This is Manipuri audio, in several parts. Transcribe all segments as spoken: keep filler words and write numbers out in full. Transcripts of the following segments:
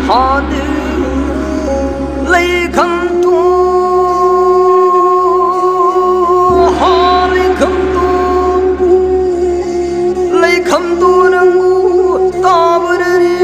Hadi, lei khamtu, ha lei khamtu, lei khamtu nang u tabarari.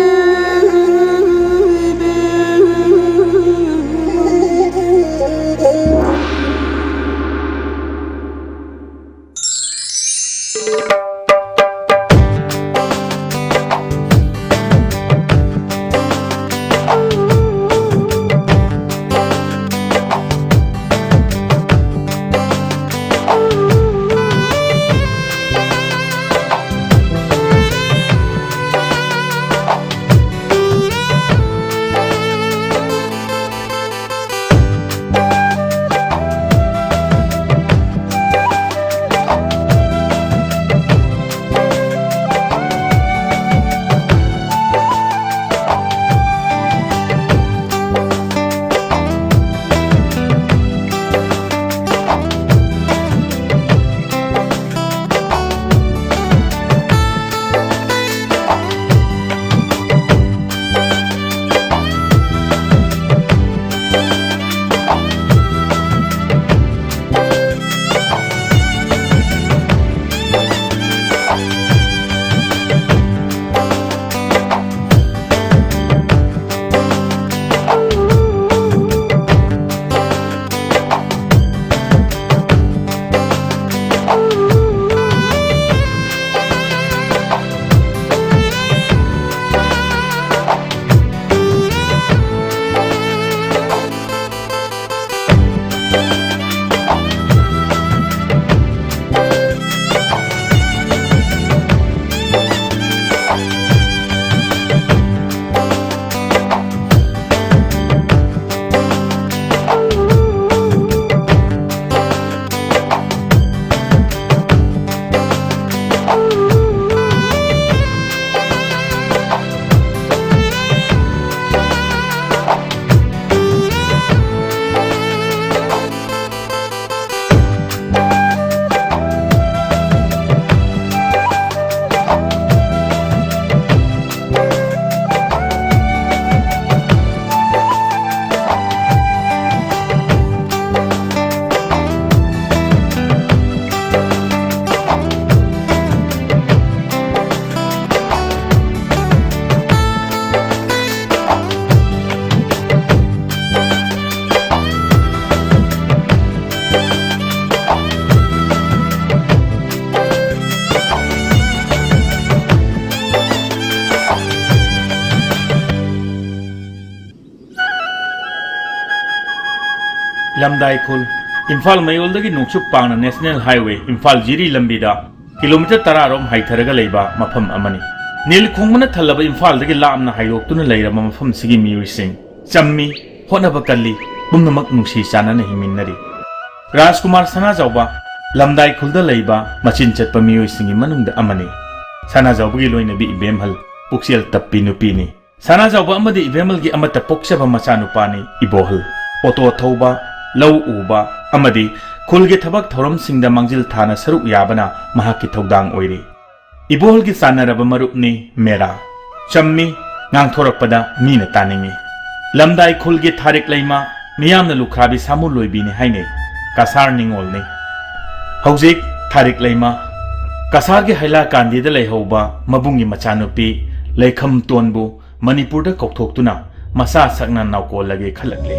ꯂꯝꯗꯥꯏ ꯈꯨꯜ, ꯏꯝꯐꯥꯜ ꯃꯌꯣꯜꯗꯒꯤ ꯅꯣꯡꯆꯨꯞ ꯄꯥꯡꯅ National Highway ꯏꯝꯐꯥꯜ ꯖꯤꯔꯤ ꯂꯝꯕꯤꯗ ꯀꯤꯂꯣꯃꯤꯇꯔ ꯇꯔꯥ ꯔꯣꯝ ꯍꯥꯏꯊꯔꯒ ꯂꯩꯕ ꯃꯐꯝ ꯑꯃꯅꯤ꯫ ꯅꯤꯜ ꯈꯣꯡꯕꯅ ꯊꯜꯂꯕ ꯏꯝꯐꯥꯜꯗꯒꯤ ꯂꯥꯞꯅ ꯍꯥꯏꯗꯣꯛꯇꯨꯅ ꯂꯩꯔꯕ ꯃꯐꯝꯁꯤꯒꯤ ꯃꯤꯑꯣꯏꯁꯤꯡ ꯆꯝꯃꯤ, ꯍꯣꯠꯅꯕ ꯀꯜꯂꯤ, ꯄꯨꯝꯅꯃꯛ ꯅꯨꯡꯁꯤ ꯆꯥꯟꯅꯅ ꯍꯤꯡꯃꯤꯟꯅꯔꯤ꯫ ꯔꯥꯖꯀꯨꯃꯥꯔ ꯁꯅꯥꯖꯥꯎꯕ ꯂꯝꯗꯥꯏ ꯈꯨꯜꯗ ꯂꯩꯕ ꯃꯆꯤꯟ ꯆꯠꯄ ꯃꯤꯑꯣꯏꯁꯤꯡꯒꯤ ꯃꯅꯨꯡꯗ ꯑꯃꯅꯤ꯫ ꯁꯅꯥꯖꯥꯎꯕꯒꯤ ꯂꯣꯏꯅꯕꯤ ꯏꯕꯦꯝꯍꯜ ꯄꯨꯛꯆꯦꯜ ꯇꯞꯄꯤ ꯅꯨꯄꯤꯅꯤ꯫ ꯁꯅꯥꯖꯥꯎꯕ ꯑꯃꯗꯤ ꯏꯕꯦꯝꯍꯜꯒꯤ ꯑꯃꯠꯇ ꯄꯣꯛꯆꯕ ꯃꯆꯥꯅꯨꯄꯥꯅꯤ ꯏꯕꯣꯍꯜ꯫ ꯑꯣꯇꯣ ꯊꯧꯕ, ꯂꯧ ꯎꯕ ꯑꯃꯗꯤ ꯈꯨꯜꯒꯤ ꯊꯕꯛ ꯊꯧꯔꯝꯁꯤꯡꯗ ꯃꯥꯡꯖꯤꯜ ꯊꯥꯅ ꯁꯔꯨꯛ ꯌꯥꯕꯅ ꯃꯍꯥꯛꯀꯤ ꯊꯧꯗꯥꯡ ꯑꯣꯏꯔꯤ꯫ ꯏꯕꯣꯍꯜꯒꯤ ꯆꯥꯟꯅꯔꯕ ꯃꯔꯨꯞꯅꯤ ꯃꯦꯔꯥ꯫ ꯆꯝꯃꯤ, ꯉꯥꯡꯊꯣꯔꯛꯄꯗ ꯃꯤꯅ ꯇꯥꯅꯤꯡꯏ꯫ ꯂꯝꯗꯥꯏ ꯈꯨꯜꯒꯤ ꯊꯥꯔꯤꯛ ꯂꯩꯃ ꯃꯤꯌꯥꯝꯅ ꯂꯨꯈ꯭ꯔꯥꯕꯤ ꯁꯥꯃꯨ ꯂꯣꯏꯕꯤꯅꯤ ꯍꯥꯏꯅꯩ꯫ ꯀꯁꯥꯔ ꯅꯤꯉꯣꯜꯅꯤ꯫ ꯍꯧꯖꯤꯛ ꯊꯥꯔꯤꯛ ꯂꯩꯃ ꯀꯁꯥꯔꯒꯤ ꯍꯩꯂꯥꯀꯥꯟꯗꯤꯗ ꯂꯩꯍꯧꯕ ꯃꯕꯨꯡꯒꯤ ꯃꯆꯥꯅꯨꯄꯤ ꯂꯩꯈꯝꯇꯣꯟꯕꯨ ꯃꯅꯤꯄꯨꯔꯗ ꯀꯧꯊꯣꯛꯇꯨꯅ ꯃꯆꯥ ꯁꯛꯅ ꯅꯥꯎꯀꯣꯜꯂꯒꯦ ꯈꯜꯂꯛꯂꯦ꯫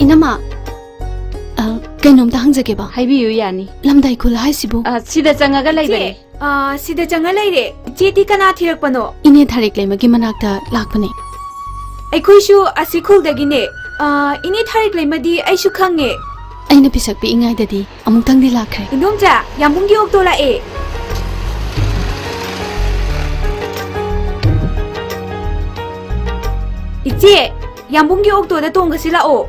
ꯏꯅꯝꯃ, ꯑ, ꯀꯩꯅꯣꯝꯇ ꯍꯪꯖꯒꯦꯕ꯫ ꯍꯥꯏꯕꯤꯌꯨ, ꯌꯥꯅꯤ꯫ ꯂꯝꯗꯥꯏ ꯈꯨꯜ ꯍꯥꯏꯁꯤꯕꯨ? ꯑ, ꯁꯤꯗ ꯆꯪꯉꯒ ꯂꯩꯕꯅꯦ꯫ ꯏꯆꯦ, ꯑ, ꯁꯤꯗ ꯆꯪꯉ ꯂꯩꯔꯦ꯫ ꯏꯆꯦꯗꯤ ꯀꯅꯥ ꯊꯤꯔꯛꯄꯅꯣ? ꯏꯅꯦ ꯊꯥꯔꯤꯛ ꯂꯩꯃꯒꯤ ꯃꯅꯥꯛꯇ ꯂꯥꯛꯄꯅꯦ꯫ ꯑꯩꯈꯣꯏꯁꯨ ꯑꯁꯤ ꯈꯨꯜꯗꯒꯤꯅꯦ꯫ ꯑ, ꯏꯅꯦ ꯊꯥꯔꯤꯛ ꯂꯩꯃꯗꯤ ꯑꯩꯁꯨ ꯈꯪꯉꯦ꯫ ꯑꯩꯅ ꯄꯤꯁꯛ ꯄꯤꯛꯏꯉꯩꯗꯗꯤ ꯑꯃꯨꯛꯇꯪꯗꯤ ꯂꯥꯛꯈ꯭ꯔꯦ꯫ ꯏꯟꯗꯣꯝꯆꯥ, ꯌꯥꯝꯕꯨꯡꯒꯤ ꯑꯣꯛꯇꯣ ꯂꯥꯛꯑꯦ꯫ ꯏꯆꯦ, ꯌꯥꯝꯕꯨꯡꯒꯤ ꯑꯣꯛꯇꯣꯗ ꯇꯣꯡꯉꯁꯤ ꯂꯥꯛꯑꯣ꯫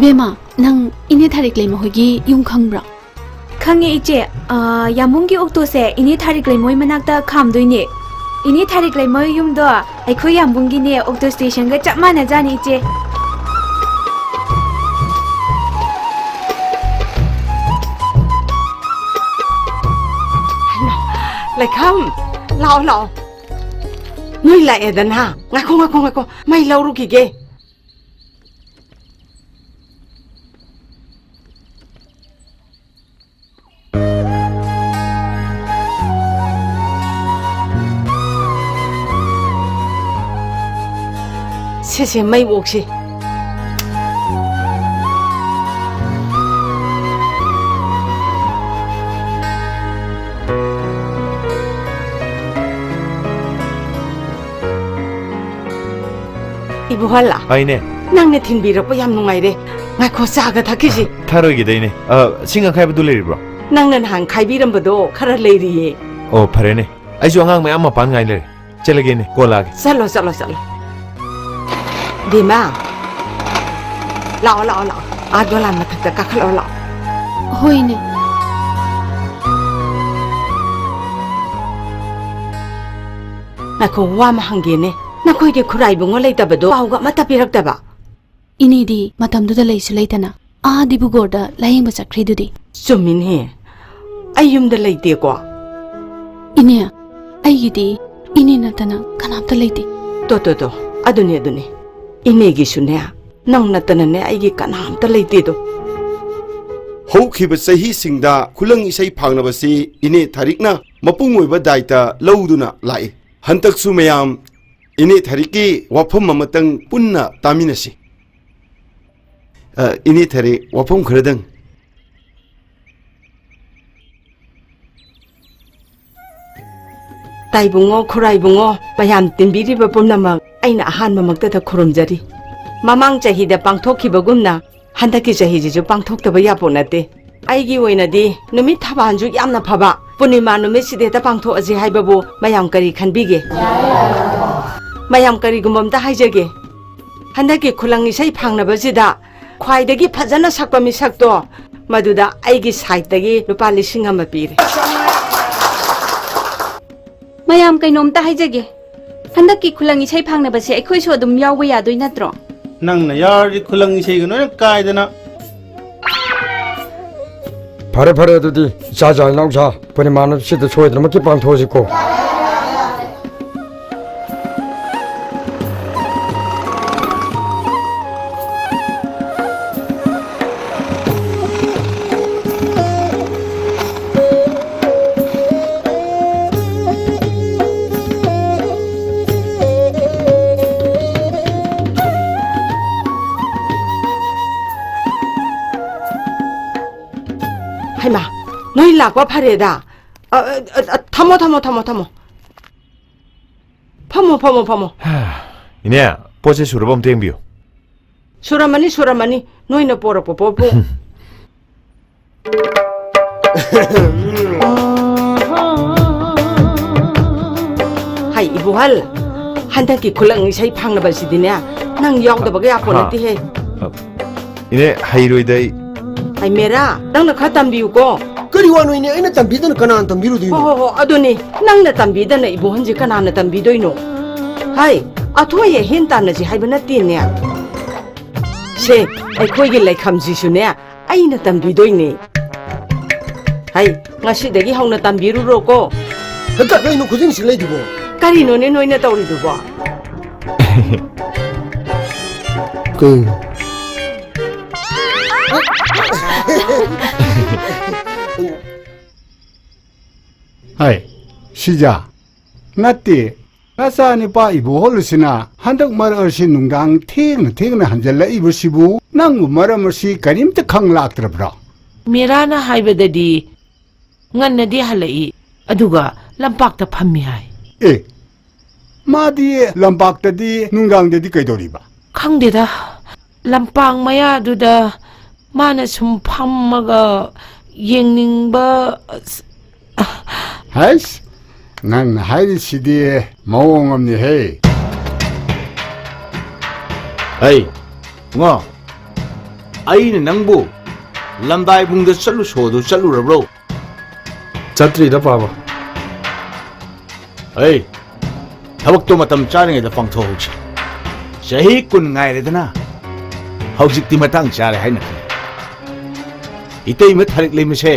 ꯏꯕꯦꯝꯃ, ꯅꯪ ꯏꯅꯦ ꯊꯥꯔꯤꯛ ꯂꯩꯃ ꯍꯣꯏꯒꯤ ꯌꯨꯝ ꯈꯪꯕ꯭ꯔꯣ? ꯈꯪꯉꯦ, ꯏꯆꯦ꯫ ꯑ, ꯌꯥꯝꯕꯨꯡꯒꯤ ꯑꯣꯛꯇꯣꯁꯦ ꯏꯅꯦ ꯊꯥꯔꯤꯛ ꯂꯩꯃ ꯍꯣꯏ ꯃꯅꯥꯛꯇ ꯈꯥꯝꯗꯣꯏꯅꯦ꯫ ꯏꯅꯦ ꯊꯥꯔꯤꯛ ꯂꯩꯃ ꯍꯣꯏ ꯌꯨꯝꯗꯣ ꯑꯩꯈꯣꯏ ꯌꯥꯝꯕꯨꯡꯒꯤꯅꯦ ꯑꯣꯛꯇꯣ ꯁ꯭ꯇꯦꯁꯟꯒ ꯆꯞ ꯃꯥꯟꯅꯖꯥꯠꯅꯤ, ꯏꯆꯦ꯫ ꯂꯩꯈꯥꯝ, ꯂꯥꯛꯑꯣ, ꯂꯥꯛꯑꯣ꯫ ꯅꯣꯏ ꯂꯥꯛꯑꯦꯗꯅ꯫ ꯉꯥꯏꯈꯣ, ꯉꯥꯏꯈꯣ, ꯉꯥꯏꯈꯣ꯫ ꯃꯩ ꯂꯧꯔꯨꯈꯤꯒꯦ꯫ ꯁꯤꯁꯦ ꯃꯩ ꯑꯣꯛꯁꯤ꯫ ꯏꯕꯨꯍꯜꯂ꯫ ꯍꯥꯏꯅꯦ꯫ ꯅꯪꯅ ꯊꯤꯟꯕꯤꯔꯛꯄ ꯌꯥꯝ ꯅꯨꯡꯉꯥꯏꯔꯦ꯫ ꯉꯥꯏꯈꯣ, ꯆꯥꯒ ꯊꯛꯈꯤꯁꯤ꯫ ꯊꯛꯑꯔꯣꯏꯒꯦꯗ, ꯏꯅꯦ꯫ ꯑ, ꯁꯤꯡ ꯑꯈꯥꯏꯕꯗꯨ ꯂꯩꯔꯤꯕ꯭ꯔꯣ? ꯅꯪꯅ ꯅꯍꯥꯟ ꯈꯥꯏꯕꯤꯔꯝꯕꯗꯣ ꯈꯔ ꯂꯩꯔꯤꯌꯦ꯫ ꯑꯣ, ꯐꯔꯦꯅꯦ꯫ ꯑꯩꯁꯨ ꯑꯉꯥꯡ ꯃꯌꯥꯝ ꯃꯄꯥꯟ ꯉꯥꯏ ꯂꯩꯔꯦ꯫ ꯆꯠꯂꯒꯦꯅꯦ, ꯀꯣꯜꯂꯛꯑꯒꯦ꯫ ꯆꯠꯂꯣ, ꯆꯠꯂꯣ, ꯆꯠꯂꯣ꯫ ꯕꯦꯝꯃ, ꯂꯥꯛꯑꯣ, ꯂꯥꯛꯑꯣ, ꯂꯥꯛꯑꯣ꯫ ꯑꯥ ꯗꯣꯂꯥꯟ ꯃꯊꯛꯇ ꯀꯥꯈꯠꯂꯛꯑꯣ, ꯂꯥꯛꯑꯣ꯫ ꯍꯣꯏꯅꯦ꯫ ꯉꯥꯏꯈꯣ, ꯋꯥ ꯑꯃ ꯍꯪꯒꯦꯅꯦ꯫ ꯅꯈꯣꯏꯒꯤ ꯈꯨꯔꯥꯏꯕꯨꯡꯉꯣ ꯂꯩꯇꯕꯗꯣ ꯄꯥꯎꯒ ꯑꯃꯠꯇ ꯄꯤꯔꯛꯇꯕ? ꯏꯅꯦꯗꯤ ꯃꯇꯝꯗꯨꯗ ꯂꯩꯁꯨ ꯂꯩꯇꯅ ꯑꯥ ꯗꯤꯕꯨꯒꯣꯔꯗ ꯂꯥꯌꯦꯡꯕ ꯆꯠꯈ꯭ꯔꯤꯗꯨꯗꯤ꯫ ꯆꯨꯝꯃꯤꯅꯦ, ꯑꯩ ꯌꯨꯝꯗ ꯂꯩꯇꯦꯀꯣ꯫ ꯏꯅꯦ, ꯑꯩꯒꯤꯗꯤ ꯏꯅꯦ ꯅꯠꯇꯅ ꯀꯅꯥꯝꯇ ꯂꯩꯇꯦ꯫ ꯇꯣ, ꯇꯣ, ꯇꯣ, ꯑꯗꯨꯅꯦ, ꯑꯗꯨꯅꯦ꯫ ꯏꯅꯦꯒꯤꯁꯨꯅꯦ, ꯅꯪ ꯅꯠꯇꯅꯅꯦ ꯑꯩꯒꯤ ꯀꯅꯥꯝꯇ ꯂꯩꯇꯦꯗꯣ꯫ ꯍꯧꯈꯤꯕ ꯆꯍꯤꯁꯤꯡꯗ ꯈꯨꯂꯪ ꯏꯁꯩ ꯐꯥꯡꯅꯕꯁꯤ ꯏꯅꯦ ꯊꯥꯔꯤꯛꯅ ꯃꯄꯨꯡ ꯑꯣꯏꯕ ꯗꯥꯏꯇ ꯂꯧꯗꯨꯅ ꯂꯥꯛꯏ꯫ ꯍꯟꯗꯛꯁꯨ ꯃꯌꯥꯝ ꯏꯅꯦ ꯊꯥꯔꯤꯛꯀꯤ ꯋꯥꯐꯝ ꯑꯃꯇꯪ ꯄꯨꯟꯅ ꯇꯥꯃꯤꯟꯅꯁꯤ꯫ ꯑ, ꯏꯅꯦ ꯊꯥꯔꯤꯛ, ꯋꯥꯐꯝ ꯈꯔꯗꯪ꯫ ꯇꯥꯏꯕꯨꯡꯉꯣ, ꯈꯨꯔꯥꯏꯕꯨꯡꯉꯣ, ꯃꯌꯥꯝ ꯇꯤꯟꯕꯤꯔꯤꯕ ꯄꯨꯝꯅꯃꯛ ꯑꯩꯅ ꯑꯍꯥꯟꯕꯃꯛꯇꯗ ꯈꯨꯔꯨꯝꯖꯔꯤ꯫ ꯃꯃꯥꯡ ꯆꯍꯤꯗ ꯄꯥꯡꯊꯣꯛꯈꯤꯕꯒꯨꯝꯅ ꯍꯟꯗꯛꯀꯤ ꯆꯍꯤꯁꯤꯁꯨ ꯄꯥꯡꯊꯣꯛꯇꯕ ꯌꯥꯄꯣꯠ ꯅꯠꯇꯦ꯫ ꯑꯩꯒꯤ ꯑꯣꯏꯅꯗꯤ ꯅꯨꯃꯤꯠ ꯊꯕꯥꯜꯁꯨ ꯌꯥꯝꯅ ꯐꯕ ꯄꯨꯔꯅꯤꯃꯥ ꯅꯨꯃꯤꯠꯁꯤꯗ ꯍꯦꯛꯇ ꯄꯥꯡꯊꯣꯛꯑꯁꯤ ꯍꯥꯏꯕꯕꯨ ꯃꯌꯥꯝ ꯀꯔꯤ ꯈꯟꯕꯤꯒꯦ? ꯃꯌꯥꯝ, ꯀꯔꯤꯒꯨꯝꯕ ꯑꯝꯇ ꯍꯥꯏꯖꯒꯦ꯫ ꯍꯟꯗꯛꯀꯤ ꯈꯨꯂꯪ ꯏꯁꯩ ꯐꯥꯡꯅꯕꯁꯤꯗ ꯈ꯭ꯋꯥꯏꯗꯒꯤ ꯐꯖꯅ ꯁꯛꯄ ꯃꯤꯁꯛꯇꯣ, ꯃꯗꯨꯗ ꯑꯩꯒꯤ ꯁꯥꯏꯠꯇꯒꯤ ꯂꯨꯄꯥ ꯂꯤꯁꯤꯡ ꯑꯃ ꯄꯤꯔꯦ꯫ ꯃꯌꯥꯝ, ꯀꯩꯅꯣꯝꯇ ꯍꯥꯏꯖꯒꯦ꯫ ꯍꯟꯗꯛꯀꯤ ꯈꯨꯂꯪ ꯏꯁꯩ ꯐꯥꯡꯅꯕꯁꯦ ꯑꯩꯈꯣꯏꯁꯨ ꯑꯗꯨꯝ ꯌꯥꯎꯕ ꯌꯥꯗꯣꯏ ꯅꯠꯇ꯭ꯔꯣ? ꯅꯪꯅ ꯌꯥꯎꯔꯗꯤ ꯈꯨꯂꯪ ꯏꯁꯩꯒ ꯂꯣꯏꯅ ꯀꯥꯏꯗꯅ꯫ ꯐꯔꯦ, ꯐꯔꯦ, ꯑꯗꯨꯗꯤ ꯏꯆꯥ ꯏꯆꯥ ꯏꯅꯥꯎꯁꯥ ꯄꯨꯔꯅꯤꯃꯥ ꯅꯨꯃꯤꯠꯁꯤꯗ ꯁꯣꯏꯗꯅꯃꯛꯀꯤ ꯄꯥꯡꯊꯣꯛꯑꯁꯤꯀꯣ꯫ ꯍꯩꯃꯥ, ꯅꯣꯏ ꯂꯥꯛꯄ ꯐꯔꯦꯗ꯫ ꯑ, ꯑ, ꯑ, ꯊꯝꯃꯣ, ꯊꯝꯃꯣ, ꯊꯝꯃꯣ, ꯊꯝꯃꯣ꯫ ꯐꯝꯃꯣ, ꯐꯝꯃꯣ, ꯐꯝꯃꯣ꯫ ꯏꯅꯦ, ꯄꯣꯠꯁꯦ ꯁꯨꯔꯕ ꯑꯝꯇ ꯌꯦꯡꯕꯤꯌꯨ꯫ ꯁꯨꯔꯝꯃꯅꯤ, ꯁꯨꯔꯝꯃꯅꯤ꯫ ꯅꯣꯏꯅ ꯄꯣꯔꯛꯄ ꯄꯣꯠꯄꯨ꯫ ꯍꯩ, ꯏꯕꯣꯍꯜ, ꯍꯟꯗꯛꯀꯤ ꯈꯨꯂꯪ ꯏꯁꯩ ꯐꯪꯅꯕꯁꯤꯗꯤꯅꯦ, ꯅꯪ ꯌꯥꯎꯗꯕꯒ ꯌꯥꯄꯣꯠ ꯍꯥ? ꯅꯠꯇꯦꯍꯦ꯫ ꯑ, ꯏꯅꯦ, ꯍꯩꯔꯣꯏꯗ ꯑꯩ꯫ ꯍꯩ ꯃꯦꯔꯥ, ꯅꯪꯅ ꯈꯔ ꯇꯝꯕꯤꯌꯨꯀꯣ꯫ ꯀꯔꯤ ꯋꯥꯅꯣ ꯏꯅꯦ? ꯑꯩꯅ ꯇꯝꯕꯤꯗꯅ ꯀꯅꯥꯅ ꯇꯝꯕꯤꯔꯨꯗꯣꯏꯅꯣ? ꯍꯣ, ꯍꯣ, ꯍꯣ, ꯑꯗꯨꯅꯤ, ꯅꯪꯅ ꯇꯝꯕꯤꯗꯅ ꯏꯕꯣꯍꯜꯁꯦ ꯀꯅꯥꯅ ꯇꯝꯕꯤꯗꯣꯏꯅꯣ? ꯍꯩ, ꯑꯊꯣꯏ ꯑꯍꯦꯟ ꯇꯥꯟꯅꯁꯤ ꯍꯥꯏꯕ ꯅꯠꯇꯦꯅꯦ꯫ ꯁꯦ, ꯑꯩꯈꯣꯏꯒꯤ ꯂꯩꯈꯝꯁꯤꯁꯨꯅꯦ, ꯑꯩꯅ ꯇꯝꯕꯤꯗꯣꯏꯅꯦ꯫ ꯍꯩ, ꯉꯁꯤꯗꯒꯤ ꯍꯧꯅ ꯇꯝꯕꯤꯔꯨꯔꯣꯀꯣ꯫ ꯍꯦꯛꯇ ꯀꯩꯅꯣ ꯈꯨꯖꯤꯟ ꯁꯤꯡꯂꯩꯗꯨꯕꯣ? ꯀꯔꯤꯅꯣꯅꯦ ꯅꯣꯏꯅ ꯇꯧꯔꯤꯗꯨꯕꯣ? ꯀꯩꯅꯣ? ꯍꯥꯏ, ꯁꯤꯖꯥ, ꯅꯠꯇꯦ, ꯅꯆꯥꯅꯨꯄꯥ ꯏꯕꯣꯍꯜ ꯑꯁꯤꯅ ꯍꯟꯗꯛ ꯃꯔꯛ ꯑꯁꯤ ꯅꯨꯡꯗꯥꯡ ꯊꯦꯡꯅ ꯊꯦꯡꯅ ꯍꯟꯖꯜꯂꯛꯏꯕꯁꯤꯕꯨ ꯅꯪꯕꯨ ꯃꯔꯝ ꯑꯁꯤ ꯀꯔꯤꯝꯇ ꯈꯪ ꯂꯥꯛꯇ꯭ꯔꯕ꯭ꯔꯣ? ꯃꯦꯔꯥꯅ ꯍꯥꯏꯕꯗꯗꯤ ꯉꯟꯅꯗꯤ ꯍꯜꯂꯛꯏ, ꯑꯗꯨꯒ ꯂꯝꯄꯥꯛꯇ ꯐꯝꯃꯤ ꯍꯥꯏ꯫ ꯑꯦ, ꯃꯥꯗꯤ ꯂꯝꯄꯥꯛꯇꯗꯤ ꯅꯨꯡꯗꯥꯡꯗꯗꯤ ꯀꯩꯗꯧꯔꯤꯕ? ꯈꯪꯗꯦꯗ, ꯂꯝꯄꯥꯛ ꯃꯌꯥꯗꯨꯗ ꯃꯥꯅ ꯁꯨꯝ ꯐꯝꯃꯒ ꯌꯦꯡꯅꯤꯡꯕ꯫ ꯑꯁ, ꯍꯩꯁ, ꯅꯪꯅ ꯍꯥꯏꯔꯤꯁꯤꯗꯤ ꯃꯑꯣꯡ ꯑꯃꯅꯤꯍꯦ꯫ ꯍꯩ, ꯏꯕꯨꯡꯉꯣ, ꯑꯩꯅ ꯅꯪꯕꯨ ꯂꯝꯗꯥꯏꯕꯨꯡꯗ ꯆꯠꯂꯨꯁꯣꯗꯨ ꯆꯠꯂꯨꯔꯕ꯭ꯔꯣ? ꯆꯠꯇ꯭ꯔꯤꯗ, ꯄꯥꯕ꯫ ꯑꯩ ꯊꯕꯛꯇꯣ ꯃꯇꯝ ꯆꯥꯔꯤꯉꯩꯗ ꯄꯥꯡꯊꯣꯛꯍꯧꯁꯤ꯫ ꯆꯍꯤ ꯀꯨꯟ ꯉꯥꯏꯔꯦꯗꯅ, ꯍꯧꯖꯤꯛꯇꯤ ꯃꯇꯥꯡ ꯆꯥꯔꯦ ꯍꯥꯏꯅ ꯈꯜꯂꯤ꯫ ꯏꯇꯩꯃ ꯊꯥꯔꯤꯛ ꯂꯩꯃꯁꯦ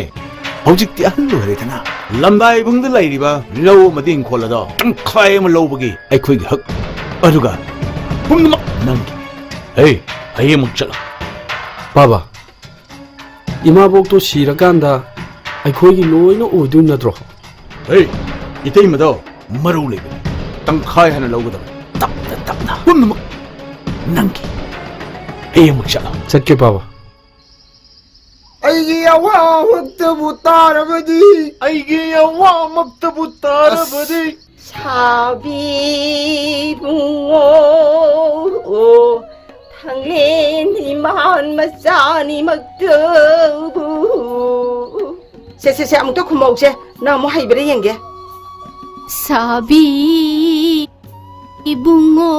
ꯍꯧꯖꯤꯛꯇꯤ ꯑꯍꯜ ꯑꯣꯏꯔꯦꯗꯅ꯫ ꯂꯝꯗꯥꯏꯕꯨꯡꯗ ꯂꯩꯔꯤꯕ ꯂꯧ ꯑꯃꯗꯤ ꯏꯪꯈꯣꯜ ꯑꯗꯣ ꯇꯪꯈꯥꯏ ꯑꯃ ꯂꯧꯕꯒꯤ ꯑꯩꯈꯣꯏꯒꯤ ꯍꯛ, ꯑꯗꯨꯒ ꯄꯨꯝꯅꯃꯛ ꯅꯪꯒꯤ꯫ ꯍꯦ, ꯍꯌꯦꯡꯃꯛ ꯆꯠꯂꯣ꯫ ꯄꯥꯕ, ꯏꯃꯥꯕꯣꯛꯇꯣ ꯁꯤꯔꯀꯥꯟꯗ ꯑꯩꯈꯣꯏꯒꯤ ꯂꯣꯏꯅ ꯑꯣꯏꯗꯣꯏ ꯅꯠꯇ꯭ꯔꯣ? ꯍꯦ, ꯏꯇꯩꯃꯗꯣ ꯃꯔꯧ ꯂꯩꯕꯅꯤ꯫ ꯇꯪꯈꯥꯏ ꯍꯥꯟꯅ ꯂꯧꯒꯗꯕꯅꯤ꯫ ꯇꯞꯅ ꯇꯞꯅ꯫ ꯄꯨꯝꯅꯃꯛ ꯅꯪꯒꯤ꯫ ꯍꯌꯦꯡꯃꯛ ꯆꯠꯂꯣ꯫ ꯆꯠꯀꯦ, ꯄꯥꯕ꯫ ꯑꯩꯒꯤ ꯑꯋꯥꯃꯛꯇꯕꯨ ꯇꯥꯔꯕꯗꯤ꯫ ꯑꯩꯒꯤ ꯑꯋꯥꯃꯛꯇꯕꯨ ꯇꯥꯔꯕꯗꯤ꯫ ꯁꯥꯕꯤ ꯏꯕꯨꯡꯉꯣ, ꯊꯥꯡꯂꯦꯟ ꯏꯃꯥꯟ ꯃꯆꯥꯅꯤꯃꯛꯇꯕꯨ꯫ ꯁꯦ, ꯁꯦ, ꯁꯦ, ꯑꯃꯨꯛꯇ ꯈꯨꯝꯃꯧꯁꯦ꯫ ꯅꯪ ꯑꯃꯨꯛ ꯍꯩꯕ꯭ꯔꯥ ꯌꯦꯡꯒꯦ꯫ ꯁꯥꯕꯤ ꯏꯕꯨꯡꯉꯣ꯫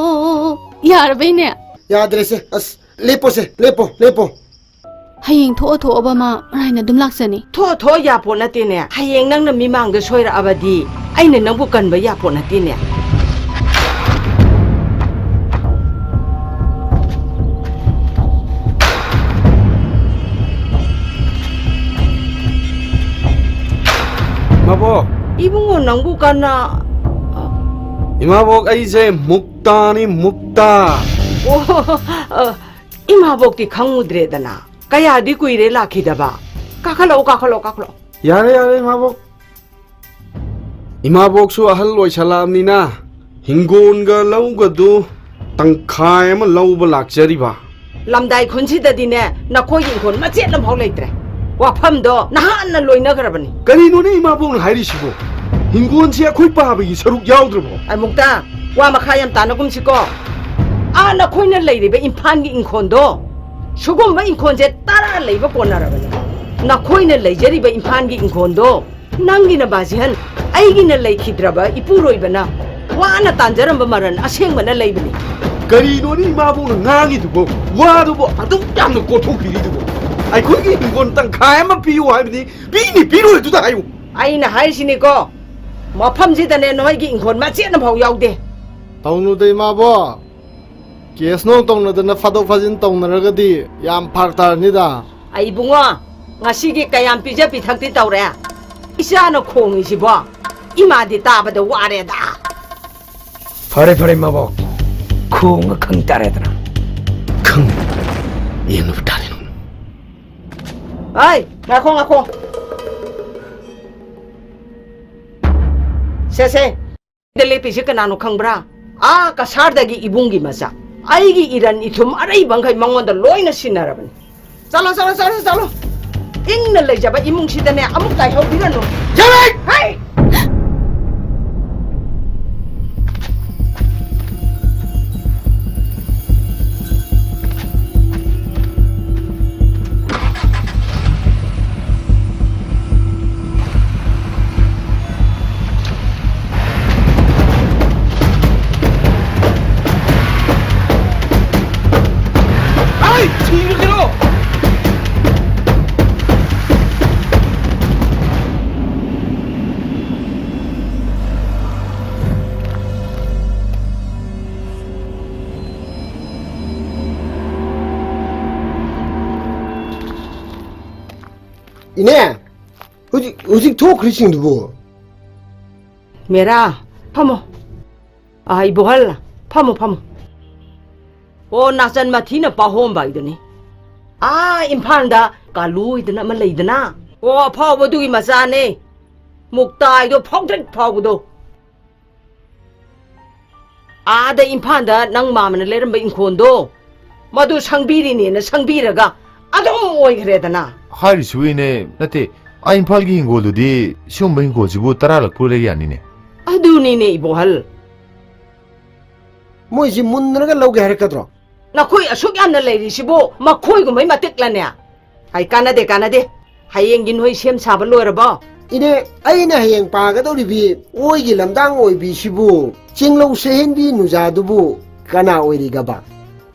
ꯌꯥꯔꯕꯩꯅꯦ? ꯌꯥꯗ꯭ꯔꯦꯁꯦ꯫ ꯑꯁ, ꯂꯦꯞꯄꯣꯁꯦ, ꯂꯦꯞꯄꯣ, ꯂꯦꯞꯄꯣ꯫ ꯍꯌꯦꯡ ꯊꯣꯛꯑ ꯊꯣꯛꯑꯕ ꯃꯥ ꯃꯔꯥꯏꯅ ꯑꯗꯨꯝ ꯂꯥꯛꯆꯅꯤ꯫ ꯊꯣꯛꯑ ꯊꯣꯛꯑ ꯌꯥꯄꯣꯠ ꯅꯠꯇꯦꯅꯦ꯫ ꯍꯌꯦꯡ ꯅꯪꯅ ꯃꯤꯃꯥꯡꯗ ꯁꯣꯏꯔꯛꯑꯕꯗꯤ ꯑꯩꯅ ꯅꯪꯕꯨ ꯀꯟꯕ ꯌꯥꯄꯣꯠ ꯅꯠꯇꯦꯅꯦ꯫ ꯏꯃꯥꯕꯣꯛ꯫ ꯏꯕꯨꯡꯉꯣ, ꯅꯪꯕꯨ ꯀꯅꯥ? ꯏꯃꯥꯕꯣꯛ, ꯑꯩꯁꯦ ꯃꯨꯛꯇꯥꯅꯤ, ꯃꯨꯛꯇꯥ꯫ ꯑꯣ, ꯑ, ꯏꯃꯥꯕꯣꯛꯇꯤ ꯈꯪꯉꯨꯗ꯭ꯔꯦꯗꯅ꯫ ꯀꯌꯥꯗꯤ ꯀꯨꯏꯔꯦ ꯂꯥꯛꯈꯤꯗꯕ꯫ ꯀꯥꯈꯠꯂꯛꯑꯣ, ꯀꯥꯈꯠꯂꯛꯑꯣ, ꯀꯥꯈꯠꯂꯛꯑꯣ꯫ ꯌꯥꯔꯦ, ꯌꯥꯔꯦ, ꯏꯃꯥꯕꯣꯛ꯫ ꯏꯃꯥꯕꯣꯛꯁꯨ ꯑꯍꯜ ꯑꯣꯏꯁꯜꯂꯛꯑꯕꯅꯤꯅ ꯍꯤꯡꯒꯣꯟꯒ ꯂꯧꯒꯗꯨ ꯇꯪꯈꯥꯏ ꯑꯃ ꯂꯧꯕ ꯂꯥꯛꯆꯔꯤꯕ꯫ ꯂꯝꯗꯥꯏ ꯈꯨꯟꯁꯤꯗꯗꯤꯅꯦ, ꯅꯈꯣꯏꯒꯤ ꯏꯪꯈꯣꯜ ꯃꯆꯦꯠ ꯑꯃꯐꯥꯎ ꯂꯩꯇ꯭ꯔꯦ꯫ ꯋꯥꯐꯝꯗꯣ ꯅꯍꯥꯟꯅ ꯂꯣꯏꯅꯈ꯭ꯔꯕꯅꯤ꯫ ꯀꯔꯤꯅꯣꯅꯦ ꯏꯃꯥꯕꯣꯛꯅ ꯍꯥꯏꯔꯤꯁꯤꯕꯣ? ꯍꯤꯡꯒꯣꯜꯁꯤ ꯑꯩꯈꯣꯏ ꯄꯥꯕꯒꯤ ꯁꯔꯨꯛ ꯌꯥꯎꯗ꯭ꯔꯕꯣ? ꯑꯩ ꯃꯨꯛꯇ ꯋꯥ ꯃꯈꯥ ꯌꯥꯝ ꯇꯥꯅꯒꯨꯝꯁꯤꯀꯣ꯫ ꯑꯥ ꯅꯈꯣꯏꯅ ꯂꯩꯔꯤꯕ ꯏꯝꯐꯥꯜꯒꯤ ꯏꯪꯈꯣꯜꯗꯣ, ꯁꯤꯒꯨꯝꯕ ꯏꯪꯈꯣꯜꯁꯦ ꯇꯔꯥ ꯂꯩꯕ ꯀꯣꯟꯅꯔꯕꯅꯤ꯫ ꯅꯈꯣꯏꯅ ꯂꯩꯖꯔꯤꯕ ꯏꯝꯐꯥꯜꯒꯤ ꯏꯪꯈꯣꯜꯗꯣ ꯅꯪꯒꯤꯅ ꯕꯥꯖꯤꯍꯟ, ꯑꯩꯒꯤꯅ ꯂꯩꯈꯤꯗ꯭ꯔꯕ ꯏꯄꯨꯔꯣꯏꯕꯅ ꯋꯥꯅ ꯇꯥꯟꯖꯔꯝꯕ ꯃꯔꯟ ꯑꯁꯦꯡꯕꯅ ꯂꯩꯕꯅꯤ꯫ ꯀꯔꯤꯅꯣꯅꯦ ꯏꯃꯥꯕꯣꯛꯅ ꯉꯥꯡꯉꯤꯗꯨꯕꯣ? ꯋꯥꯗꯨꯕꯨ ꯑꯗꯨꯛ ꯌꯥꯝꯅ ꯀꯣꯠꯊꯣꯛꯄꯤꯔꯤꯗꯨꯕꯣ? ꯑꯩꯈꯣꯏꯒꯤ ꯍꯤꯡꯒꯣꯜ ꯇꯪꯈꯥꯏ ꯑꯃ ꯄꯤꯌꯨ ꯍꯥꯏꯕꯗꯤ ꯄꯤꯅꯤ ꯄꯤꯔꯣꯏ ꯑꯗꯨꯗ ꯍꯥꯏꯌꯨ꯫ ꯑꯩꯅ ꯍꯥꯏꯔꯤꯁꯤꯅꯤꯀꯣ, ꯃꯐꯝꯁꯤꯗꯅꯦ ꯅꯣꯏꯒꯤ ꯏꯪꯈꯣꯜ ꯃꯆꯦꯠ ꯑꯃꯐꯥꯎ ꯌꯥꯎꯗꯦ꯫ ꯇꯧꯅꯨꯗ ꯏꯃꯥꯕꯣꯛ, ꯀꯦꯁ ꯅꯨꯡ ꯇꯧꯅꯗꯅ ꯐꯥꯗꯣꯛ ꯐꯥꯖꯤꯟ ꯇꯧꯅꯔꯒꯗꯤ ꯌꯥꯝ ꯐꯔꯛ ꯇꯥꯔꯅꯤꯗ꯫ ꯑꯩ ꯏꯕꯨꯡꯉꯣ, ꯉꯁꯤꯒꯤ ꯀꯌꯥꯝ ꯄꯤꯖ ꯄꯤꯊꯛꯇꯤ ꯇꯧꯔꯦ? ꯏꯆꯥꯅ ꯈꯣꯡꯉꯤꯁꯤꯕꯣ ꯏꯃꯥꯗꯤ ꯇꯥꯕꯗ ꯋꯥꯔꯦꯗ꯫ ꯐꯔꯦ ꯐꯔꯦ ꯃꯕꯣꯛ, ꯈꯣꯡꯉ ꯈꯪ ꯇꯥꯔꯦꯗꯅ꯫ ꯈꯪ ꯌꯦꯡꯉꯨꯕ ꯇꯥꯔꯦ꯫ ꯑꯩ ꯉꯥꯏꯈꯣ ꯉꯥꯏꯈꯣ꯫ ꯁꯦ ꯁꯦ꯫ ꯗ ꯂꯦꯞꯄꯤꯁꯦ ꯀꯅꯥꯅꯣ ꯈꯪꯕ꯭ꯔꯥ? ꯑꯥ ꯀꯁꯥꯔꯗꯒꯤ ꯏꯕꯨꯡꯒꯤ ꯃꯆꯥ꯫ ꯑꯩꯒꯤ ꯏꯔꯟ ꯏꯊꯨꯝ ꯑꯔꯩꯕ ꯃꯈꯩ ꯃꯉꯣꯟꯗ ꯂꯣꯏꯅ ꯁꯤꯟꯅꯔꯕꯅꯤ꯫ ꯆꯠꯂꯣ ꯆꯠꯂꯣ ꯆꯠꯂꯣ ꯆꯠꯂꯣ꯫ ꯏꯪꯅ ꯂꯩꯖꯕ ꯏꯃꯨꯡꯁꯤꯗꯅꯦ ꯑꯃꯨꯛ ꯇꯥꯏꯍꯧꯕꯤꯔꯅꯨ꯫ ꯌꯥꯔꯦ! ꯍꯩ! ꯑꯩ ꯊꯤꯔꯒꯦꯔꯣ? ꯏꯅꯦ, ꯍꯧꯖꯤꯛ, ꯍꯧꯖꯤꯛ ꯊꯣꯛꯈ꯭ꯔꯤꯁꯤꯡꯗꯨꯕꯨ? ꯃꯦꯔꯥ, ꯐꯝꯃꯣ꯫ ꯑꯥ, ꯏꯕꯣꯍꯜ, ꯐꯝꯃꯣ, ꯐꯝꯃꯣ꯫ ꯑꯣ, ꯅꯥꯆꯟ ꯃꯊꯤꯅ ꯄꯥꯍꯣꯝꯕ ꯍꯥꯏꯗꯨꯅꯤ꯫ ꯑꯥ, ꯏꯝꯐꯥꯜꯗ ꯀꯥꯂꯨ ꯍꯥꯏꯗꯅ ꯑꯃ ꯂꯩꯗꯅ꯫ ꯑꯣ, ꯑꯐꯥꯎꯕꯗꯨꯒꯤ ꯃꯆꯥꯅꯦ꯫ ꯃꯨꯛꯇꯥꯏꯗꯣ ꯐꯥꯎꯗ꯭ꯔꯤꯛ ꯐꯥꯎꯕꯗꯣ꯫ ꯑꯥꯗ ꯏꯝꯐꯥꯜꯗ ꯅꯪ ꯃꯥꯃꯅ ꯂꯩꯔꯝꯕ ꯏꯪꯈꯣꯜꯗꯣ, ꯃꯗꯨ ꯁꯪꯕꯤꯔꯤꯅꯦꯅ ꯁꯪꯕꯤꯔꯒ ꯑꯗꯨꯝ ꯑꯣꯏꯈ꯭ꯔꯦꯗꯅ꯫ ꯍꯥꯏꯔꯤꯁꯤꯕꯨ ꯏꯅꯦ, ꯅꯠꯇꯦ, ꯑꯥ ꯏꯝꯐꯥꯜꯒꯤ ꯍꯤꯡꯒꯣꯜꯗꯨꯗꯤ ꯁꯤꯒꯨꯝꯕ ꯍꯤꯡꯒꯣꯜꯁꯤꯕꯨ ꯇꯔꯥ ꯂꯛꯄꯨ ꯂꯩ ꯌꯥꯅꯤꯅꯦ꯫ ꯑꯗꯨꯅꯤꯅꯦ ꯏꯕꯣꯍꯜ꯫ ꯃꯣꯏꯁꯤ ꯃꯨꯟꯅꯔꯒ ꯂꯧꯒꯦ ꯍꯥꯏꯔꯛꯀꯗ꯭ꯔꯣ? ꯅꯈꯣꯏ ꯑꯁꯨꯛ ꯌꯥꯝꯅ ꯂꯩꯔꯤꯁꯤꯕꯨ ꯃꯈꯣꯏꯒꯨꯝꯕꯩ ꯃꯇꯤꯛꯂꯅꯦ? ꯍꯥꯏ, ꯀꯥꯟꯅꯗꯦ, ꯀꯥꯟꯅꯗꯦ꯫ ꯍꯌꯦꯡꯒꯤ ꯅꯣꯏ ꯁꯦꯝ ꯁꯥꯕ ꯂꯣꯏꯔꯕꯣ? ꯏꯅꯦ, ꯑꯩꯅ ꯍꯌꯦꯡ ꯄꯥꯒꯗꯧꯔꯤꯕꯤ ꯑꯣꯏꯒꯤ ꯂꯝꯗꯥꯡ ꯑꯣꯏꯕꯤꯁꯤꯕꯨ ꯆꯤꯡꯂꯧ ꯁꯦꯍꯦꯟꯕꯤ ꯅꯨꯖꯥꯗꯨꯕꯨ ꯀꯅꯥ ꯑꯣꯏꯔꯤꯒꯕ?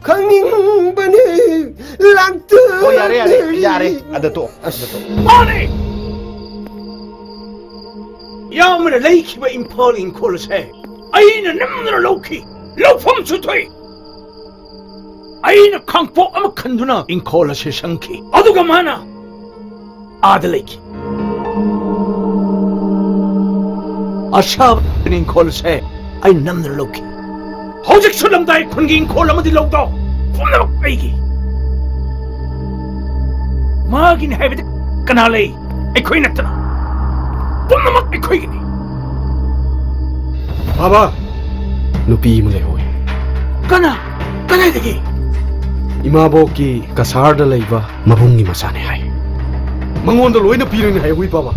ꯈꯪꯅꯤꯡꯕꯅꯤ ꯂꯥꯛꯇ꯫ ꯑꯣ, ꯌꯥꯔꯦ, ꯌꯥꯔꯦ, ꯌꯥꯔꯦ꯫ ꯑꯗ ꯇꯣꯛꯑꯣ, ꯑꯗ ꯇꯣꯛꯑꯣ꯫ ꯃꯥꯅꯦ! ꯏꯌꯥꯝꯕꯅ ꯂꯩꯈꯤꯕ ꯏꯝꯐꯥꯜ ꯏꯪꯈꯣꯜ ꯑꯁꯦ ꯑꯩꯅ ꯅꯝꯗꯅ ꯂꯧꯈꯤ꯫ ꯂꯧꯐꯝꯁꯨ ꯊꯣꯛꯏ꯫ ꯑꯩꯅ ꯈꯥꯡꯄꯣꯛ ꯑꯃ ꯈꯟꯗꯨꯅ ꯏꯪꯈꯣꯜ ꯑꯁꯤ ꯁꯪꯈꯤ꯫ ꯑꯗꯨꯒ ꯃꯥꯅ ꯑꯥꯗ ꯂꯩꯈꯤ꯫ ꯑꯁꯥꯕ ꯏꯪꯈꯣꯜꯁꯦ ꯑꯩ ꯅꯝꯗꯨꯅ ꯂꯧꯈꯤ꯫ ꯍꯧꯖꯤꯛꯁꯨ ꯂꯝꯗꯥꯏ ꯈꯨꯟꯒꯤ ꯏꯪꯈꯣꯜ ꯑꯃꯗꯤ ꯂꯧꯗꯣ ꯄꯨꯝꯅꯃꯛ ꯑꯩꯒꯤ꯫ ꯃꯥꯒꯤꯅꯤ ꯍꯥꯏꯕꯗꯤ ꯀꯅꯥ ꯂꯩ? ꯑꯩꯈꯣꯏ ꯅꯠꯇꯅ꯫ ꯄꯨꯝꯅꯃꯛ ꯑꯩꯈꯣꯏꯒꯤꯅꯤ꯫ ꯕꯥꯕꯥ, ꯅꯨꯄꯤ ꯑꯃ ꯂꯩꯍꯧꯋꯤ꯫ ꯀꯅꯥ? ꯀꯗꯥꯏꯗꯒꯤ? ꯏꯃꯥꯕꯣꯛꯀꯤ ꯀꯁꯥꯔꯗ ꯂꯩꯕ ꯃꯕꯨꯡꯒꯤ ꯃꯆꯥꯅꯤ ꯍꯥꯏ꯫ ꯃꯉꯣꯟꯗ ꯂꯣꯏꯅ ꯄꯤꯔꯅꯤ ꯍꯥꯏꯍꯧꯋꯤ, ꯕꯥꯕꯥ꯫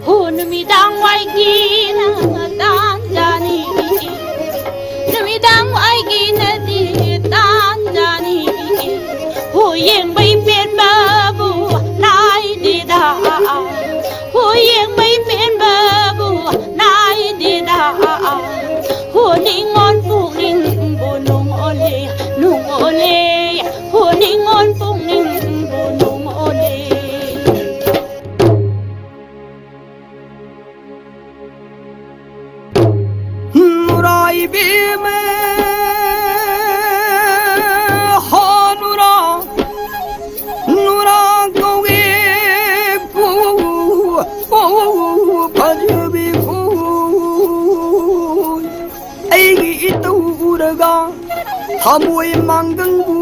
ꯍꯣ, ꯅꯨꯃꯤꯗꯥꯡ ꯋꯥꯏꯒꯤ ꯅꯪꯅ ꯇꯥꯟꯖꯥꯅꯤ, ꯅꯨꯃꯤꯗꯥꯡ ꯋꯥꯏꯒꯤ ꯅꯗꯤ ꯇꯥꯟꯖꯥꯅꯤ꯫ ꯍꯣ, ꯌꯦꯡꯕꯩ ꯄꯦꯟꯕꯕꯨ ꯅꯥꯏꯗꯦꯗ, ꯍꯣ, ꯌꯦꯡꯕꯩ ꯄꯦꯟꯕꯕꯨ ꯅꯥꯏꯗꯦꯗ꯫ ꯍꯣ, ꯅꯤꯉꯣꯜ ꯄꯨꯛꯅꯤꯡꯕꯨ ꯅꯨꯡ ꯑꯣꯜꯂꯦ, ꯅꯨꯡ ꯑꯣꯜꯂꯦ꯫ ꯍꯣ, ꯅꯤꯉꯣꯜ ꯄꯨꯛꯅꯤꯡꯕꯨ ꯅꯨꯡ ꯑꯣꯜꯂꯦ꯫ ꯅꯨꯔꯥ ꯏꯕꯦꯝꯃ, ꯍꯣ ꯅꯨꯔꯥ, ꯅꯨꯔꯥ ꯀꯧꯏ ꯀꯣ, ꯐꯖꯕꯤ ꯀꯣ꯫ ꯑꯩꯒꯤ ꯏꯇꯧ ꯎꯔꯒ ꯊꯃꯣꯏ ꯃꯥꯡꯒꯪꯕꯨ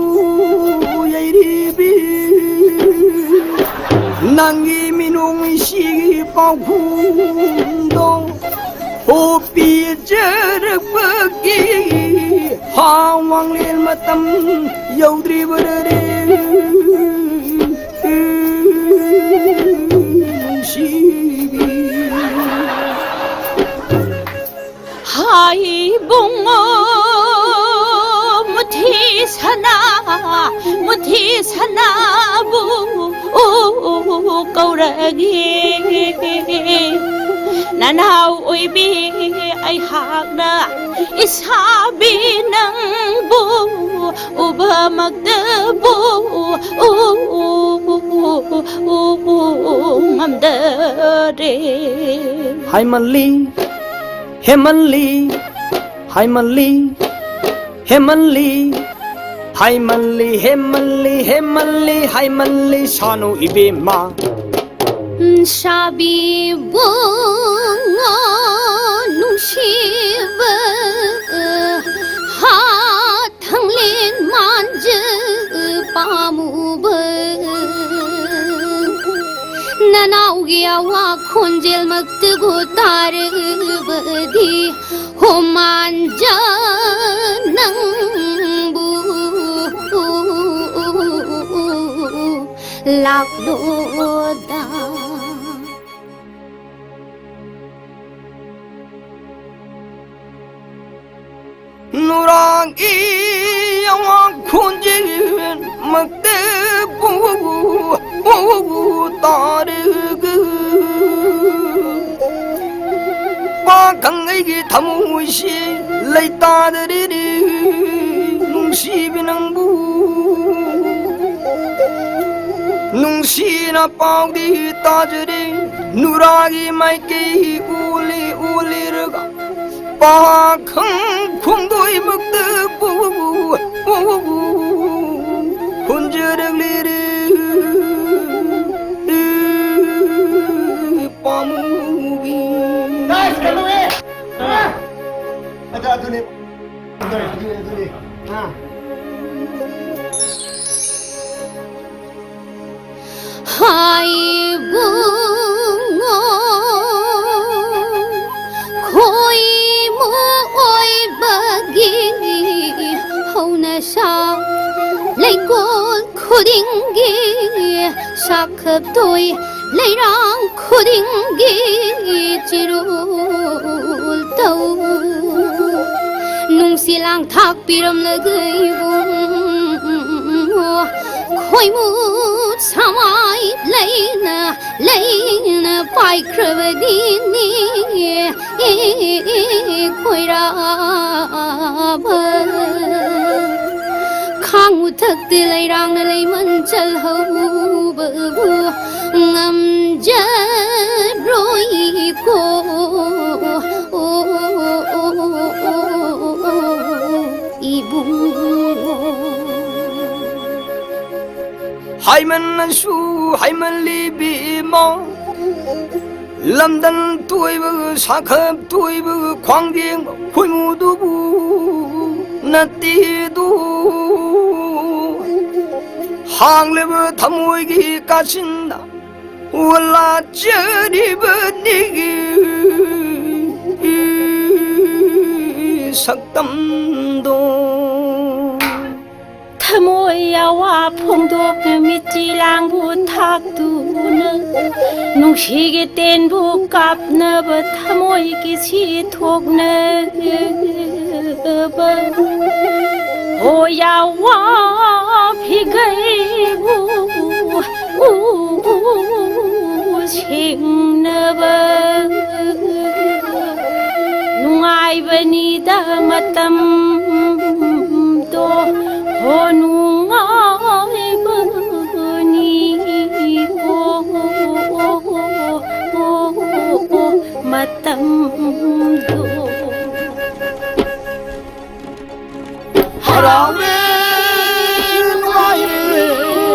ꯌꯩꯔꯤꯕꯤ꯫ ꯅꯪꯒꯤ ꯃꯤꯅꯨꯡꯁꯤꯒꯤ ꯄꯥꯎꯈꯨꯝꯗꯣ ꯍꯣꯄꯤꯖꯔꯛꯄꯒꯤ ꯍꯥ ꯋꯥꯡꯂꯦꯟ ꯃꯇꯝ ꯌꯧꯗ꯭ꯔꯤꯕꯔꯦ ꯅꯨꯡꯁꯤꯕꯤ꯫ ꯍꯥ ꯏꯕꯨꯡꯉꯣ, ꯃꯨꯊꯤ ꯁꯅꯥ, ꯃꯨꯊꯤ ꯁꯅꯥꯕꯨ ꯀꯧꯔꯒꯦ꯫ ꯅꯅꯥꯎ ꯑꯣꯏꯕꯤ ꯑꯩꯍꯥꯛꯅ ꯏꯁꯥꯕꯤ ꯅꯪꯕꯨ ꯎꯕꯃꯛꯇꯕꯨ ꯎ, ꯎ, ꯎ, ꯎ, ꯎ, ꯎ, ꯎ ꯉꯝꯗꯔꯦ꯫ ꯍꯥꯏꯃꯜꯂꯤ, ꯍꯦꯃꯜꯂꯤ, ꯍꯥꯏꯃꯜꯂꯤ, ꯍꯦꯃꯜꯂꯤ, ꯍꯥꯏꯃꯜꯂꯤ, ꯍꯦꯃꯜꯂꯤ, ꯍꯦꯃꯜꯂꯤ, ꯍꯥꯏꯃꯜꯂꯤ, ꯁꯥꯅꯨ ꯏꯕꯦꯝꯃ꯫ ꯁꯥꯕꯤꯕꯨꯡꯉꯣ ꯅꯨꯡꯁꯤꯕ ꯍꯥ ꯊꯥꯡꯂꯦꯟ ꯃꯥꯟꯖ ꯄꯥꯝꯃꯨꯕ ꯅꯅꯥꯎꯒꯤ ꯑꯋꯥ ꯈꯣꯟꯖꯦꯜꯃꯛꯇꯕꯨ ꯇꯥꯔꯕꯗꯤ ꯍꯣꯃꯥꯟꯖ ꯅꯪꯕꯨ ꯂꯥꯛꯂꯣꯗ꯫ ꯅꯨꯔꯥꯒꯤ ꯑꯋꯥꯡ ꯈꯣꯟꯖꯦꯜꯃꯛꯇꯕꯨ ꯇꯥꯔꯒ ꯄꯥꯈꯪ ꯑꯩꯒꯤ ꯊꯃꯣꯏꯁꯤ ꯂꯩꯇꯥꯗꯔꯤꯅꯤ꯫ ꯅꯨꯡꯁꯤꯕꯤ ꯅꯪꯕꯨ ꯅꯨꯡꯁꯤꯅ ꯄꯥꯎꯗꯤ ꯇꯥꯖꯔꯦ꯫ ꯅꯨꯔꯥꯒꯤ ꯃꯥꯏꯀꯩ ꯎꯂꯤ ꯎꯂꯤꯔꯒ ꯄꯥꯈꯪ ꯈꯣꯡꯗꯣꯏꯃꯛꯇꯕꯨ ꯍꯨꯟꯖꯔꯛꯂꯤꯔꯦ ꯄꯥꯝꯃꯨꯕꯤ꯫ ꯑꯗ ꯑꯗꯨꯅꯦ꯫ ꯑꯗꯨꯅꯦ, ꯑꯗꯨꯅꯦ꯫ ꯑꯥ꯫ ꯍꯥꯏꯕꯨꯡꯉꯣ ꯈꯣꯏꯃꯨ ꯑꯣꯏꯕꯒꯤ ꯍꯧꯅꯁꯥ ꯂꯩꯀꯣꯜ ꯈꯨꯗꯤꯡꯒꯤ ꯁꯥꯈꯛꯇꯣꯏ ꯂꯩꯔꯥꯡ ꯈꯨꯗꯤꯡꯒꯤ ꯆꯤꯔꯨꯜ ꯇꯧ ꯅꯨꯡꯁꯤ ꯂꯥꯡ ꯊꯥꯛꯄꯤꯔꯝꯂꯒ ꯏꯕꯨꯡꯉꯣ, ꯈꯣꯏꯃꯨ ꯁꯃꯥꯏ ꯂꯩꯅ ꯂꯩꯅ ꯄꯥꯏꯈ꯭ꯔꯕꯗꯤꯅꯦ ꯈꯣꯏꯔꯥꯕ꯫ ꯈꯥꯡ ꯃꯊꯛꯇ ꯂꯩꯔꯥꯡꯅ ꯂꯩꯃꯟ ꯆꯜꯍꯧꯕꯕꯨ ꯉꯝꯖꯔꯣꯏꯀꯣ꯫ ꯏꯕꯨꯡꯉꯣ꯫ ꯍꯥꯏꯃꯟꯅꯁꯨ ꯍꯥꯏꯃꯜꯂꯤꯕꯤꯃ, ꯂꯝꯗꯝ ꯇꯣꯏꯕ, ꯁꯥꯈꯞ ꯇꯣꯏꯕ, ꯈ꯭ꯋꯥꯡꯗꯦꯡ ꯈꯣꯏꯃꯨꯗꯨꯕꯨ ꯅꯠꯇꯦꯗꯨ꯫ ꯍꯥꯡꯂꯕ ꯊꯃꯣꯏꯒꯤ ꯀꯥꯆꯤꯟꯗ ꯋꯥꯂꯥꯖꯔꯤꯕꯅꯤ ꯁꯛꯇꯝꯗꯣ꯫ ꯊꯃꯣꯏ ꯑꯋꯥ ꯐꯣꯡꯗꯣꯛꯅ ꯃꯤꯠꯆꯤ ꯂꯥꯡꯕꯨ ꯊꯥꯛꯇꯨꯅ, ꯅꯨꯡꯁꯤꯒꯤ ꯇꯦꯟꯕꯨ ꯀꯥꯞꯅꯕ ꯊꯃꯣꯏꯒꯤ ꯁꯤ ꯊꯣꯛꯅꯕ꯫ ꯍꯣ ꯌꯥꯋꯥ ꯐꯤꯒꯩꯕꯨ ꯎ ꯁꯦꯡꯅꯕ꯫ ꯅꯨꯡꯉꯥꯏꯕꯅꯤꯗ ꯃꯇꯝꯗꯣ, ꯍꯣ ꯅꯨꯡꯉꯥꯏꯕꯅꯤꯀꯣ ꯃꯇꯝꯗꯣ꯫ ꯍꯔꯥꯎꯔꯦ, ꯅꯨꯡꯉꯥꯏꯔꯦ,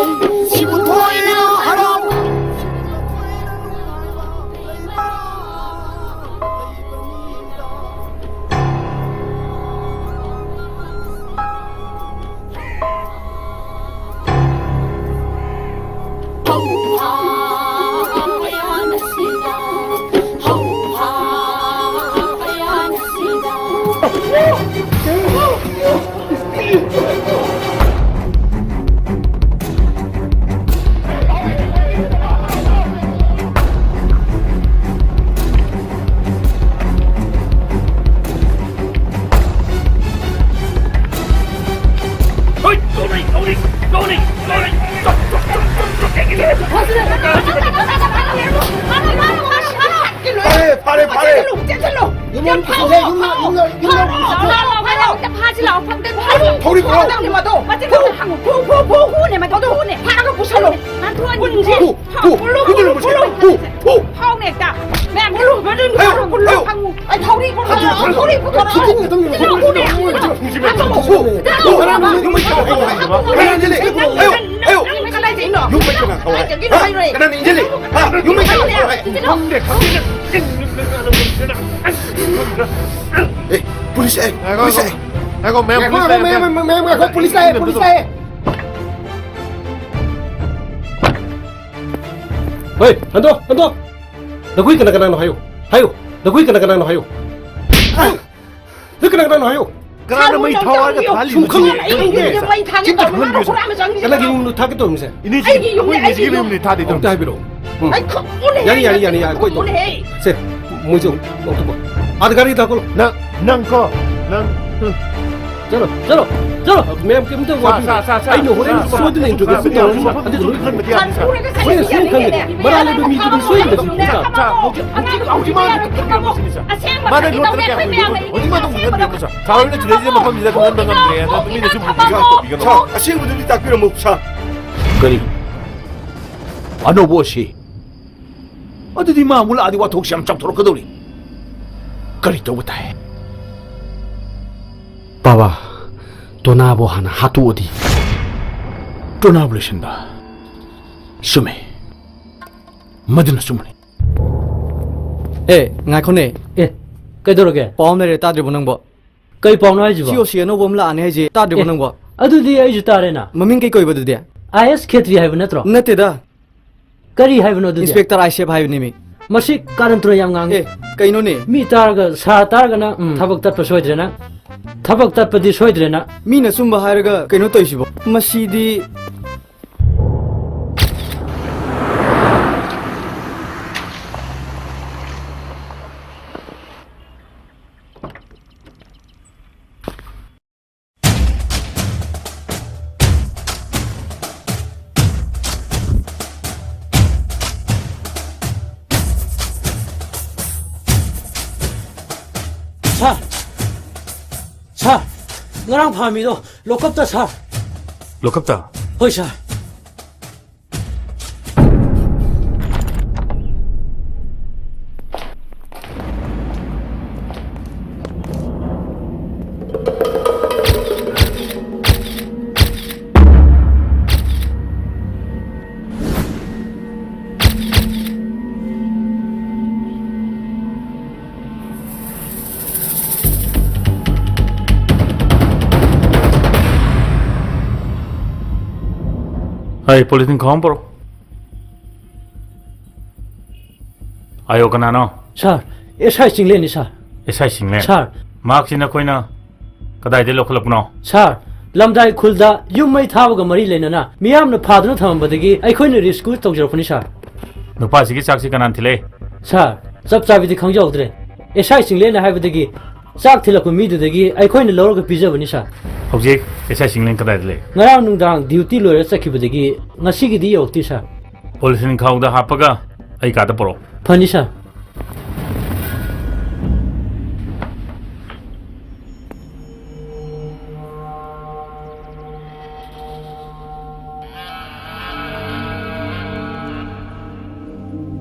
ꯁꯤꯕꯨ ꯊꯣꯏꯅ ꯍꯔꯥꯎ꯫ ꯐꯥꯔꯦ, ꯐꯥꯔꯦ, ꯐꯥꯔꯦ꯫ ꯆꯦꯜꯂꯨ, ꯆꯦꯜꯂꯨ꯫ ꯌꯨꯝ ꯌꯨꯝ ꯌꯨꯝ ꯌꯨꯝ ꯌꯨꯝ ꯌꯨꯝ ꯐꯥꯔꯣ, ꯐꯥꯔꯣ, ꯑꯝꯇ ꯐꯥꯁꯤ ꯂꯥꯛꯑꯣ, ꯑꯝꯇ ꯐꯥꯁꯤ꯫ ꯊꯧꯔꯤ ꯄꯨꯔꯛꯑꯣ꯫ ꯃꯗꯣ, ꯃꯆꯤꯟ ꯃꯗꯣ ꯍꯥꯡꯉꯨ, ꯐꯨ, ꯐꯨ, ꯐꯨ, ꯐꯨꯅꯦ, ꯃꯗꯣ ꯐꯨꯅꯦ꯫ ꯐꯥꯔꯒ ꯄꯨꯁꯜꯂꯨ꯫ ꯅꯥꯟꯊꯣꯛꯍꯟꯁꯦ꯫ ꯐꯨ, ꯐꯨ, ꯐꯨ, ꯐꯨ, ꯐꯨ, ꯐꯨ꯫ ꯐꯥꯎꯅꯦ ꯍꯦꯛꯇ꯫ ꯃꯌꯥꯝ ꯐꯨꯜꯂꯨ, ꯐꯨꯜꯂꯨ, ꯐꯨꯜꯂꯨ, ꯐꯨꯜꯂꯨ꯫ ꯑꯩ ꯊꯧꯔꯤ ꯄꯨꯔꯛꯑꯣ, ꯊꯧꯔꯤ ꯄꯨꯊꯣꯔꯛꯑꯣ꯫ ꯐꯨꯜꯂꯨ, ꯐꯨꯜꯂꯨ꯫ ꯐꯨꯜꯂꯨ, ꯐꯨꯜꯂꯨ꯫ ꯀꯅꯥ ꯂꯩ? ꯑꯌꯣ, ꯑꯌꯣ꯫ ꯌꯨꯝ ꯃꯩ ꯀꯅꯥ ꯊꯥꯎ ꯍꯥꯏ? ꯀꯅꯥꯅ ꯏꯟꯖꯜꯂꯤ? ꯍꯥ? ꯌꯨꯝ ꯃꯩ ꯀꯅꯥ ꯊꯥꯎ ꯍꯥꯏ? ꯈꯪꯗꯦ, ꯈꯪꯗꯦ꯫ ꯑꯦ, ꯄꯨꯂꯤꯁ ꯑꯦ, ꯉꯥꯏꯈꯣ, ꯄꯨꯂꯤꯁ ꯑꯦ꯫ ꯉꯥꯏꯈꯣ, ꯃꯦꯝ, ꯉꯥꯏꯈꯣ, ꯄꯨꯂꯤꯁ ꯂꯥꯛꯑꯦ, ꯃꯦꯝ, ꯃꯦꯝ, ꯃꯦꯝ, ꯉꯥꯏꯈꯣ, ꯄꯨꯂꯤꯁ ꯂꯥꯛꯑꯦ, ꯄꯨꯂꯤꯁ ꯂꯥꯛꯑꯦ꯫ ꯍꯣꯏ, ꯍꯟꯗꯣ, ꯍꯟꯗꯣ꯫ ꯅꯈꯣꯏ ꯀꯅꯥ ꯀꯅꯥꯅꯣ ꯍꯥꯏꯌꯨ꯫ ꯍꯥꯏꯌꯨ꯫ ꯅꯈꯣꯏ ꯀꯅꯥ ꯀꯅꯥꯅꯣ ꯍꯥꯏꯌꯨ꯫ ꯅꯈꯣꯏ ꯀꯅꯥ ꯀꯅꯥꯅꯣ ꯍꯥꯏꯌꯨ꯫ ꯀꯅꯥꯅ ꯃꯩ ꯊꯥꯎ ꯍꯥꯏꯔꯒ ꯊꯥꯜꯂꯤꯕꯁꯤ? ꯁꯨꯝ ꯈꯪꯉꯦ, ꯑꯩ ꯏꯅꯦ, ꯃꯩ ꯊꯥꯒꯦ ꯁꯤꯝꯇ ꯇꯧꯔꯒ ꯈꯪꯍꯟꯕꯤꯌꯨꯁꯦ꯫ ꯃꯥꯅ ꯈꯨꯔꯥ ꯑꯃ ꯆꯪꯉꯤꯁꯦ꯫ ꯀꯅꯥꯒꯤ ꯌꯨꯝꯅꯣ ꯊꯥꯒꯦ ꯇꯧꯔꯝꯃꯤꯁꯦ? ꯏꯅꯦ, ꯑꯩꯒꯤ ꯌꯨꯝꯅꯦ, ꯑꯩꯒꯤ ꯑꯩꯈꯣꯏ ꯌꯨꯝꯅꯦ꯫ ꯏꯅꯦꯒꯤ ꯌꯨꯝꯅꯦ ꯊꯥꯗꯦ ꯑꯝꯇ ꯇꯧꯔꯝꯃꯤꯁꯦ꯫ ꯍꯥꯏꯕꯤꯔꯛꯑꯣ꯫ ꯎꯝ꯫ ꯑꯩ ꯈꯪꯉꯨꯅꯦ, ꯌꯥꯅꯤ, ꯌꯥꯅꯤ, ꯌꯥꯅꯤ, ꯌꯥꯅꯤ, ꯀꯣꯏ ꯇꯧ꯫ ꯈꯪꯉꯨꯅꯦ꯫ ꯁꯦ, ꯃꯣꯏꯁꯨ ꯂꯧꯊꯣꯛꯄ꯫ ꯑꯥꯗ ꯒꯥꯔꯤ ꯊꯥꯎ ꯀꯣꯜꯂꯣ꯫ ꯅꯪ, ꯅꯪ ꯀꯣ, ꯅꯪ, ꯎꯝ꯫ ꯆꯠꯂꯣ, ꯆꯠꯂꯣ, ꯆꯠꯂꯣ꯫ ꯃꯌꯥꯝ ꯀꯩꯝꯇ ꯁꯥ, ꯋꯥꯕꯤꯌꯨ꯫ ꯁꯥ, ꯁꯥ, ꯁꯥ, ꯑꯩꯅ ꯍꯣꯔꯦꯟ ꯁꯥ, ꯁꯣꯏꯗꯅ ꯁꯥ, ꯏꯟꯇ꯭ꯔꯣꯗ꯭ꯌꯨꯁ ꯁꯥ, ꯇꯧꯔꯅꯤ꯫ ꯁꯥ, ꯑꯗꯨꯗꯨꯅ ꯁꯥ, ꯁꯥ, ꯍꯣꯔꯦꯟ ꯁꯣꯏꯗꯅ ꯈꯪꯒꯅꯤ꯫ ꯃꯔꯥꯜ ꯂꯩꯕ ꯃꯤꯗꯨꯗꯤ ꯁꯣꯏꯗꯅ ꯁꯤꯈꯤꯕ ꯇꯥꯕꯅꯤ꯫ ꯁꯥ, ꯍꯧꯖꯤꯛ, ꯍꯧꯖꯤꯛ ꯃꯥ ꯃꯥꯅ ꯂꯣꯠꯇꯅ ꯀꯌꯥ ꯀꯨꯏꯔꯦ? ꯍꯧꯖꯤꯛ ꯃꯥ ꯑꯗꯨꯝ ꯈꯪꯍꯟꯕꯤꯔꯝꯃꯣ, ꯁꯥ꯫ ꯁꯥ ꯍꯣꯏꯅ ꯁꯤꯗꯩꯁꯤꯗ ꯃꯐꯝꯁꯤꯗ ꯈꯪꯍꯟꯕ ꯉꯝꯗ꯭ꯔꯦ꯫ ꯑꯗꯨ ꯃꯤꯅ ꯁꯨꯝ ꯁꯥ, ꯑꯁꯦꯡꯕꯗꯨꯗꯤ ꯇꯥꯛꯄꯤꯔꯝꯃꯣ, ꯁꯥ꯫ ꯀꯔꯤ? ꯑꯅꯧꯕ ꯑꯣꯏꯁꯤ꯫ ꯑꯗꯨꯗꯤ ꯃꯥ ꯑꯃꯨꯛ ꯂꯥꯛꯑꯗꯤ ꯋꯥꯊꯣꯛꯁꯤ ꯌꯥꯝ ꯆꯥꯎꯊꯣꯔꯛꯀꯗꯧꯔꯤ꯫ ꯀꯔꯤ ꯇꯧꯕ ꯇꯥꯏ? ꯕꯥꯕꯥ, ꯇꯣꯅꯥꯕꯨ ꯍꯥꯟꯅ ꯍꯥꯠꯇꯣꯛꯑꯗꯤ꯫ ꯇꯣꯅꯥꯕꯨ ꯂꯣꯏꯁꯤꯟꯕ? ꯆꯨꯝꯃꯦ꯫ ꯃꯗꯨꯅ ꯆꯨꯝꯕꯅꯤ꯫ ꯑꯦ, ꯉꯥꯏꯈꯣꯅꯦ꯫ ꯑꯦ, ꯀꯩꯗꯧꯔꯒꯦ? ꯄꯥꯎ ꯑꯃ ꯂꯩꯔꯦ, ꯇꯥꯗ꯭ꯔꯤꯕꯣ ꯅꯪꯕꯣ? ꯀꯩ ꯄꯥꯎꯅꯣ ꯍꯥꯏꯁꯤꯕꯣ? ꯁꯤ ꯑꯣ ꯁꯤ ꯑꯅꯧꯕ ꯑꯃ ꯂꯥꯛꯑꯅꯤ ꯍꯥꯏꯁꯦ, ꯇꯥꯗ꯭ꯔꯤꯕꯣ ꯑꯦ, ꯅꯪꯕꯣ? ꯑꯗꯨꯗꯤ ꯑꯩꯁꯨ ꯇꯥꯔꯦꯅ꯫ ꯃꯃꯤꯡ ꯀꯩ ꯀꯧꯏꯕ ꯑꯗꯨꯗꯤ? ꯑꯥꯏ ꯑꯦꯁ ꯈꯦꯇ꯭ꯔꯤ ꯍꯥꯏꯕ ꯅꯠꯇ꯭ꯔꯣ? ꯅꯠꯇꯦꯗ꯫ ꯀꯔꯤ ꯍꯥꯏꯕꯅꯣ ꯑꯗꯨꯗꯤ? ꯏꯟꯁꯄꯦꯛꯇꯔ ꯑꯥꯏꯁꯦꯞ ꯍꯥꯏꯕꯅꯦꯃꯤ꯫ ꯃꯁꯤ ꯀꯥꯔꯟ ꯇꯨꯔꯟ ꯌꯥꯝ ꯉꯥꯡꯉꯤ꯫ ꯑꯦ, ꯀꯩꯅꯣꯅꯦ? ꯃꯤ ꯇꯥꯔꯒ, ꯁꯥꯔ ꯇꯥꯔꯒꯅ, ꯎꯝ, ꯊꯕꯛ ꯇꯠꯄ ꯁꯣꯏꯗ꯭ꯔꯦꯅ꯫ ꯊꯕꯛ ꯇꯠꯄꯗꯤ ꯁꯣꯏꯗ꯭ꯔꯦꯅ꯫ ꯃꯤꯅ ꯑꯆꯨꯝꯕ ꯍꯥꯏꯔꯒ ꯀꯩꯅꯣ ꯇꯧꯔꯤꯁꯤꯕꯣ? ꯃꯁꯤꯗꯤ꯫ ꯁꯥꯔ, ꯁꯥꯔ, ꯉꯔꯥꯡ ꯐꯥꯍꯟꯕꯤꯗꯣ ꯂꯣꯀꯞꯇ, ꯁꯥꯔ꯫ ꯂꯣꯀꯞꯇ? ꯍꯣꯏ, ꯁꯥꯔ꯫ ꯍꯩ, ꯄꯣꯂꯤꯊꯤꯟ ꯈꯥꯎ ꯑꯃ ꯄꯨꯔꯛꯑꯣ꯫ ꯑꯥꯏ ꯑꯣ ꯀꯅꯥꯅꯣ? ꯁꯥꯔ, ꯑꯦꯁ ꯑꯥꯏ ꯆꯤꯡꯂꯦꯟꯅꯤ, ꯁꯥꯔ꯫ ꯑꯦꯁ ꯑꯥꯏ ꯆꯤꯡꯂꯦꯟ? ꯁꯥꯔ꯫ ꯃꯍꯥꯛꯁꯤ ꯅꯈꯣꯏꯅ ꯀꯗꯥꯏꯗꯒꯤ ꯂꯧꯈꯠꯂꯛꯄꯅꯣ? ꯁꯥꯔ, ꯂꯝꯗꯥꯏ ꯈꯨꯜꯗ ꯌꯨꯝ ꯃꯩ ꯊꯥꯕꯒ ꯃꯔꯤ ꯂꯩꯅꯅ ꯃꯤꯌꯥꯝꯅ ꯐꯥꯗꯨꯅ ꯊꯝꯃꯝꯕꯗꯒꯤ ꯑꯩꯈꯣꯏꯅ ꯔꯦꯁꯀ꯭ꯌꯨ ꯇꯧꯖꯔꯛꯄꯅꯤ, ꯁꯥꯔ꯫ ꯅꯨꯄꯥꯁꯤꯒꯤ ꯆꯥꯛꯁꯤ ꯀꯅꯥꯅ ꯊꯤꯜꯂꯛꯏ? ꯁꯥꯔ, ꯆꯞ ꯆꯥꯕꯤꯗꯤ ꯈꯪꯖꯍꯧꯗ꯭ꯔꯦ꯫ ꯑꯦꯁ ꯑꯥꯏ ꯆꯤꯡꯂꯦꯟꯅ ꯍꯥꯏꯕꯗꯒꯤ ꯆꯥꯛ ꯊꯤꯜꯂꯛꯄ ꯃꯤꯗꯨꯗꯒꯤ ꯑꯩꯈꯣꯏꯅ ꯂꯧꯔꯒ ꯄꯤꯖꯕꯅꯤ, ꯁꯥꯔ꯫ ꯍꯧꯖꯤꯛ ꯑꯦꯁ ꯑꯥꯏ ꯆꯤꯡꯂꯦꯟ ꯀꯗꯥꯏꯗ ꯂꯩ? ꯉꯔꯥꯡ ꯅꯨꯡꯗꯥꯡ ꯗ꯭ꯌꯨꯇꯤ ꯂꯣꯏꯔ ꯆꯠꯈꯤꯕꯗꯒꯤ ꯉꯁꯤꯒꯤꯗꯤ ꯌꯧꯔꯛꯇꯦ, ꯁꯥꯔ꯫ ꯄꯣꯂꯤꯊꯤꯟ ꯈꯥꯎꯗ ꯍꯥꯞꯄꯒ ꯑꯩ ꯀꯥꯗ ꯄꯨꯔꯛꯑꯣ꯫ ꯐꯅꯤ, ꯁꯥꯔ꯫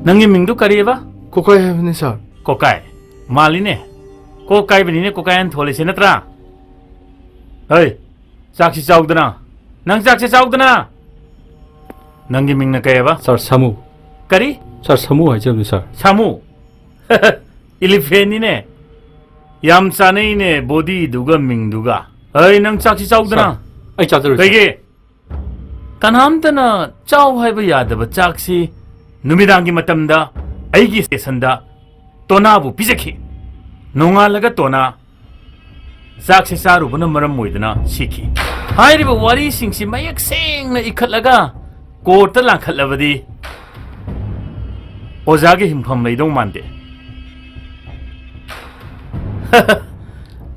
ꯅꯪꯒꯤ ꯃꯤꯡꯗꯨ ꯀꯔꯤꯑꯕ? ꯀꯣꯀꯥꯏ ꯍꯥꯏꯕꯅꯤ, ꯁꯥꯔ꯫ ꯀꯣꯀꯥꯏ? ꯃꯥꯜꯂꯤꯅꯦ꯫ ꯀꯣꯛ ꯀꯥꯏꯕꯅꯤꯅꯦ ꯀꯣꯀꯥꯏ ꯍꯥꯏꯅ ꯊꯣꯜꯂꯤꯁꯦ ꯅꯠꯇ꯭ꯔꯥ? ꯍꯩ, ꯆꯥꯛꯁꯤ ꯆꯥꯎꯗꯅ꯫ ꯅꯪ ꯆꯥꯛꯁꯤ ꯆꯥꯎꯗꯅ꯫ ꯅꯪꯒꯤ ꯃꯤꯡꯅ ꯀꯩꯑꯕ? ꯁꯥꯔ, ꯁꯥꯃꯨ꯫ ꯀꯔꯤ? ꯁꯥꯔ, ꯁꯥꯃꯨ ꯍꯥꯏꯖꯕꯅꯤ, ꯁꯥꯔ꯫ ꯁꯥꯃꯨ? ꯏꯂꯤꯐꯦꯟꯅꯤꯅꯦ꯫ ꯌꯥꯝ ꯆꯥꯅꯩꯅꯦ ꯕꯣꯗꯤꯗꯨꯒ ꯃꯤꯡꯗꯨꯒ꯫ ꯍꯩ, ꯅꯪ ꯆꯥꯛꯁꯤ ꯆꯥꯎꯗꯅ꯫ ꯁꯥꯔ, ꯑꯩ ꯆꯥꯖꯔꯣꯏ, ꯁꯥꯔ꯫ ꯀꯩꯒꯤ? ꯀꯅꯥꯝꯇꯅ ꯆꯥꯎ ꯍꯥꯏꯕ ꯌꯥꯗꯕ ꯆꯥꯛꯁꯤ ꯅꯨꯃꯤꯗꯥꯡꯒꯤ ꯃꯇꯝꯗ ꯑꯩꯒꯤ ꯁ꯭ꯇꯦꯁꯟꯗ ꯇꯣꯅꯥꯕꯨ ꯄꯤꯖꯈꯤ꯫ ꯅꯣꯡꯉꯥꯜꯂꯒ ꯇꯣꯅꯥ ꯆꯥꯛꯁꯦ ꯆꯥꯔꯨꯕꯅ ꯃꯔꯝ ꯑꯣꯏꯗꯨꯅ ꯁꯤꯈꯤ꯫ ꯍꯥꯏꯔꯤꯕ ꯋꯥꯔꯤꯁꯤꯡꯁꯤ ꯃꯌꯦꯛ ꯁꯦꯡꯅ ꯏꯈꯠꯂꯒ ꯀꯣꯔꯠꯇ ꯂꯥꯡꯈꯠꯂꯕꯗꯤ ꯑꯣꯖꯥꯒꯤ ꯍꯤꯡꯐꯝ ꯂꯩꯗꯧ ꯃꯥꯟꯗꯦ꯫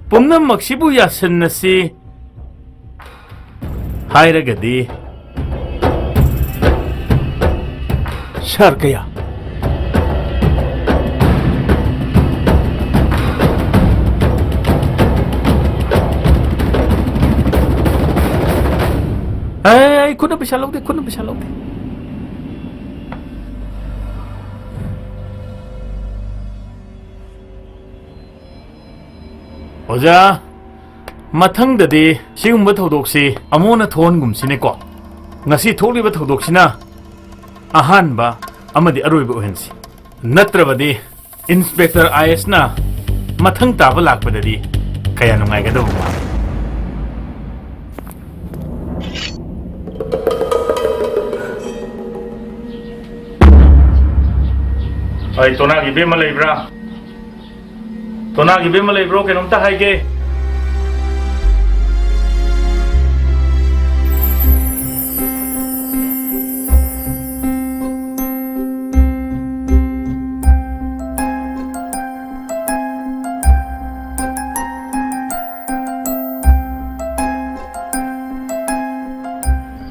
ꯄꯨꯝꯅꯃꯛꯁꯤꯕꯨ ꯌꯥꯁꯤꯟꯅꯁꯤ ꯍꯥꯏꯔꯒꯗꯤ꯫ ꯁꯥꯔ, ꯀꯌꯥ? ꯈꯨꯠꯅ ꯄꯩꯁꯥ ꯂꯧꯗꯦ, ꯈꯨꯠꯅ ꯄꯩꯁꯥ ꯂꯧꯗꯦ꯫ ꯑꯣꯖꯥ, ꯃꯊꯪꯗꯗꯤ ꯁꯤꯒꯨꯝꯕ ꯊꯧꯗꯣꯛꯁꯤ ꯑꯃꯨꯛ ꯍꯟꯅ ꯊꯣꯛꯍꯟꯒꯨꯝꯁꯤꯅꯦꯀꯣ꯫ ꯉꯁꯤ ꯊꯣꯛꯂꯤꯕ ꯊꯧꯗꯣꯛꯁꯤꯅ ꯑꯍꯥꯟꯕ ꯑꯃꯗꯤ ꯑꯔꯣꯏꯕ ꯑꯣꯏꯍꯟꯁꯤ꯫ ꯅꯠꯇ꯭ꯔꯕꯗꯤ ꯏꯟꯁꯄꯦꯛꯇꯔ ꯑꯥꯏ ꯑꯦꯁꯅ ꯃꯊꯪ ꯇꯥꯕ ꯂꯥꯛꯄꯗꯗꯤ ꯀꯌꯥ ꯅꯨꯡꯉꯥꯏꯒꯗꯕ ꯃꯥꯜꯂꯤ꯫ ꯑꯩ ꯇꯣꯅꯥꯒꯤ ꯕꯦꯝꯃ ꯂꯩꯕ꯭ꯔꯥ? ꯇꯣꯅꯥꯒꯤ ꯕꯦꯝꯃ ꯂꯩꯕ꯭ꯔꯣ? ꯀꯩꯅꯣꯝꯇ ꯍꯥꯏꯒꯦ꯫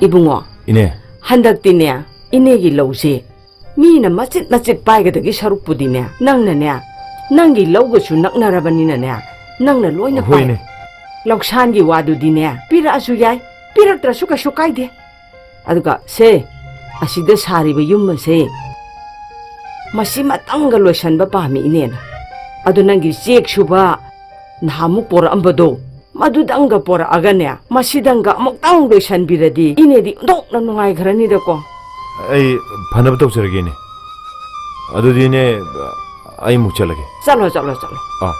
ꯏꯕꯨꯡꯉꯣ, ꯏꯅꯦ꯫ ꯍꯟꯗꯛꯇꯤꯅꯦ, ꯏꯅꯦꯒꯤ ꯂꯧꯁꯦ ꯃꯤꯅ ꯃꯆꯤꯠ ꯃꯆꯤꯠ ꯄꯥꯏꯒꯗꯒꯤ ꯁꯔꯨꯛꯄꯨꯗꯤꯅꯦ, ꯅꯪꯅꯅꯦ, ꯅꯪꯒꯤ ꯂꯧꯒꯁꯨ ꯅꯛꯅꯔꯕꯅꯤꯅꯅꯦ, ꯅꯪꯅ ꯂꯣꯏꯅ ꯍꯣꯏ, ꯄꯥꯏ꯫ ꯏꯅꯦ꯫ ꯂꯧꯁꯥꯟꯒꯤ ꯋꯥꯗꯨꯗꯤꯅꯦ, ꯄꯤꯔꯛꯑꯁꯨ ꯌꯥꯏ, ꯄꯤꯔꯛꯇ꯭ꯔꯁꯨ ꯀꯩꯁꯨ ꯀꯥꯏꯗꯦ꯫ ꯑꯗꯨꯒ ꯁꯦ, ꯑꯁꯤꯗ ꯁꯥꯔꯤꯕ ꯌꯨꯝ ꯑꯁꯦ, ꯃꯁꯤꯃꯇꯪꯒ ꯂꯣꯏꯁꯟꯕ ꯄꯥꯝꯃꯤ ꯏꯅꯦꯅ꯫ ꯑꯗꯨ ꯅꯪꯒꯤ ꯆꯦꯛ ꯁꯨꯕ ꯅꯍꯥꯟꯃꯨꯛ ꯄꯣꯔꯛꯑꯝꯕꯗꯣ, ꯃꯗꯨꯗꯪꯒ ꯄꯣꯔꯛꯑꯒꯅꯦ, ꯃꯁꯤꯗꯪꯒ ꯑꯃꯨꯛꯇꯪ ꯂꯣꯏꯁꯟꯕꯤꯔꯗꯤ ꯏꯅꯦꯗꯤ ꯑꯣꯟꯊꯣꯛꯅ ꯅꯨꯡꯉꯥꯏꯈ꯭ꯔꯅꯤꯗꯀꯣ꯫ ꯑꯩ ꯐꯅꯕ ꯇꯧꯖꯔꯒꯦꯅꯦ꯫ ꯑꯗꯨꯗꯤꯅꯦ, ꯑꯩ ꯑꯃꯨꯛ ꯆꯠꯂꯒꯦ꯫ ꯆꯠꯂꯣ, ꯆꯠꯂꯣ, ꯆꯠꯂꯣ꯫ ꯑꯥ꯫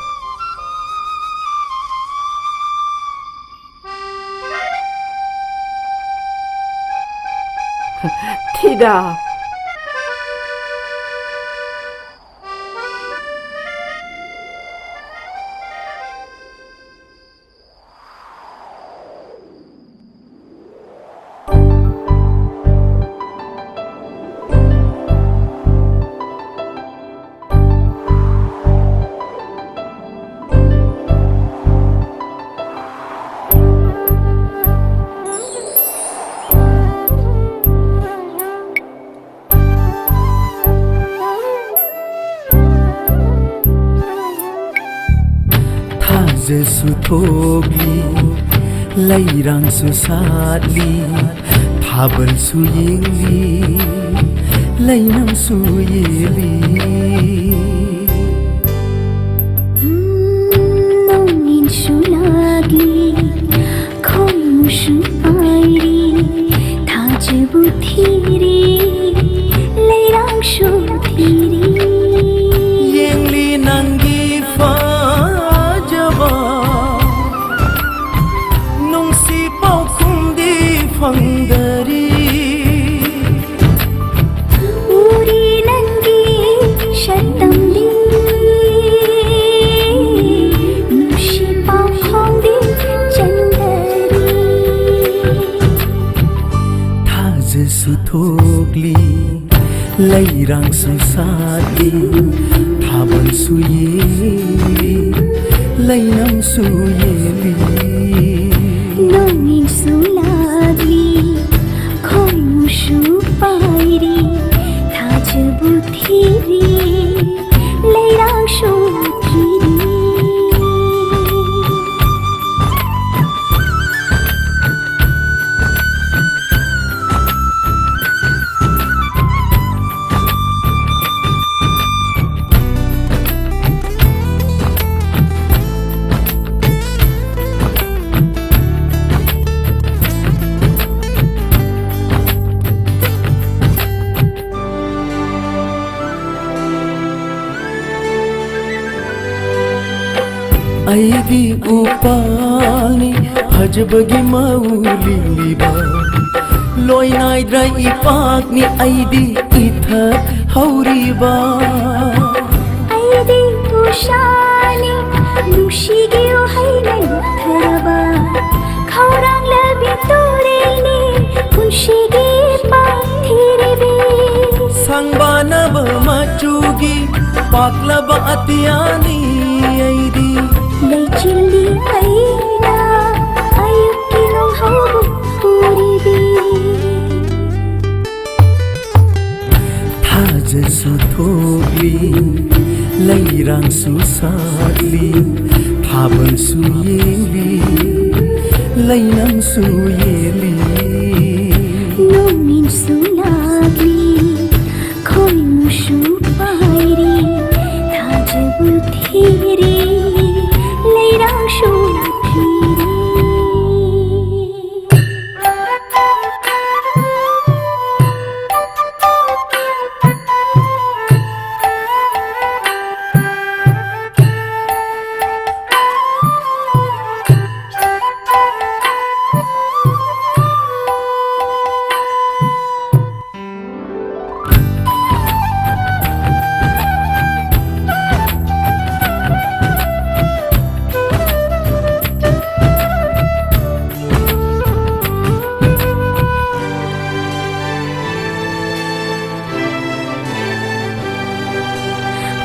ꯊꯤꯗ꯫ ꯊꯥꯖꯁꯨ ꯊꯣꯛꯂꯤ, ꯂꯩꯔꯥꯡꯁꯨ ꯁꯥꯠꯂꯤ, ꯊꯥꯕꯜꯁꯨ ꯌꯦꯡꯂꯤ, ꯂꯩꯅꯝꯁꯨ ꯌꯦꯜꯂꯤ꯫ ꯅꯣꯡꯏꯟꯁꯨ ꯂꯥꯛꯂꯤ, ꯈꯣꯏꯃꯨꯁꯨ ꯄꯥꯏꯔꯤ, ꯊꯥꯖꯕꯨ ꯊꯤꯔꯤ, ꯂꯩꯔꯥꯡꯁꯨ ꯊꯤꯔꯤ꯫ ꯌꯦꯡꯂꯤ ꯅꯪꯒꯤ ꯐꯖꯕ, ꯅꯨꯡꯁꯤ ꯄꯥꯎꯈꯨꯝꯗꯤ ꯐꯪꯗꯔꯤ꯫ ꯎꯔꯤ ꯅꯪꯒꯤ ꯁꯛꯇꯝꯗꯤ, ꯅꯨꯡꯁꯤ ꯄꯥꯎꯈꯨꯝꯗꯤ ꯆꯪꯗꯔꯤ꯫ ꯊꯥꯖꯁꯨ ꯊꯣꯛꯂꯤ, ꯂꯩꯔꯥꯡꯁꯨ ꯁꯥꯠꯂꯤ, ꯊꯥꯕꯜꯁꯨ ꯌꯦꯡꯂꯤ, ꯂꯩꯅꯝꯁꯨ ꯌꯦꯜꯂꯤ꯫ ꯅꯣꯡꯏꯟꯁꯨ ꯂꯥꯛꯂꯤ, ꯈꯣꯏꯃꯨꯁꯨ ꯄꯥꯏꯔꯤ, ꯊꯥꯖꯕꯨ ꯊꯤꯔꯤ, ꯂꯩꯔꯥꯡꯁꯨ ꯊꯤꯔꯤ꯫ ꯑꯩꯗꯤ ꯎꯄꯥꯜꯅꯤ ꯐꯖꯕꯒꯤ ꯃꯧ ꯂꯤꯡꯂꯤꯕ, ꯂꯣꯏ ꯅꯥꯏꯗ꯭ꯔ ꯏꯄꯥꯛꯅꯤ ꯑꯩꯗꯤ ꯏꯊꯛ ꯍꯧꯔꯤꯕ꯫ ꯑꯩꯗꯤ ꯎꯁꯥꯅꯤ ꯅꯨꯡꯁꯤꯒꯤ ꯎꯍꯩꯅ ꯂꯨꯞꯊꯔꯕ, ꯈꯧꯔꯥꯡꯂꯕꯤ ꯇꯨꯔꯦꯜꯅꯤ ꯄꯨꯟꯁꯤꯒꯤ ꯄꯥꯛꯊꯤꯔꯤꯕꯤ꯫ ꯁꯪꯕꯥꯅꯕ ꯃꯆꯨꯒꯤ ꯄꯥꯛꯂꯕ ꯑꯇꯤꯌꯥꯅꯤ ꯑꯩꯗꯤ꯫ ꯂꯩꯆꯤꯜꯂꯤ ꯑꯩꯅ ꯑꯌꯨꯛꯀꯤ ꯅꯣꯡꯍꯧꯕ ꯎꯔꯤꯕꯤ꯫ ꯊꯥꯖꯁꯨ ꯊꯣꯛꯂꯤ, ꯂꯩꯔꯥꯡꯁꯨ ꯁꯥꯠꯂꯤ, ꯊꯥꯕꯜꯁꯨ ꯌꯦꯡꯂꯤ, ꯂꯩꯅꯝꯁꯨ ꯌꯦꯜꯂꯤ꯫ ꯁꯨ ꯂꯥꯛꯂꯤ, ꯈꯣꯏꯃꯨꯁꯨ ꯄꯥꯏꯔꯤ, ꯊꯥꯖꯕ ꯊꯤꯔꯤ, ꯂꯩꯔꯥꯡꯁꯨ ꯊꯤꯔꯤ꯫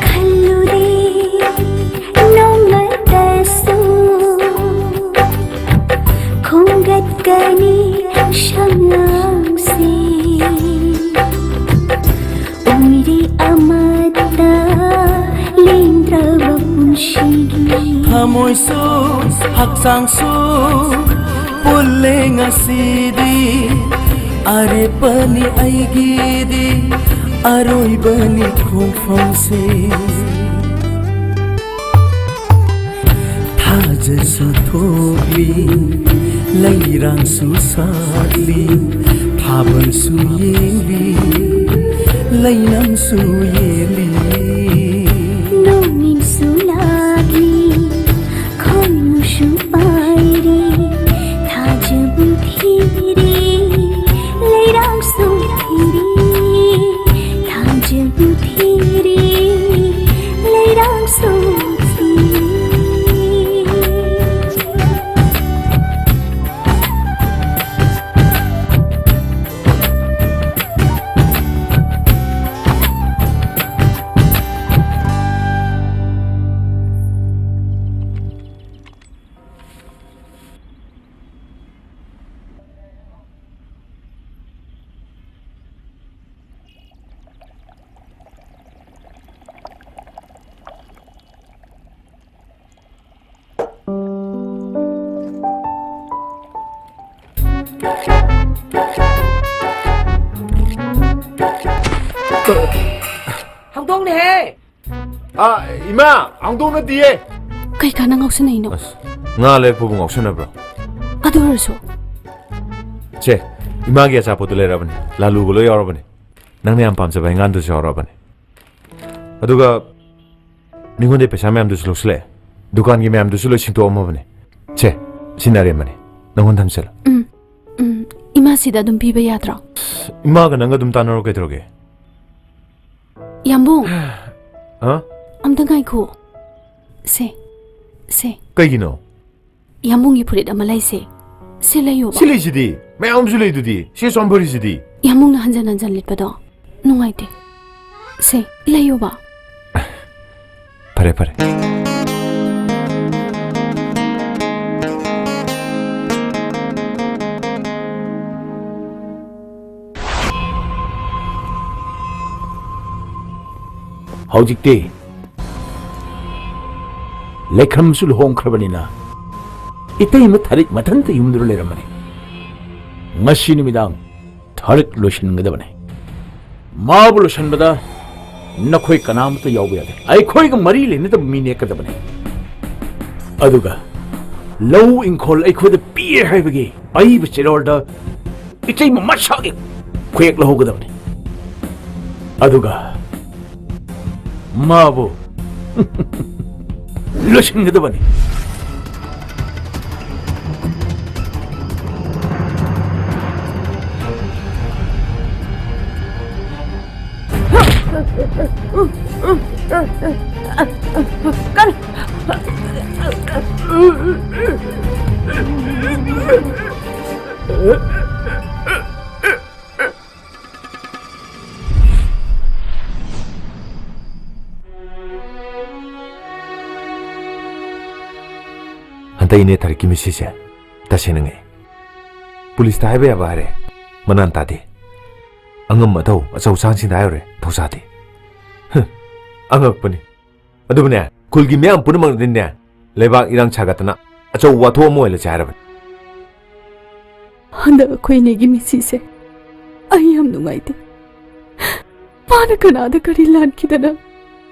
ꯈꯜꯂꯨꯗꯦ ꯅꯣꯡꯃꯇꯁꯨ ꯈꯣꯝꯒꯠꯀꯅꯤ ꯁꯝꯂꯥꯡꯁꯦ꯫ ꯑꯣꯏꯔꯦ ꯑꯃꯠꯇ ꯂꯦꯡꯗ꯭ꯔꯕ ꯄꯨꯟꯁꯤꯒꯤ ꯊꯃꯣꯏꯁꯨ ꯍꯛꯆꯥꯡꯁꯨ ꯄꯨꯜꯂꯦ ꯉꯁꯤꯗꯤ꯫ ꯑꯔꯦꯞꯄꯅꯤ ꯑꯩꯒꯤꯗꯤ ꯑꯔꯣꯏꯕꯅꯤ ꯈꯣꯡꯐꯝꯁꯦ꯫ ꯊꯥꯖꯁꯨ ꯊꯣꯛꯂꯤ, ꯂꯩꯔꯥꯡꯁꯨ ꯁꯥꯠꯂꯤ, ꯊꯥꯕꯜꯁꯨ ꯌꯦꯡꯂꯤ, ꯂꯩꯅꯝꯁꯨ ꯌꯦꯜꯂꯤ꯫ ꯅꯣꯡꯏꯟꯁꯨ ꯂꯥꯛꯂꯤ, ꯈꯣꯏꯃꯨꯁꯨ ꯄꯥꯏꯔꯤ, ꯊꯥꯖꯕ ꯊꯤꯔꯤ, ꯂꯩꯔꯥꯡꯁꯨ ꯊꯤꯔꯤ, ꯊꯥꯖꯕ ꯊꯤꯔꯤ, ꯂꯩꯔꯥꯡꯁꯨ ꯊꯤꯔꯤ꯫ ꯍꯧꯗꯣꯡꯅꯦꯍꯦ! ꯑꯥ, ꯏꯃꯥ, ꯍꯧꯗꯣꯡ ꯅꯠꯇꯤꯌꯦ꯫ ꯀꯩ ꯀꯥꯟꯅ ꯉꯥꯎꯁꯟꯅꯩꯅꯣ? ꯑꯁ, ꯉꯥ ꯂꯩꯔꯛꯄꯕꯨ ꯉꯥꯎꯁꯟꯅꯕ꯭ꯔꯣ? ꯑꯗꯨ ꯑꯣꯏꯔꯁꯨ꯫ ꯁꯦ, ꯏꯃꯥꯒꯤ ꯑꯆꯥꯄꯣꯠꯇꯨ ꯂꯩꯔꯕꯅꯤ, ꯂꯥꯂꯨꯒ ꯂꯣꯏ ꯌꯥꯎꯔꯕꯅꯤ, ꯅꯪꯅ ꯌꯥꯝ ꯄꯥꯝꯖꯕ ꯍꯩꯉꯥꯟꯗꯨꯁꯨ ꯌꯥꯎꯔꯕꯅꯤ꯫ ꯑꯗꯨꯒ ꯃꯤꯉꯣꯟꯗꯩ ꯄꯩꯁꯥ ꯃꯌꯥꯝꯗꯨꯁꯨ ꯂꯧꯁꯤꯜꯂꯛꯑꯦ, ꯗꯨꯀꯥꯟꯒꯤ ꯃꯌꯥꯝꯗꯨꯁꯨ ꯂꯣꯏ ꯁꯤꯡꯇꯣꯛꯑꯝꯃꯕꯅꯤ꯫ ꯁꯦ, ꯁꯤꯅ ꯑꯔꯦꯝꯕꯅꯤ, ꯅꯪꯉꯣꯟꯗ ꯊꯝꯖꯜꯂꯣ꯫ ꯎꯝ, ꯎꯝ, ꯏꯃꯥꯁꯤꯗ ꯑꯗꯨꯝ ꯄꯤꯕ ꯌꯥꯗ꯭ꯔꯣ? ꯏꯃꯥꯒ ꯅꯪꯒ ꯑꯗꯨꯝ ꯇꯥꯟꯅꯔꯣ, ꯀꯩꯗꯧꯔꯒꯦ? ꯌꯥꯝꯕꯨꯡ꯫ ꯍꯥ? ꯑꯝꯇ ꯉꯥꯏꯈꯣ꯫ ꯁꯦ, ꯁꯦ꯫ ꯀꯩꯒꯤꯅꯣ? ꯌꯥꯝꯕꯨꯡꯒꯤ ꯐꯨꯔꯤꯠ ꯑꯃ ꯂꯩꯁꯦ꯫ ꯁꯤ ꯂꯩꯌꯣꯕ꯫ ꯁꯤ ꯂꯩꯁꯤꯗꯤ꯫ ꯃꯌꯥꯝ ꯑꯃꯁꯨ ꯂꯩꯗꯨꯗꯤ꯫ ꯁꯤ ꯑꯁꯨꯛ ꯌꯥꯝ ꯐꯔꯤꯁꯤꯗꯤ꯫ ꯌꯥꯝꯕꯨꯡꯅ ꯍꯟꯖꯟ ꯍꯟꯖꯟ ꯂꯤꯠꯄꯗꯣ ꯅꯨꯡꯉꯥꯏꯇꯦ꯫ ꯁꯦ, ꯂꯩꯌꯣꯕ꯫ ꯐꯔꯦ, ꯐꯔꯦ꯫ ꯍꯧꯖꯤꯛꯇꯤ ꯂꯩꯈ꯭ꯔꯝꯁꯨ ꯂꯨꯍꯣꯡꯈ꯭ꯔꯕꯅꯤꯅ ꯏꯇꯩꯃ ꯊꯥꯔꯤꯛ ꯃꯊꯟꯇ ꯌꯨꯝꯗꯨꯗ ꯂꯩꯔꯝꯕꯅꯤ꯫ ꯉꯁꯤ ꯅꯨꯃꯤꯗꯥꯡ ꯊꯥꯔꯤꯛ ꯂꯣꯏꯁꯤꯟꯒꯗꯕꯅꯤ꯫ ꯃꯥꯕꯨ ꯂꯣꯏꯁꯤꯟꯕꯗ ꯅꯈꯣꯏ ꯀꯅꯥꯃꯠꯇ ꯌꯥꯎꯕ ꯌꯥꯗꯦ꯫ ꯑꯩꯈꯣꯏꯒ ꯃꯔꯤ ꯂꯩꯅꯗꯕ ꯃꯤ ꯅꯦꯛꯀꯗꯕꯅꯤ꯫ ꯑꯗꯨꯒ ꯂꯧ ꯏꯪꯈꯣꯜ ꯑꯩꯈꯣꯏꯗ ꯄꯤꯔꯦ ꯍꯥꯏꯕꯒꯤ ꯑꯏꯕ ꯆꯦꯔꯣꯜꯗ ꯏꯇꯩꯃ ꯃꯁꯥꯒꯤ ꯈꯨꯌꯦꯛ ꯂꯧꯍꯧꯒꯗꯕꯅꯤ꯫ ꯑꯗꯨꯒ ꯃꯥꯕꯨ ꯂꯣꯏꯁꯤꯟꯒꯗꯕꯅꯤ꯫ ꯀꯟ- ꯍꯟꯗꯛ ꯏꯅꯦ ꯊꯥꯔꯤꯛꯀꯤ ꯃꯤꯠꯁꯤꯁꯦ ꯇꯁꯦꯡꯅ ꯉꯛꯑꯦ꯫ ꯄꯨꯂꯤꯁꯇ ꯍꯥꯏꯕ ꯌꯥꯕ ꯍꯥꯏꯔꯦ, ꯃꯅꯥꯟ ꯇꯥꯗꯦ꯫ ꯑꯉꯝ ꯑꯊꯧ ꯑꯆꯧ ꯑꯁꯥꯡꯁꯤꯡꯗ ꯍꯥꯏꯔꯨꯔꯦ, ꯊꯧꯁꯥꯗꯦ꯫ ꯍ, ꯑꯉꯛꯄꯅꯤ꯫ ꯑꯗꯨꯕꯨꯅꯦ, ꯈꯨꯜꯒꯤ ꯃꯤꯌꯥꯝ ꯄꯨꯝꯅꯃꯛꯅꯅꯦ, ꯂꯩꯕꯥꯛ ꯏꯔꯥꯡ ꯁꯥꯒꯠꯇꯅ ꯑꯆꯧꯕ ꯋꯥꯊꯣꯛ ꯑꯃ ꯑꯣꯏꯍꯜꯂꯁꯦ ꯍꯥꯏꯔꯕꯅꯤ꯫ ꯍꯟꯗꯛ ꯑꯩꯈꯣꯏ ꯏꯅꯦꯒꯤ ꯃꯤꯠꯁꯤꯁꯦ ꯑꯩ ꯌꯥꯝ ꯅꯨꯡꯉꯥꯏꯇꯦ꯫ ꯃꯥꯅ ꯀꯅꯥꯗ ꯀꯔꯤ ꯂꯥꯟꯈꯤꯗꯅ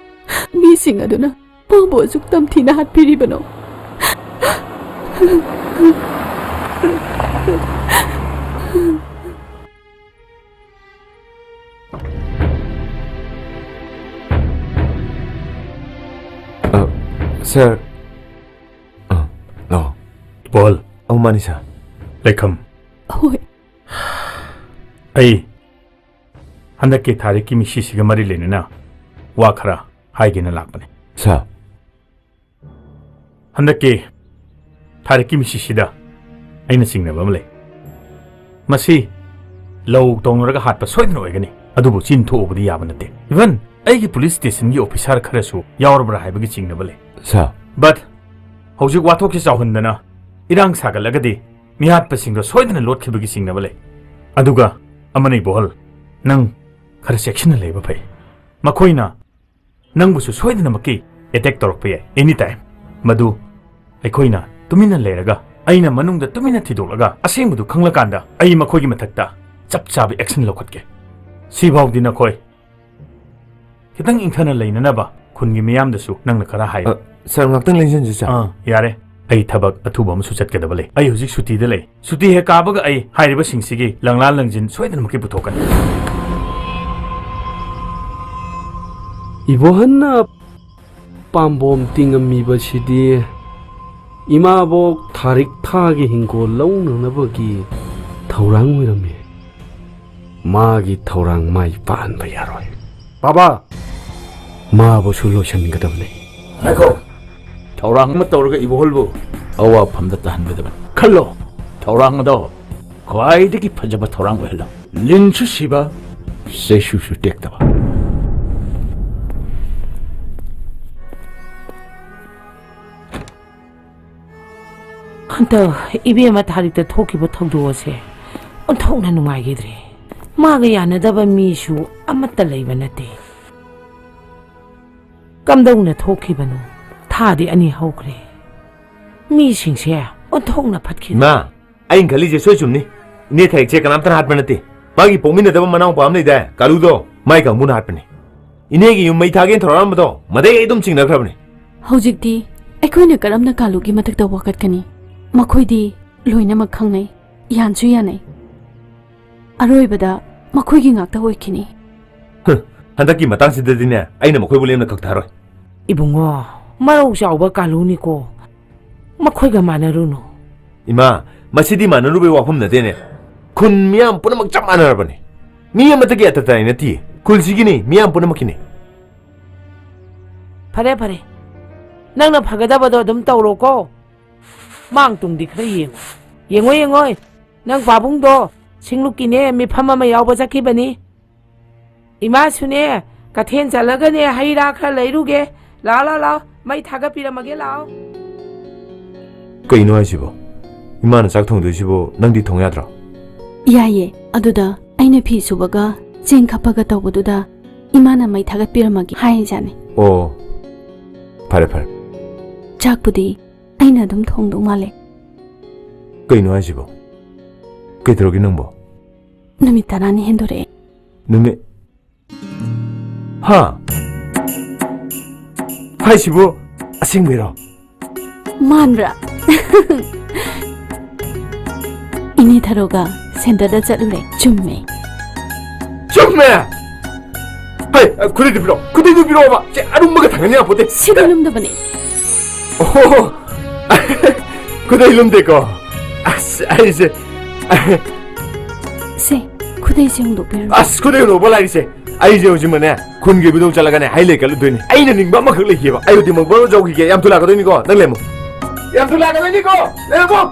ꯃꯤꯁꯤꯡ ꯑꯗꯨꯅ ꯃꯥꯕꯨ ꯑꯁꯨꯛ ꯇꯝꯊꯤꯅ ꯍꯥꯠꯄꯤꯔꯤꯕꯅꯣ? ꯑ, ꯁꯥꯔ꯫ ꯑ, ꯂꯥꯛꯑꯣ꯫ ꯄꯣꯜ꯫ ꯑꯧ, ꯃꯥꯅꯤ, ꯁꯥꯔ꯫ ꯂꯩꯈꯝ꯫ ꯍꯣꯏ꯫ ꯑꯩ ꯍꯟꯗꯛꯀꯤ ꯊꯥꯔꯤꯛꯀꯤ ꯃꯤꯁꯤꯁꯤꯒ ꯃꯔꯤ ꯂꯩꯅꯅ ꯋꯥ ꯈꯔ ꯍꯥꯏꯒꯦꯅ ꯂꯥꯛꯄꯅꯦ꯫ ꯁꯥꯔ꯫ ꯍꯟꯗꯛꯀꯤ ꯊꯥꯔꯤꯛꯀꯤ ꯃꯤꯁꯤꯁꯤꯗ ꯑꯩꯅ ꯆꯤꯡꯅꯕ ꯑꯃ ꯂꯩ꯫ ꯃꯁꯤ ꯂꯧ ꯇꯧꯅꯔꯒ ꯍꯥꯠꯄ ꯁꯣꯏꯗꯅ ꯑꯣꯏꯒꯅꯤ, ꯑꯗꯨꯕꯨ ꯆꯤꯟ ꯊꯣꯛꯎꯕꯗꯤ ꯌꯥꯕ ꯅꯠꯇꯦ꯫ Even ꯑꯩꯒꯤ ꯄꯨꯂꯤꯁ ꯁ꯭ꯇꯦꯁꯟꯒꯤ ꯑꯣꯐꯤꯁꯥꯔ ꯈꯔꯁꯨ ꯌꯥꯎꯔꯕ꯭ꯔꯥ ꯍꯥꯏꯕꯒꯤ ꯆꯤꯡꯅꯕ ꯂꯩ꯫ ꯁꯥꯔ꯫ But ꯍꯧꯖꯤꯛ ꯋꯥꯊꯣꯛꯁꯤ ꯆꯥꯎꯍꯟꯗꯅ ꯏꯔꯥꯡ ꯁꯥꯒꯠꯂꯒꯗꯤ ꯃꯤꯍꯥꯠꯄꯁꯤꯡꯗꯣ ꯁꯣꯏꯗꯅ ꯂꯣꯠꯈꯤꯕꯒꯤ ꯆꯤꯡꯅꯕ ꯂꯩ꯫ ꯑꯗꯨꯒ ꯑꯃꯅ, ꯏꯕꯣꯍꯜ, ꯅꯪ ꯈꯔ ꯆꯦꯛꯁꯤꯟꯅ ꯂꯩꯕ ꯐꯩ꯫ ꯃꯈꯣꯏꯅ ꯅꯪꯕꯨꯁꯨ ꯁꯣꯏꯗꯅꯃꯛꯀꯤ ꯑꯦꯇꯦꯛ ꯇꯧꯔꯛꯄ ꯌꯥꯏ, any time꯫ ꯃꯗꯨ ꯑꯩꯈꯣꯏꯅ ꯇꯨꯃꯤꯟꯅ ꯂꯩꯔꯒ, ꯑꯩꯅ ꯃꯅꯨꯡꯗ ꯇꯨꯃꯤꯟꯅ ꯊꯤꯗꯣꯛꯂꯒ ꯑꯁꯦꯡꯕꯗꯨ ꯈꯪꯂꯀꯥꯟꯗ ꯑꯩ ꯃꯈꯣꯏꯒꯤ ꯃꯊꯛꯇ ꯆꯞ ꯆꯥꯕ ꯑꯦꯛꯁꯟ ꯂꯧꯈꯠꯀꯦ꯫ ꯁꯤꯐꯥꯎꯗꯤ ꯅꯈꯣꯏ ꯈꯤꯇꯪ ꯏꯪꯊꯅ ꯂꯩꯅꯅꯕ ꯈꯨꯟꯒꯤ ꯃꯤꯌꯥꯝꯗꯁꯨ ꯅꯪꯅ ꯈꯔ ꯍꯥꯏꯌꯨ꯫ ꯑ, ꯁꯥꯔ, ꯉꯥꯛꯇꯪ ꯂꯦꯡꯁꯤꯟꯁꯤ, ꯁꯥꯔ꯫ ꯑꯥ, ꯌꯥꯔꯦ꯫ ꯑꯩ ꯊꯕꯛ ꯑꯊꯨꯕ ꯑꯃꯁꯨ ꯆꯠꯀꯗꯕ ꯂꯩ꯫ ꯑꯩ ꯍꯧꯖꯤꯛ ꯁꯨꯇꯤꯗ ꯂꯩ꯫ ꯁꯨꯇꯤ ꯍꯦꯛ ꯀꯥꯕꯒ ꯑꯩ ꯍꯥꯏꯔꯤꯕꯁꯤꯡꯁꯤꯒꯤ ꯂꯪꯂꯥ ꯂꯪꯖꯤꯟ ꯁꯣꯏꯗꯅꯃꯛꯀꯤ ꯄꯨꯊꯣꯛꯀꯅꯤ꯫ ꯏꯕꯣꯍꯟꯅ ꯄꯥꯝꯕꯣꯝ ꯇꯤꯡꯉꯝꯃꯤꯕꯁꯤꯗꯤ ꯏꯃꯥꯕꯣꯛ ꯊꯥꯔꯤꯛ ꯊꯥꯒꯤ ꯍꯤꯡꯒꯣꯜ ꯂꯧꯅꯅꯕꯒꯤ ꯊꯧꯔꯥꯡ ꯑꯣꯏꯔꯝꯃꯤ꯫ ꯃꯥꯒꯤ ꯊꯧꯔꯥꯡ ꯃꯥꯏ ꯄꯥꯛꯍꯟꯕ ꯌꯥꯔꯣꯏ꯫ ꯕꯥꯕꯥ! ꯃꯥꯕꯨꯁꯨ ꯂꯣꯏꯁꯤꯟꯒꯗꯕꯅꯤ꯫ ꯉꯥꯏꯈꯣ! ꯊꯧꯔꯥꯡ ꯑꯃ ꯇꯧꯔꯒ ꯏꯕꯣꯍꯜꯕꯨ ꯑꯋꯥꯐꯝꯗ ꯇꯥꯍꯟꯒꯗꯕꯅꯤ꯫ ꯈꯜꯂꯣ, ꯊꯧꯔꯥꯡ ꯑꯗꯣ ꯈ꯭ꯋꯥꯏꯗꯒꯤ ꯐꯖꯕ ꯊꯧꯔꯥꯡ ꯑꯣꯏꯍꯜꯂꯣ꯫ ꯂꯤꯟꯁꯨ ꯁꯤꯕ, ꯆꯩꯁꯨꯁꯨ ꯇꯦꯛꯇꯕ꯫ ꯍꯟꯗꯛ ꯏꯕꯦꯝꯃ ꯊꯥꯔꯤꯛꯇ ꯊꯣꯛꯈꯤꯕ ꯊꯧꯗꯣꯛ ꯑꯁꯦ ꯑꯣꯟꯊꯣꯛꯅ ꯅꯨꯡꯉꯥꯏꯈꯤꯗ꯭ꯔꯦ꯫ ꯃꯥꯒ ꯌꯥꯅꯗꯕ ꯃꯤꯁꯨ ꯑꯃꯠꯇ ꯂꯩꯕ ꯅꯠꯇꯦ꯫ ꯀꯝꯗꯧꯅ ꯊꯣꯛꯈꯤꯕꯅꯣ? ꯊꯥꯗꯤ ꯑꯅꯤ ꯍꯧꯈ꯭ꯔꯦ꯫ ꯃꯤꯁꯤꯡꯁꯦ ꯑꯣꯟꯊꯣꯛꯅ ꯐꯠꯈꯤꯗ꯭ꯔꯦ꯫ ꯏꯃꯥ, ꯑꯩꯅ ꯈꯜꯂꯤꯁꯦ ꯁꯣꯏ ꯆꯨꯝꯅꯤ꯫ ꯏꯅꯦ ꯊꯥꯔꯤꯛꯁꯦ ꯀꯅꯥꯝꯇꯅ ꯍꯥꯠꯄ ꯅꯠꯇꯦ꯫ ꯃꯥꯒꯤ ꯄꯣꯛꯃꯤꯟꯅꯗꯕ ꯃꯅꯥꯎꯄꯥ ꯑꯃ ꯂꯩꯗꯥꯏ, ꯀꯥꯂꯨꯗꯣ? ꯃꯥꯏ ꯀꯥꯡꯕꯨꯅ ꯍꯥꯠꯄꯅꯤ꯫ ꯏꯅꯦꯒꯤ ꯌꯨꯝ ꯃꯩ ꯊꯥꯒꯦꯅ ꯊꯧꯔꯥꯔꯝꯕꯗꯣ ꯃꯗꯩ ꯑꯩ ꯑꯗꯨꯝ ꯆꯤꯡꯅꯈ꯭ꯔꯕꯅꯤ꯫ ꯍꯧꯖꯤꯛꯇꯤ ꯑꯩꯈꯣꯏꯅ ꯀꯔꯝꯅ ꯀꯥꯂꯨꯒꯤ ꯃꯊꯛꯇ ꯋꯥꯀꯠꯀꯅꯤ? ꯃꯈꯣꯏꯗꯤ ꯂꯣꯏꯅꯃꯛ ꯈꯪꯅꯩ, ꯌꯥꯟꯁꯨ ꯌꯥꯅꯩ꯫ ꯑꯔꯣꯏꯕꯗ ꯃꯈꯣꯏꯒꯤ ꯉꯥꯛꯇ ꯑꯣꯏꯈꯤꯅꯤ꯫ ꯍꯝ, ꯍꯟꯗꯛꯀꯤ ꯃꯇꯥꯡꯁꯤꯗꯗꯤꯅꯦ, ꯑꯩꯅ ꯃꯈꯣꯏꯕꯨ ꯂꯦꯝꯅ ꯀꯛꯊꯔꯣꯏ꯫ ꯏꯕꯨꯡꯉꯣ, ꯃꯔꯧ ꯆꯥꯎꯕ ꯀꯥꯂꯨꯅꯤꯀꯣ, ꯃꯈꯣꯏꯒ ꯃꯥꯟꯅꯔꯨꯅꯨ꯫ ꯏꯃꯥ, ꯃꯁꯤꯗꯤ ꯃꯥꯟꯅꯔꯨꯕꯩ ꯋꯥꯐꯝ ꯅꯠꯇꯦꯅꯦ꯫ ꯈꯨꯟ ꯃꯤꯌꯥꯝ ꯄꯨꯝꯅꯃꯛ ꯆꯞ ꯃꯥꯟꯅꯔꯕꯅꯤ꯫ ꯃꯤ ꯑꯃꯠꯇꯒꯤ ꯑꯇꯇꯥꯏ ꯅꯠꯇꯤꯌꯦ꯫ ꯈꯨꯜꯁꯤꯒꯤꯅꯤ, ꯃꯤꯌꯥꯝ ꯄꯨꯝꯅꯃꯛꯀꯤꯅꯤ꯫ ꯐꯔꯦ, ꯐꯔꯦ꯫ ꯅꯪꯅ ꯐꯒꯗꯕꯗꯣ ꯑꯗꯨꯝ ꯇꯧꯔꯣꯀꯣ꯫ ꯃꯥꯡ ꯇꯨꯡꯗꯤ ꯈꯔ ꯌꯦꯡꯉꯨ꯫ ꯌꯦꯡꯉꯣ, ꯌꯦꯡꯉꯣ꯫ ꯅꯪ ꯄꯥꯕꯨꯡꯗꯣ ꯁꯤꯡꯂꯨꯞꯀꯤꯅꯦ ꯃꯤꯐꯝ ꯑꯃ ꯌꯥꯎꯕ ꯆꯠꯈꯤꯕꯅꯤ꯫ ꯏꯃꯥꯁꯨꯅꯦ ꯀꯩꯊꯦꯜ ꯆꯠꯂꯒꯅꯦ ꯍꯩ ꯔꯥ ꯈꯔ ꯂꯩꯔꯨꯒꯦ꯫ ꯂꯥꯛꯑꯣ, ꯂꯥꯛꯑꯣ, ꯂꯥꯛꯑꯣ꯫ ꯃꯩ ꯊꯥꯒꯠꯄꯤꯔꯝꯃꯒꯦ, ꯂꯥꯛꯑꯣ꯫ ꯀꯩꯅꯣ ꯍꯥꯏꯁꯤꯕꯣ? ꯏꯃꯥꯅ ꯆꯥꯛ ꯊꯣꯡꯗꯣꯏꯁꯤꯕꯣ ꯅꯪꯗꯤ ꯊꯣꯡ ꯌꯥꯗ꯭ꯔꯣ? ꯌꯥꯏꯌꯦ꯫ ꯑꯗꯨꯗ ꯑꯩꯅ ꯐꯤ ꯁꯨꯕꯒ ꯆꯦꯡ ꯈꯞꯄꯒ ꯇꯧꯕꯗꯨꯗ ꯏꯃꯥꯅ ꯃꯩ ꯊꯥꯒꯠꯄꯤꯔꯝꯃꯒꯦ ꯍꯥꯏꯔꯤꯖꯥꯠꯅꯤ꯫ ꯑꯣ, ꯐꯔꯦ, ꯐꯔꯦ꯫ ꯆꯥꯛꯄꯨꯗꯤ ꯑꯩꯅ ꯑꯗꯨꯝ ꯊꯣꯡꯗꯧ ꯃꯥꯜꯂꯦ꯫ ꯀꯩꯅꯣ ꯍꯥꯏꯁꯤꯕꯣ? ꯀꯩꯗꯧꯔꯒꯦ ꯅꯪꯕꯣ? ꯅꯨꯃꯤꯠ ꯇꯔꯥꯅꯤ ꯍꯦꯟꯗꯣꯔꯛꯑꯦ꯫ ꯅꯨꯃꯤꯠ? ꯍꯥ? ꯍꯥꯏꯁꯤꯕꯨ ꯑꯁꯦꯡꯕꯩꯔꯣ? ꯃꯥꯟꯕ꯭ꯔꯥ? ꯏꯅꯦ ꯊꯔꯣꯒ ꯁꯦꯟꯗ꯭ꯔꯗ ꯆꯠꯂꯨꯔꯦ꯫ ꯆꯨꯝꯃꯦ꯫ ꯆꯨꯝꯃꯦ? ꯍꯩ, ꯈꯨꯗꯩꯗꯨ ꯄꯤꯔꯛꯑꯣ꯫ ꯈꯨꯗꯩꯗꯨ ꯄꯤꯔꯛꯑꯣꯕ꯫ ꯁꯦ, ꯑꯔꯨꯝꯕꯒ ꯊꯥꯡꯒꯠ ꯌꯥꯄꯣꯠꯇꯦ꯫ ꯁꯤꯗꯤ ꯂꯨꯝꯗꯕꯅꯦ꯫ ꯑꯣꯍꯣ꯫ ꯈꯨꯗꯩ ꯂꯨꯝꯗꯦꯀꯣ? ꯑꯁ, ꯑꯩꯁꯦ꯫ ꯁꯦ, ꯈꯨꯗꯩꯁꯦ ꯍꯣꯡꯗꯣꯛꯄꯤꯔꯣ꯫ ꯑꯁ, ꯈꯨꯗꯩ ꯍꯣꯡꯗꯣꯛꯄ ꯂꯥꯏꯔꯤꯁꯦ꯫ ꯑꯩꯁꯦ ꯍꯧꯖꯤꯛꯃꯛꯅꯦ, ꯈꯨꯟꯒꯤ ꯏꯕꯨꯙꯧ ꯆꯠꯂꯒꯅꯦ, ꯍꯩ ꯂꯩ ꯀꯠꯂꯨꯗꯣꯏꯅꯤ꯫ ꯑꯩꯅ ꯅꯤꯡꯕ ꯑꯃꯈꯛ ꯂꯩꯈꯤꯕ꯫ ꯑꯩ ꯍꯧꯖꯤꯛꯃꯛ ꯕꯔꯣ ꯌꯧꯈꯤꯒꯦ꯫ ꯌꯥꯝ ꯊꯨ ꯂꯥꯛꯀꯗꯣꯏꯅꯤꯀꯣ? ꯅꯪ ꯂꯩꯔꯝꯃꯣ꯫ ꯌꯥꯝ ꯊꯨ ꯂꯥꯛꯀꯗꯣꯏꯅꯤꯀꯣ? ꯂꯩꯔꯝꯃꯣ꯫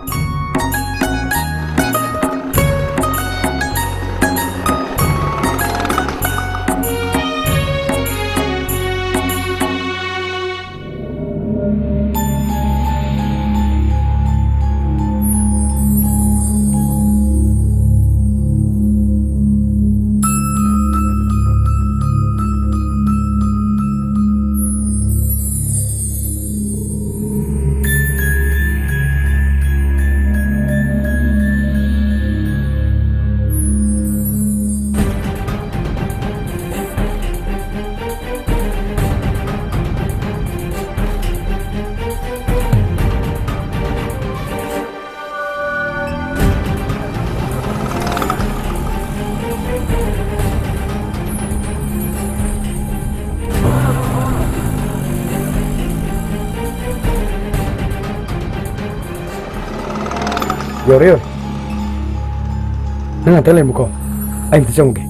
ꯌꯧꯔꯦ, ꯌꯧꯔꯦ꯫ ꯅꯪ ꯉꯥꯛꯇꯪ ꯂꯩꯔꯝꯃꯨꯀꯣ, ꯑꯩ ꯑꯝꯇ ꯆꯪꯉꯨꯒꯦ꯫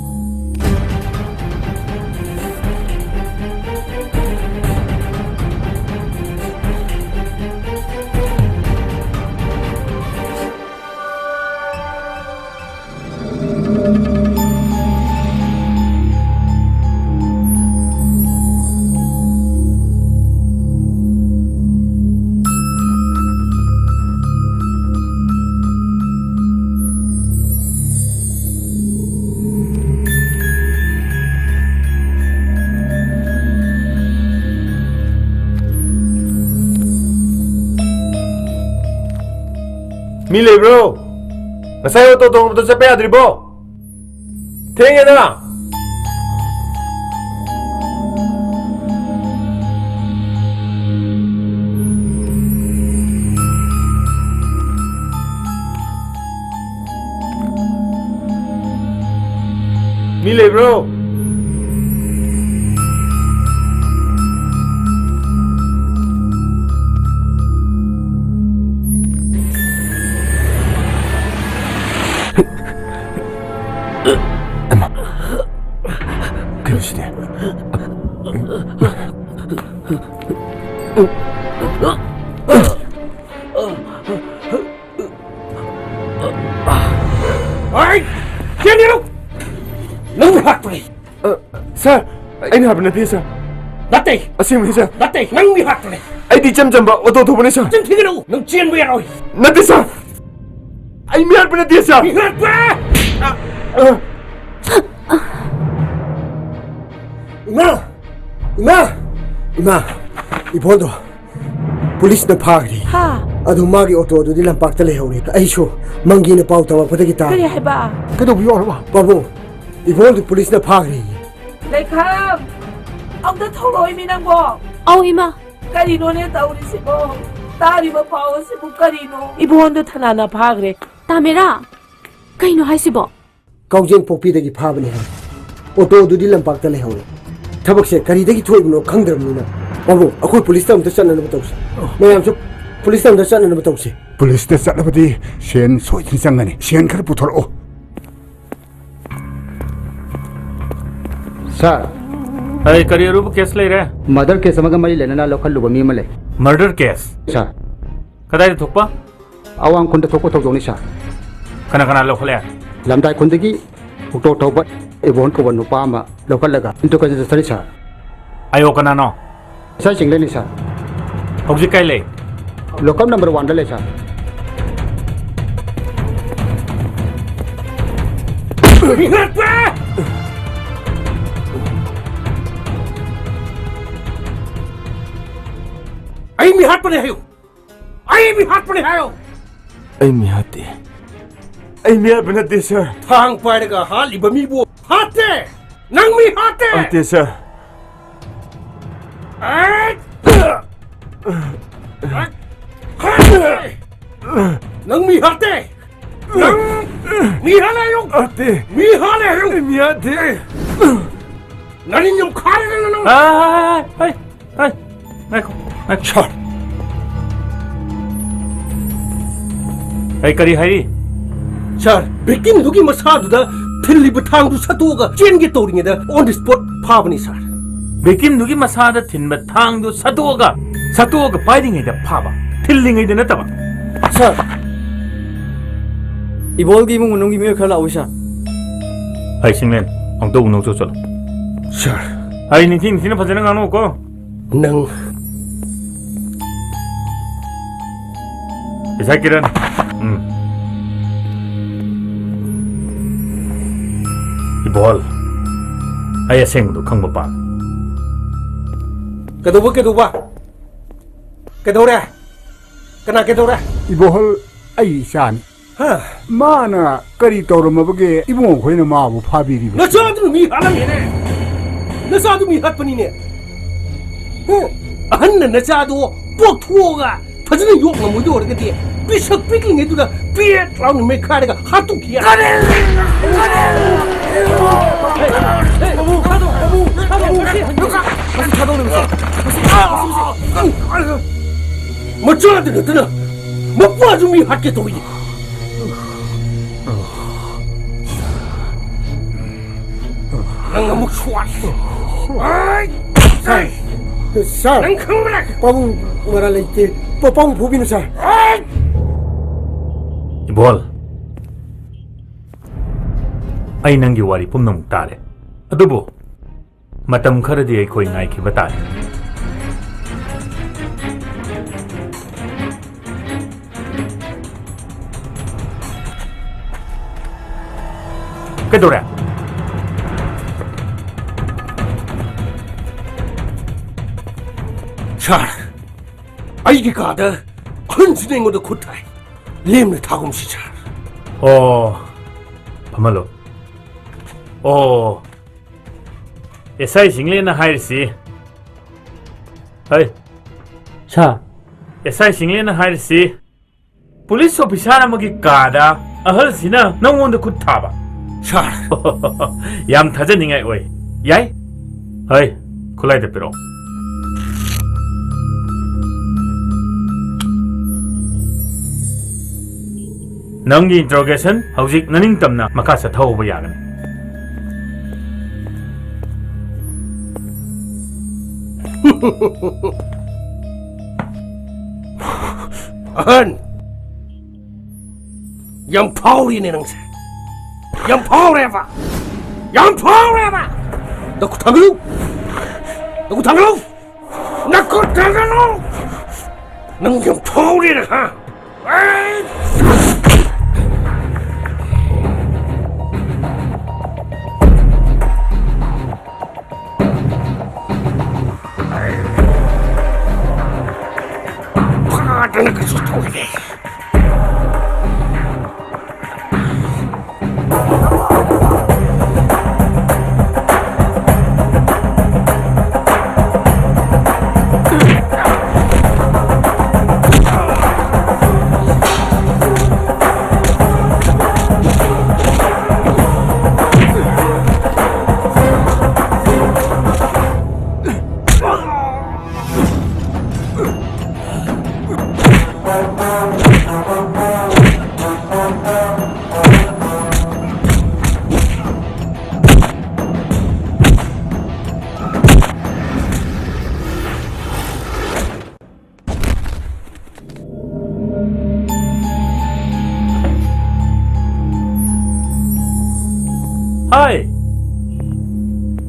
ꯃꯤ ꯂꯩꯕ꯭ꯔꯣ? ꯉꯁꯥꯏ ꯑꯣꯇꯣ ꯇꯣꯡꯕꯗꯣ ꯆꯠꯄ ꯌꯥꯗ꯭ꯔꯤꯕꯣ? ꯊꯦꯡꯉꯦꯗꯅ꯫ ꯃꯤ ꯂꯩꯕ꯭ꯔꯣ? ꯑꯃ꯫ ꯀꯩꯅꯣ ꯁꯤꯗꯤ? ꯑꯩ! ꯆꯦꯟꯕꯤꯔꯣ! ꯅꯪ ꯍꯥꯠꯄꯅꯤ! ꯑ, ꯁꯥꯔ, ꯑꯩꯅ ꯍꯥꯠꯄ ꯅꯠꯇꯦ, ꯁꯥꯔ꯫ ꯅꯠꯇꯦ! ꯑꯁꯦꯡꯕꯅꯤ, ꯁꯥꯔ꯫ ꯅꯠꯇꯦ! ꯅꯪ ꯃꯤ ꯍꯥꯠꯄꯅꯦ! ꯑꯩꯗꯤ ꯏꯆꯝ ꯆꯝꯕ ꯑꯣꯇꯣ ꯊꯧꯕꯅꯦ, ꯁꯥꯔ꯫ ꯆꯤꯟ ꯊꯤꯒꯅꯨ! ꯅꯪ ꯆꯦꯟꯕ ꯌꯥꯔꯣꯏ! ꯅꯠꯇꯦ, ꯁꯥꯔ! ꯑꯩ ꯃꯤ ꯍꯥꯠꯄ ꯅꯠꯇꯦ, ꯁꯥꯔ! ꯃꯤ ꯍꯥꯠꯄ! ꯑ, ꯑ꯫ ꯏꯃꯥ! ꯏꯃꯥ! ꯏꯃꯥ! ꯏꯕꯣꯗꯣ ꯄꯨꯂꯤꯁꯅ ꯐꯥꯈ꯭ꯔꯦ꯫ ꯍꯥ? ꯑꯗꯨ ꯃꯥꯒꯤ ꯑꯣꯇꯣ ꯑꯗꯨꯗꯤ ꯂꯝꯄꯥꯛꯇ ꯂꯩꯍꯧꯔꯦ꯫ ꯑꯩꯁꯨ ꯃꯪꯒꯤꯅ ꯄꯥꯎ ꯇꯝꯃꯛꯄꯗꯒꯤ ꯇꯥꯔꯦ꯫ ꯀꯔꯤ ꯍꯥꯏꯕ? ꯀꯩꯗꯧꯕꯤꯌꯣ ꯍꯥꯏꯕ? ꯄꯥꯕꯨꯡ, ꯏꯕꯣꯜꯗꯨ ꯄꯨꯂꯤꯁꯅ ꯐꯥꯈ꯭ꯔꯦ꯫ ꯂꯩꯈꯥꯝ, ꯑꯝꯇ ꯊꯣꯛꯂꯛꯑꯣ ꯏꯃꯤ ꯅꯪꯕꯣ꯫ ꯑꯧ, ꯏꯃꯥ꯫ ꯀꯔꯤꯅꯣꯅꯦ ꯇꯧꯔꯤꯁꯤꯕꯣ? ꯇꯥꯔꯤꯕ ꯄꯥꯎ ꯑꯁꯤꯕꯨ ꯀꯔꯤꯅꯣ? ꯏꯕꯣꯟꯗꯣ ꯊꯅꯥꯅ ꯐꯥꯈ꯭ꯔꯦ꯫ ꯇꯥꯃꯦꯔꯥ, ꯀꯩꯅꯣ ꯍꯥꯏꯁꯤꯕꯣ? ꯀꯥꯎꯖꯦꯡ ꯄꯣꯛꯄꯤꯗꯒꯤ ꯐꯥꯕꯅꯤ ꯍꯥꯏ꯫ ꯑꯣꯇꯣꯗꯨꯗꯤ ꯂꯝꯄꯥꯛꯇ ꯂꯩꯍꯧꯔꯦ꯫ ꯊꯕꯛꯁꯦ ꯀꯔꯤꯗꯒꯤ ꯊꯣꯛꯏꯕꯅꯣ ꯈꯪꯗ꯭ꯔꯕꯅꯤꯅ, ꯄꯥꯕꯨꯡ, ꯑꯩꯈꯣꯏ ꯄꯨꯂꯤꯁꯇ ꯑꯝꯇ ꯆꯠꯅꯅꯕ ꯇꯧꯁꯤ꯫ ꯃꯌꯥꯝꯁꯨ ꯄꯨꯂꯤꯁꯇ ꯑꯝꯇ ꯆꯠꯅꯅꯕ ꯇꯧꯁꯤ꯫ ꯄꯨꯂꯤꯁꯇ ꯆꯠꯂꯕꯗꯤ ꯁꯦꯟ ꯁꯣꯏꯗꯅ ꯆꯪꯒꯅꯤ꯫ ꯁꯦꯟ ꯈꯔ ꯄꯨꯊꯣꯔꯛꯑꯣ꯫ ꯁꯥꯔ꯫ ꯑꯩ ꯀꯔꯤ ꯑꯔꯨꯕ ꯀꯦꯁ ꯂꯩꯔꯦ? ꯃꯔꯗꯔ ꯀꯦꯁ ꯑꯃꯒ ꯃꯔꯤ ꯂꯩꯅꯅ ꯂꯧꯈꯠꯂꯨꯕ ꯃꯤ ꯑꯃ ꯂꯩ꯫ ꯃꯔꯗꯔ ꯀꯦꯁ? ꯁꯥꯔ꯫ ꯀꯗꯥꯏꯗ ꯊꯣꯛꯄ? ꯑꯋꯥꯡ ꯈꯨꯟꯗ ꯊꯣꯛꯄ ꯊꯧꯗꯣꯛꯅꯤ, ꯁꯥꯔ꯫ ꯀꯅꯥ ꯀꯅꯥ ꯂꯧꯈꯠꯂꯦ? ꯂꯝꯗꯥꯏ ꯈꯨꯟꯗꯒꯤ ꯑꯣꯛꯇꯣ ꯊꯧꯕ ꯏꯕꯣꯟ ꯀꯧꯕ ꯅꯨꯄꯥ ꯑꯃ ꯂꯧꯈꯠꯂꯒ ꯏꯟꯇ꯭ꯔꯣꯒꯦꯁꯟ ꯆꯠꯊꯔꯤ, ꯁꯥꯔ꯫ ꯑꯥꯏ ꯑꯣ ꯀꯅꯥꯅꯣ? ꯉꯁꯥꯏ ꯆꯤꯡꯂꯩꯅꯤ, ꯁꯥꯔ꯫ ꯍꯧꯖꯤꯛ ꯀꯥꯏ ꯂꯩ? ꯂꯣꯀꯞ ꯅꯝꯕꯔ ꯋꯥꯟꯗ ꯂꯩ, ꯁꯥꯔ꯫ ꯑꯩ ꯃꯤ ꯍꯥꯠꯄꯅꯦ ꯍꯥꯏꯌꯨ꯫ ꯑꯩ ꯃꯤ ꯍꯥꯠꯄꯅꯦ ꯍꯥꯏꯌꯣ꯫ ꯑꯩ ꯃꯤ ꯍꯥꯠꯇꯦ꯫ ꯑꯩ ꯃꯤ ꯍꯥꯠꯄ ꯅꯠꯇꯦ, ꯁꯥꯔ꯫ ꯊꯥꯡ ꯄꯥꯏꯔꯒ ꯍꯥꯠꯂꯤꯕ ꯃꯤꯕꯨ ꯍꯥꯠꯇꯦ꯫ ꯅꯪ ꯃꯤ ꯍꯥꯠꯇꯦ꯫ ꯍꯥꯠꯇꯦ, ꯁꯥꯔ꯫ ꯑꯩ ꯅꯪ ꯃꯤ ꯍꯥꯠꯇꯦ꯫ ꯅꯪ ꯃꯤ ꯍꯥꯠꯂꯦ ꯍꯥꯏꯌꯣ꯫ ꯍꯥꯠꯇꯦ꯫ ꯃꯤ ꯍꯥꯠꯂꯦ ꯍꯥꯏꯌꯣ꯫ ꯑꯩ ꯃꯤ ꯍꯥꯠꯇꯦ꯫ ꯅꯔꯤꯟ ꯌꯥꯝ ꯈꯥꯔꯦꯗꯅ ꯅꯪ꯫ ꯑꯥꯏ, ꯑꯥꯏ, ꯑꯥꯏ, ꯉꯥꯏꯈꯣ, ꯉꯥꯏꯈꯣ꯫ ꯁꯥꯔ꯫ ꯑꯩ ꯀꯔꯤ ꯍꯥꯏꯔꯤ? ꯁꯥꯔ, victimꯗꯨꯒꯤ ꯃꯁꯥꯗꯨꯗ ꯊꯤꯜꯂꯤꯕ ꯊꯥꯡꯗꯨ ꯁꯠꯇꯣꯛꯑꯒ ꯆꯦꯟꯒꯦ ꯇꯧꯔꯤꯉꯩꯗ on the spot ꯐꯥꯕꯅꯤ, ꯁꯥꯔ꯫ Victimꯗꯨꯒꯤ ꯃꯁꯥꯗ ꯊꯤꯟꯕ ꯊꯥꯡꯗꯨ ꯁꯠꯇꯣꯛꯑꯒ, ꯁꯠꯇꯣꯛꯑꯒ ꯄꯥꯏꯔꯤꯉꯩꯗ ꯐꯥꯕ, ꯊꯤꯜꯂꯤꯉꯩꯗ ꯅꯠꯇꯕ꯫ ꯁꯥꯔ, ꯏꯕꯣꯜꯒꯤ ꯏꯃꯨꯡ ꯃꯅꯨꯡꯒꯤ ꯃꯤꯑꯣꯏ ꯈꯔ ꯂꯥꯛꯎ, ꯁꯥꯔ꯫ ꯑꯩ ꯁꯤꯡꯂꯦꯟ, ꯑꯃꯨꯛꯇ ꯎꯅꯧ ꯆꯣ ꯆꯠꯂꯣ꯫ ꯁꯥꯔ꯫ ꯑꯩ ꯅꯤꯡꯊꯤ ꯅꯤꯡꯊꯤꯅ ꯐꯖꯅ ꯉꯥꯡꯉꯛꯎꯀꯣ꯫ ꯅꯪ꯫ ꯏꯁꯥ ꯀꯤꯔꯟ꯫ ꯎꯝ꯫ ꯏꯕꯣꯜ, ꯑꯩ ꯑꯁꯦꯡꯕꯗꯣ ꯈꯪꯕ ꯄꯥꯝꯃꯤ꯫ ꯀꯩꯗꯧꯕ, ꯀꯩꯗꯧꯕ? ꯀꯩꯗꯧꯔꯦ? ꯀꯅꯥ ꯀꯩꯗꯧꯔꯦ? ꯏꯕꯣꯍꯜ, ꯑꯩ ꯏꯆꯥꯅꯤ꯫ ꯍꯥ? ꯃꯥꯅ ꯀꯔꯤ ꯇꯧꯔꯝꯃꯕꯒꯦ ꯏꯕꯨꯡꯉꯣ ꯈꯣꯏꯅ ꯃꯥꯕꯨ ꯐꯥꯕꯤꯔꯤꯕ? ꯅꯆꯥꯗꯨꯅ ꯃꯤ ꯍꯥꯠꯂꯝꯃꯦꯅꯦ꯫ ꯅꯆꯥꯗꯨ ꯃꯤ ꯍꯥꯠꯄꯅꯤꯅꯦ꯫ ꯍꯥ? ꯑꯍꯟꯅ ꯅꯆꯥꯗꯣ ꯄꯣꯛꯊꯣꯛꯑꯒ ꯐꯖꯅ ꯌꯣꯛ ꯉꯝꯃꯣꯏꯗꯣꯏ ꯑꯣꯏꯔꯒꯗꯤ ꯄꯤꯁꯛ ꯄꯤꯛꯂꯤꯉꯩꯗꯨꯗ ꯄꯦꯠ ꯂꯥꯎꯅ ꯃꯩꯈꯥꯏꯔꯒ ꯍꯥꯠꯇꯣꯛꯈꯤ ꯌꯥ-, ꯀꯔꯤ? ꯀꯔꯤ? ꯍꯦ, ꯍꯦ, ꯃꯆꯥꯗꯨ ꯅꯠꯇꯅ ꯃꯄꯨ ꯑꯗꯨ ꯃꯤ ꯍꯥꯠꯀꯦ ꯇꯧꯏꯅꯦ꯫ ꯅꯪ ꯑꯃꯨꯛ ꯁꯣꯛꯑꯦ꯫ ꯑꯩ! ꯁꯥꯔ! ꯁꯥꯔ! ꯅꯪ ꯈꯪꯕ꯭ꯔꯥ? ꯄꯥꯕꯨꯡ ꯃꯔꯥꯜ ꯂꯩꯇꯦ꯫ ꯄꯥ-, ꯄꯥꯕꯨꯡ ꯐꯨꯕꯤꯅꯨ, ꯁꯥꯔ꯫ ꯑꯩ! ꯏꯕꯣꯜ, ꯑꯩ ꯅꯪꯒꯤ ꯋꯥꯔꯤ ꯄꯨꯝꯅꯃꯛ ꯇꯥꯔꯦ꯫ ꯑꯗꯨꯕꯨ ꯃꯇꯝ ꯈꯔꯗꯤ ꯑꯩꯈꯣꯏ ꯉꯥꯏꯈꯤꯕ ꯇꯥꯔꯦ꯫ ꯀꯩꯗꯧꯔꯦ? ꯁꯥꯔ, ꯑꯩꯒꯤ ꯀꯥꯗ ꯑꯍꯟꯁꯤꯅ ꯑꯩꯉꯣꯟꯗ ꯈꯨꯠ ꯊꯥꯏ꯫ ꯂꯦꯝꯅ ꯊꯥꯒꯨꯝꯁꯤ, ꯁꯥꯔ꯫ ꯑꯣ, ꯐꯝꯍꯜꯂꯣ꯫ ꯑꯣ, ꯑꯦꯁ ꯑꯥꯏ ꯁꯤꯡꯂꯦꯟꯅ ꯍꯥꯏꯔꯤꯁꯤ꯫ ꯍꯩ꯫ ꯁꯥꯔ꯫ ꯑꯦꯁ ꯑꯥꯏ ꯁꯤꯡꯂꯦꯟꯅ ꯍꯥꯏꯔꯤꯁꯤ, ꯄꯨꯂꯤꯁ ꯑꯣꯐꯤꯁꯥꯔ ꯑꯃꯒꯤ ꯀꯥꯗ ꯑꯍꯜꯁꯤꯅ ꯅꯪꯉꯣꯟꯗ ꯈꯨꯠ ꯊꯥꯕ? ꯁꯥꯔ꯫ ꯌꯥꯝ ꯊꯥꯖꯅꯤꯡꯉꯥꯏ ꯑꯣꯏ꯫ ꯌꯥꯏ꯫ ꯍꯩ, ꯈꯨꯠꯂꯥꯏꯗ ꯄꯤꯔꯛꯑꯣ꯫ ꯅꯪꯒꯤ interrogation ꯍꯧꯖꯤꯛ ꯅꯅꯤꯡꯇꯝꯅ ꯃꯈꯥ ꯆꯠꯊꯍꯧꯕ ꯌꯥꯒꯅꯤ꯫ ꯑꯍꯟ, ꯌꯥꯝ ꯐꯥꯎꯔꯤꯅꯦ ꯅꯪꯁꯦ꯫ ꯌꯥꯝ ꯐꯥꯎꯔꯦꯕ꯫ ꯌꯥꯝ ꯐꯥꯎꯔꯦꯕ꯫ ꯅꯈꯨꯠ ꯊꯥꯡꯒꯠꯂꯨ꯫ ꯅꯈꯨꯠ ꯊꯥꯡꯒꯠꯂꯨ꯫ ꯅꯈꯨꯠ ꯊꯥꯡꯒꯠꯂꯨ! ꯅꯪ ꯌꯥꯝ ꯐꯥꯎꯔꯦꯅ, ꯍꯥ? ꯑꯩ! ꯐꯥꯗꯅ ꯀꯩꯁꯨ ꯇꯧꯗꯦ꯫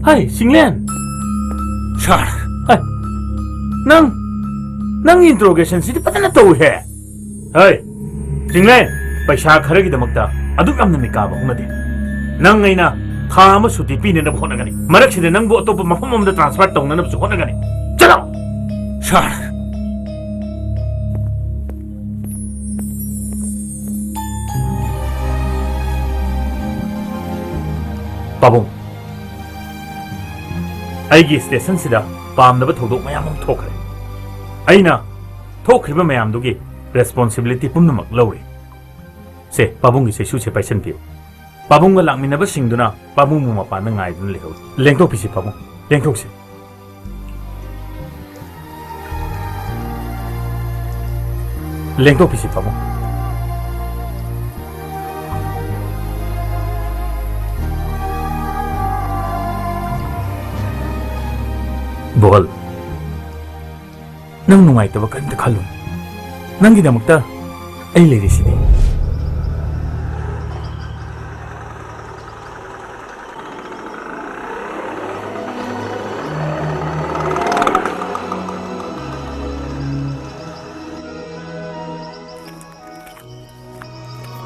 ꯍꯩ, ꯆꯤꯡꯂꯦꯟ! ꯁꯥꯔ! ꯍꯩ, ꯅꯪ, ꯅꯪ interrogation ꯁꯤꯗꯤ ꯐꯖꯅ ꯇꯧꯏꯍꯦ! ꯍꯩ, ꯆꯤꯡꯂꯦꯟ! ꯄꯩꯁꯥ ꯈꯔꯒꯤꯗꯃꯛꯇ ꯑꯗꯨꯛ ꯌꯥꯝꯅ ꯃꯤꯀꯥꯕ ꯍꯧꯅꯗꯦ꯫ ꯅꯪ ꯑꯩꯅ ꯊꯥ ꯑꯃ ꯁꯨꯇꯤ ꯄꯤꯅꯅꯕ ꯍꯣꯠꯅꯒꯅꯤ꯫ ꯃꯔꯛꯁꯤꯗ ꯅꯪꯕꯨ ꯑꯇꯣꯞꯄ ꯃꯐꯝ ꯑꯃꯗ transfer ꯇꯧꯅꯅꯕꯁꯨ ꯍꯣꯠꯅꯒꯅꯤ꯫ ꯆꯠꯂꯣ! ꯁꯥꯔ! ꯄꯥꯕꯨꯡ, ꯑꯩꯒꯤ stationꯁꯤꯗ ꯄꯥꯝꯗꯕ ꯊꯧꯗꯣꯛ ꯃꯌꯥꯝ ꯑꯃ ꯊꯣꯛꯈ꯭ꯔꯦ꯫ ꯑꯩꯅ ꯊꯣꯛꯈ꯭ꯔꯤꯕ ꯃꯌꯥꯝꯗꯨꯒꯤ responsibility ꯄꯨꯝꯅꯃꯛ ꯂꯧꯔꯤ꯫ ꯁꯦ, ꯄꯥꯕꯨꯡꯒꯤ ꯆꯩꯁꯨꯁꯦ ꯄꯥꯏꯁꯟꯕꯤꯌꯨ꯫ ꯄꯥꯕꯨꯡꯒ ꯂꯥꯛꯃꯤꯟꯅꯕꯁꯤꯡꯗꯨꯅ ꯄꯥꯕꯨꯡꯕꯨ ꯃꯄꯥꯟꯗ ꯉꯥꯏꯗꯨꯅ ꯂꯩꯍꯧꯔꯤ꯫ ꯂꯦꯡꯊꯣꯛꯄꯤꯁꯤ ꯄꯥꯕꯨꯡ, ꯂꯦꯡꯊꯣꯛꯁꯤ꯫ ꯂꯦꯡꯊꯣꯛꯄꯤꯁꯤ ꯄꯥꯕꯨꯡ꯫ ꯕꯣꯜ, ꯅꯪ ꯅꯨꯡꯉꯥꯏꯇꯕ ꯀꯔꯤꯝꯇ ꯈꯜꯂꯨꯅꯨ꯫ ꯅꯪꯒꯤꯗꯃꯛꯇ ꯑꯩ ꯂꯩꯔꯤꯁꯤꯗꯤ꯫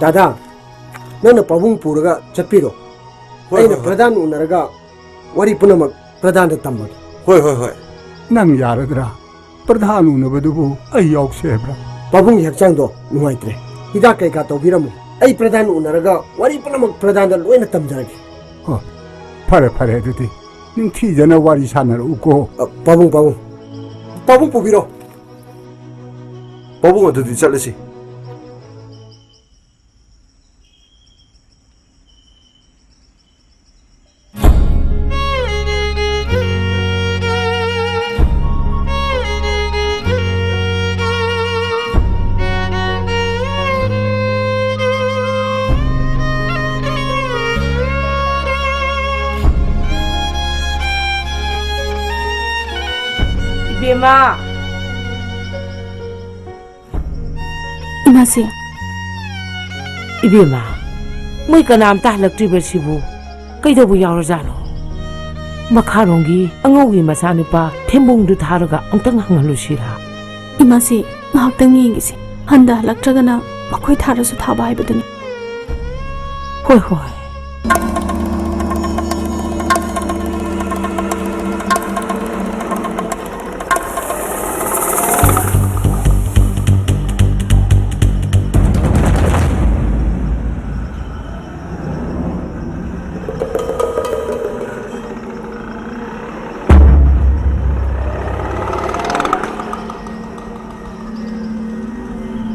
ꯗꯥꯗꯥ, ꯅꯪꯅ ꯄꯥꯕꯨꯡ ꯄꯨꯔꯒ ꯆꯠꯄꯤꯔꯣ꯫ ꯍꯣꯏ, ꯑꯩꯅ ꯍꯣꯏ, ꯍꯣꯏ꯫ ꯄ꯭ꯔꯙꯥꯟ ꯎꯅꯔꯒ ꯋꯥꯔꯤ ꯄꯨꯝꯅꯃꯛ ꯄ꯭ꯔꯙꯥꯟꯗ ꯇꯝꯃꯒꯦ꯫ ꯍꯣꯏ, ꯍꯣꯏ, ꯍꯣꯏ꯫ ꯅꯪ ꯌꯥꯔꯗ꯭ꯔꯥ? ꯄ꯭ꯔꯙꯥꯟ ꯎꯅꯕꯗꯨꯕꯨ ꯑꯩ ꯌꯥꯎꯁꯦ ꯍꯥꯏꯕ꯭ꯔꯥ? ꯄꯥꯕꯨꯡꯒꯤ ꯍꯛꯆꯥꯡꯗꯣ ꯅꯨꯡꯉꯥꯏꯇ꯭ꯔꯦ꯫ ꯍꯤꯗꯥꯛ ꯀꯩꯀꯥ ꯇꯧꯕꯤꯔꯝꯃꯨ꯫ ꯑꯩ ꯄ꯭ꯔꯙꯥꯟ ꯎꯅꯔꯒ ꯋꯥꯔꯤ ꯄꯨꯝꯅꯃꯛ ꯄ꯭ꯔꯙꯥꯟꯗ ꯂꯣꯏꯅ ꯇꯝꯖꯔꯒꯦ꯫ ꯍꯣ, ꯐꯔꯦ, ꯐꯔꯦ, ꯑꯗꯨꯗꯤ ꯅꯤꯡꯊꯤꯖꯅ ꯋꯥꯔꯤ ꯁꯥꯟꯅꯔꯛꯎꯀꯣ꯫ ꯑ, ꯄꯥꯕꯨꯡ, ꯄꯥꯕꯨꯡ꯫ ꯄꯥꯕꯨꯡ ꯄꯨꯕꯤꯔꯣ꯫ ꯄꯥꯕꯨꯡ, ꯑꯗꯨꯗꯤ ꯆꯠꯂꯁꯤ꯫ ꯏꯕꯦꯝꯃ! ꯏꯃꯥꯁꯦ꯫ ꯏꯕꯦꯝꯃ, ꯃꯣꯏ ꯀꯅꯥꯝꯇ ꯍꯜꯂꯛꯇ꯭ꯔꯤꯕ ꯁꯤꯕꯨ? ꯀꯩꯗꯧꯕ ꯌꯥꯎꯔꯖꯥꯠꯅꯣ? ꯃꯈꯥꯔꯣꯝꯒꯤ ꯑꯉꯧꯒꯤ ꯃꯆꯥꯅꯨꯄꯥ ꯊꯦꯝꯕꯣꯡꯗꯨ ꯊꯥꯔꯒ ꯑꯃꯨꯛꯇꯪ ꯍꯪꯍꯜꯂꯨꯁꯤꯔꯥ? ꯏꯃꯥꯁꯤ ꯉꯥꯏꯍꯥꯛꯇꯪ ꯌꯦꯡꯒꯦꯁꯤ꯫ ꯍꯟꯗ ꯍꯜꯂꯛꯇ꯭ꯔꯒꯅ ꯃꯈꯣꯏ ꯊꯥꯔꯁꯨ ꯊꯥꯕ ꯍꯥꯏꯕꯗꯨꯅꯤ꯫ ꯍꯣꯏ, ꯍꯣꯏ꯫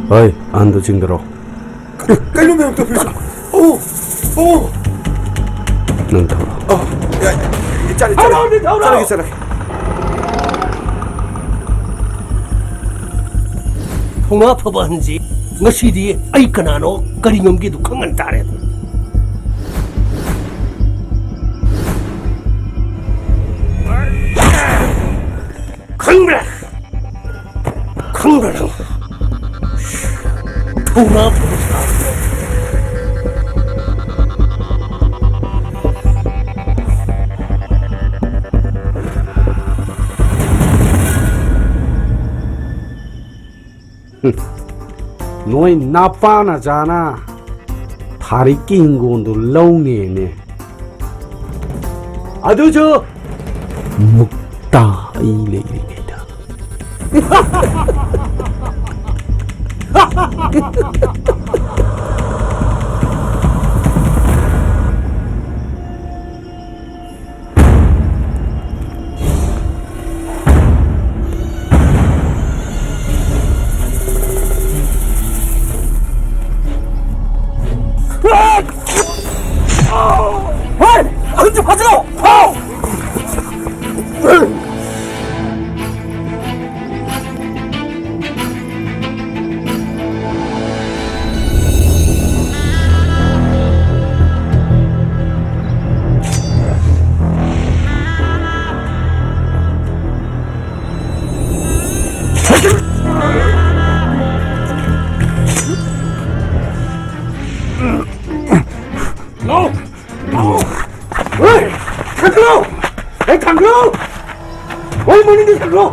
ꯍꯣꯏ, ꯑꯍꯟꯗꯨ ꯆꯤꯡꯗꯔꯣ꯫ ꯀꯩꯅꯣ ꯃꯌꯥꯝ ꯇꯧꯔꯤꯁꯦ? ꯑꯣ, ꯑꯣ꯫ ꯅꯪ ꯊꯧꯔꯣ꯫ ꯑꯣ, ꯌꯥꯏ, ꯌꯥꯏ, ꯆꯠꯂꯦ, ꯆꯠꯂꯦ꯫ ꯊꯧꯔꯣ, ꯊꯧꯔꯣ꯫ ꯆꯠꯂꯒꯦ, ꯆꯠꯂꯒꯦ꯫ ꯊꯧꯅꯥ ꯐꯕ ꯑꯍꯟꯁꯤ ꯉꯁꯤꯗꯤ ꯑꯩ ꯀꯅꯥꯅꯣ, ꯀꯔꯤ ꯉꯝꯒꯦꯗꯨ ꯈꯪꯍꯟ ꯇꯥꯔꯦ꯫ ꯈꯪꯕ꯭ꯔꯥ? ꯈꯪꯕ꯭ꯔꯥ ꯅꯪ? ꯊꯧꯅꯥ ꯐꯕ ꯁꯥꯕꯗꯣ꯫ ꯅꯣꯏ ꯅꯄꯥ ꯅꯆꯥꯅ ꯊꯥꯔꯤꯛꯀꯤ ꯍꯤꯡꯒꯣꯜꯗꯨ ꯂꯧꯅꯦꯅꯦ꯫ ꯑꯗꯨꯁꯨ ꯃꯨꯛꯇꯥ ꯑꯩ ꯂꯩꯔꯤꯉꯩꯗ꯫ ꯍꯣꯏ! ꯑꯗꯨꯝ ꯐꯥꯖꯤꯜꯂꯣ! ꯐꯥꯎ! ꯂꯥꯛꯑꯣ! ꯂꯥꯛꯑꯣ! ꯍꯣꯏ! ꯆꯠꯂꯣ! ꯊꯥꯡꯒꯠꯂꯣ! ꯍꯣꯏ, ꯃꯅꯤꯡꯗ ꯊꯥꯡꯒꯠꯂꯣ!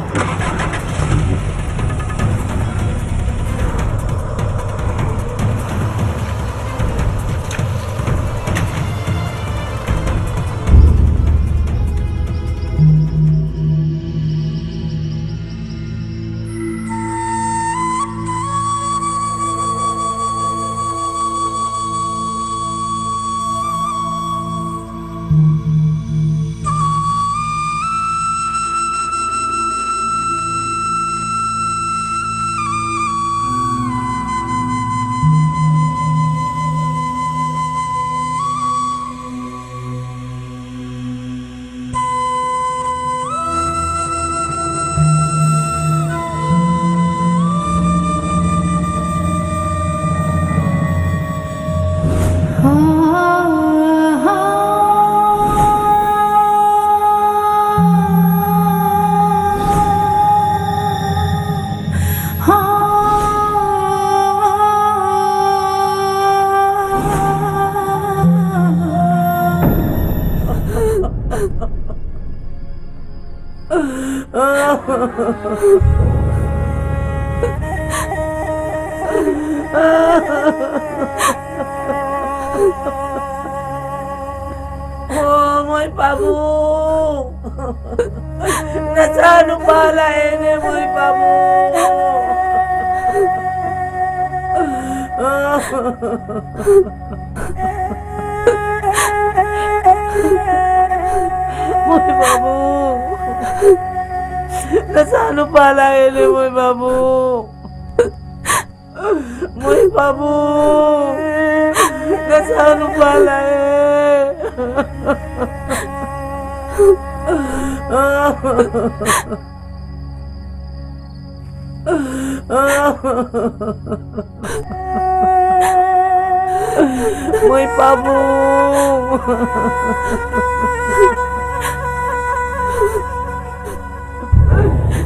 ꯑꯣ, ꯃꯣꯏ ꯄꯥꯕꯨꯡ! ꯅꯆꯥ ꯅꯨꯄꯥ ꯂꯥꯛꯑꯦꯅꯦ, ꯃꯣꯏ ꯄꯥꯕꯨꯡ! ꯃꯣꯏ ꯄꯥꯕꯨꯡ! ꯅꯆꯥ ꯅꯨꯄꯥ ꯂꯥꯛꯑꯦꯅꯦ, ꯃꯣꯏ ꯄꯥꯕꯨꯡ! ꯃꯣꯏ ꯄꯥꯕꯨꯡ! ꯅꯆꯥ ꯅꯨꯄꯥ ꯂꯥꯛꯑꯦ! ꯃꯣꯏ ꯄꯥꯕꯨꯡ!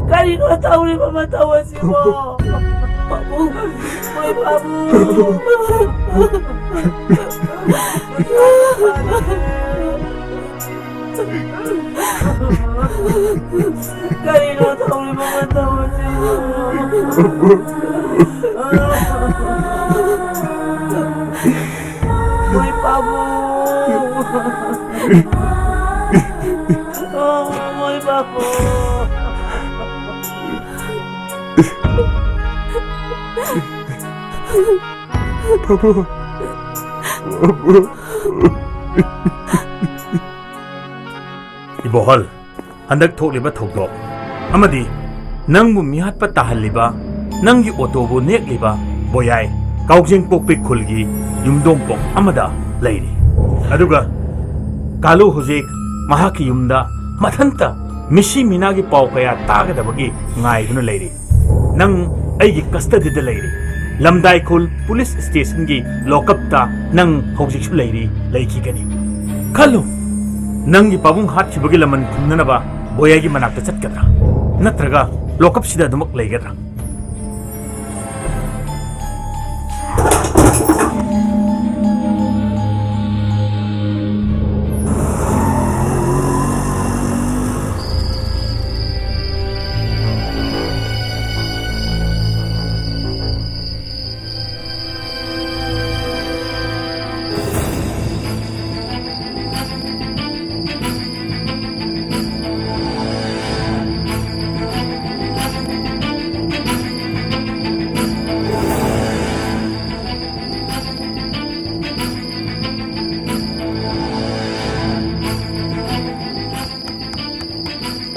ꯀꯔꯤꯅꯣ ꯇꯧꯔꯤꯕ ꯃꯇꯧ ꯑꯁꯤꯕꯣ? ꯄꯥꯕꯨꯡ! ꯃꯣꯏ ꯄꯥꯕꯨꯡ! ꯀꯔꯤꯅꯣ ꯇꯧꯔꯤꯕ ꯃꯇꯧ ꯑꯁꯤꯕꯨ? ꯃꯣꯏ ꯄꯥꯕꯨꯡ! ꯑꯣ, ꯃꯣꯏ ꯄꯥꯕꯨꯡ! ꯄꯥꯕꯨꯡ! ꯄꯥꯕꯨꯡ! ꯏꯕꯣꯍꯜ, ꯍꯟꯗꯛ ꯊꯣꯛꯂꯤꯕ ꯊꯧꯗꯣꯛ ꯑꯃꯗꯤ ꯅꯪꯕꯨ ꯃꯤꯍꯥꯠꯄ ꯇꯥꯍꯜꯂꯤꯕ, ꯅꯪꯒꯤ ꯑꯣꯇꯣꯕꯨ ꯅꯦꯛꯂꯤꯕ ꯕꯣꯌꯥꯏ, ꯀꯥꯎꯖꯦꯡ ꯄꯣꯛꯄꯤ ꯈꯨꯜꯒꯤ ꯌꯨꯝꯗꯣꯡꯄꯣꯛ ꯑꯃꯗ ꯂꯩꯔꯤ꯫ ꯑꯗꯨꯒ ꯀꯥꯂꯨ ꯍꯧꯖꯤꯛ ꯃꯍꯥꯛꯀꯤ ꯌꯨꯝꯗ ꯃꯊꯟꯇ ꯃꯤꯁꯤ ꯃꯤꯅꯥꯒꯤ ꯄꯥꯎ ꯀꯌꯥ ꯇꯥꯒꯗꯕꯒꯤ ꯉꯥꯏꯗꯨꯅ ꯂꯩꯔꯤ꯫ ꯅꯪ ꯑꯩꯒꯤ ꯀꯁꯇꯗꯤꯗ ꯂꯩꯔꯤ꯫ ꯂꯝꯗꯥꯏꯈꯨꯜ ꯄꯨꯂꯤꯁ ꯁ꯭ꯇꯦꯁꯟꯒꯤ ꯂꯣꯀꯞꯇ ꯅꯪ ꯍꯧꯖꯤꯛꯁꯨ ꯂꯩꯔꯤ, ꯂꯩꯈꯤꯒꯅꯤ꯫ ꯈꯜꯂꯨ, ꯅꯪꯒꯤ ꯄꯥꯕꯨꯡ ꯍꯥꯠꯈꯤꯕꯒꯤ ꯂꯃꯟ ꯈꯨꯝꯅꯅꯕ ꯕꯣꯌꯥꯏꯒꯤ ꯃꯅꯥꯛꯇ ꯆꯠꯀꯗ꯭ꯔꯥ? ꯅꯠꯇ꯭ꯔꯒ ꯂꯣꯀꯞꯁꯤꯗ ꯑꯗꯨꯃꯛ ꯂꯩꯒꯗ꯭ꯔꯥ?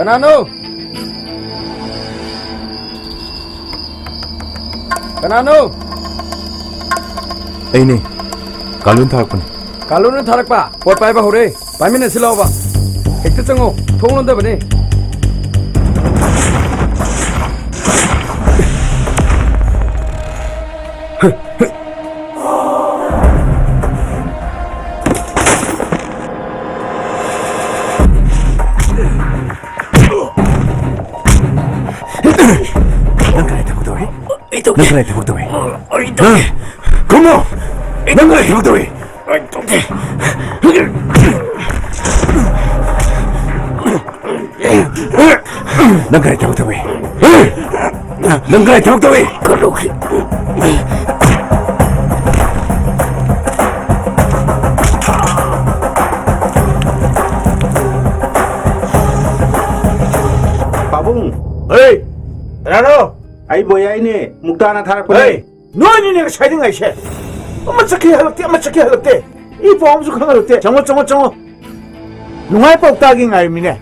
ꯀꯅꯥꯅꯣ? ꯀꯅꯥꯅꯣ? ꯑꯩꯅꯦ꯫ ꯀꯥꯂꯨꯅ ꯊꯥꯔꯛꯄꯅꯦ꯫ ꯀꯥꯂꯨꯅ ꯊꯥꯔꯛꯄ? ꯄꯣꯠ ꯄꯥꯏꯕ ꯍꯧꯔꯦ꯫ ꯄꯥꯏꯃꯤꯟꯅꯁꯤ ꯂꯥꯎꯕ꯫ ꯍꯦꯛꯇ ꯆꯪꯉꯣ꯫ ꯊꯣꯡ ꯂꯣꯟꯗꯕꯅꯦ꯫ ꯅꯪ ꯀꯗꯥꯏ ꯊꯕꯛ ꯇꯧꯏ? ꯑꯩ ꯇꯧꯗꯦ꯫ ꯅꯪ ꯀꯗꯥꯏ ꯊꯕꯛ ꯇꯧꯏ? ꯑꯩ ꯇꯧꯗꯦ꯫ ꯍꯥ? ꯈꯨꯝꯃꯣ! ꯅꯪ ꯀꯗꯥꯏ ꯊꯕꯛ ꯇꯧꯏ? ꯑꯩ ꯇꯧꯗꯦ꯫ ꯅꯪ ꯀꯔꯤ ꯊꯕꯛ ꯇꯧꯏ? ꯍꯦ! ꯅꯪ ꯀꯔꯤ ꯊꯕꯛ ꯇꯧꯏ? ꯄꯥꯕꯨꯡ! ꯍꯦ! ꯀꯅꯥꯅꯣ? ꯑꯩ ꯕꯣꯌꯥꯏꯅꯦ, ꯃꯨꯛꯇꯥꯅ ꯊꯥꯔꯛꯄꯅꯦ꯫ ꯍꯦ! ꯅꯣꯏꯅꯤꯅꯦ ꯉꯁꯥꯏꯗꯩ ꯉꯥꯏꯁꯦ꯫ ꯑꯃ ꯆꯠꯈꯤ ꯍꯜꯂꯛꯇꯦ, ꯑꯃ ꯆꯠꯈꯤ ꯍꯜꯂꯛꯇꯦ꯫ ꯏ ꯄꯥꯎ ꯑꯃꯁꯨ ꯈꯪꯍꯜꯂꯛꯇꯦ꯫ ꯆꯪꯉꯣ, ꯆꯪꯉꯣ, ꯆꯪꯉꯣ꯫ ꯅꯨꯡꯉꯥꯏ ꯄꯥꯎ ꯇꯥꯒꯦ ꯉꯥꯏꯔꯤꯃꯤꯅꯦ꯫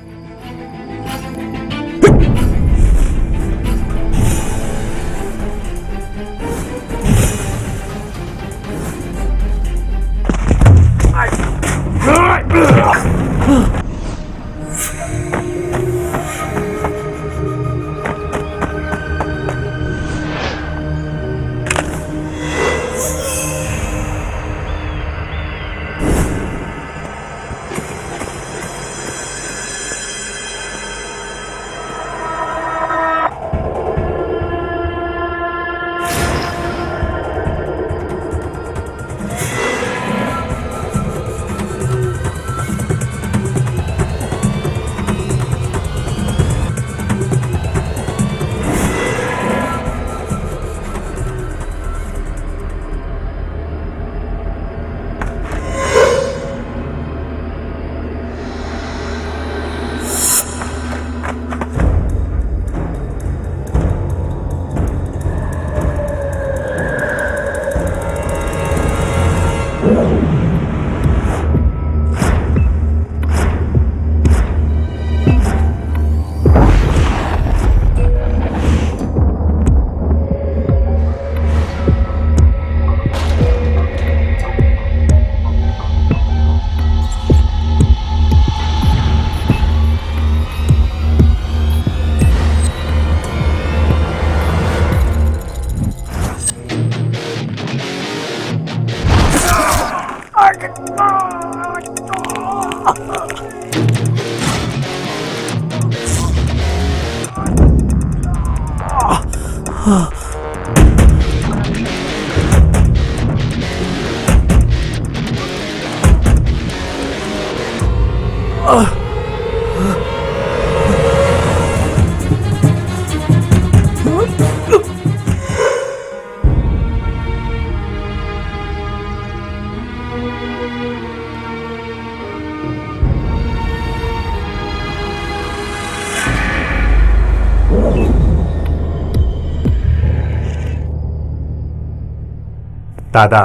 ꯑꯗꯥ꯫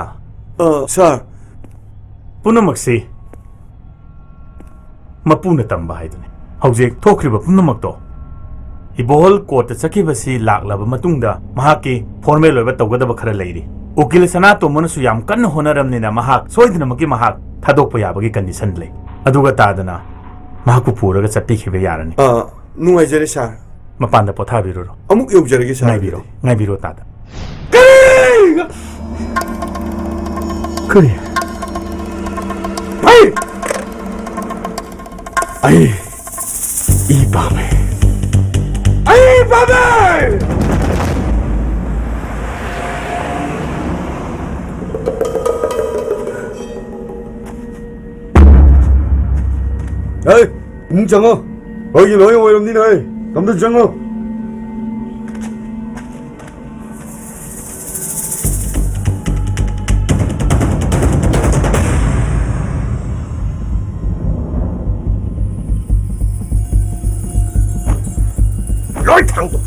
ꯑ, ꯁꯥꯔ꯫ ꯄꯨꯝꯅꯃꯛꯁꯤ ꯃꯄꯨꯅ ꯇꯝꯕ ꯍꯥꯏꯗꯨꯅꯤ꯫ ꯍꯧꯖꯤꯛ ꯊꯣꯛꯈ꯭ꯔꯤꯕ ꯄꯨꯝꯅꯃꯛꯇꯣ ꯏꯕꯣꯍꯜ ꯀꯣꯔꯠꯇ ꯆꯠꯈꯤꯕꯁꯤ ꯂꯥꯛꯂꯕ ꯃꯇꯨꯡꯗ ꯃꯍꯥꯛꯀꯤ ꯐꯣꯔꯃꯦꯜ ꯑꯣꯏꯕ ꯇꯧꯒꯗꯕ ꯈꯔ ꯂꯩꯔꯤ꯫ ꯎꯀꯤꯜ ꯁꯅꯥꯇꯣꯝꯕꯅꯁꯨ ꯌꯥꯝ ꯀꯟꯅ ꯍꯣꯠꯅꯔꯝꯅꯤꯅ ꯃꯍꯥꯛ ꯁꯣꯏꯗꯅꯃꯛꯀꯤ ꯃꯍꯥꯛ ꯊꯥꯗꯣꯛꯄ ꯌꯥꯕꯒꯤ ꯀꯟꯗꯤꯁꯟ ꯂꯩ꯫ ꯑꯗꯨꯒ ꯇꯥꯗꯅ ꯃꯍꯥꯛꯄꯨ ꯄꯨꯔꯒ ꯆꯠꯄꯤꯈꯤꯕ ꯌꯥꯔꯅꯤ꯫ ꯑ, ꯅꯨꯡꯉꯥꯏꯖꯔꯦ, ꯁꯥꯔ꯫ ꯃꯄꯥꯟꯗ ꯄꯣꯊꯥꯕꯤꯔꯨꯔꯣ꯫ ꯑꯃꯨꯛ ꯌꯧꯖꯔꯒꯦ, ꯁꯥꯔ, ꯉꯥꯏꯕꯤꯔꯣ, ꯑꯗꯨꯗꯤ꯫ ꯉꯥꯏꯕꯤꯔꯣ, ꯇꯥꯗ꯫ ꯀꯔꯤ? ꯀꯔꯤ? ꯑꯩ! ꯑꯩ ꯏ ꯄꯥꯝꯃꯦ꯫ ꯑꯩ ꯄꯥꯝꯃꯦ! ꯍꯩ, ꯏꯃꯨꯡ ꯆꯪꯉꯣ꯫ ꯑꯩꯒꯤ ꯂꯣꯏ ꯑꯣꯏꯔꯝꯅꯤꯅ, ꯍꯩ, ꯇꯝꯗ ꯆꯪꯉꯣ꯫ ꯂꯣꯏ ꯊꯥꯡꯗꯣꯛ꯫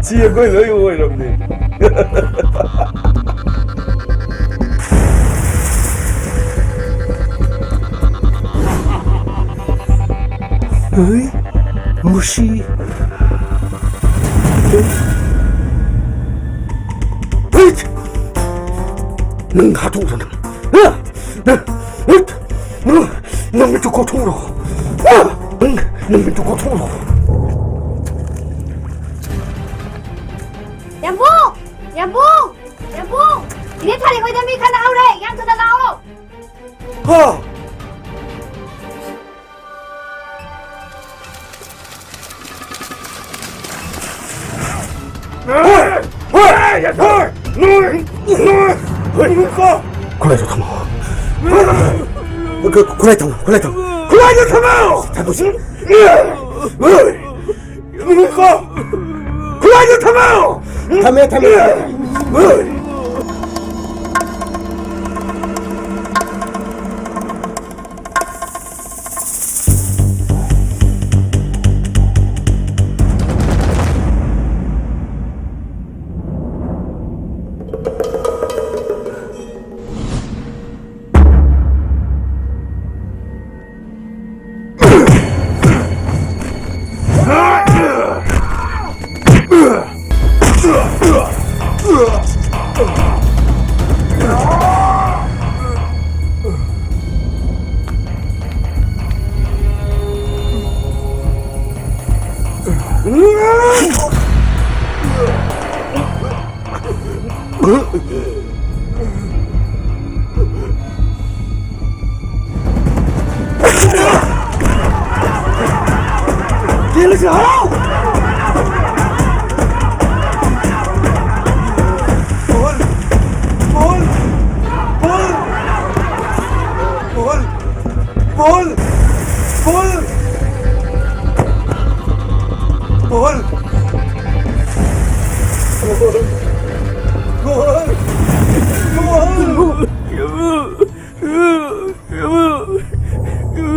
ꯁꯤ ꯑꯩꯈꯣꯏ ꯂꯣꯏ ꯑꯣꯏꯔꯕꯅꯦ꯫ ꯍꯩ, ꯃꯁꯤ꯫ ꯍꯩꯠ! ꯅꯪ ꯍꯥꯠꯇꯣꯛꯎꯔꯣ ꯅꯪ꯫ ꯅꯪ ꯃꯤꯠꯇꯨ ꯀꯣꯊꯣꯛꯎꯔꯣ꯫ ꯅꯪ, ꯅꯪ ꯃꯤꯠꯇꯨ ꯀꯣꯊꯣꯛꯎꯔꯣ꯫ ꯌꯥꯝꯕꯨꯡ! ꯌꯥꯝꯕꯨꯡ! ꯌꯥꯝꯕꯨꯡ! ꯏꯅꯦ ꯊꯥꯔꯤ ꯍꯣꯏꯗ ꯃꯤ ꯈꯠꯅꯍꯧꯔꯦ! ꯌꯥꯝ ꯊꯨꯅ ꯂꯥꯛꯑꯣ! ꯍꯥ! ꯈꯨꯠꯂꯥꯏꯗꯣ ꯊꯝꯃꯣ꯫ ꯈꯨꯠꯂꯥꯏ ꯊꯝꯃꯣ, ꯈꯨꯠꯂꯥꯏ ꯊꯝꯃꯣ꯫ ꯈꯨꯠꯂꯥꯏꯗꯣ ꯊꯝꯃꯣ! ꯊꯥꯗꯣꯛꯁꯤ꯫ ꯍꯣꯏ! ꯏꯕꯨꯡꯉꯣ! ꯈꯨꯠꯂꯥꯏꯗꯣ ꯊꯝꯃꯣ! ꯊꯝꯃꯦ, ꯊꯝꯃꯦ, ꯊꯝꯃꯦ꯫ ꯍꯣꯏ!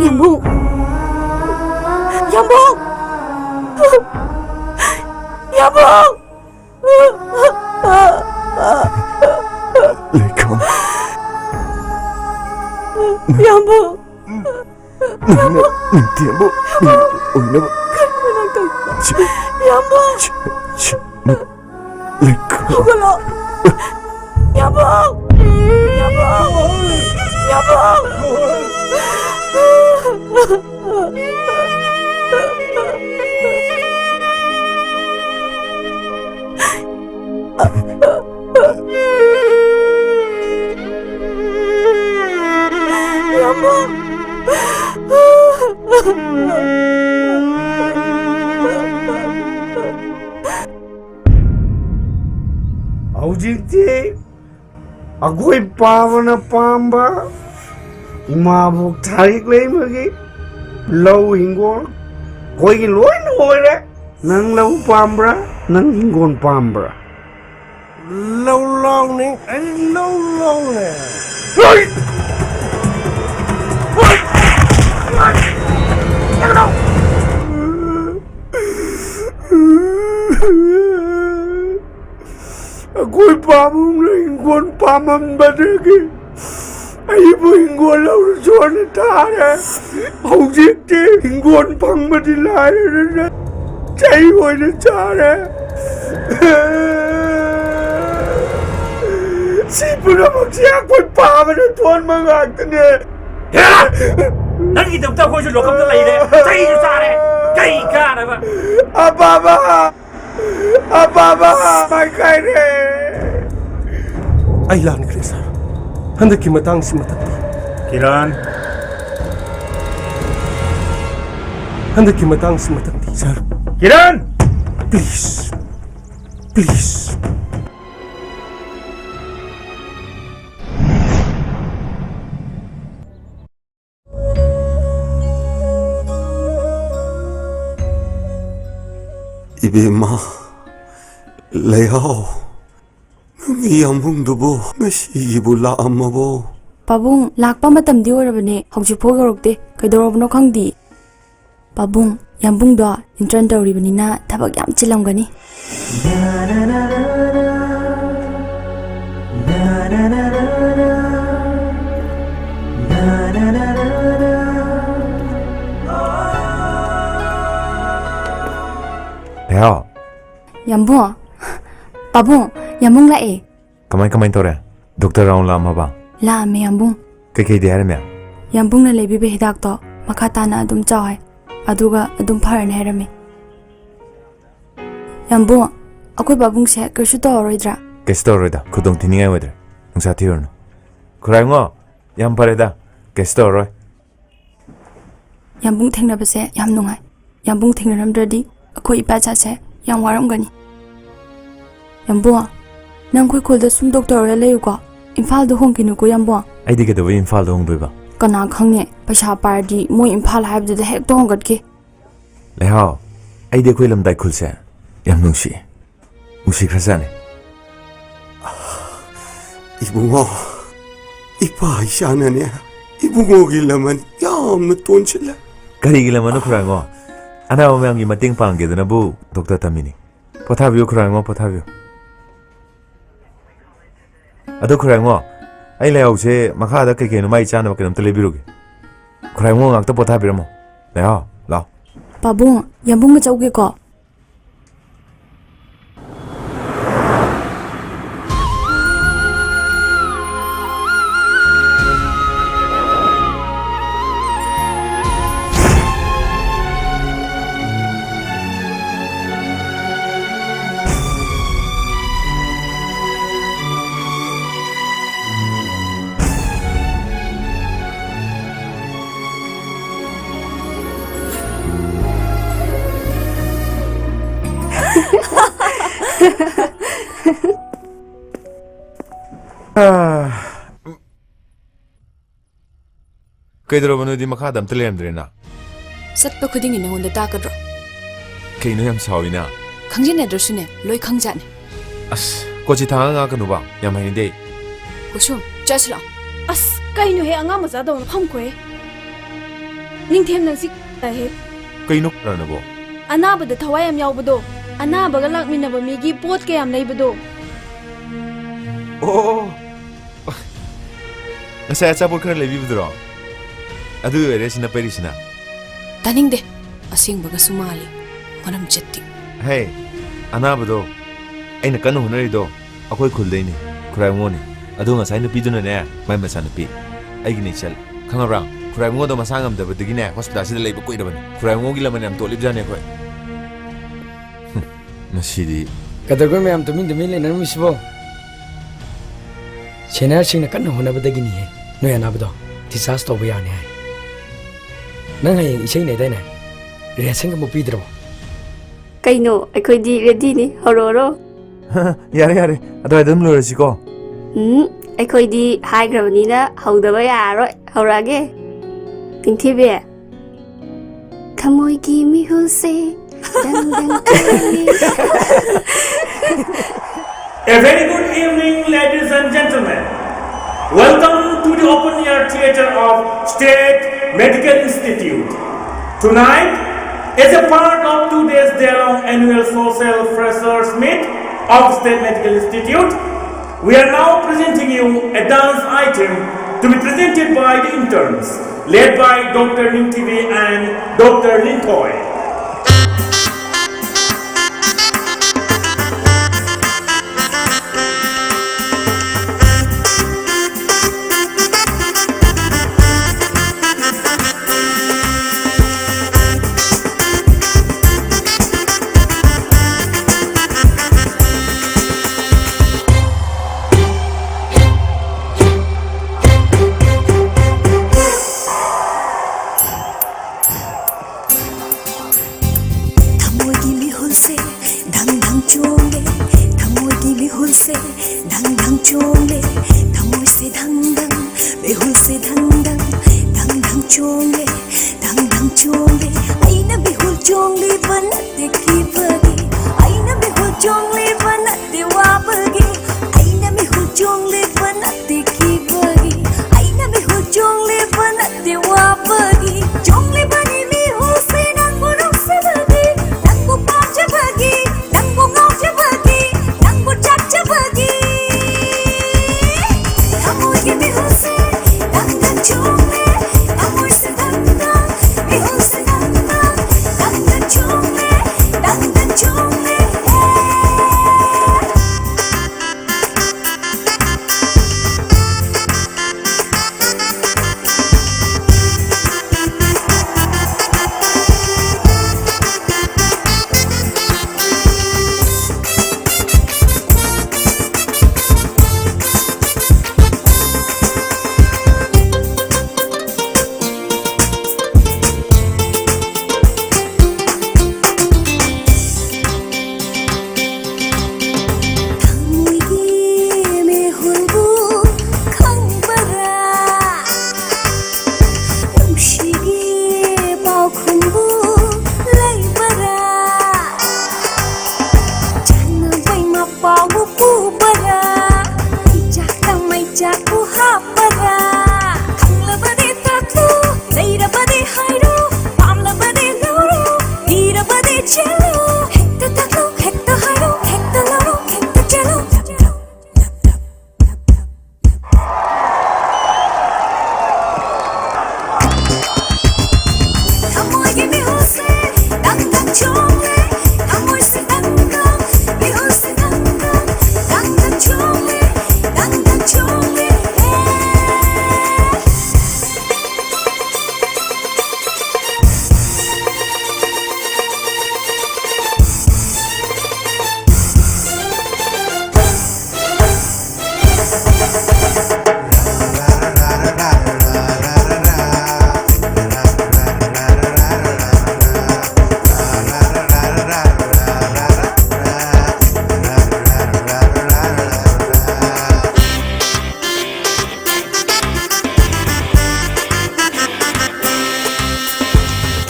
ꯌꯥꯝꯕꯨꯡ! ꯌꯥꯝꯕꯨꯡ! ꯌꯥꯝꯕꯨꯡ! ꯂꯩꯈꯥꯝ꯫ ꯌꯥꯝꯕꯨꯡ! ꯅꯪꯅ ꯅꯤꯡꯊꯦꯝꯕ ꯃꯤꯑꯣꯏ ꯑꯣꯏꯅꯕ ꯀꯔꯤꯅꯣ ꯅꯪ ꯇꯧꯔꯤꯗꯣ? ꯁꯤ-, ꯌꯥꯝꯕꯨꯡ! ꯁꯤ-, ꯁꯤ-, ꯂꯩꯈꯥꯝ꯫ ꯍꯧꯒꯠꯂꯣ! ꯌꯥꯝꯕꯨꯡ! ꯌꯥꯝꯕꯨꯡ! ꯌꯥꯝꯕꯨꯡ! ꯍꯧꯖꯤꯛꯇꯤ ꯑꯩꯈꯣꯏ ꯄꯥꯕꯅ ꯄꯥꯝꯕ ꯏꯃꯥꯕꯣꯛ ꯊꯥꯔꯤꯛ ꯂꯩꯃꯒꯤ ꯂꯧ ꯍꯤꯡꯒꯣꯜ ꯑꯩꯈꯣꯏꯒꯤ ꯂꯣꯏꯅ ꯑꯣꯏꯔꯦ꯫ ꯅꯪ ꯂꯧ ꯄꯥꯝꯕ꯭ꯔꯥ? ꯅꯪ ꯍꯤꯡꯒꯣꯜ ꯄꯥꯝꯕ꯭ꯔꯥ? ꯂꯧ ꯂꯧꯅꯤ, ꯑꯩ ꯂꯧ ꯂꯧꯅꯤ꯫ ꯑꯩꯈꯣꯏ ꯄꯥꯕꯨꯡꯅ ꯍꯤꯡꯒꯣꯜ ꯄꯥꯝꯃꯝꯕꯗꯒꯤ ꯑꯩꯕꯨ ꯍꯤꯡꯒꯣꯜ ꯂꯧꯔꯁꯨ ꯍꯥꯏꯅ ꯊꯥꯔꯦ꯫ ꯍꯧꯖꯤꯛꯇꯤ ꯍꯤꯡꯒꯣꯜ ꯐꯪꯕꯗꯤ ꯂꯥꯏꯔꯗꯅ ꯆꯩ ꯑꯣꯏꯅ ꯆꯥꯔꯦ꯫ ꯁꯤ ꯄꯨꯝꯅꯃꯛꯁꯤ ꯑꯩꯈꯣꯏ ꯄꯥꯕꯅ ꯊꯣꯟꯕ ꯉꯥꯛꯇꯅꯦ꯫ ꯍꯦꯔꯥ! ꯅꯪꯒꯤꯗꯃꯛꯇ ꯑꯩꯈꯣꯏꯁꯨ ꯂꯣꯀꯞꯇ ꯂꯩꯔꯦ꯫ ꯆꯩꯁꯨ ꯆꯥꯔꯦ꯫ ꯀꯩ ꯀꯥꯟꯅꯕ? ꯑꯄꯥꯕ! ꯑꯄꯥꯕ! ꯃꯥꯏꯀꯥꯏꯔꯦ! ꯑꯩ ꯂꯥꯟꯈ꯭ꯔꯦ, ꯁꯥꯔ꯫ ꯍꯟꯗꯛꯀꯤ ꯃꯇꯥꯡꯁꯤ ꯃꯊꯛꯇꯤ꯫ ꯀꯤꯔꯟ! ꯍꯟꯗꯛꯀꯤ ꯃꯇꯥꯡꯁꯤ ꯃꯊꯛꯇꯤ, ꯁꯥꯔ꯫ ꯀꯤꯔꯟ! Please, please. ꯏꯕꯦꯝꯃ, ꯂꯩꯍꯥꯎ, ꯅꯪꯒꯤ ꯌꯥꯝꯕꯨꯡꯗꯨꯕꯨ ꯉꯁꯤꯒꯤꯕꯨ ꯂꯥꯛꯑꯝꯃꯕꯣ? ꯄꯥꯕꯨꯡ, ꯂꯥꯛꯄ ꯃꯇꯝꯗꯤ ꯑꯣꯏꯔꯕꯅꯦ, ꯍꯧꯖꯤꯛꯐꯥꯎ ꯌꯧꯔꯛꯇꯦ꯫ ꯀꯩꯗꯧꯔꯕꯅꯣ ꯈꯪꯗꯦ꯫ ꯄꯥꯕꯨꯡ, ꯌꯥꯝꯕꯨꯡꯗꯣ ꯏꯟꯇꯔꯟ ꯇꯧꯔꯤꯕꯅꯤꯅ ꯊꯕꯛ ꯌꯥꯝ ꯆꯤꯜꯂꯝꯒꯅꯤ꯫ ꯂꯩꯍꯥꯎ꯫ ꯌꯥꯝꯕꯨꯡ, ꯄꯥꯕꯨꯡ, ꯌꯥꯝꯕꯨꯡ ꯂꯥꯛꯑꯦ꯫ ꯀꯃꯥꯏ, ꯀꯃꯥꯏ ꯇꯧꯔꯦ? ꯗꯣꯛꯇꯔ ꯔꯥꯎꯟ ꯂꯥꯛꯑꯝꯃꯕ? ꯂꯥꯛꯑꯝꯃꯦ, ꯌꯥꯝꯕꯨꯡ꯫ ꯀꯩꯀꯩꯗꯤ ꯍꯥꯏꯔꯝꯃꯦ? ꯌꯥꯝꯕꯨꯡꯅ ꯂꯩꯕꯤꯕ ꯍꯤꯗꯥꯛꯇꯣ ꯃꯈꯥ ꯇꯥꯅ ꯑꯗꯨꯝ ꯆꯥꯎ ꯍꯥꯏ, ꯑꯗꯨꯒ ꯑꯗꯨꯝ ꯐꯔꯅꯤ ꯍꯥꯏꯔꯝꯃꯦ꯫ ꯌꯥꯝꯕꯨꯡ, ꯑꯩꯈꯣꯏ ꯄꯥꯕꯨꯡꯁꯦ ꯀꯩꯁꯨ ꯇꯧꯔꯔꯣꯏꯗ꯭ꯔꯥ? ꯀꯩꯁꯨ ꯇꯧꯔꯔꯣꯏꯗ, ꯈꯨꯗꯣꯡ ꯊꯤꯅꯤꯡꯉꯥꯏ ꯑꯣꯏꯗ꯭ꯔꯦ꯫ ꯅꯨꯡꯁꯥ ꯊꯤꯔꯨꯔꯅꯨ꯫ ꯈꯨꯔꯥꯏꯉꯣ, ꯌꯥꯝ ꯐꯔꯦꯗ, ꯀꯩꯁꯨ ꯇꯧꯔꯔꯣꯏ꯫ ꯌꯥꯝꯕꯨꯡ ꯊꯦꯡꯅꯕꯁꯦ ꯌꯥꯝ ꯅꯨꯡꯉꯥꯏ꯫ ꯌꯥꯝꯕꯨꯡ ꯊꯦꯡꯅꯔꯝꯗ꯭ꯔꯗꯤ ꯑꯩꯈꯣꯏ ꯏꯄꯥ ꯏꯆꯥꯁꯦ ꯌꯥꯝ ꯋꯥꯔꯝꯒꯅꯤ꯫ ꯌꯥꯝꯕꯨꯡ, ꯅꯪ ꯑꯩꯈꯣꯏ ꯈꯨꯜꯗ ꯁꯨꯝ ꯗꯣꯛꯇꯔ ꯑꯣꯏꯔ ꯂꯩꯌꯨꯀꯣ꯫ ꯏꯝꯐꯥꯜꯗ ꯍꯣꯡꯈꯤꯅꯨꯀꯣ, ꯌꯥꯝꯕꯨꯡ꯫ ꯑꯩꯗꯤ ꯀꯩꯗꯧꯕꯩ ꯏꯝꯐꯥꯜꯗ ꯍꯣꯡꯗꯣꯏꯕ? ꯀꯅꯥ ꯈꯪꯅꯤ, ꯄꯩꯁꯥ ꯄꯥꯏꯔꯗꯤ ꯃꯣꯏ ꯏꯝꯐꯥꯜ ꯍꯥꯏꯕꯗꯨꯗ ꯍꯦꯛꯇ ꯍꯣꯡꯒꯠꯈꯤ꯫ ꯂꯩꯍꯥꯎ, ꯑꯩꯗꯤ ꯑꯩꯈꯣꯏ ꯂꯝꯗꯥꯏ ꯈꯨꯜꯁꯦ ꯌꯥꯝ ꯅꯨꯡꯁꯤꯌꯦ꯫ ꯅꯨꯡꯁꯤꯈ꯭ꯔꯖꯥꯠꯅꯤ꯫ ꯏꯕꯨꯡꯉꯣ, ꯏꯄꯥ ꯏꯆꯥꯅꯅꯦ, ꯏꯕꯨꯡꯉꯣꯒꯤ ꯂꯃꯟ ꯌꯥꯝꯅ ꯇꯣꯟꯁꯤꯜꯂꯦ꯫ ꯀꯔꯤꯒꯤ ꯂꯃꯟꯅꯣ ꯈꯨꯔꯥꯏꯉꯣ? ꯑꯅꯥꯕ ꯃꯌꯥꯝꯒꯤ ꯃꯇꯦꯡ ꯄꯥꯡꯒꯦꯗꯅꯕꯨ ꯗꯣꯛꯇꯔ ꯇꯝꯃꯤꯅꯤ꯫ ꯄꯣꯊꯥꯕꯤꯌꯨ ꯈꯨꯔꯥꯏꯉꯣ, ꯄꯣꯊꯥꯕꯤꯌꯨ꯫ ꯑꯗꯣ ꯈꯨꯔꯥꯏꯉꯣ, ꯑꯩ ꯂꯩꯍꯥꯎꯁꯦ ꯃꯈꯥꯗ ꯀꯩ ꯀꯩꯅꯣ ꯃꯥꯏ ꯆꯥꯅꯕ ꯀꯩꯅꯣꯝꯇ ꯂꯩꯕꯤꯔꯨꯒꯦ꯫ ꯈꯨꯔꯥꯏꯉꯣ ꯉꯥꯛꯇ ꯄꯣꯊꯥꯕꯤꯔꯝꯃꯣ꯫ ꯂꯩꯍꯥꯎ, ꯂꯥꯎ꯫ ꯄꯥꯕꯨꯡ, ꯌꯥꯝꯕꯨꯡꯒ ꯆꯧꯒꯦꯀꯣ꯫ ꯀꯩꯗꯧꯔꯕ ꯅꯣꯏꯗꯤ ꯃꯈꯥꯗ ꯑꯝꯇ ꯂꯩꯔꯝꯗ꯭ꯔꯦꯅ? ꯆꯠꯄ ꯈꯨꯗꯤꯡꯒꯤ ꯅꯉꯣꯟꯗ ꯇꯥꯛꯀꯗ꯭ꯔꯣ? ꯀꯩꯅꯣ ꯌꯥꯝ ꯁꯥꯎꯏꯅ? ꯈꯪꯖꯤꯟꯅꯗ꯭ꯔꯁꯨꯅꯦ, ꯂꯣꯏ ꯈꯪꯖꯥꯠꯅꯤ꯫ ꯑꯁ, ꯀꯣꯆꯤ ꯊꯥꯡꯉ ꯉꯥꯡꯉꯛꯀꯅꯨꯕ, ꯌꯥꯝ ꯍꯩꯅꯗꯦ ꯑꯩ꯫ ꯀꯨꯁꯨꯝ, ꯆꯠꯁꯤ ꯂꯥꯛꯑꯣ꯫ ꯑꯁ, ꯀꯩꯅꯣꯍꯦ, ꯑꯉꯥꯡ ꯃꯆꯥꯗꯧꯅ ꯐꯝꯈꯣꯍꯦ꯫ ꯅꯤꯡꯊꯦꯝ ꯅꯪꯁꯤ ꯇꯥꯏꯍꯦ꯫ ꯀꯩꯅꯣ ꯀꯣꯔꯅꯕꯣ? ꯑꯅꯥꯕꯗ ꯊꯋꯥꯏ ꯌꯥꯝ ꯌꯥꯎꯕꯗꯣ, ꯑꯅꯥꯕꯒ ꯂꯥꯛꯃꯤꯟꯅꯕ ꯃꯤꯒꯤ ꯄꯣꯠ ꯀꯌꯥꯝ ꯂꯩꯕꯗꯣ꯫ ꯑꯣ, ꯉꯁꯥꯏ ꯑꯆꯥꯄꯣꯠ ꯈꯔ ꯂꯩꯕꯤꯕꯗꯨꯔꯣ? ꯑꯗꯨ ꯑꯣꯏꯔꯦ ꯁꯤꯅ ꯄꯩꯔꯤꯁꯤꯅ꯫ ꯇꯥꯅꯤꯡꯗꯦ꯫ ꯑꯁꯦꯡꯕꯒꯁꯨ ꯃꯥꯜꯂꯤ꯫ ꯃꯔꯝ ꯆꯠꯇꯦ꯫ ꯍꯦ, ꯑꯅꯥꯕꯗꯣ, ꯑꯩꯅ ꯀꯟꯅ ꯍꯣꯠꯅꯔꯤꯗꯣ ꯑꯩꯈꯣꯏ ꯈꯨꯜꯗꯩꯅꯤ, ꯈꯨꯔꯥꯏꯕꯨꯡꯉꯣꯅꯤ꯫ ꯑꯗꯣ ꯉꯁꯥꯏ ꯅꯨꯄꯤꯗꯨꯅꯅꯦ, ꯃꯥꯏ ꯃꯆꯥꯅꯨꯄꯤ, ꯑꯩꯒꯤꯅꯦ ꯏꯆꯜ, ꯈꯪꯉꯕ꯭ꯔꯥ? ꯈꯨꯔꯥꯏꯕꯨꯡꯉꯣꯗꯣ ꯃꯁꯥ ꯉꯝꯗꯕꯗꯒꯤꯅꯦ, ꯍꯣꯁꯄꯤꯇꯥꯜꯁꯤꯗ ꯂꯩꯕ ꯀꯨꯏꯔꯕꯅꯤ꯫ ꯈꯨꯔꯥꯏꯕꯨꯡꯉꯣꯒꯤ ꯂꯃꯟ ꯌꯥꯝ ꯇꯣꯠꯂꯤꯕꯖꯥꯠꯅꯤ ꯑꯩꯈꯣꯏ꯫ ꯍꯨꯝ, ꯃꯁꯤꯗꯤ꯫ ꯀꯩꯗꯧꯔꯒꯦ ꯃꯌꯥꯝ ꯇꯨꯃꯤꯟ ꯇꯨꯃꯤꯟ ꯂꯩꯅꯔꯝꯃꯤꯁꯤꯕꯣ? ꯁꯦꯅꯤꯌꯔꯁꯤꯡꯅ ꯀꯟꯅ ꯍꯣꯠꯅꯕꯗꯒꯤꯅꯤꯍꯦ ꯅꯣꯏ ꯑꯅꯥꯕꯗꯣ ꯗꯤꯁꯆꯥꯔꯖ ꯇꯧꯕ ꯌꯥꯔꯅꯤ ꯍꯥꯏ꯫ ꯅꯪ ꯍꯌꯦꯡ ꯏꯁꯩ ꯅꯩꯗꯥꯏꯅꯦ? ꯔꯤꯍꯔꯁꯦꯜꯒ ꯑꯃꯨꯛ ꯄꯤꯗ꯭ꯔꯕꯣ? ꯀꯩꯅꯣ, ꯑꯩꯈꯣꯏꯗꯤ ꯔꯦꯗꯤꯅꯤ, ꯍꯧꯔꯛꯑꯣꯔꯣ? ꯌꯥꯔꯦ, ꯌꯥꯔꯦ, ꯑꯗꯨꯋꯥꯏꯗ ꯑꯗꯨꯝ ꯂꯣꯏꯔꯁꯤꯀꯣ꯫ ꯎꯝ, ꯑꯩꯈꯣꯏꯗꯤ ꯍꯥꯏꯈ꯭ꯔꯕꯅꯤꯅ ꯍꯧꯗꯕ ꯌꯥꯔꯔꯣꯏ꯫ ꯍꯧꯔꯛꯑꯒꯦ꯫ ꯅꯤꯡꯊꯤꯕꯤ꯫ ꯊꯃꯣꯏꯒꯤ ꯃꯤꯍꯨꯜꯁꯦ ꯗꯪ ꯗꯪ ꯆꯣꯡꯂꯤ꯫ A very good evening, ladies and gentlemen. Welcome to the open air theater of State Medical Institute. Tonight, as a part of two days day-long annual social freshers meet of State Medical Institute, we are now presenting you a dance item to be presented by the interns, led by Doctor Ning T V and Doctor Lin Toy. ꯊꯃꯣꯏꯒꯤ ꯃꯤꯍꯨꯜꯁꯦ ꯙꯪ ꯙꯪ ꯆꯣꯡꯂꯦ꯫ ꯊꯃꯣꯏꯒꯤ ꯃꯤꯍꯨꯜꯁꯦ ꯙꯪ ꯙꯪ ꯆꯣꯡꯂꯦ꯫ ꯊꯃꯣꯏꯁꯦ ꯙꯪ ꯙꯪ, ꯃꯤꯍꯨꯜꯁꯦ ꯙꯪ ꯙꯪ, ꯙꯪ ꯙꯪ ꯆꯣꯡꯂꯦ꯫ ꯙꯪ ꯙꯪ ꯆꯣꯡꯂꯦ꯫ ꯑꯩꯅ ꯃꯤꯍꯨꯜ ꯆꯣꯡꯂꯤꯕ ꯅꯠꯇꯦ ꯀꯤꯕꯒꯤ꯫ ꯑꯩꯅ ꯃꯤꯍꯨꯜ ꯆꯣꯡꯂꯤꯕ ꯅꯠꯇꯦ ꯋꯥꯕꯒꯤ꯫ ꯑꯩꯅ ꯃꯤꯍꯨꯜ ꯆꯣꯡꯂꯤꯕ ꯅꯠꯇꯦ ꯀꯤꯕꯒꯤ꯫ ꯑꯩꯅ ꯃꯤꯍꯨꯜ ꯆꯣꯡꯂꯤꯕ ꯅꯠꯇꯦ ꯋꯥꯕꯒꯤ꯫ ꯆꯣꯡꯂꯤꯕꯅꯤ ꯃꯤꯍꯨꯜꯁꯦ ꯅꯪꯕꯨ ꯅꯨꯡꯁꯤꯕꯒꯤ꯫ ꯅꯪꯕꯨ ꯄꯥꯝꯖꯕꯒꯤ꯫ ꯅꯪꯕꯨ ꯉꯥꯎꯖꯕꯒꯤ꯫ ꯅꯪꯕꯨ ꯆꯥꯛꯆꯕꯒꯤ꯫ ꯊꯃꯣꯏꯒꯤ ꯃꯤꯍꯨꯜꯁꯦ ꯗꯪ ꯗꯪ ꯆꯣꯡꯂꯦ꯫ ꯊꯃꯣꯏꯁꯦ ꯗꯪ ꯗꯪ꯫ ꯃꯤꯍꯨꯜꯁꯦ ꯗꯪ ꯗꯪ꯫ ꯗꯪ ꯗꯪ ꯆꯣꯡꯂꯦ꯫ ꯗꯪ ꯗꯪ ꯆꯣꯡꯂꯦ꯫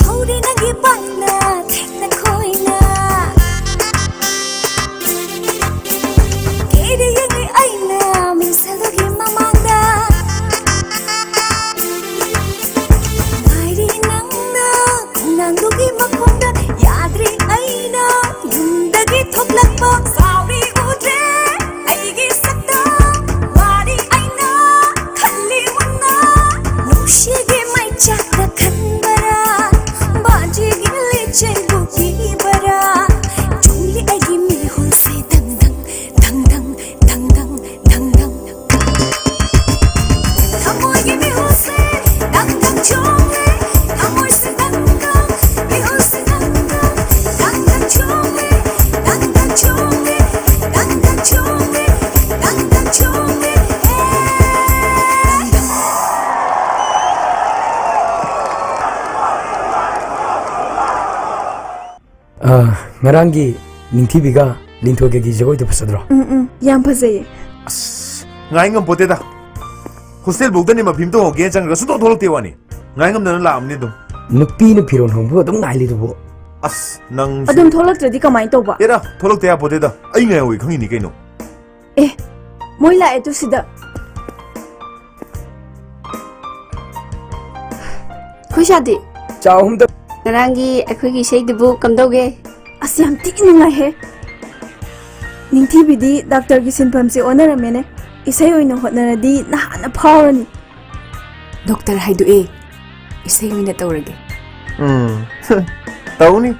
ꯍꯧꯔꯦ ꯅꯪꯒꯤ ꯄꯥꯡꯅ ꯊꯦꯡꯅ ꯈꯣꯏꯅ꯫ ꯀꯦꯔꯤ ꯌꯦꯡꯂꯤ ꯑꯩꯅ ꯃꯤꯡꯁꯦꯜꯗꯨꯒꯤ ꯃꯃꯥꯡꯗ꯫ ꯉꯥꯏꯔꯤ ꯅꯪꯅ ꯈꯣꯡꯅꯥꯡꯗꯨꯒꯤ ꯃꯈꯣꯡꯗ꯫ ꯌꯥꯗ꯭ꯔꯤ ꯑꯩꯅ ꯌꯨꯝꯗꯒꯤ ꯊꯣꯛꯂꯛꯄ꯫ ꯁꯥꯎꯔꯤ ꯎꯗ꯭ꯔꯦ ꯑꯩꯒꯤ ꯁꯛꯇ꯫ ꯋꯥꯔꯤ ꯑꯩꯅ ꯈꯜꯂꯤ ꯃꯨꯟꯅ꯫ ꯅꯨꯡꯁꯤꯒꯤ ꯃꯩꯆꯥꯛꯇ ꯈꯟꯕꯔꯥ? ꯕꯥꯖꯤꯒꯤ ꯂꯤꯆꯩꯕꯨ ꯄꯤꯕꯔꯥ? ꯆꯨꯝꯂꯤ ꯑꯩꯒꯤ ꯃꯤꯍꯨꯜꯁꯦ ꯗꯪ ꯗꯪ, ꯗꯪ ꯗꯪ, ꯗꯪ ꯗꯪ, ꯗꯪ ꯗꯪ꯫ ꯊꯃꯣꯏꯒꯤ ꯃꯤꯍꯨꯜꯁꯦ ꯗꯪ ꯗꯪ ꯆꯣꯡꯂꯦ꯫ ꯊꯃꯣꯏꯁꯦ ꯗꯪ ꯗꯪ, ꯃꯤꯍꯨꯜꯁꯦ ꯗꯪ ꯗꯪ, ꯗꯪ ꯗꯪ ꯆꯣꯡꯂꯦ꯫ ꯗꯪ ꯗꯪ ꯆꯣꯡꯂꯦ, ꯗꯪ ꯗꯪ ꯆꯣꯡꯂꯦ, ꯗꯪ ꯗꯪ ꯆꯣꯡꯂꯦ꯫ ꯑ, ꯉꯔꯥꯡꯒꯤ ꯅꯤꯡꯊꯤꯕꯤꯒ ꯂꯤꯟꯊꯣꯏꯒꯒꯤ ꯖꯒꯣꯏꯗꯣ ꯐꯖꯗ꯭ꯔꯣ? ꯎꯝ, ꯎꯝ, ꯌꯥꯝ ꯐꯖꯩꯌꯦ꯫ ꯑꯁ, ꯉꯥꯏ ꯉꯝꯄꯣꯠꯇꯦꯗ꯫ ꯍꯣꯁꯇꯦꯜ ꯐꯥꯎꯗꯅꯦ ꯃꯐꯤ ꯑꯝꯇ ꯍꯣꯡꯒꯦꯅ ꯆꯪꯉꯒ ꯁꯨꯡꯊꯣꯛ ꯊꯣꯛꯂꯛꯇꯦ ꯋꯥꯅꯤ꯫ ꯉꯥꯏ ꯉꯝꯗꯅ ꯂꯥꯛꯑꯕꯅꯤ ꯑꯗꯨꯝ꯫ ꯅꯨꯄꯤꯅ ꯐꯤꯔꯣꯜ ꯍꯣꯡꯕ ꯑꯗꯨꯝ ꯉꯥꯏ ꯂꯩꯗꯨꯕꯨ꯫ ꯑꯁ, ꯅꯪꯁꯨ꯫ ꯑꯗꯨꯝ ꯊꯣꯛꯂꯛꯇ꯭ꯔꯗꯤ ꯀꯃꯥꯏꯅ ꯇꯧꯕ? ꯑꯦꯔꯥ, ꯊꯣꯛꯂꯛꯇ ꯌꯥꯄꯣꯠꯇꯦꯗ꯫ ꯑꯩ ꯉꯥꯏꯍꯧꯋꯦ ꯈꯪꯉꯤꯅꯤ ꯀꯩꯅꯣ꯫ ꯑꯦ, ꯃꯣꯏ ꯂꯥꯛꯑꯦ ꯇꯨ ꯁꯤꯗ꯫ ꯑꯩꯈꯣꯏ ꯁꯥꯗꯤ꯫ ꯆꯥ ꯑꯍꯨꯝꯗ꯫ ꯉꯔꯥꯡꯒꯤ ꯑꯩꯈꯣꯏꯒꯤ ꯏꯁꯩꯗꯨꯕꯨ ꯀꯝꯗꯧꯒꯦ? ꯑꯁ, ꯌꯥꯝ ꯊꯤ ꯅꯨꯡꯉꯥꯏꯍꯦ꯫ ꯅꯤꯡꯊꯤꯕꯤꯗꯤ ꯗꯥꯛꯇꯔꯒꯤ ꯁꯤꯟꯐꯝꯁꯦ ꯑꯣꯟꯅꯔꯝꯃꯦꯅꯦ꯫ ꯏꯁꯩ ꯑꯣꯏꯅ ꯍꯣꯠꯅꯔꯗꯤ ꯅꯍꯥꯟꯅ ꯐꯥꯎꯔꯅꯤ꯫ ꯗꯣꯛꯇꯔ ꯍꯥꯏꯗꯣꯛꯑꯦ, ꯏꯁꯩ ꯑꯣꯏꯅ ꯇꯧꯔꯒꯦ꯫ ꯎꯝ, ꯇꯧꯅꯤ꯫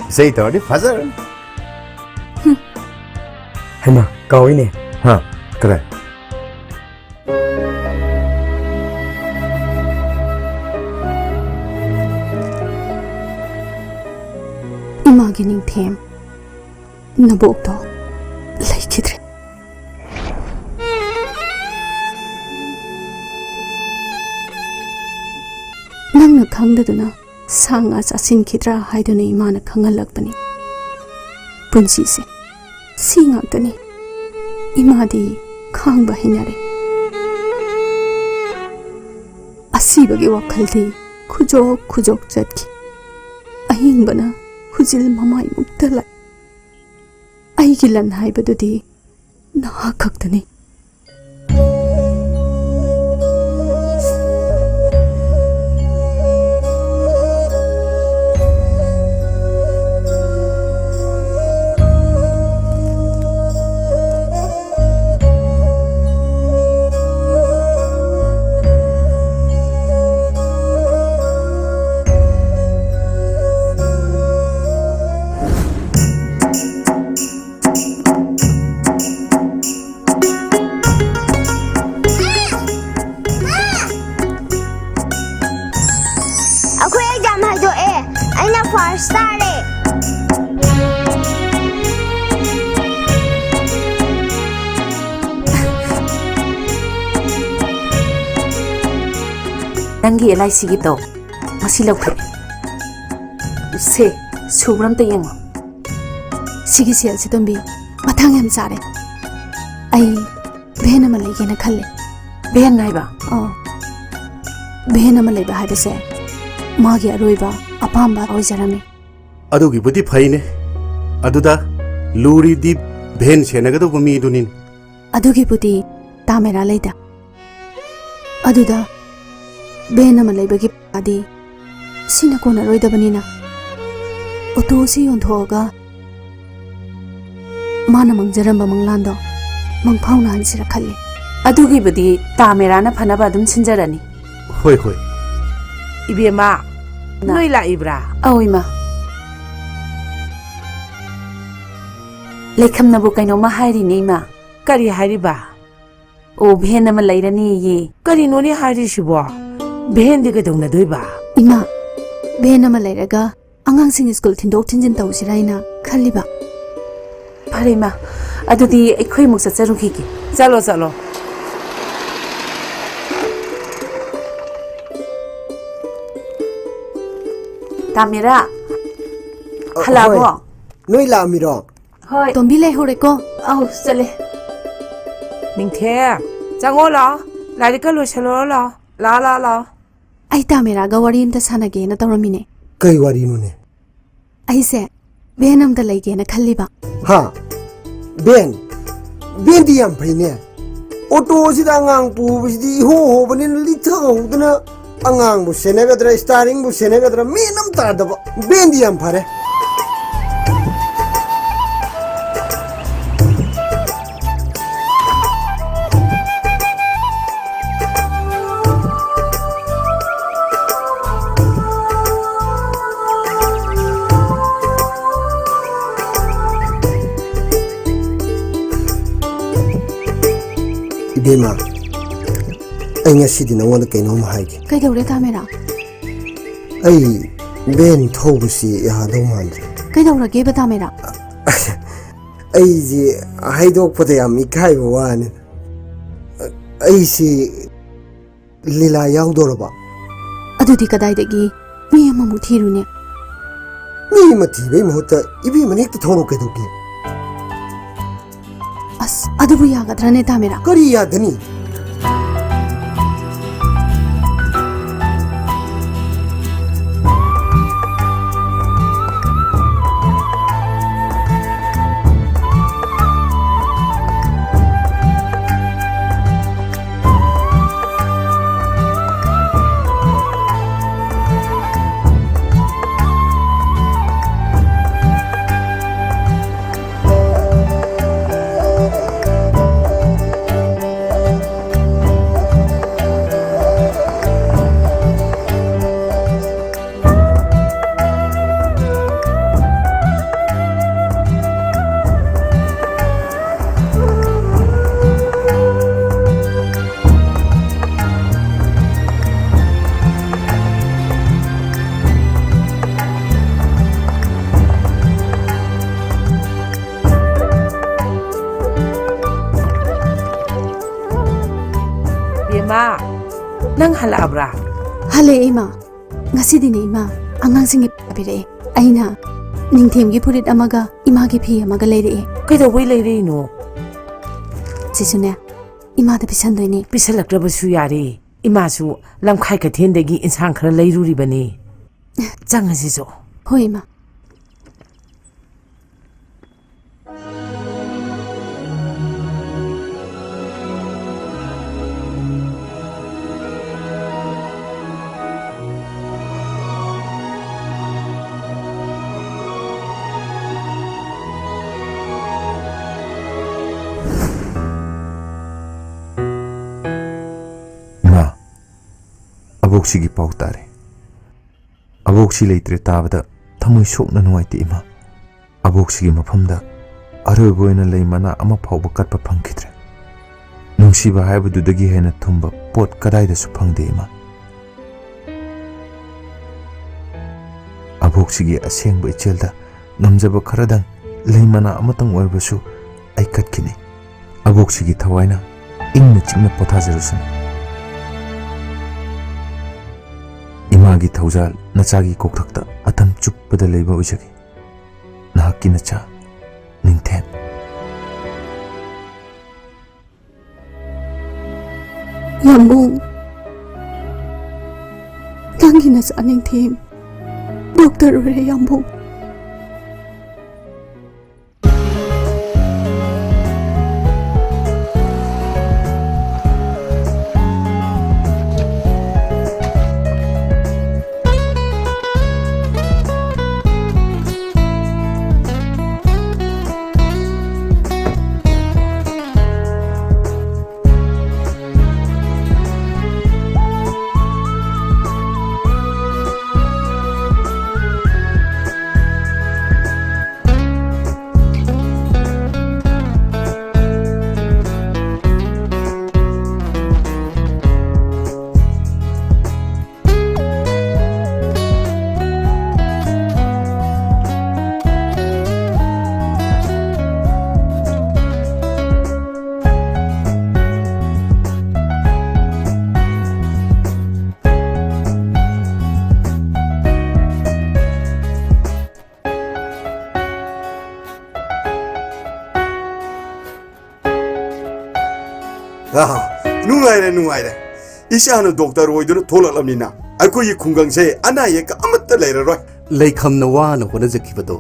ꯏꯁꯩ ꯇꯧꯔꯗꯤ ꯐꯖꯔꯅꯤ꯫ ꯍꯩꯃꯥ, ꯀꯥꯎꯏꯅꯦ꯫ ꯍꯥ, ꯀꯗꯥꯏ? ꯏꯃꯥꯒꯤ ꯅꯤꯡꯊꯦꯝ ꯅꯕꯣꯛꯇꯣ ꯂꯩꯈꯤꯗ꯭ꯔꯦ꯫ ꯅꯪꯅ ꯈꯪꯗꯗꯨꯅ ꯁꯥ ꯉꯥ ꯆꯥꯁꯤꯟꯈꯤꯗ꯭ꯔꯥ ꯍꯥꯏꯗꯨꯅ ꯏꯃꯥꯅ ꯈꯪꯍꯜꯂꯛꯄꯅꯤ꯫ ꯄꯨꯟꯁꯤꯁꯦ ꯁꯤ ꯉꯥꯛꯇꯅꯤ꯫ ꯏꯃꯥꯗꯤ ꯈꯥꯡꯕ ꯍꯩꯅꯔꯦ꯫ ꯑꯁꯤꯕꯒꯤ ꯋꯥꯈꯜꯗꯤ ꯈꯨꯖꯣꯛ ꯈꯨꯖꯣꯛ ꯆꯠꯈꯤ꯫ ꯑꯍꯤꯡꯕꯅ ꯈꯨꯖꯤꯜ ꯃꯃꯥꯏꯃꯨꯛꯇ ꯂꯥꯛꯏ꯫ ꯑꯩꯒꯤ ꯂꯟ ꯍꯥꯏꯕꯗꯨꯗꯤ ꯅꯍꯥꯛ ꯈꯛꯇꯅꯤ꯫ ꯑꯩꯈꯣꯏ ꯑꯦꯛꯖꯥꯝ ꯍꯥꯏꯗꯣꯛꯑꯦ꯫ ꯑꯩꯅ ꯐꯥꯔꯁ ꯇꯥꯔꯦ꯫ ꯅꯪꯒꯤ ꯑꯦꯜ ꯑꯥꯏ ꯁꯤꯒꯤꯗꯣ ꯉꯁꯤ ꯂꯧꯊꯣꯛꯑꯦ꯫ ꯁꯦ, ꯁꯨꯕ꯭ꯔꯥ ꯑꯝꯇ ꯌꯦꯡꯉꯣ꯫ ꯁꯤꯒꯤ ꯁꯦꯜꯁꯦ, ꯇꯣꯝꯕꯤ, ꯃꯊꯥꯡ ꯌꯥꯝ ꯆꯥꯔꯦ꯫ ꯑꯩ ꯚꯦꯟ ꯑꯃ ꯂꯩꯒꯦꯅ ꯈꯜꯂꯦ꯫ ꯚꯦꯟ ꯍꯥꯏꯕ? ꯑꯣ, ꯚꯦꯟ ꯑꯃ ꯂꯩꯕ ꯍꯥꯏꯕꯁꯦ ꯃꯥꯒꯤ ꯑꯔꯣꯏꯕ ꯑꯄꯥꯝꯕ ꯑꯣꯏꯖꯔꯝꯃꯤ꯫ ꯑꯗꯨꯒꯤꯕꯨꯗꯤ ꯐꯩꯅꯦ꯫ ꯑꯗꯨꯗ ꯂꯨꯔꯤꯗꯤ ꯚꯦꯟ ꯁꯦꯟꯅꯒꯗꯧꯕ ꯃꯤꯗꯨꯅꯤꯅꯦ꯫ ꯑꯗꯨꯒꯤꯕꯨꯗꯤ ꯇꯥꯃꯦꯔꯥ ꯂꯩꯗ꯫ ꯑꯗꯨꯗ ꯚꯦꯟ ꯑꯃ ꯂꯩꯕꯒꯤ ꯄꯩꯁꯥꯗꯤ ꯁꯤꯅ ꯀꯣꯟꯅꯔꯣꯏꯗꯕꯅꯤꯅ, ꯑꯣꯇꯣ ꯑꯁꯤ ꯌꯣꯟꯊꯣꯛꯑꯒ ꯃꯥꯅ ꯃꯪꯖꯔꯝꯕ ꯃꯪꯂꯥꯟꯗꯣ ꯃꯪꯐꯥꯎꯅꯍꯟꯁꯤꯔ ꯈꯜꯂꯤ꯫ ꯑꯗꯨꯒꯤꯕꯨꯗꯤ ꯇꯥꯃꯦꯔꯥꯅ ꯐꯅꯕ ꯑꯗꯨꯝ ꯁꯤꯟꯖꯔꯅꯤ꯫ ꯍꯣꯏ, ꯍꯣꯏ꯫ ꯏꯕꯦꯝꯃ, ꯅ- ꯅꯣꯏ ꯂꯥꯛꯏꯕ꯭ꯔꯥ? ꯑꯧ, ꯏꯃꯥ꯫ ꯂꯩꯈꯝꯅꯕꯨ ꯀꯩꯅꯣꯝꯃ ꯍꯥꯏꯔꯤꯅꯦ, ꯏꯃꯥ꯫ ꯀꯔꯤ ꯍꯥꯏꯔꯤꯕ? ꯑꯣ, ꯚꯦꯟ ꯑꯃ ꯂꯩꯔꯅꯤꯌꯦ꯫ ꯀꯔꯤꯅꯣꯅꯦ ꯍꯥꯏꯔꯤꯁꯤꯕꯣ? ꯚꯦꯟꯗꯤ ꯀꯩꯗꯧꯅꯗꯣꯏꯕ? ꯏꯃꯥ, ꯚꯦꯟ ꯑꯃ ꯂꯩꯔꯒ ꯑꯉꯥꯡꯁꯤꯡ ꯁ꯭ꯀꯨꯜ ꯊꯤꯟꯗꯣꯛ ꯊꯤꯟꯖꯤꯟ ꯇꯧꯁꯤꯔꯥ ꯍꯥꯏꯅ ꯈꯜꯂꯤꯕ꯫ ꯐꯔꯦ, ꯏꯃꯥ, ꯑꯗꯨꯗꯤ ꯑꯩꯈꯣꯏ ꯑꯃꯨꯛ ꯆꯠꯆꯔꯨꯈꯤꯒꯦ꯫ ꯆꯠꯂꯣ, ꯆꯠꯂꯣ꯫ ꯇꯥꯃꯤꯔꯥ, ꯑ, ꯍꯜꯂꯛꯑꯕꯣ? ꯍꯣꯏ꯫ ꯅꯣꯏ ꯂꯥꯛꯑꯝꯃꯤꯔꯣ? ꯍꯣꯏ꯫ ꯇꯣꯝꯕꯤ ꯂꯩꯍꯧꯔꯦꯀꯣ? ꯑꯧ, ꯆꯠꯂꯦ꯫ ꯅꯤꯡꯊꯦꯝ, ꯆꯪꯉꯣ ꯂꯥꯛꯑꯣ꯫ ꯂꯥꯏꯔꯤꯛꯀ ꯂꯣꯏꯁꯜꯂꯨꯔꯣ ꯂꯥꯛꯑꯣ꯫ ꯂꯥꯛꯑꯣ, ꯂꯥꯛꯑꯣ, ꯂꯥꯛꯑꯣ꯫ ꯑꯩ ꯇꯥꯃꯤꯔꯥꯒ ꯋꯥꯔꯤ ꯑꯝꯇ ꯁꯥꯟꯅꯒꯦꯅ ꯇꯧꯔꯝꯃꯤꯅꯦ꯫ ꯀꯩ ꯋꯥꯔꯤꯅꯣꯅꯦ? ꯑꯩꯁꯦ ꯚꯦꯟ ꯑꯝꯇ ꯂꯩꯒꯦꯅ ꯈꯜꯂꯤꯕ꯫ ꯍꯥ? ꯚꯦꯟ? ꯚꯦꯟꯗꯤ ꯌꯥꯝ ꯐꯩꯅꯦ꯫ ꯑꯣꯇꯣꯁꯤꯗ ꯑꯉꯥꯡ ꯄꯨꯕꯁꯤꯗꯤ ꯏꯍꯣ ꯍꯣꯕꯅꯤꯅ ꯂꯤꯊꯍꯧꯗꯅ ꯑꯉꯥꯡꯕꯨ ꯁꯦꯟꯅꯒꯗ꯭ꯔꯥ, ꯏꯁꯇꯥꯔꯤꯡꯕꯨ ꯁꯦꯟꯅꯒꯗ꯭ꯔꯥ, ꯃꯦꯟ ꯑꯃ ꯇꯥꯗꯕ꯫ ꯚꯦꯟꯗꯤ ꯌꯥꯝ ꯐꯔꯦ꯫ ꯏꯕꯦꯝꯃ, ꯑꯩ ꯉꯁꯤꯗꯤ ꯅꯉꯣꯟꯗ ꯀꯩꯅꯣꯝ ꯍꯥꯏꯒꯦ꯫ ꯀꯩꯗꯧꯔꯦ, ꯇꯥꯃꯦꯔꯥ? ꯑꯩ ꯚꯦꯟ ꯊꯧꯕꯁꯤ ꯌꯥꯗꯧ ꯃꯥꯟꯗ꯭ꯔꯦ꯫ ꯀꯩꯗꯧꯔꯒꯦꯕ, ꯇꯥꯃꯦꯔꯥ? ꯑꯩꯁꯦ ꯍꯥꯏꯗꯣꯛꯄꯗ ꯌꯥꯝ ꯏꯀꯥꯏꯕ ꯋꯥꯅꯤ꯫ ꯑꯩꯁꯤ ꯂꯤꯂꯥ ꯌꯥꯎꯗꯣꯔꯕ꯫ ꯑꯗꯨꯗꯤ ꯀꯗꯥꯏꯗꯒꯤ ꯃꯤ ꯑꯃꯃꯨꯛ ꯊꯤꯔꯨꯅꯦ? ꯃꯤ ꯑꯃ ꯊꯤꯕꯩ ꯃꯍꯨꯠꯇ ꯏꯕꯦꯝꯃꯅ ꯍꯦꯛꯇ ꯊꯧꯔꯣ ꯀꯩꯗꯧꯒꯦ? ꯑꯁ, ꯑꯗꯨꯕꯨ ꯌꯥꯒꯗ꯭ꯔꯅꯦ, ꯇꯥꯃꯦꯔꯥ? ꯀꯔꯤ ꯌꯥꯗꯅꯤ? ꯕꯦꯝꯃ, ꯅꯪ ꯍꯜꯂꯛꯑꯕ꯭ꯔꯥ? ꯍꯜꯂꯛꯑꯦ, ꯏꯃꯥ꯫ ꯉꯁꯤꯗꯤꯅꯦ, ꯏꯃꯥ, ꯑꯉꯥꯡꯁꯤꯡꯒꯤ ꯄꯤꯔꯛꯑꯦ꯫ ꯑꯩꯅ ꯅꯤꯡꯊꯦꯝꯒꯤ ꯐꯨꯔꯤꯠ ꯑꯃꯒ ꯏꯃꯥꯒꯤ ꯐꯤ ꯑꯃꯒ ꯂꯩꯔꯛꯑꯦ꯫ ꯀꯩꯗꯧꯕꯩ ꯂꯩꯔꯛꯏꯅꯣ? ꯁꯤꯁꯨꯅꯦ, ꯏꯃꯥꯗ ꯄꯤꯁꯟꯗꯣꯏꯅꯦ꯫ ꯄꯤꯁꯜꯂꯛꯇ꯭ꯔꯕꯁꯨ ꯌꯥꯔꯦ꯫ ꯏꯃꯥꯁꯨ ꯂꯝꯈꯥꯏ ꯀꯩꯊꯦꯜꯗꯒꯤ ꯏꯟꯁꯥꯡ ꯈꯔ ꯂꯩꯔꯨꯔꯤꯕꯅꯤ꯫ ꯆꯪꯉꯁꯤꯁꯨ꯫ ꯍꯣꯏ, ꯏꯃꯥ꯫ ꯏꯃꯥ, ꯑꯕꯣꯛꯁꯤꯒꯤ ꯄꯥꯎ ꯇꯥꯔꯦ꯫ ꯑꯕꯣꯛꯁꯤ ꯂꯩꯇ꯭ꯔꯦ ꯇꯥꯕꯗ ꯊꯃꯣꯏ ꯁꯣꯛꯅ ꯅꯨꯡꯉꯥꯏꯇꯦ, ꯏꯃꯥ꯫ ꯑꯕꯣꯛꯁꯤꯒꯤ ꯃꯐꯝꯗ ꯑꯔꯣꯏꯕ ꯑꯣꯏꯅ ꯂꯩ ꯃꯅꯥ ꯑꯃ ꯐꯥꯎꯕ ꯀꯠꯄ ꯐꯪꯈꯤꯗ꯭ꯔꯦ꯫ ꯅꯨꯡꯁꯤꯕ ꯍꯥꯏꯕꯗꯨꯗꯒꯤ ꯍꯦꯟꯅ ꯊꯨꯝꯕ ꯄꯣꯠ ꯀꯗꯥꯏꯗꯁꯨ ꯐꯪꯗꯦ, ꯏꯃꯥ꯫ ꯑꯕꯣꯛꯁꯤꯒꯤ ꯑꯁꯦꯡꯕ ꯏꯆꯦꯜꯗ ꯉꯝꯖꯕ ꯈꯔꯗꯪ ꯂꯩ ꯃꯅꯥ ꯑꯃꯇꯪ ꯑꯣꯏꯔꯕꯁꯨ ꯑꯩ ꯀꯠꯈꯤꯅꯤ꯫ ꯑꯕꯣꯛꯁꯤꯒꯤ ꯊꯋꯥꯏꯅ ꯏꯪꯅ ꯆꯤꯛꯅ ꯄꯣꯊꯥꯖꯔꯁꯅꯨ꯫ ꯏꯃꯥꯒꯤ ꯊꯧꯖꯥꯜ ꯅꯆꯥꯒꯤ ꯀꯣꯛꯊꯛꯇ ꯃꯇꯝ ꯆꯨꯞꯄꯗ ꯂꯩꯕ ꯑꯣꯏꯖꯒꯦ꯫ ꯅꯍꯥꯛꯀꯤ ꯅꯆꯥ, ꯅꯤꯡꯊꯦꯝ꯫ ꯌꯥꯝꯕꯨꯡ, ꯅꯪꯒꯤ ꯅꯆꯥ ꯅꯤꯡꯊꯦꯝ ꯗꯣꯛꯇꯔ ꯑꯣꯏꯔꯦ, ꯌꯥꯝꯕꯨꯡ꯫ ꯑꯥ, ꯅꯨꯡꯉꯥꯏꯔꯦ, ꯅꯨꯡꯉꯥꯏꯔꯦ꯫ ꯏꯆꯥꯅ ꯗꯣꯛꯇꯔ ꯑꯣꯏꯗꯨꯅ ꯊꯣꯛꯂꯛꯂꯕꯅꯤꯅ ꯑꯩꯈꯣꯏꯒꯤ ꯈꯨꯡꯒꯪꯁꯦ ꯑꯅꯥ ꯑꯌꯦꯛꯀ ꯑꯃꯠꯇ ꯂꯩꯔꯔꯣꯏ꯫ ꯂꯩꯈꯝꯅ ꯋꯥꯅ ꯍꯣꯠꯅꯖꯈꯤꯕꯗꯣ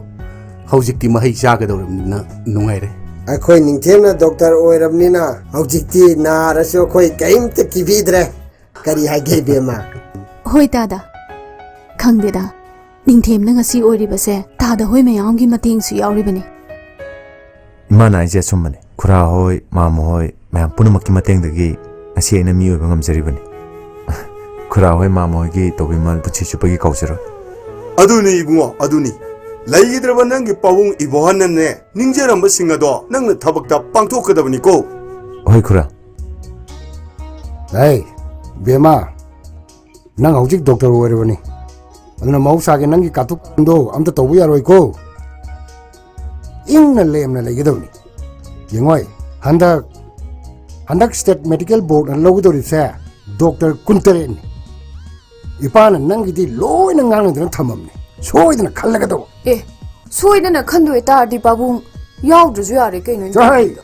ꯍꯧꯖꯤꯛꯇꯤ ꯃꯍꯩ ꯆꯥꯒꯗꯧꯔꯕꯅꯤꯅ ꯅꯨꯡꯉꯥꯏꯔꯦ꯫ ꯑꯩꯈꯣꯏ ꯅꯤꯡꯊꯦꯝꯅ ꯗꯣꯛꯇꯔ ꯑꯣꯏꯔꯕꯅꯤꯅ ꯍꯧꯖꯤꯛꯇꯤ ꯅꯥꯔꯁꯨ ꯑꯩꯈꯣꯏ ꯀꯔꯤꯝꯇ ꯀꯤꯕꯤꯗ꯭ꯔꯦ꯫ ꯀꯔꯤ ꯍꯥꯏꯒꯦ, ꯏꯕꯦꯝꯃ? ꯍꯣꯏ, ꯇꯥꯗ꯫ ꯈꯪꯗꯦꯗ, ꯅꯤꯡꯊꯦꯝꯅ ꯉꯁꯤ ꯑꯣꯏꯔꯤꯕꯁꯦ ꯇꯥꯗ ꯍꯣꯏ ꯃꯌꯥꯝꯒꯤ ꯃꯇꯦꯡꯁꯨ ꯌꯥꯎꯔꯤꯕꯅꯤ꯫ ꯏꯃꯥꯅ ꯍꯥꯏꯁꯦ ꯑꯆꯨꯝꯕꯅꯦ꯫ ꯈꯨꯔꯥ ꯍꯣꯏ, ꯃꯥꯃ ꯍꯣꯏ, ꯃꯌꯥꯝ ꯄꯨꯝꯅꯃꯛꯀꯤ ꯃꯇꯦꯡꯗꯒꯤ ꯉꯁꯤ ꯑꯩꯅ ꯃꯤ ꯑꯣꯏꯕ ꯉꯝꯖꯔꯤꯕꯅꯤ꯫ ꯈꯨꯔꯥ ꯍꯣꯏ, ꯃꯥꯃ ꯍꯣꯏꯒꯤ ꯇꯧꯕꯤꯃꯜ ꯄꯨꯟꯁꯤ ꯆꯨꯞꯄꯒꯤ ꯀꯥꯎꯖꯔꯣꯏ꯫ ꯑꯗꯨꯅꯤ ꯏꯕꯨꯡꯉꯣ, ꯑꯗꯨꯅꯤ꯫ ꯂꯩꯈꯤꯗ꯭ꯔꯕ ꯅꯪꯒꯤ ꯄꯥꯕꯨꯡ ꯏꯕꯣꯍꯟꯅꯅꯦ, ꯅꯤꯡꯖꯔꯝꯕꯁꯤꯡ ꯑꯗꯣ ꯅꯪꯅ ꯊꯕꯛꯇ ꯄꯥꯡꯊꯣꯛꯀꯗꯕꯅꯤꯀꯣ꯫ ꯍꯣꯏ ꯈꯨꯔꯥ꯫ ꯑꯩ, ꯕꯦꯃꯥ, ꯅꯪ ꯍꯧꯖꯤꯛ ꯗꯣꯛꯇꯔ ꯑꯣꯏꯔꯕꯅꯤ, ꯑꯗꯨꯅ ꯃꯍꯧꯁꯥꯒꯤ ꯅꯪꯒꯤ ꯀꯥꯇꯨꯛꯗꯣ ꯑꯝꯇ ꯇꯧꯕ ꯌꯥꯔꯣꯏꯀꯣ꯫ ꯏꯪꯅ ꯂꯦꯝꯅ ꯂꯩꯒꯗꯕꯅꯤ꯫ ꯌꯦꯡꯉꯣꯏ, ꯍꯟꯗꯛ, ꯍꯟꯗꯛ ꯁ꯭ꯇꯦꯠ ꯃꯦꯗꯤꯀꯦꯜ ꯕꯣꯔꯗꯅ ꯂꯧꯒꯗꯧꯔꯤꯕꯁꯦ ꯗꯣꯛꯇꯔ ꯀꯨꯟꯇꯔꯦꯠꯅꯤ꯫ ꯏꯄꯥꯅ ꯅꯪꯒꯤꯗꯤ ꯂꯣꯏꯅ ꯉꯥꯡꯅꯗꯅ ꯊꯝꯃꯝꯅꯦ, ꯁꯣꯏꯗꯅ ꯈꯜꯂꯒꯗꯧꯕ꯫ ꯑꯦ, ꯁꯣꯏꯗꯅ ꯈꯟꯗꯣꯏ ꯇꯥꯔꯗꯤ ꯄꯥꯕꯨꯡ ꯌꯥꯎꯗ꯭ꯔꯁꯨ ꯌꯥꯔꯦ ꯀꯩꯅꯣ ꯆꯠꯂꯣꯍꯦ! Interviewꯗ꯫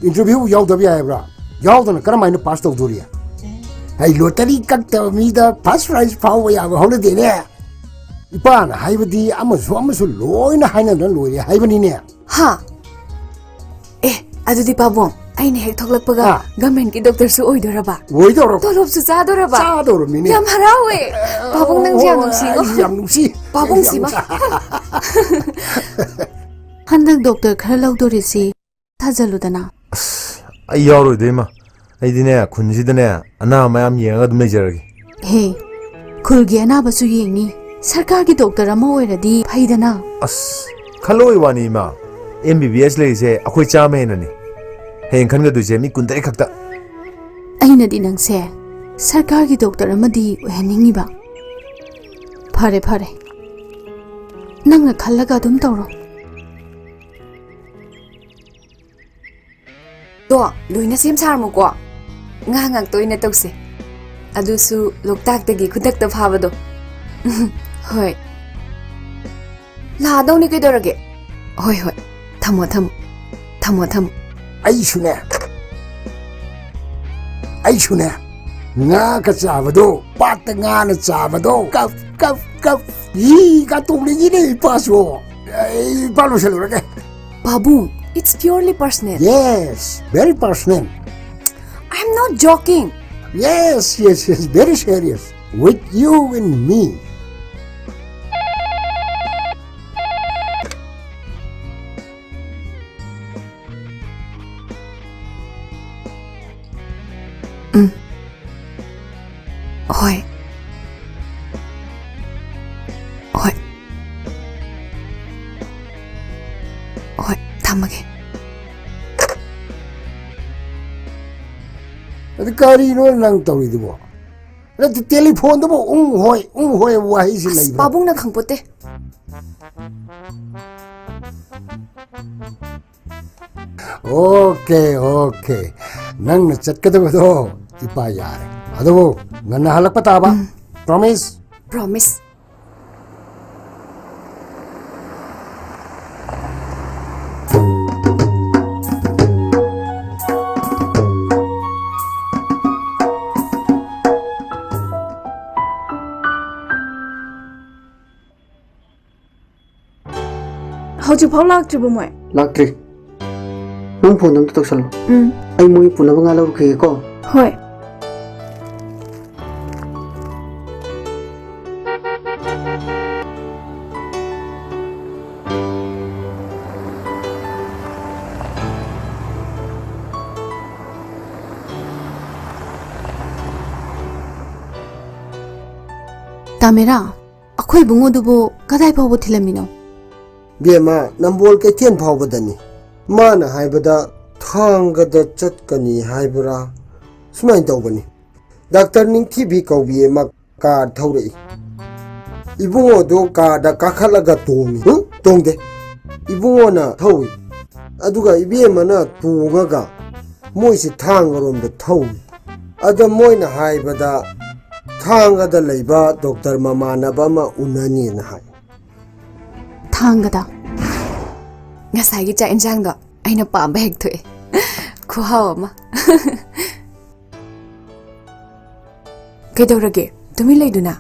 Interview ꯌꯥꯎꯗꯕ ꯌꯥꯏꯕ꯭ꯔꯥ? ꯌꯥꯎꯗꯅ ꯀꯔꯝꯍꯥꯏꯅ ꯄꯥꯁ ꯇꯧꯗꯣꯔꯤ? ꯑꯩ ꯂꯣꯇꯔꯤ ꯀꯛꯇꯕ ꯃꯤꯗ ꯐꯥꯔꯁ ꯄ꯭ꯔꯥꯏꯖ ꯐꯥꯎꯕ ꯌꯥꯕ ꯍꯧꯅꯗꯦꯅꯦ꯫ ꯏꯄꯥꯅ ꯍꯥꯏꯕꯗꯤ ꯑꯃꯁꯨ ꯑꯃꯁꯨ ꯂꯣꯏꯅ ꯍꯥꯏꯅꯗꯅ ꯂꯣꯏꯔꯦ ꯍꯥꯏꯕꯅꯤꯅꯦ꯫ ꯍꯥ? ꯑꯦ, ꯑꯗꯨꯗꯤ ꯄꯥꯕꯨꯡ, ꯑꯩꯅ ꯍꯦꯛ ꯊꯣꯛꯂꯛꯄꯒ ꯍꯥ? ꯒꯚꯔꯟꯃꯦꯟꯠꯀꯤ ꯗꯣꯛꯇꯔꯁꯨ ꯑꯣꯏꯗꯣꯔꯕ? ꯑꯣꯏꯗꯧꯔꯕ? ꯇꯣꯂꯣꯞꯁꯨ ꯆꯥꯗꯣꯔꯕ? ꯆꯥꯗꯧꯔꯕꯅꯤꯅꯦ꯫ ꯌꯥꯝ ꯍꯔꯥꯎꯋꯦ꯫ ꯄꯥꯕꯨꯡ, ꯅꯪꯁꯦ ꯌꯥꯝ ꯍꯣꯏ, ꯅꯨꯡꯁꯤꯉꯣ꯫ ꯑꯩꯁꯨ ꯌꯥꯝ ꯅꯨꯡꯁꯤ꯫ ꯄꯥꯕꯨꯡ ꯑꯩꯁꯨ ꯌꯥꯝ ꯁꯤꯃ꯫ ꯅꯨꯡꯁꯤ꯫ ꯍꯟꯗꯛ ꯗꯣꯛꯇꯔ ꯈꯔ ꯂꯧꯗꯣꯔꯤꯁꯤ ꯊꯥꯖꯜꯂꯨꯗꯅ꯫ ꯑꯁ, ꯑꯩ ꯌꯥꯎꯔꯣꯏꯗ, ꯏꯃꯥ꯫ ꯑꯩꯗꯤꯅꯦ, ꯈꯨꯟꯁꯤꯗꯅꯦ, ꯑꯅꯥꯕ ꯃꯌꯥꯝ ꯌꯦꯡꯉꯒ ꯑꯗꯨꯝ ꯂꯩꯖꯔꯒꯦ꯫ ꯍꯦ, ꯈꯨꯜꯒꯤ ꯑꯅꯥꯕꯁꯨ ꯌꯦꯡꯅꯤ꯫ ꯁꯔꯀꯥꯔꯒꯤ ꯗꯣꯛꯇꯔ ꯑꯃ ꯑꯣꯏꯔꯗꯤ ꯐꯩꯗꯅ꯫ ꯑꯁ, ꯈꯜꯂꯣꯏ ꯋꯥꯅꯤ, ꯏꯃꯥ꯫ ꯑꯦꯝ ꯕꯤ ꯕꯤ ꯑꯦꯁ ꯂꯩꯔꯤꯁꯦ ꯑꯩꯈꯣꯏ ꯆꯥꯝꯃ ꯍꯦꯟꯅꯅꯤ꯫ ꯍꯌꯦꯡ ꯈꯟꯒꯗꯣꯏꯁꯦ ꯃꯤ ꯀꯨꯟꯇꯔꯦꯠ ꯈꯛꯇ꯫ ꯑꯩꯅꯗꯤ ꯅꯪꯁꯦ ꯁꯔꯀꯥꯔꯒꯤ ꯗꯣꯛꯇꯔ ꯑꯃꯗꯤ ꯑꯣꯏꯍꯟꯅꯤꯡꯉꯤꯕ꯫ ꯐꯔꯦ, ꯐꯔꯦ꯫ ꯅꯪꯅ ꯈꯜꯂꯒ ꯑꯗꯨꯝ ꯇꯧꯔꯣ꯫ ꯇꯣ, ꯂꯣꯏꯅ ꯁꯦꯝ ꯁꯥꯔꯝꯃꯨꯀꯣ꯫ ꯉꯥ ꯉꯥꯛꯇ ꯑꯣꯏꯅ ꯇꯧꯁꯦ꯫ ꯑꯗꯨꯁꯨ ꯂꯣꯛꯇꯥꯛꯇꯒꯤ ꯈꯨꯗꯛꯇ ꯐꯥꯕꯗꯣ꯫ ꯍꯣꯏ꯫ ꯂꯥꯛꯑꯗꯧꯅꯤ ꯀꯩꯗꯧꯔꯒꯦ? ꯍꯣꯏ, ꯍꯣꯏ꯫ ꯊꯝꯃꯣ, ꯊꯝꯃꯣ꯫ ꯊꯝꯃꯣ, ꯊꯝꯃꯣ꯫ ꯑꯩꯁꯨꯅꯦ꯫ ꯑꯩꯁꯨꯅꯦ, ꯉꯥꯒ ꯆꯥꯕꯗꯣ, ꯄꯥꯠꯇ ꯉꯥꯅ ꯆꯥꯕꯗꯣ, ꯀꯞ, ꯀꯞ, ꯀꯞ, ꯍꯤ ꯀꯥꯇꯣꯡꯂꯤꯒꯤꯅꯦ ꯏꯄꯥꯁꯨ꯫ ꯑꯩ ꯏꯄꯥ ꯂꯣꯏꯁꯜꯂꯨꯔꯒꯦ꯫ Pabung, it's purely personal. Yes, very personal. I'm not joking. Yes, yes, yes, very serious. With you and me. ꯎꯝ꯫ ꯍꯣꯏ꯫ ꯍꯣꯏ꯫ ꯍꯣꯏ, ꯊꯝꯃꯒꯦ꯫ ꯑꯗꯨ ꯀꯔꯤꯅꯣ ꯅꯪ ꯇꯧꯔꯤꯗꯨꯕꯣ? ꯅꯠꯇꯦ, ꯇꯦꯂꯤꯐꯣꯟꯗꯨꯕꯨ ꯎꯪ ꯍꯣꯏ, ꯎꯪ ꯍꯣꯏ ꯋꯥꯍꯩꯁꯤ ꯑꯁ, ꯂꯩꯕ꯭ꯔꯥ? ꯄꯥꯕꯨꯡꯅ ꯈꯪꯄꯣꯠꯇꯦ꯫ Okay, okay. ꯅꯪꯅ ꯆꯠꯀꯗꯕꯗꯣ ꯏꯄꯥ ꯌꯥꯔꯦ꯫ ꯑꯗꯨꯕꯨ ꯉꯟꯅ ꯍꯜꯂꯛꯄ ꯇꯥꯕ꯫ ꯎꯝ꯫ Promise? Promise꯫ ꯍꯧꯖꯤꯛꯐꯥꯎ ꯂꯥꯛꯇ꯭ꯔꯤꯕꯣ ꯃꯣꯏ? ꯂꯥꯛꯇ꯭ꯔꯤ꯫ ꯅꯪ ꯐꯣꯟ ꯑꯝꯇ ꯇꯧꯁꯜꯂꯣ꯫ ꯎꯝ꯫ ꯑꯩ ꯃꯣꯏ ꯄꯨꯅꯕ ꯉꯥ ꯂꯧꯔꯨꯈꯤꯒꯦꯀꯣ꯫ ꯍꯣꯏ꯫ ꯇꯥꯃꯦꯔꯥ, ꯑꯩꯈꯣꯏ ꯏꯕꯨꯡꯉꯣꯗꯨꯕꯨ ꯀꯗꯥꯏ ꯐꯥꯎꯕ ꯊꯤꯜꯂꯝꯃꯤꯅꯣ? ꯕꯦꯝꯃ, ꯅꯝꯕꯣꯜ ꯀꯩꯊꯦꯜ ꯐꯥꯎꯕꯗꯅꯤ꯫ ꯃꯥꯅ ꯍꯥꯏꯕꯗ ꯊꯥꯡꯒꯗ ꯆꯠꯀꯅꯤ ꯍꯥꯏꯕ꯭ꯔꯥ? ꯁꯨꯃꯥꯏꯅ ꯇꯧꯕꯅꯤ꯫ ꯗꯥꯛꯇꯔ ꯅꯤꯡꯊꯤꯕꯤ ꯀꯧꯕꯤ ꯑꯃ ꯀꯥꯔ ꯊꯧꯔꯛꯏ꯫ ꯏꯕꯨꯡꯉꯣꯗꯨ ꯀꯥꯔꯗ ꯀꯥꯈꯠꯂꯒ ꯇꯣꯡꯉꯤ꯫ ꯍꯨꯝ? ꯇꯣꯡꯗꯦ꯫ ꯏꯕꯨꯡꯉꯣꯅ ꯊꯧꯏ꯫ ꯑꯗꯨꯒ ꯏꯕꯦꯝꯃꯅ ꯇꯣꯡꯉꯒ ꯃꯣꯏꯁꯤ ꯊꯥꯡꯒꯔꯣꯝꯗ ꯊꯧꯏ꯫ ꯑꯗ ꯃꯣꯏꯅ ꯍꯥꯏꯕꯗ ꯊꯥꯡꯒꯗ ꯂꯩꯕ ꯗꯣꯛꯇꯔ ꯃꯃꯥꯟꯅꯕ ꯑꯃ ꯎꯅꯅꯤꯅ ꯍꯥꯏ꯫ ꯊꯥꯡꯒꯗ? ꯉꯁꯥꯏꯒꯤ ꯆꯥꯛ ꯏꯟꯁꯥꯡꯗꯣ ꯑꯩꯅ ꯄꯥꯝꯕ ꯍꯦꯛ ꯊꯣꯛꯑꯦ꯫ ꯈꯨꯍꯥꯎ ꯑꯃ꯫ ꯀꯩꯗꯧꯔꯒꯦ? ꯇꯨꯃꯤꯟ ꯂꯩꯗꯨꯅ꯫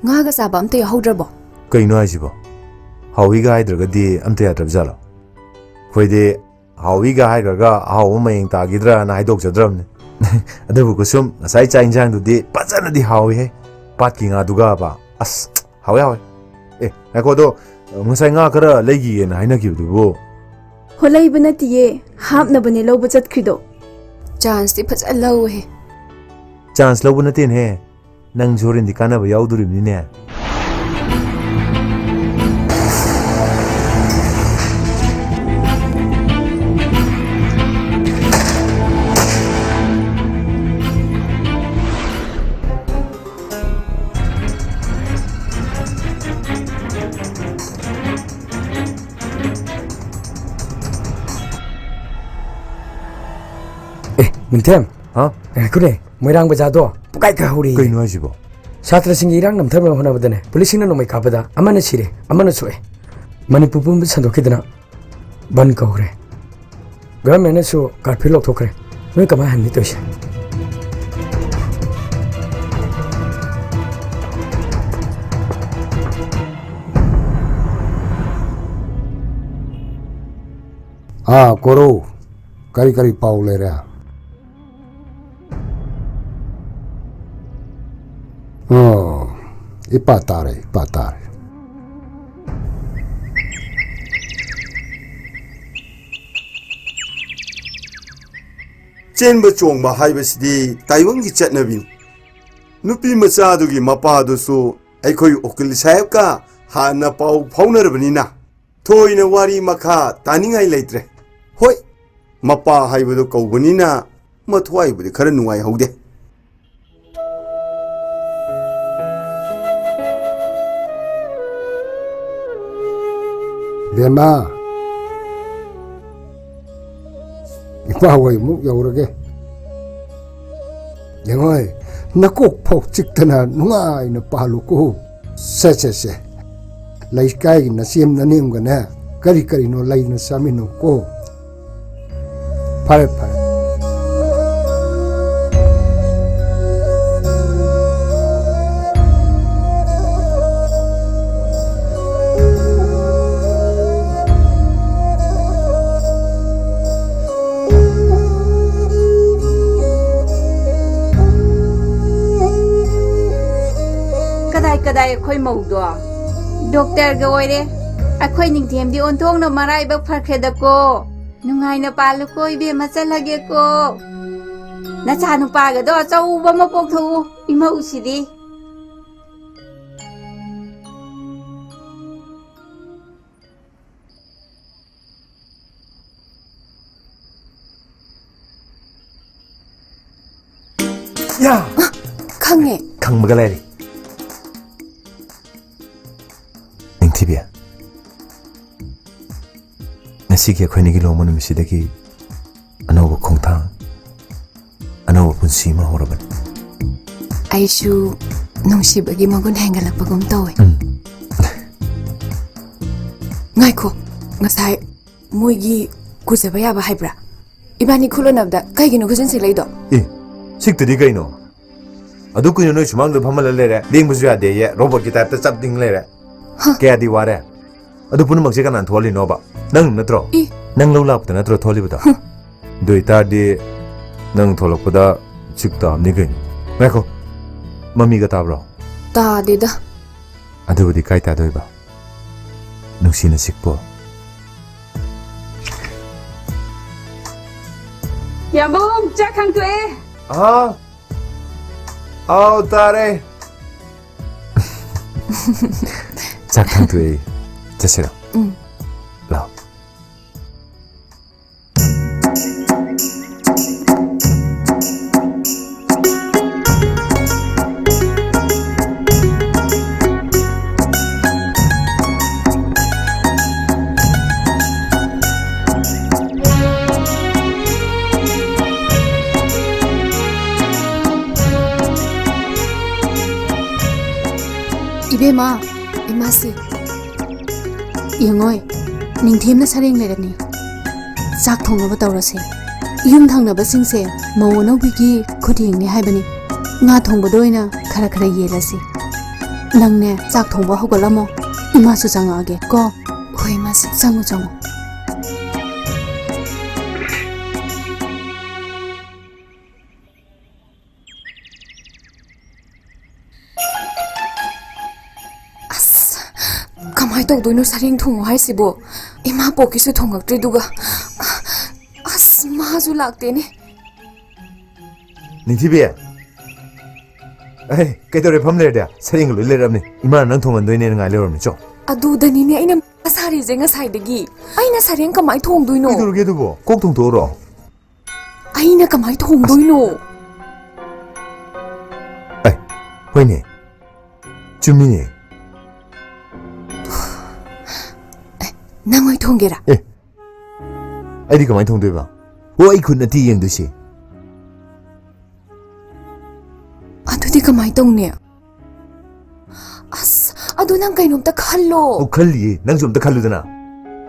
ꯉꯥꯒ ꯆꯥꯕ ꯑꯝꯇ ꯌꯥꯎꯍꯧꯗ꯭ꯔꯕꯣ? ꯀꯩꯅꯣ ꯍꯥꯏꯁꯤꯕꯣ? ꯍꯥꯎꯏꯒ ꯍꯥꯏꯗ꯭ꯔꯒꯗꯤ ꯑꯝꯇ ꯌꯥꯗ꯭ꯔꯕ ꯖꯥꯠꯂꯣ? ꯑꯩꯈꯣꯏꯗꯤ ꯍꯥꯎꯏꯒ ꯍꯥꯏꯈ꯭ꯔꯒ ꯑꯍꯥꯎꯕ ꯃꯌꯦꯡ ꯇꯥꯈꯤꯗ꯭ꯔꯅ ꯍꯥꯏꯗꯣꯛꯆꯗ꯭ꯔꯕꯅꯤ꯫ ꯑꯗꯨꯕꯨ ꯀꯨꯁꯨꯝ, ꯉꯁꯥꯏ ꯆꯥꯛ ꯏꯟꯁꯥꯡꯗꯨꯗꯤ ꯐꯖꯅꯗꯤ ꯍꯥꯎꯏꯍꯦ꯫ ꯄꯥꯠꯀꯤ ꯉꯥꯗꯨꯒꯕ꯫ ꯑꯁ, ꯍꯥꯎꯋꯦ, ꯍꯥꯎꯋꯦ꯫ ꯑꯦ, ꯉꯥꯏꯈꯣ, ꯑꯗꯣ ꯉꯁꯥꯏ ꯉꯥ ꯈꯔ ꯂꯩꯈꯤꯒꯦꯅ ꯍꯥꯏꯅꯈꯤꯕꯗꯨꯕꯨ? ꯍꯣ, ꯂꯩꯕ ꯅꯠꯇꯤꯌꯦ, ꯍꯥꯞꯅꯕꯅꯦ ꯂꯧꯕ ꯆꯠꯈ꯭ꯔꯤꯗꯣ꯫ ꯆꯥꯟꯁꯇꯤ ꯐꯖꯅ ꯂꯧꯋꯦꯍꯦ꯫ ꯆꯥꯟꯁ ꯂꯧꯕ ꯅꯠꯇꯦꯅꯦꯍꯦ, ꯅꯪꯁꯨ ꯍꯣꯔꯦꯟꯗꯤ ꯀꯥꯟꯅꯕ ꯌꯥꯎꯗꯣꯔꯤꯕꯅꯤꯅꯦ꯫ ꯑꯦ, ꯅꯤꯡꯊꯦꯝ꯫ ꯍꯥ? ꯉꯥꯏꯈꯣꯅꯦ, ꯃꯣꯏꯔꯥꯡ ꯕꯖꯥꯔꯗꯣ ꯄꯨꯀꯥꯏ ꯀꯥꯏꯍꯧꯔꯦ꯫ ꯀꯩꯅꯣ ꯍꯥꯏꯁꯤꯕꯣ? ꯁꯥꯇ꯭ꯔꯁꯤꯡꯒꯤ ꯏꯔꯥꯡ ꯅꯝꯊꯅꯕ ꯍꯣꯠꯅꯕꯗꯅꯦ, ꯄꯨꯂꯤꯁꯁꯤꯡꯅ ꯅꯣꯡꯃꯩ ꯀꯥꯞꯄꯗ ꯑꯃꯅ ꯁꯤꯔꯦ, ꯑꯃꯅ ꯁꯣꯛꯑꯦ꯫ ꯃꯅꯤꯄꯨꯔ ꯄꯨꯝꯕ ꯁꯟꯗꯣꯛꯈꯤꯗꯅ ꯕꯟ ꯀꯧꯈ꯭ꯔꯦ꯫ ꯒꯚꯔꯟꯃꯦꯟꯅꯁꯨ ꯀꯥꯔꯐ꯭ꯌꯨ ꯂꯧꯊꯣꯛꯈ꯭ꯔꯦ꯫ ꯅꯣꯏ ꯀꯃꯥꯏꯅ ꯍꯟꯅꯤ ꯇꯧꯔꯤꯁꯦ? ꯑꯥ, ꯀꯣꯔꯧ, ꯀꯔꯤ ꯀꯔꯤ ꯄꯥꯎ ꯂꯩꯔꯦ? ꯑꯣ, ꯏꯄꯥ ꯇꯥꯔꯦ, ꯏꯄꯥ ꯇꯥꯔꯦ꯫ ꯆꯦꯟꯕ ꯆꯣꯡꯕ ꯍꯥꯏꯕꯁꯤꯗꯤ ꯇꯥꯏꯕꯪꯒꯤ ꯆꯠꯅꯕꯤꯅꯤ꯫ ꯅꯨꯄꯤ ꯃꯆꯥꯗꯨꯒꯤ ꯃꯄꯥꯗꯨꯁꯨ ꯑꯩꯈꯣꯏ ꯎꯀꯤꯜ ꯁꯥꯍꯦꯕꯀ ꯍꯥꯟꯅ ꯄꯥꯎ ꯐꯥꯎꯅꯔꯕꯅꯤꯅ ꯊꯣꯏꯅ ꯋꯥꯔꯤ ꯃꯈꯥ ꯇꯥꯅꯤꯡꯉꯥꯏ ꯂꯩꯇ꯭ꯔꯦ꯫ ꯍꯣꯏ, ꯃꯄꯥ ꯍꯥꯏꯕꯗꯨ ꯀꯧꯕꯅꯤꯅ ꯃꯊ꯭ꯋꯥꯏꯕꯨꯗꯤ ꯈꯔ ꯅꯨꯡꯉꯥꯏꯍꯧꯗꯦ꯫ ꯕꯦꯝꯃ, ꯏꯄꯥ ꯍꯣꯏ ꯑꯃꯨꯛ ꯌꯧꯔꯒꯦ꯫ ꯌꯦꯡꯉꯣꯏ, ꯅꯀꯣꯛ ꯐꯥꯎ ꯆꯤꯛꯇꯅ ꯅꯨꯡꯉꯥꯏꯅ ꯄꯥꯜꯂꯨꯀꯣ꯫ ꯁꯦ, ꯁꯦ, ꯁꯦ꯫ ꯂꯩꯀꯥꯏꯒꯤ ꯅꯆꯦꯝ ꯅꯅꯦꯝꯒꯅꯦ ꯀꯔꯤ ꯀꯔꯤꯅꯣ ꯂꯩꯗꯅ ꯆꯥꯃꯤꯟꯅꯧꯀꯣ꯫ ꯐꯔꯦ, ꯐꯔꯦ꯫ ꯀꯗꯥꯏ ꯑꯩꯈꯣꯏ ꯃꯧꯗꯣ? ꯗꯣꯛꯇꯔꯒ ꯑꯣꯏꯔꯦ꯫ ꯑꯩꯈꯣꯏ ꯅꯤꯡꯊꯦꯝꯗꯤ ꯑꯣꯟꯊꯣꯛꯅ ꯃꯔꯥꯏꯕꯛ ꯐꯈ꯭ꯔꯦꯗꯀꯣ꯫ ꯅꯨꯡꯉꯥꯏꯅ ꯄꯥꯜꯂꯨꯀꯣ ꯏꯕꯦꯝꯃ, ꯆꯠꯂꯒꯦꯀꯣ꯫ ꯅꯆꯥ ꯅꯨꯄꯥꯒꯗꯣ ꯑꯆꯧꯕ ꯑꯃ ꯄꯣꯛꯊꯣꯛꯎ꯫ ꯏꯃꯧꯁꯤꯗꯤ꯫ ꯌꯥ! ꯈꯪꯉꯦ꯫ ꯈꯪꯕꯒ ꯂꯩꯔꯤ꯫ ꯅꯤꯡꯊꯤꯕꯤ, ꯉꯁꯤꯒꯤ ꯑꯩꯈꯣꯏꯅꯤꯒꯤ ꯂꯨꯍꯣꯡꯕ ꯅꯨꯃꯤꯠꯁꯤꯗꯒꯤ ꯑꯅꯧꯕ ꯈꯣꯡꯊꯥꯡ, ꯑꯅꯧꯕ ꯄꯨꯟꯁꯤ ꯑꯃ ꯍꯧꯔꯕꯅꯤ꯫ ꯑꯩꯁꯨ ꯅꯨꯡꯁꯤꯕꯒꯤ ꯃꯒꯨꯟ ꯍꯦꯟꯒꯠꯂꯛꯄꯒꯨꯝ ꯇꯧꯋꯦ꯫ ꯎꯝ꯫ ꯉꯥꯏꯈꯣ, ꯉꯁꯥꯏ ꯃꯣꯏꯒꯤ ꯀꯨꯖꯕ ꯌꯥꯕ ꯍꯥꯏꯕ꯭ꯔꯥ? ꯏꯕꯥꯅꯤ ꯈꯨꯠꯂꯣꯟꯅꯕꯗ ꯀꯩꯒꯤꯅꯣ ꯈꯨꯖꯤꯟ ꯁꯤꯡꯂꯛꯏꯗꯣ? ꯑꯦ, ꯁꯤꯛꯇꯗꯤ ꯀꯩꯅꯣ? ꯑꯗꯨ ꯀꯨꯏꯅ ꯅꯣꯏ ꯁꯨꯃꯥꯡꯗ ꯐꯝꯍꯜꯂ ꯂꯩꯔꯦ, ꯂꯦꯡꯕꯁꯨ ꯌꯥꯗꯦꯌꯦ, ꯔꯣꯕꯣꯠꯀꯤ ꯇꯥꯏꯞꯇ ꯆꯞ ꯇꯤꯡ ꯂꯩꯔꯦ꯫ ꯍ꯫ ꯀꯌꯥꯗꯤ ꯋꯥꯔꯦ꯫ ꯑꯗꯨ ꯄꯨꯝꯅꯃꯛꯁꯦ ꯀꯅꯥꯅ ꯊꯣꯛꯍꯜꯂꯤꯅꯣꯕ? ꯅꯪ ꯅꯠꯇ꯭ꯔꯣ? ꯏ꯫ ꯅꯪ ꯂꯧ ꯂꯥꯛꯄꯗ ꯅꯠꯇ꯭ꯔꯣ ꯊꯣꯛꯍꯜꯂꯤꯕꯗꯣ? ꯍꯨꯝ꯫ ꯑꯗꯨ ꯑꯣꯏꯇꯥꯔꯗꯤ ꯅꯪ ꯊꯣꯛꯂꯛꯄꯗ ꯁꯤꯛ ꯇꯥꯕꯅꯤ ꯀꯩꯅꯣ꯫ ꯉꯥꯏꯈꯣ, ꯃꯃꯤꯒ ꯇꯥꯕ꯭ꯔꯣ? ꯇꯥꯗꯦꯗ꯫ ꯑꯗꯨꯕꯨꯗꯤ ꯀꯥꯏ ꯇꯥꯗꯣꯏꯕ? ꯅꯨꯡꯁꯤꯅ ꯁꯤꯛꯄꯣ꯫ ꯌꯥꯝꯕꯨꯡ, ꯆꯥꯛ ꯊꯥꯡꯇꯣꯛꯑꯦ꯫ ꯑꯥ, ꯑꯥꯎ, ꯇꯥꯔꯦ꯫ ꯆꯥꯛ ꯊꯥꯡꯇꯣꯛꯑꯦ꯫ ꯆꯠꯁꯤꯔꯣ? ꯎꯝ꯫ ꯂꯥꯎ꯫ ꯏꯕꯦꯝꯃ, ꯏꯃꯥꯁꯤ꯫ ꯌꯦꯡꯉꯣꯏ, ꯅꯤꯡꯊꯦꯝꯅ ꯁꯔꯦꯡ ꯂꯩꯔꯝꯃꯤ꯫ ꯆꯥꯛ ꯊꯣꯡꯅꯕ ꯇꯧꯔꯁꯦ꯫ ꯌꯨꯝ ꯊꯪꯅꯕꯁꯤꯡꯁꯦ ꯃꯧ ꯑꯅꯧꯕꯤꯒꯤ ꯈꯨꯠ ꯌꯦꯡꯅꯤ ꯍꯥꯏꯕꯅꯤ꯫ ꯉꯥ ꯊꯣꯡꯕꯗ ꯑꯣꯏꯅ ꯈꯔ ꯈꯔ ꯌꯦꯜꯂꯁꯤ꯫ ꯅꯪꯅꯦ, ꯆꯥꯛ ꯊꯣꯡꯕ ꯍꯧꯒꯠꯂꯝꯃꯣ꯫ ꯏꯃꯥꯁꯨ ꯆꯪꯉꯛꯑꯒꯦ ꯀꯣ꯫ ꯍꯣꯏ, ꯏꯃꯥꯁꯤ꯫ ꯆꯪꯉꯨ, ꯆꯪꯉꯨ꯫ ꯀꯃꯥꯏꯅ ꯇꯧꯗꯣꯏꯅꯣ ꯁꯔꯦꯡ ꯊꯣꯡꯉꯣ ꯍꯥꯏꯁꯤꯕꯣ? ꯏꯃꯥ ꯄꯣꯛꯀꯤꯁꯨ ꯊꯣꯡꯉꯛꯇ꯭ꯔꯤꯗꯨꯒ꯫ ꯑꯁ, ꯃꯥꯁꯨ ꯂꯥꯛꯇꯦꯅꯦ꯫ ꯅꯤꯡꯊꯤꯕꯤ꯫ ꯑꯦ, ꯀꯩꯗꯧꯔꯦ? ꯐꯝ ꯂꯩꯔꯗꯤ? ꯁꯔꯦꯡꯒ ꯂꯣꯏ ꯂꯩꯔꯕꯅꯤ꯫ ꯏꯃꯥꯅ ꯅꯪ ꯊꯣꯡꯍꯟꯗꯣꯏꯅꯦꯅ ꯉꯥꯏ ꯂꯩꯔꯝꯅꯤ꯫ ꯆꯣ꯫ ꯑꯗꯨꯗꯅꯤꯅꯦ ꯑꯩꯅ ꯃꯊꯥ ꯁꯥꯔꯤꯁꯦ ꯉꯁꯥꯏꯗꯒꯤ꯫ ꯑꯩꯅ ꯁꯔꯦꯡ ꯀꯃꯥꯏꯅ ꯊꯣꯡꯗꯣꯏꯅꯣ? ꯀꯩꯗꯧꯔꯒꯦ ꯑꯗꯨꯕꯣ? ꯀꯣꯛ ꯊꯣꯡꯗꯣꯛꯎꯔꯣ꯫ ꯑꯩꯅ ꯀꯃꯥꯏꯅ ꯊꯣꯡꯗꯣꯏꯅꯣ? ꯑꯦ, ꯍꯣꯏꯅꯦ꯫ ꯆꯨꯝꯃꯤꯅꯦ꯫ ꯅꯪ ꯑꯣꯏ ꯊꯣꯡꯒꯦꯔꯥ? ꯑꯦ, ꯑꯩꯗꯤ ꯀꯃꯥꯏꯅ ꯊꯣꯡꯗꯣꯏꯕ? ꯑꯣ, ꯑꯩ ꯈꯨꯠ ꯅꯠꯇꯦ ꯌꯦꯡꯗꯣꯏꯁꯦ꯫ ꯑꯗꯨꯗꯤ ꯀꯃꯥꯏꯅ ꯇꯧꯅꯤ? ꯑꯁ, ꯑꯗꯨ ꯅꯪ ꯀꯩꯅꯣꯝꯇ ꯈꯜꯂꯣ꯫ ꯑꯣ, ꯈꯜꯂꯤꯌꯦ꯫ ꯅꯪꯁꯨ ꯑꯝꯇ ꯈꯜꯂꯨꯗꯅ꯫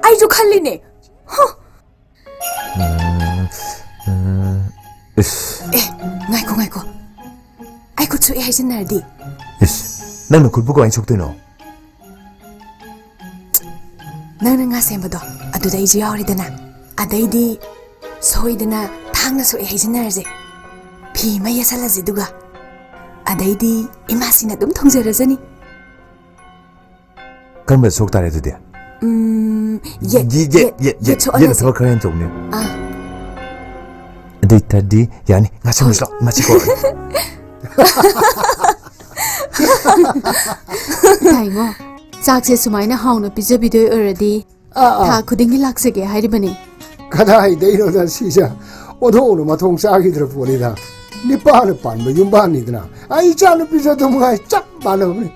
ꯑꯩꯁꯨ ꯈꯜꯂꯤꯅꯦ꯫ ꯍ! ꯎꯝ, ꯎꯝ, ꯏꯁ꯫ ꯑꯦ, ꯉꯥꯏꯈꯣ, ꯉꯥꯏꯈꯣ꯫ ꯑꯩ ꯈꯨꯠ ꯁꯣꯛꯑꯦ ꯍꯥꯏꯖꯤꯟꯅꯔꯗꯤ? ꯏꯁ, ꯅꯪꯅ ꯈꯨꯠꯄꯨ ꯀꯃꯥꯏꯅ ꯁꯣꯛꯇꯣꯏꯅꯣ? ꯅꯪꯅ ꯉꯥ ꯁꯦꯝꯕꯗꯣ, ꯑꯗꯨꯗ ꯑꯩꯁꯨ ꯌꯥꯎꯔꯦꯗꯅ꯫ ꯑꯗꯩꯗꯤ ꯁꯣꯏꯗꯅ ꯊꯥꯡꯅ ꯁꯣꯛꯑꯦ ꯍꯥꯏꯖꯤꯟꯅꯔꯁꯦ꯫ ꯐꯤ ꯑꯃ ꯌꯦꯠꯁꯜꯂꯁꯦ ꯑꯗꯨꯒ꯫ ꯑꯗꯩꯗꯤ ꯏꯃꯥꯁꯤꯅ ꯑꯗꯨꯝ ꯊꯣꯡꯖꯔꯖꯅꯤ꯫ ꯀꯔꯝꯕ ꯁꯣꯛ ꯇꯥꯔꯦ ꯑꯗꯨꯗꯤ? ꯎꯝ, ꯌꯦꯠ, ꯌꯦꯠ, ꯌꯦꯠ, ꯌꯦꯠ, ꯌꯦꯠ ꯌꯦꯠ, ꯁꯣꯛꯍꯜꯂꯁꯦ꯫ ꯌꯦꯠꯅ ꯊꯕꯛ ꯈꯔ ꯍꯦꯟꯅ ꯇꯧꯕꯅꯦ꯫ ꯑꯥ꯫ ꯑꯗꯨ ꯑꯣꯏꯇꯥꯔꯗꯤ ꯌꯥꯅꯤ꯫ ꯉꯥꯁꯤ ꯃꯁꯂꯥ, ꯉꯥꯁꯤ ꯀꯣ꯫ ꯇꯥꯏꯉꯣ, ꯆꯥꯛꯁꯦ ꯁꯨꯃꯥꯏꯅ ꯍꯥꯎꯅ ꯄꯤꯖꯕꯤꯗꯣꯏ ꯑꯣꯏꯔꯗꯤ ꯑꯥ, ꯑꯥ꯫ ꯊꯥ ꯈꯨꯗꯤꯡꯒꯤ ꯂꯥꯛꯆꯒꯦ ꯍꯥꯏꯔꯤꯕꯅꯤ꯫ ꯀꯗꯥꯏꯗꯩꯅꯣꯗ ꯁꯤꯁꯦ? ꯑꯣꯟꯊꯣꯛꯅ ꯃꯊꯣꯡ ꯆꯥꯈꯤꯗ꯭ꯔ ꯄꯣꯠꯅꯤꯗ꯫ ꯅꯤꯄꯥꯅ ꯄꯥꯟꯕ ꯌꯨꯝꯕꯥꯟꯅꯤꯗꯅ꯫ ꯑꯩ ꯏꯆꯥ ꯅꯨꯄꯤꯁꯨ ꯑꯗꯨꯝ ꯉꯥꯏ, ꯆꯞ ꯃꯥꯟꯅꯕꯅꯤ꯫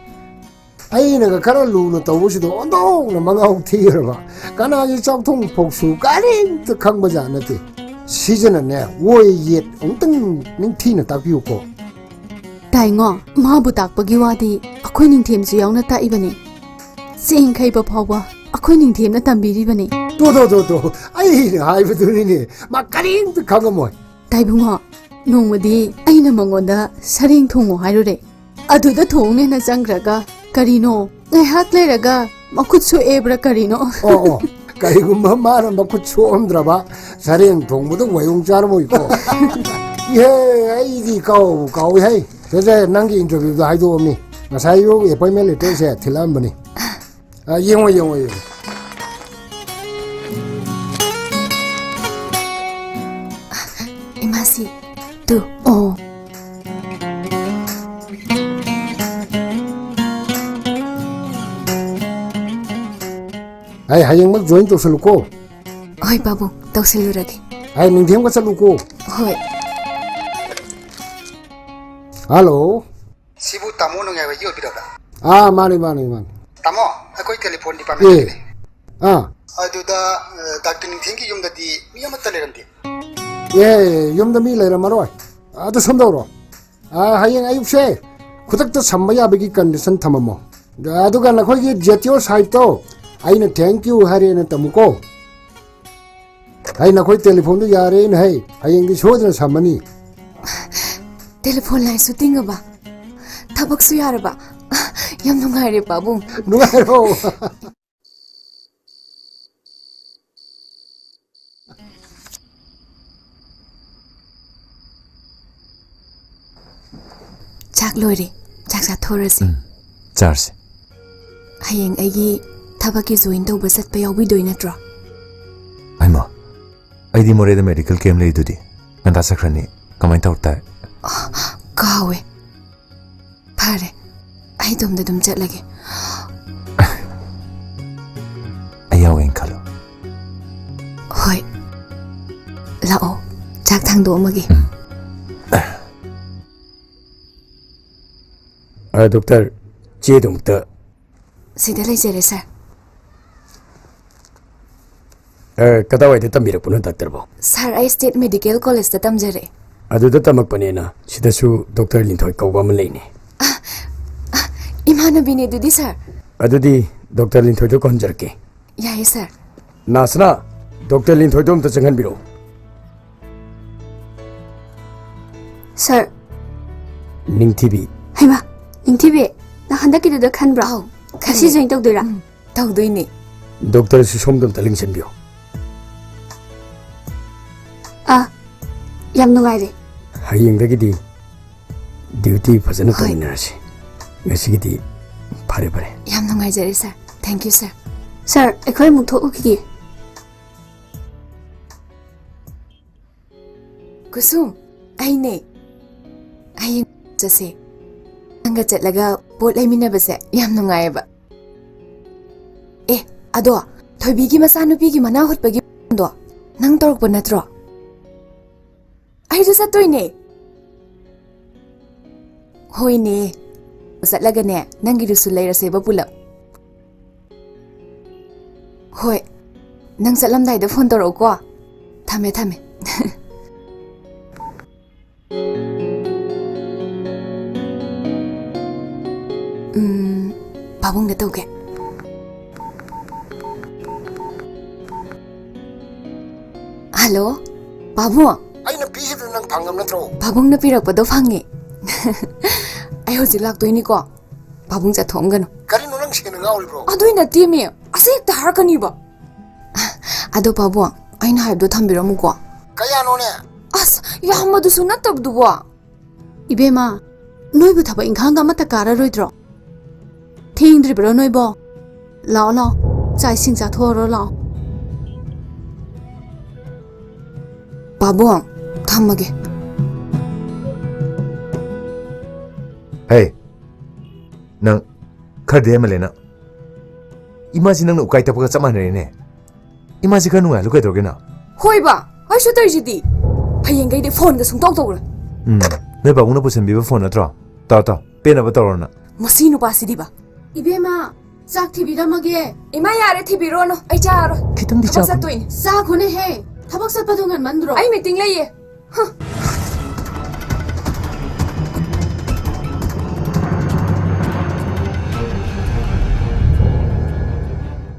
ꯑꯩꯅꯒ ꯈꯔ ꯂꯨꯅ ꯇꯧꯕꯁꯤꯗ ꯑꯣꯟꯊꯣꯛꯅ ꯃꯉꯥꯎ ꯊꯤꯈ꯭ꯔꯕ꯫ ꯀꯅꯥꯒꯤ ꯆꯥꯛꯊꯣꯡ ꯐꯥꯎꯁꯨ ꯀꯔꯤꯝꯇ ꯈꯪꯕꯖꯥꯠ ꯅꯠꯇꯦ꯫ ꯁꯤꯁꯤꯅꯅꯦ, ꯑꯣꯏ ꯌꯦꯠ ꯑꯃꯨꯛꯇꯪ ꯅꯤꯡꯊꯤꯅ ꯇꯥꯛꯄꯤꯌꯨꯀꯣ꯫ ꯇꯥꯏꯉꯣ, ꯃꯥꯕꯨ ꯇꯥꯛꯄꯒꯤ ꯋꯥꯗꯤ ꯑꯩꯈꯣꯏ ꯅꯤꯡꯊꯦꯝꯁꯨ ꯌꯥꯎꯅ ꯇꯥꯛꯏꯕꯅꯤ꯫ ꯆꯦꯡ ꯈꯩꯕ ꯐꯥꯎꯕ ꯑꯩꯈꯣꯏ ꯅꯤꯡꯊꯦꯝꯅ ꯇꯝꯕꯤꯔꯤꯕꯅꯤ꯫ ꯇꯣ, ꯇꯣ, ꯇꯣ, ꯇꯣ, ꯑꯩꯅ ꯍꯥꯏꯕꯗꯨꯅꯤꯅꯦ, ꯃꯥ ꯀꯔꯤꯝꯇ ꯈꯪꯉꯝꯃꯣꯏ꯫ ꯇꯥꯏꯕꯨꯡꯉꯣ, ꯅꯣꯡꯃꯗꯤ ꯑꯩꯅ ꯃꯉꯣꯟꯗ ꯁꯔꯦꯡ ꯊꯣꯡꯉꯨ ꯍꯥꯏꯔꯨꯔꯦ꯫ ꯑꯗꯨꯗ ꯊꯣꯡꯅꯦꯅ ꯆꯪꯈ꯭ꯔꯒ ꯀꯔꯤꯅꯣ, ꯉꯥꯏꯍꯥꯛ ꯂꯩꯔꯒ ꯃꯈꯨꯠ ꯁꯣꯛꯑꯦꯕ꯭ꯔꯥ ꯀꯔꯤꯅꯣ꯫ ꯑꯣ, ꯑꯣ, ꯀꯔꯤꯒꯨꯝꯕ ꯃꯥꯅ ꯃꯈꯨꯠ ꯁꯣꯛꯑꯝꯗ꯭ꯔꯕ, ꯁꯔꯦꯡ ꯊꯣꯡꯕꯗ ꯋꯥꯌꯣꯡ ꯆꯥꯔꯝꯃꯣꯏꯀꯣ꯫ ꯏꯍꯦ, ꯑꯩꯗꯤ ꯀꯥꯎꯕꯨ ꯀꯥꯎꯏ ꯍꯩ꯫ ꯁꯦ, ꯁꯦ, ꯅꯪꯒꯤ ꯏꯟꯇꯔꯚ꯭ꯌꯨꯗꯣ ꯍꯥꯏꯗꯣꯛꯑꯝꯃꯤ꯫ ꯉꯁꯥꯏ ꯑꯌꯨꯛ ꯑꯦꯄꯣꯏꯟꯃꯦꯟ ꯂꯦꯇꯔꯁꯦ ꯊꯤꯜꯂꯛꯑꯝꯕꯅꯤ꯫ ꯑ, ꯌꯦꯡꯉꯣ, ꯌꯦꯡꯉꯣ, ꯌꯦꯡꯉꯣ꯫ ꯏꯃꯥꯁꯤ, ꯇꯨ꯫ ꯑꯣ꯫ ꯑꯩ ꯍꯌꯦꯡꯃꯛ join ꯇꯧꯁꯜꯂꯨꯀꯣ꯫ ꯍꯣꯏ ꯄꯥꯕꯨꯡ, ꯇꯧꯁꯤꯜꯂꯨꯔꯒꯦ꯫ ꯑꯩ ꯅꯨꯡꯊꯤꯟꯒ ꯆꯠꯂꯨꯀꯣ꯫ ꯍꯣꯏ꯫ ꯍꯜꯂꯣ꯫ ꯁꯤꯕꯨ ꯇꯥꯃꯣ ꯅꯣꯡꯌꯥꯏ ꯍꯣꯏꯒꯤ ꯑꯣꯏꯕꯤꯔꯕ꯭ꯔꯥ? ꯑꯥ, ꯃꯥꯅꯤ, ꯃꯥꯅꯤ, ꯃꯥꯅꯤ꯫ ꯇꯥꯃꯣ, ꯑꯩꯈꯣꯏ telephone department ꯑꯦ꯫ ꯀꯤꯅꯦ꯫ ꯑꯥ꯫ ꯑꯗꯨꯗ, ꯑ, ꯗꯥꯛꯇꯔ ꯅꯤꯡꯊꯦꯝꯒꯤ ꯌꯨꯝꯗꯗꯤ ꯃꯤ ꯑꯃꯠꯇ ꯂꯩꯔꯝꯗꯦ꯫ ꯑꯦ, ꯌꯨꯝꯗ ꯃꯤ ꯂꯩꯔꯝꯃꯔꯣꯏ꯫ ꯑꯗꯨ ꯁꯨꯝ ꯇꯧꯔꯣ꯫ ꯑꯥ, ꯍꯌꯦꯡ ꯑꯌꯨꯛꯁꯦ ꯈꯨꯗꯛꯇ ꯁꯝꯕ ꯌꯥꯕꯒꯤ condition ꯊꯝꯃꯝꯃꯣ꯫ ꯑꯗꯨꯒ ꯅꯈꯣꯏꯒꯤ ꯖꯦꯇꯤꯑꯣ ꯁꯥꯍꯦꯕꯇꯣ ꯑꯩꯅ thank you ꯍꯥꯏꯔꯦꯅ ꯇꯝꯃꯨꯀꯣ꯫ ꯑꯩ ꯅꯈꯣꯏ telephoneꯗꯨ ꯌꯥꯔꯦꯅ ꯍꯥꯏ꯫ ꯍꯌꯦꯡꯗꯤ ꯁꯣꯏꯗꯅ ꯁꯝꯃꯅꯤ꯫ Telephone line ꯁꯨ ꯇꯤꯡꯉꯕ? ꯊꯕꯛꯁꯨ ꯌꯥꯔꯕ? ꯌꯥꯝ ꯅꯨꯡꯉꯥꯏꯔꯦ ꯄꯥꯕꯨꯡ꯫ ꯅꯨꯡꯉꯥꯏꯔꯣ꯫ ꯆꯥꯛ ꯂꯣꯏꯔꯦ꯫ ꯆꯥꯛ ꯆꯥꯊꯣꯔꯁꯦ꯫ ꯎꯝ, ꯆꯥꯔꯁꯦ꯫ ꯍꯌꯦꯡ ꯑꯩꯒꯤ ꯊꯕꯛꯀꯤ join ꯇꯧꯕ ꯆꯠꯄ ꯌꯥꯎꯕꯤꯗꯣꯏ ꯅꯠꯇ꯭ꯔꯣ? ꯍꯩꯃꯥ, ꯑꯩꯗꯤ ꯃꯣꯔꯦꯗ medical camp ꯂꯩꯗꯨꯗꯤ꯫ ꯉꯟꯇꯥ ꯆꯠꯈ꯭ꯔꯅꯤ꯫ ꯀꯃꯥꯏ ꯇꯧ ꯇꯥꯏ? ꯀꯥꯎꯋꯦ꯫ ꯐꯔꯦ, ꯑꯩ ꯏꯇꯣꯝꯗ ꯑꯗꯨꯝ ꯆꯠꯂꯒꯦ꯫ ꯑꯩ ꯌꯥꯎꯋꯦꯅ ꯈꯜꯂꯣ꯫ ꯍꯣꯏ꯫ ꯂꯥꯛꯑꯣ, ꯆꯥꯛ ꯊꯥꯡꯗꯣꯛꯑꯝꯃꯒꯦ꯫ ꯎꯝ꯫ ꯑ, doctor, ꯆꯦꯗꯨꯃꯛꯇ꯫ ꯁꯤꯗ ꯂꯩꯖꯔꯦ, sir꯫ ꯑ, ꯀꯗꯥꯏꯋꯥꯏꯗ ꯇꯝꯕꯤꯔꯛꯄꯅꯣ, doctor ꯕꯣ? Sir, ꯑꯩ State Medical College ꯇ ꯇꯝꯖꯔꯛꯑꯦ꯫ ꯑꯗꯨꯗ ꯇꯝꯃꯛꯄꯅꯦꯅ ꯁꯤꯗꯁꯨ doctor ꯂꯤꯟꯊꯣꯏ ꯀꯧꯕ ꯑꯃ ꯂꯩꯅꯦ꯫ ꯑ, ꯑ, ꯏꯃꯥꯟꯅꯕꯤꯅꯦ ꯑꯗꯨꯗꯤ, sir꯫ ꯑꯗꯨꯗꯤ doctor ꯂꯤꯟꯊꯣꯏꯗꯣ ꯀꯧꯍꯟꯖꯔꯛꯀꯦ꯫ ꯌꯥꯏꯌꯦ, sir꯫ ꯅꯥꯁꯅꯥ, doctor ꯂꯤꯟꯊꯣꯏꯗꯣ ꯑꯝꯇ ꯆꯪꯍꯟꯕꯤꯔꯛꯑꯣ꯫ Sir꯫ ꯅꯤꯡꯊꯤꯕꯤ꯫ ꯍꯩꯃꯥ, ꯅꯤꯡꯊꯤꯕꯤ, ꯅꯪ ꯍꯟꯗꯛꯀꯤꯗꯨꯗ ꯈꯟꯕ꯭ꯔꯣ? ꯑꯧ, ꯉꯁꯤ ꯈꯜꯂꯦ꯫ Join ꯇꯧꯗꯣꯏꯔꯥ? ꯎꯝ, ꯇꯧꯗꯣꯏꯅꯦ꯫ Doctor ꯁꯤ ꯁꯣꯝꯗ ꯑꯝꯇ ꯂꯦꯡꯁꯤꯟꯕꯤꯌꯣ꯫ ꯑꯥ, ꯌꯥꯝ ꯅꯨꯡꯉꯥꯏꯔꯦ꯫ ꯍꯌꯦꯡꯗꯒꯤꯗꯤ duty ꯐꯖꯅ ꯍꯣꯏ꯫ ꯇꯧꯃꯤꯟꯅꯔꯁꯤ꯫ ꯉꯁꯤꯒꯤꯗꯤ ꯐꯔꯦ, ꯐꯔꯦ꯫ ꯌꯥꯝ ꯅꯨꯡꯉꯥꯏꯖꯔꯦ, sir꯫ Thank you, sir. Sir, ꯑꯩꯈꯣꯏ ꯑꯃꯨꯛ ꯊꯣꯛꯎꯈꯤꯒꯦ꯫ ꯀꯨꯁꯨꯝ, ꯑꯩꯅꯦ꯫ ꯍꯌꯦꯡ ꯆꯠꯁꯦ꯫ ꯅꯪꯒ ꯆꯠꯂꯒ ꯄꯣꯠ ꯂꯩꯃꯤꯟꯅꯕꯁꯦ ꯌꯥꯝ ꯅꯨꯡꯉꯥꯏꯌꯦꯕ꯫ ꯑꯦ, ꯑꯗꯣ ꯊꯣꯏꯕꯤꯒꯤ ꯃꯆꯥꯅꯨꯄꯤꯒꯤ ꯃꯅꯥ ꯍꯨꯠꯄꯒꯤ ꯗꯣ ꯅꯪ ꯇꯧꯔꯛꯄ ꯅꯠꯇ꯭ꯔꯣ? ꯑꯩꯁꯨ ꯆꯠꯇꯣꯏꯅꯦ꯫ ꯍꯣꯏꯅꯦ, ꯆꯠꯂꯒꯅꯦ ꯅꯪꯒꯤꯗꯨꯁꯨ ꯂꯩꯔꯁꯦꯕ ꯄꯨꯂꯞ꯫ ꯍꯣꯏ, ꯅꯪ ꯆꯠꯂꯝꯗꯥꯏꯗ ꯐꯣꯟ ꯇꯧꯔꯛꯎꯀꯣ꯫ ꯊꯝꯃꯦ, ꯊꯝꯃꯦ꯫ ꯎꯝ, ꯄꯥꯕꯨꯡꯗ ꯇꯧꯒꯦ꯫ ꯍꯜꯂꯣ, ꯄꯥꯕꯨꯡ꯫ ꯑꯩꯅ ꯄꯤꯈꯤꯕꯗꯨ ꯅꯪ ꯐꯪꯉꯝ ꯅꯠꯇ꯭ꯔꯣ? ꯄꯥꯕꯨꯡꯅ ꯄꯤꯔꯛꯄꯗꯣ ꯐꯪꯉꯦ꯫ ꯑꯩ ꯍꯧꯖꯤꯛ ꯂꯥꯛꯇꯣꯏꯅꯤꯀꯣ꯫ ꯄꯥꯕꯨꯡ ꯆꯠꯊꯣꯛꯑꯝꯒꯅꯨ꯫ ꯀꯔꯤꯅꯣ ꯅꯪ ꯁꯦꯡꯅ ꯉꯥꯎꯔꯤꯕ꯭ꯔꯣ? ꯑꯗꯨꯏ ꯅꯠꯇꯦꯃꯤ꯫ ꯑꯁꯤ ꯍꯦꯛꯇ ꯍꯥꯏꯔꯛꯀꯅꯤꯕ꯫ ꯑꯗꯣ ꯄꯥꯕꯨꯡ, ꯑꯩꯅ ꯍꯥꯏꯕꯗꯣ ꯊꯝꯕꯤꯔꯝꯃꯨꯀꯣ꯫ ꯀꯌꯥꯅꯣꯅꯦ? ꯑꯁ, ꯌꯥꯝꯕꯗꯨꯁꯨ ꯅꯠꯇꯕꯗꯨꯕꯣ꯫ ꯏꯕꯦꯝꯃ, ꯅꯣꯏꯕꯨ ꯊꯕꯛ ꯏꯪꯈꯥꯡꯒ ꯑꯃꯠꯇ ꯀꯥꯔꯔꯣꯏꯗ꯭ꯔꯣ? ꯊꯦꯡꯗ꯭ꯔꯤꯕ꯭ꯔꯣ ꯅꯣꯏꯕꯣ? ꯂꯥꯛꯑꯣ, ꯂꯥꯛꯑꯣ, ꯆꯥꯛ ꯏꯁꯤꯡ ꯆꯥꯊꯣꯛꯑꯔꯣ ꯂꯥꯛꯑꯣ꯫ ꯄꯥꯕꯨꯡ, ꯊꯝꯃꯒꯦ꯫ ꯍꯦ, ꯅꯪ ꯈꯔꯗꯤ ꯍꯦꯟꯃꯜꯂꯦ ꯅꯪ꯫ ꯏꯃꯥꯁꯤ ꯅꯪꯅ ꯎꯀꯥꯏ ꯇꯛꯄꯒ ꯆꯞ ꯃꯥꯟꯅꯔꯦꯅꯦ꯫ ꯏꯃꯥꯁꯤ ꯈꯔ ꯅꯨꯡꯉꯥꯏꯍꯜꯂꯨ ꯀꯩꯗꯧꯔꯒꯦ ꯅꯪ? ꯍꯣꯏꯕ, ꯑꯩꯁꯨ ꯇꯧꯔꯤꯁꯤꯗꯤ꯫ ꯍꯌꯦꯡꯈꯩꯗꯤ ꯐꯣꯟꯒ ꯁꯨꯡꯇꯧ ꯇꯧꯔꯣꯏ꯫ ꯎꯝ, ꯅꯣꯏ ꯄꯥꯕꯨꯡꯅ ꯄꯨꯁꯟꯕꯤꯕ ꯐꯣꯟ ꯅꯠꯇ꯭ꯔꯣ? ꯇꯥꯎ, ꯇꯥꯎ, ꯄꯦꯟꯅꯕ ꯇꯧꯔꯣ ꯅꯪ꯫ ꯃꯁꯤ ꯅꯨꯄꯥꯁꯤꯗꯤꯕ꯫ ꯏꯕꯦꯝꯃ, ꯆꯥꯛ ꯊꯤꯕꯤꯔꯝꯃꯒꯦ꯫ ꯏꯃꯥ, ꯌꯥꯔꯦ, ꯊꯤꯕꯤꯔꯣꯅꯨ꯫ ꯑꯩ ꯆꯥꯔꯣꯏ꯫ ꯈꯤꯇꯪꯗꯤ ꯊꯕꯛ ꯆꯥꯈꯣ꯫ ꯆꯠꯇꯣꯏꯅꯦ꯫ ꯆꯥꯈꯣꯅꯦꯍꯦ꯫ ꯊꯕꯛ ꯆꯠꯄꯗꯣ ꯉꯟꯃꯟꯗ꯭ꯔꯣ? ꯑꯩ ꯃꯤꯇꯤꯡ ꯂꯩꯌꯦ꯫ ꯍ꯫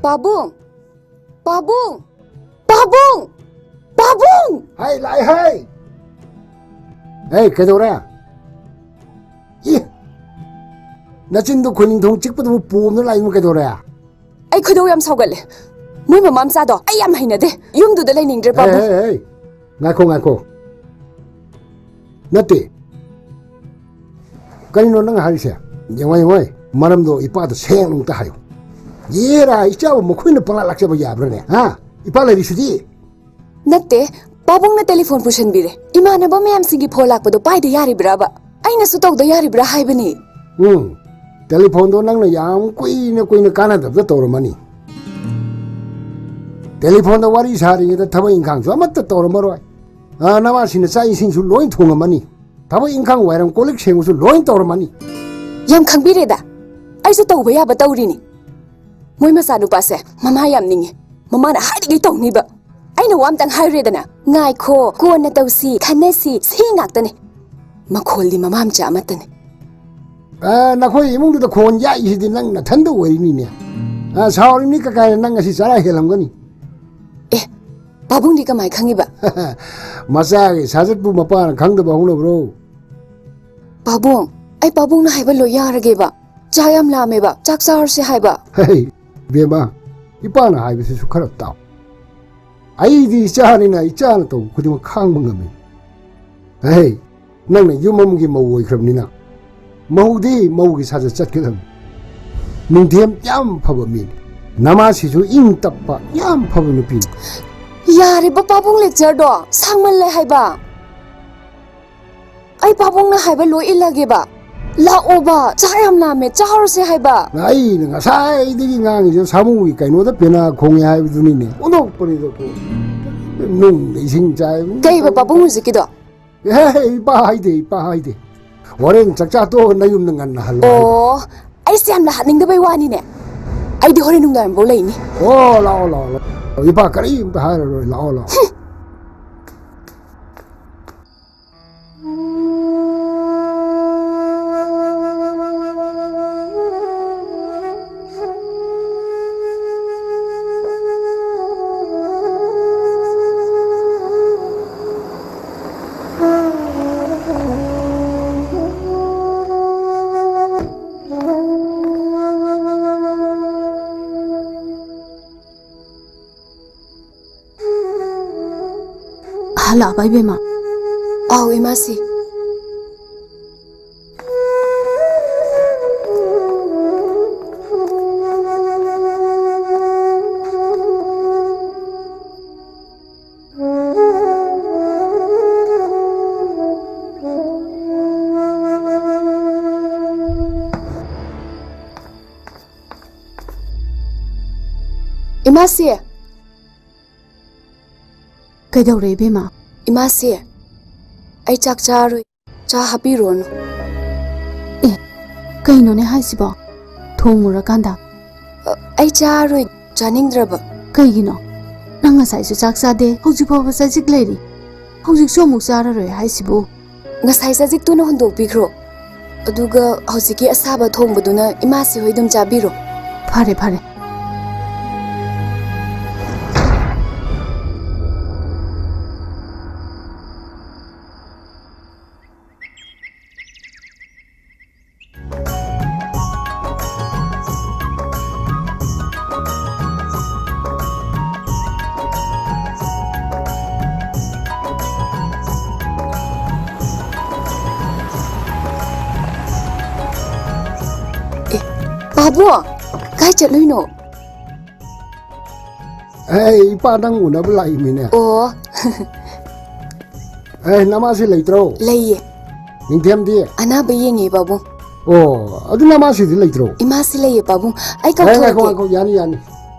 ꯄꯥꯕꯨꯡ! ꯄꯥꯕꯨꯡ! ꯄꯥꯕꯨꯡ! ꯄꯥꯕꯨꯡ! ꯍꯥꯏ, ꯂꯥꯛꯑꯦ, ꯍꯥꯏ! ꯍꯦ, ꯀꯩꯗꯧꯔꯦ? ꯏ! ꯅꯆꯤꯟꯗꯣ ꯈꯣꯏꯅꯤꯡꯊꯧ ꯆꯤꯛꯄꯗꯧꯅ ꯄꯣꯝꯗꯅ ꯂꯥꯛꯏꯗꯨꯕꯨ ꯀꯩꯗꯧꯔꯦ? ꯑꯩ ꯈꯣꯏꯗꯧ ꯌꯥꯝ ꯁꯥꯎꯒꯠꯂꯦ꯫ ꯃꯣꯏ ꯃꯃꯥ ꯃꯆꯥꯗꯣ ꯑꯩ ꯌꯥꯝ ꯍꯩꯅꯗꯦ꯫ ꯌꯨꯝꯗꯨꯗ ꯂꯩꯅꯤꯡꯗ꯭ꯔꯦ, ꯍꯦ, ꯄꯥꯕꯨꯡ꯫ ꯍꯦ, ꯍꯦ! ꯉꯥꯏꯈꯣ, ꯉꯥꯏꯈꯣ꯫ ꯅꯠꯇꯦ꯫ ꯀꯔꯤꯅꯣ ꯅꯪ ꯍꯥꯏꯔꯤꯁꯦ? ꯌꯦꯡꯉꯣ, ꯌꯦꯡꯉꯣ, ꯃꯔꯝꯗꯣ ꯏꯄꯥꯗ ꯁꯦꯡꯅ ꯑꯃꯨꯛꯇ ꯍꯥꯏꯌꯨ꯫ ꯌꯦꯔꯥ, ꯏꯆꯥꯕꯨ ꯃꯈꯣꯏꯅ ꯄꯪꯂꯥꯛ ꯂꯥꯛꯆꯕ ꯌꯥꯕ꯭ꯔꯥꯅꯦ? ꯍꯥ? ꯏꯄꯥ ꯂꯩꯔꯤꯁꯤꯗꯤ꯫ ꯅꯠꯇꯦ, ꯄꯥꯕꯨꯡꯅ ꯇꯦꯂꯤꯐꯣꯟ ꯄꯨꯁꯟꯕꯤꯔꯦ꯫ ꯏꯃꯥꯟꯅꯕ ꯃꯌꯥꯝꯁꯤꯡꯒꯤ ꯐꯣꯟ ꯂꯥꯛꯄꯗꯣ ꯄꯥꯏꯗ ꯌꯥꯔꯤꯕ꯭ꯔꯥꯕ? ꯑꯩꯅꯁꯨ ꯇꯧꯗ ꯌꯥꯔꯤꯕ꯭ꯔꯥ ꯍꯥꯏꯕꯅꯤ꯫ ꯎꯝ, ꯇꯦꯂꯤꯐꯣꯟꯗꯣ ꯅꯪꯅ ꯌꯥꯝ ꯀꯨꯏꯅ ꯀꯨꯏꯅ ꯀꯥꯟꯅꯗꯕꯗ ꯇꯧꯔꯝꯃꯅꯤ꯫ ꯇꯦꯂꯤꯐꯣꯟꯗ ꯋꯥꯔꯤ ꯁꯥꯔꯤꯉꯩꯗ ꯊꯕꯛ ꯏꯪꯈꯥꯡꯁꯨ ꯑꯃꯠꯇ ꯇꯧꯔꯝꯃꯔꯣꯏ꯫ ꯑꯥ, ꯅꯃꯥꯁꯤꯅ ꯆꯥꯛ ꯏꯁꯤꯡꯁꯨ ꯂꯣꯏ ꯊꯣꯡꯉꯝꯃꯅꯤ꯫ ꯊꯕꯛ ꯏꯪꯈꯥꯡ, ꯋꯥꯏꯔꯝ ꯀꯣꯜ ꯂꯤꯛ ꯁꯦꯡꯕꯁꯨ ꯂꯣꯏ ꯇꯧꯔꯝꯃꯅꯤ꯫ ꯌꯥꯝ ꯈꯪꯕꯤꯔꯦꯗ, ꯑꯩꯁꯨ ꯇꯧꯕ ꯌꯥꯕ ꯇꯧꯔꯤꯅꯤ꯫ ꯃꯣꯏ ꯃꯆꯥꯅꯨꯄꯥꯁꯦ ꯃꯃꯥ ꯌꯥꯝ ꯅꯤꯡꯉꯤ꯫ ꯃꯃꯥꯅ ꯍꯥꯏꯔꯤꯉꯩ ꯇꯧꯅꯤꯕ꯫ ꯑꯩꯅ ꯋꯥ ꯑꯝꯇꯪ ꯍꯥꯏꯔꯨꯔꯦꯗꯅ, "ꯉꯥꯏꯈꯣ, ꯀꯣꯟꯅ ꯇꯧꯁꯤ, ꯈꯟꯅꯁꯤ", ꯁꯤ ꯉꯥꯛꯇꯅꯦ꯫ ꯃꯈꯣꯜꯗꯤ ꯃꯃꯥ ꯃꯆꯥ ꯑꯃꯠꯇꯅꯦ꯫ ꯑ, ꯅꯈꯣꯏ ꯏꯃꯨꯡꯗꯨꯗ ꯈꯣꯟ ꯌꯥꯛꯏꯁꯤꯗꯤ ꯅꯪ ꯅꯊꯟꯗ ꯑꯣꯏꯔꯤꯅꯤꯅꯦ꯫ ꯑ, ꯁꯥꯎꯔꯤꯕꯅꯤ ꯀꯀꯥꯏꯅ ꯅꯪ ꯉꯁꯤ ꯆꯔꯥ ꯍꯦꯜꯂꯝꯒꯅꯤ꯫ ꯑꯦ, ꯄꯥꯕꯨꯡꯗꯤ ꯀꯃꯥꯏ ꯈꯪꯉꯤꯕ? ꯃꯆꯥꯒꯤ ꯁꯥꯖꯠꯄꯨ ꯃꯄꯥꯅ ꯈꯪꯗꯕ ꯍꯧꯅꯕ꯭ꯔꯣ? ꯄꯥꯕꯨꯡ, ꯑꯩ ꯄꯥꯕꯨꯡꯅ ꯍꯥꯏꯕ ꯂꯣꯏ ꯌꯥꯔꯒꯦꯕ꯫ ꯆꯥꯛ ꯌꯥꯝ ꯂꯥꯝꯃꯦꯕ, ꯆꯥꯛ ꯆꯥꯔꯁꯦ ꯍꯥꯏꯕ꯫ ꯍꯩ, ꯏꯕꯦꯝꯃ, ꯏꯄꯥꯅ ꯍꯥꯏꯕꯁꯤꯁꯨ ꯈꯔ ꯇꯥꯎ꯫ ꯑꯩꯗꯤ ꯏꯆꯥꯅꯤꯅ ꯏꯆꯥꯅ ꯇꯧꯕ ꯈꯨꯗꯤꯡꯃꯛ ꯈꯥꯡꯕ ꯉꯝꯃꯤ꯫ ꯍꯩ, ꯅꯪꯅ ꯌꯨꯝ ꯑꯃꯒꯤ ꯃꯧ ꯑꯣꯏꯈ꯭ꯔꯕꯅꯤꯅ ꯃꯧꯗꯤ ꯃꯧꯒꯤ ꯁꯥꯖꯠ ꯆꯠꯀꯗꯕꯅꯤ꯫ ꯅꯤꯡꯊꯦꯝ ꯌꯥꯝ ꯐꯕ ꯃꯤꯅꯤ꯫ ꯅꯃꯥꯁꯤꯁꯨ ꯏꯪ ꯇꯞꯄ ꯌꯥꯝ ꯐꯕ ꯅꯨꯄꯤꯅꯤ꯫ ꯌꯥꯔꯦꯕ ꯄꯥꯕꯨꯡ lectureꯗꯣ, ꯁꯥꯡꯃꯜꯂꯦ ꯍꯥꯏꯕ꯫ ꯑꯩ ꯄꯥꯕꯨꯡꯅ ꯍꯥꯏꯕ ꯂꯣꯏ ꯏꯜꯂꯒꯦꯕ꯫ ꯂꯥꯛꯑꯣꯕ, ꯆꯥꯛ ꯌꯥꯝ ꯂꯥꯝꯃꯦ, ꯆꯥꯔꯨꯁꯦ ꯍꯥꯏꯕ꯫ ꯑꯩꯅ ꯉꯁꯥꯏꯗꯒꯤ ꯉꯥꯡꯉꯤꯁꯦ ꯁꯥꯃꯨꯒꯤ ꯀꯩꯅꯣꯗ ꯄꯦꯅꯥ ꯈꯣꯡꯉꯦ ꯍꯥꯏꯕꯗꯨꯅꯤꯅꯦ꯫ ꯑꯣꯟꯊꯣꯛꯄꯅꯤꯗꯀꯣ꯫ ꯅꯨꯡꯗ ꯏꯁꯤꯡ ꯆꯥꯏꯕꯅꯤ꯫ ꯀꯩꯕ ꯄꯥꯕꯨꯡ ꯍꯧꯖꯤꯛꯀꯤꯗꯣ? ꯑꯦ, ꯏꯄꯥ ꯍꯥꯏꯗꯦ, ꯏꯄꯥ ꯍꯥꯏꯗꯦ꯫ ꯍꯣꯔꯦꯟ ꯆꯥꯛꯆꯥ ꯇꯣꯛꯑꯒ ꯅꯌꯨꯝꯗ ꯉꯟꯅ ꯍꯜꯂꯣ ꯍꯥꯏꯕ꯫ ꯑꯣ, ꯑꯩꯁꯦ ꯌꯥꯝ ꯂꯥꯛꯍꯟꯅꯤꯡꯗꯕꯩ ꯋꯥꯅꯤꯅꯦ꯫ ꯑꯩꯗꯤ ꯍꯣꯔꯦꯟ ꯅꯨꯡꯗꯥꯡꯐꯥꯎ ꯂꯩꯅꯤ꯫ ꯑꯣ, ꯂꯥꯛꯑꯣ, ꯂꯥꯛꯑꯣ, ꯂꯥꯛꯑꯣ꯫ ꯏꯄꯥ ꯀꯔꯤꯝꯇ ꯍꯥꯏꯔꯔꯣꯏ, ꯂꯥꯛꯑꯣ, ꯂꯥꯛꯑꯣ꯫ ꯍꯜꯂꯛꯑꯕ ꯏꯕꯦꯝꯃ? ꯑꯥꯎ ꯏꯃꯥꯁꯤ꯫ ꯏꯃꯥꯁꯤ꯫ ꯀꯩꯗꯧꯔꯦ, ꯏꯕꯦꯝꯃ? ꯏꯃꯥꯁꯤ, ꯑꯩ ꯆꯥꯛ ꯆꯥꯔꯣꯏ꯫ ꯆꯥ ꯍꯥꯞꯄꯤꯔꯣꯅꯨ꯫ ꯑꯦ, ꯀꯩꯅꯣꯅꯦ ꯍꯥꯏꯁꯤꯕꯣ? ꯊꯣꯡꯉꯨꯔꯀꯥꯟꯗ? ꯑ, ꯑꯩ ꯆꯥꯔꯣꯏ, ꯆꯥꯅꯤꯡꯗ꯭ꯔꯕ꯫ ꯀꯩꯒꯤꯅꯣ? ꯅꯪ ꯉꯁꯥꯏꯁꯨ ꯆꯥꯛ ꯆꯥꯗꯦ, ꯍꯧꯖꯤꯛ ꯐꯥꯎꯕ ꯆꯖꯤꯛ ꯂꯩꯔꯤ꯫ ꯍꯧꯖꯤꯛꯁꯨ ꯑꯃꯨꯛ ꯆꯥꯔꯔꯣꯏ ꯍꯥꯏꯁꯤꯕꯨ? ꯉꯁꯥꯏ ꯆꯖꯤꯛꯇꯨꯅ ꯍꯨꯟꯗꯣꯛꯄꯤꯈ꯭ꯔꯣ꯫ ꯑꯗꯨꯒ ꯍꯧꯖꯤꯛꯀꯤ ꯑꯁꯥꯕ ꯊꯣꯡꯕꯗꯨꯅ ꯏꯃꯥꯁꯤ ꯍꯣꯏ ꯑꯗꯨꯝ ꯆꯥꯕꯤꯔꯣ꯫ ꯐꯔꯦ, ꯐꯔꯦ꯫ ꯑꯦ, ꯄꯥꯕꯨꯡ, ꯀꯥꯏ ꯆꯠꯂꯨꯏꯅꯣ? ꯑꯦ, ꯏꯄꯥ ꯅꯪ ꯎꯅꯕ ꯂꯥꯛꯏꯃꯤꯅꯦ꯫ ꯑꯣ꯫ ꯑꯦ, ꯅꯃꯥꯁꯤ ꯂꯩꯇ꯭ꯔꯣ? ꯂꯩꯌꯦ꯫ ꯅꯤꯡꯊꯦꯝꯗꯤ? ꯑꯅꯥꯕ ꯌꯦꯡꯉꯤ, ꯄꯥꯕꯨꯡ꯫ ꯑꯣ, ꯑꯗꯨ ꯅꯃꯥꯁꯤꯗꯤ ꯂꯩꯇ꯭ꯔꯣ? ꯏꯃꯥꯁꯤ ꯂꯩꯌꯦ, ꯄꯥꯕꯨꯡ꯫ ꯑꯩ ꯑꯦ, ꯉꯥꯏꯈꯣ, ꯀꯧꯊꯣꯛꯀꯦ꯫ ꯉꯥꯏꯈꯣ, ꯌꯥꯅꯤ, ꯌꯥꯅꯤ꯫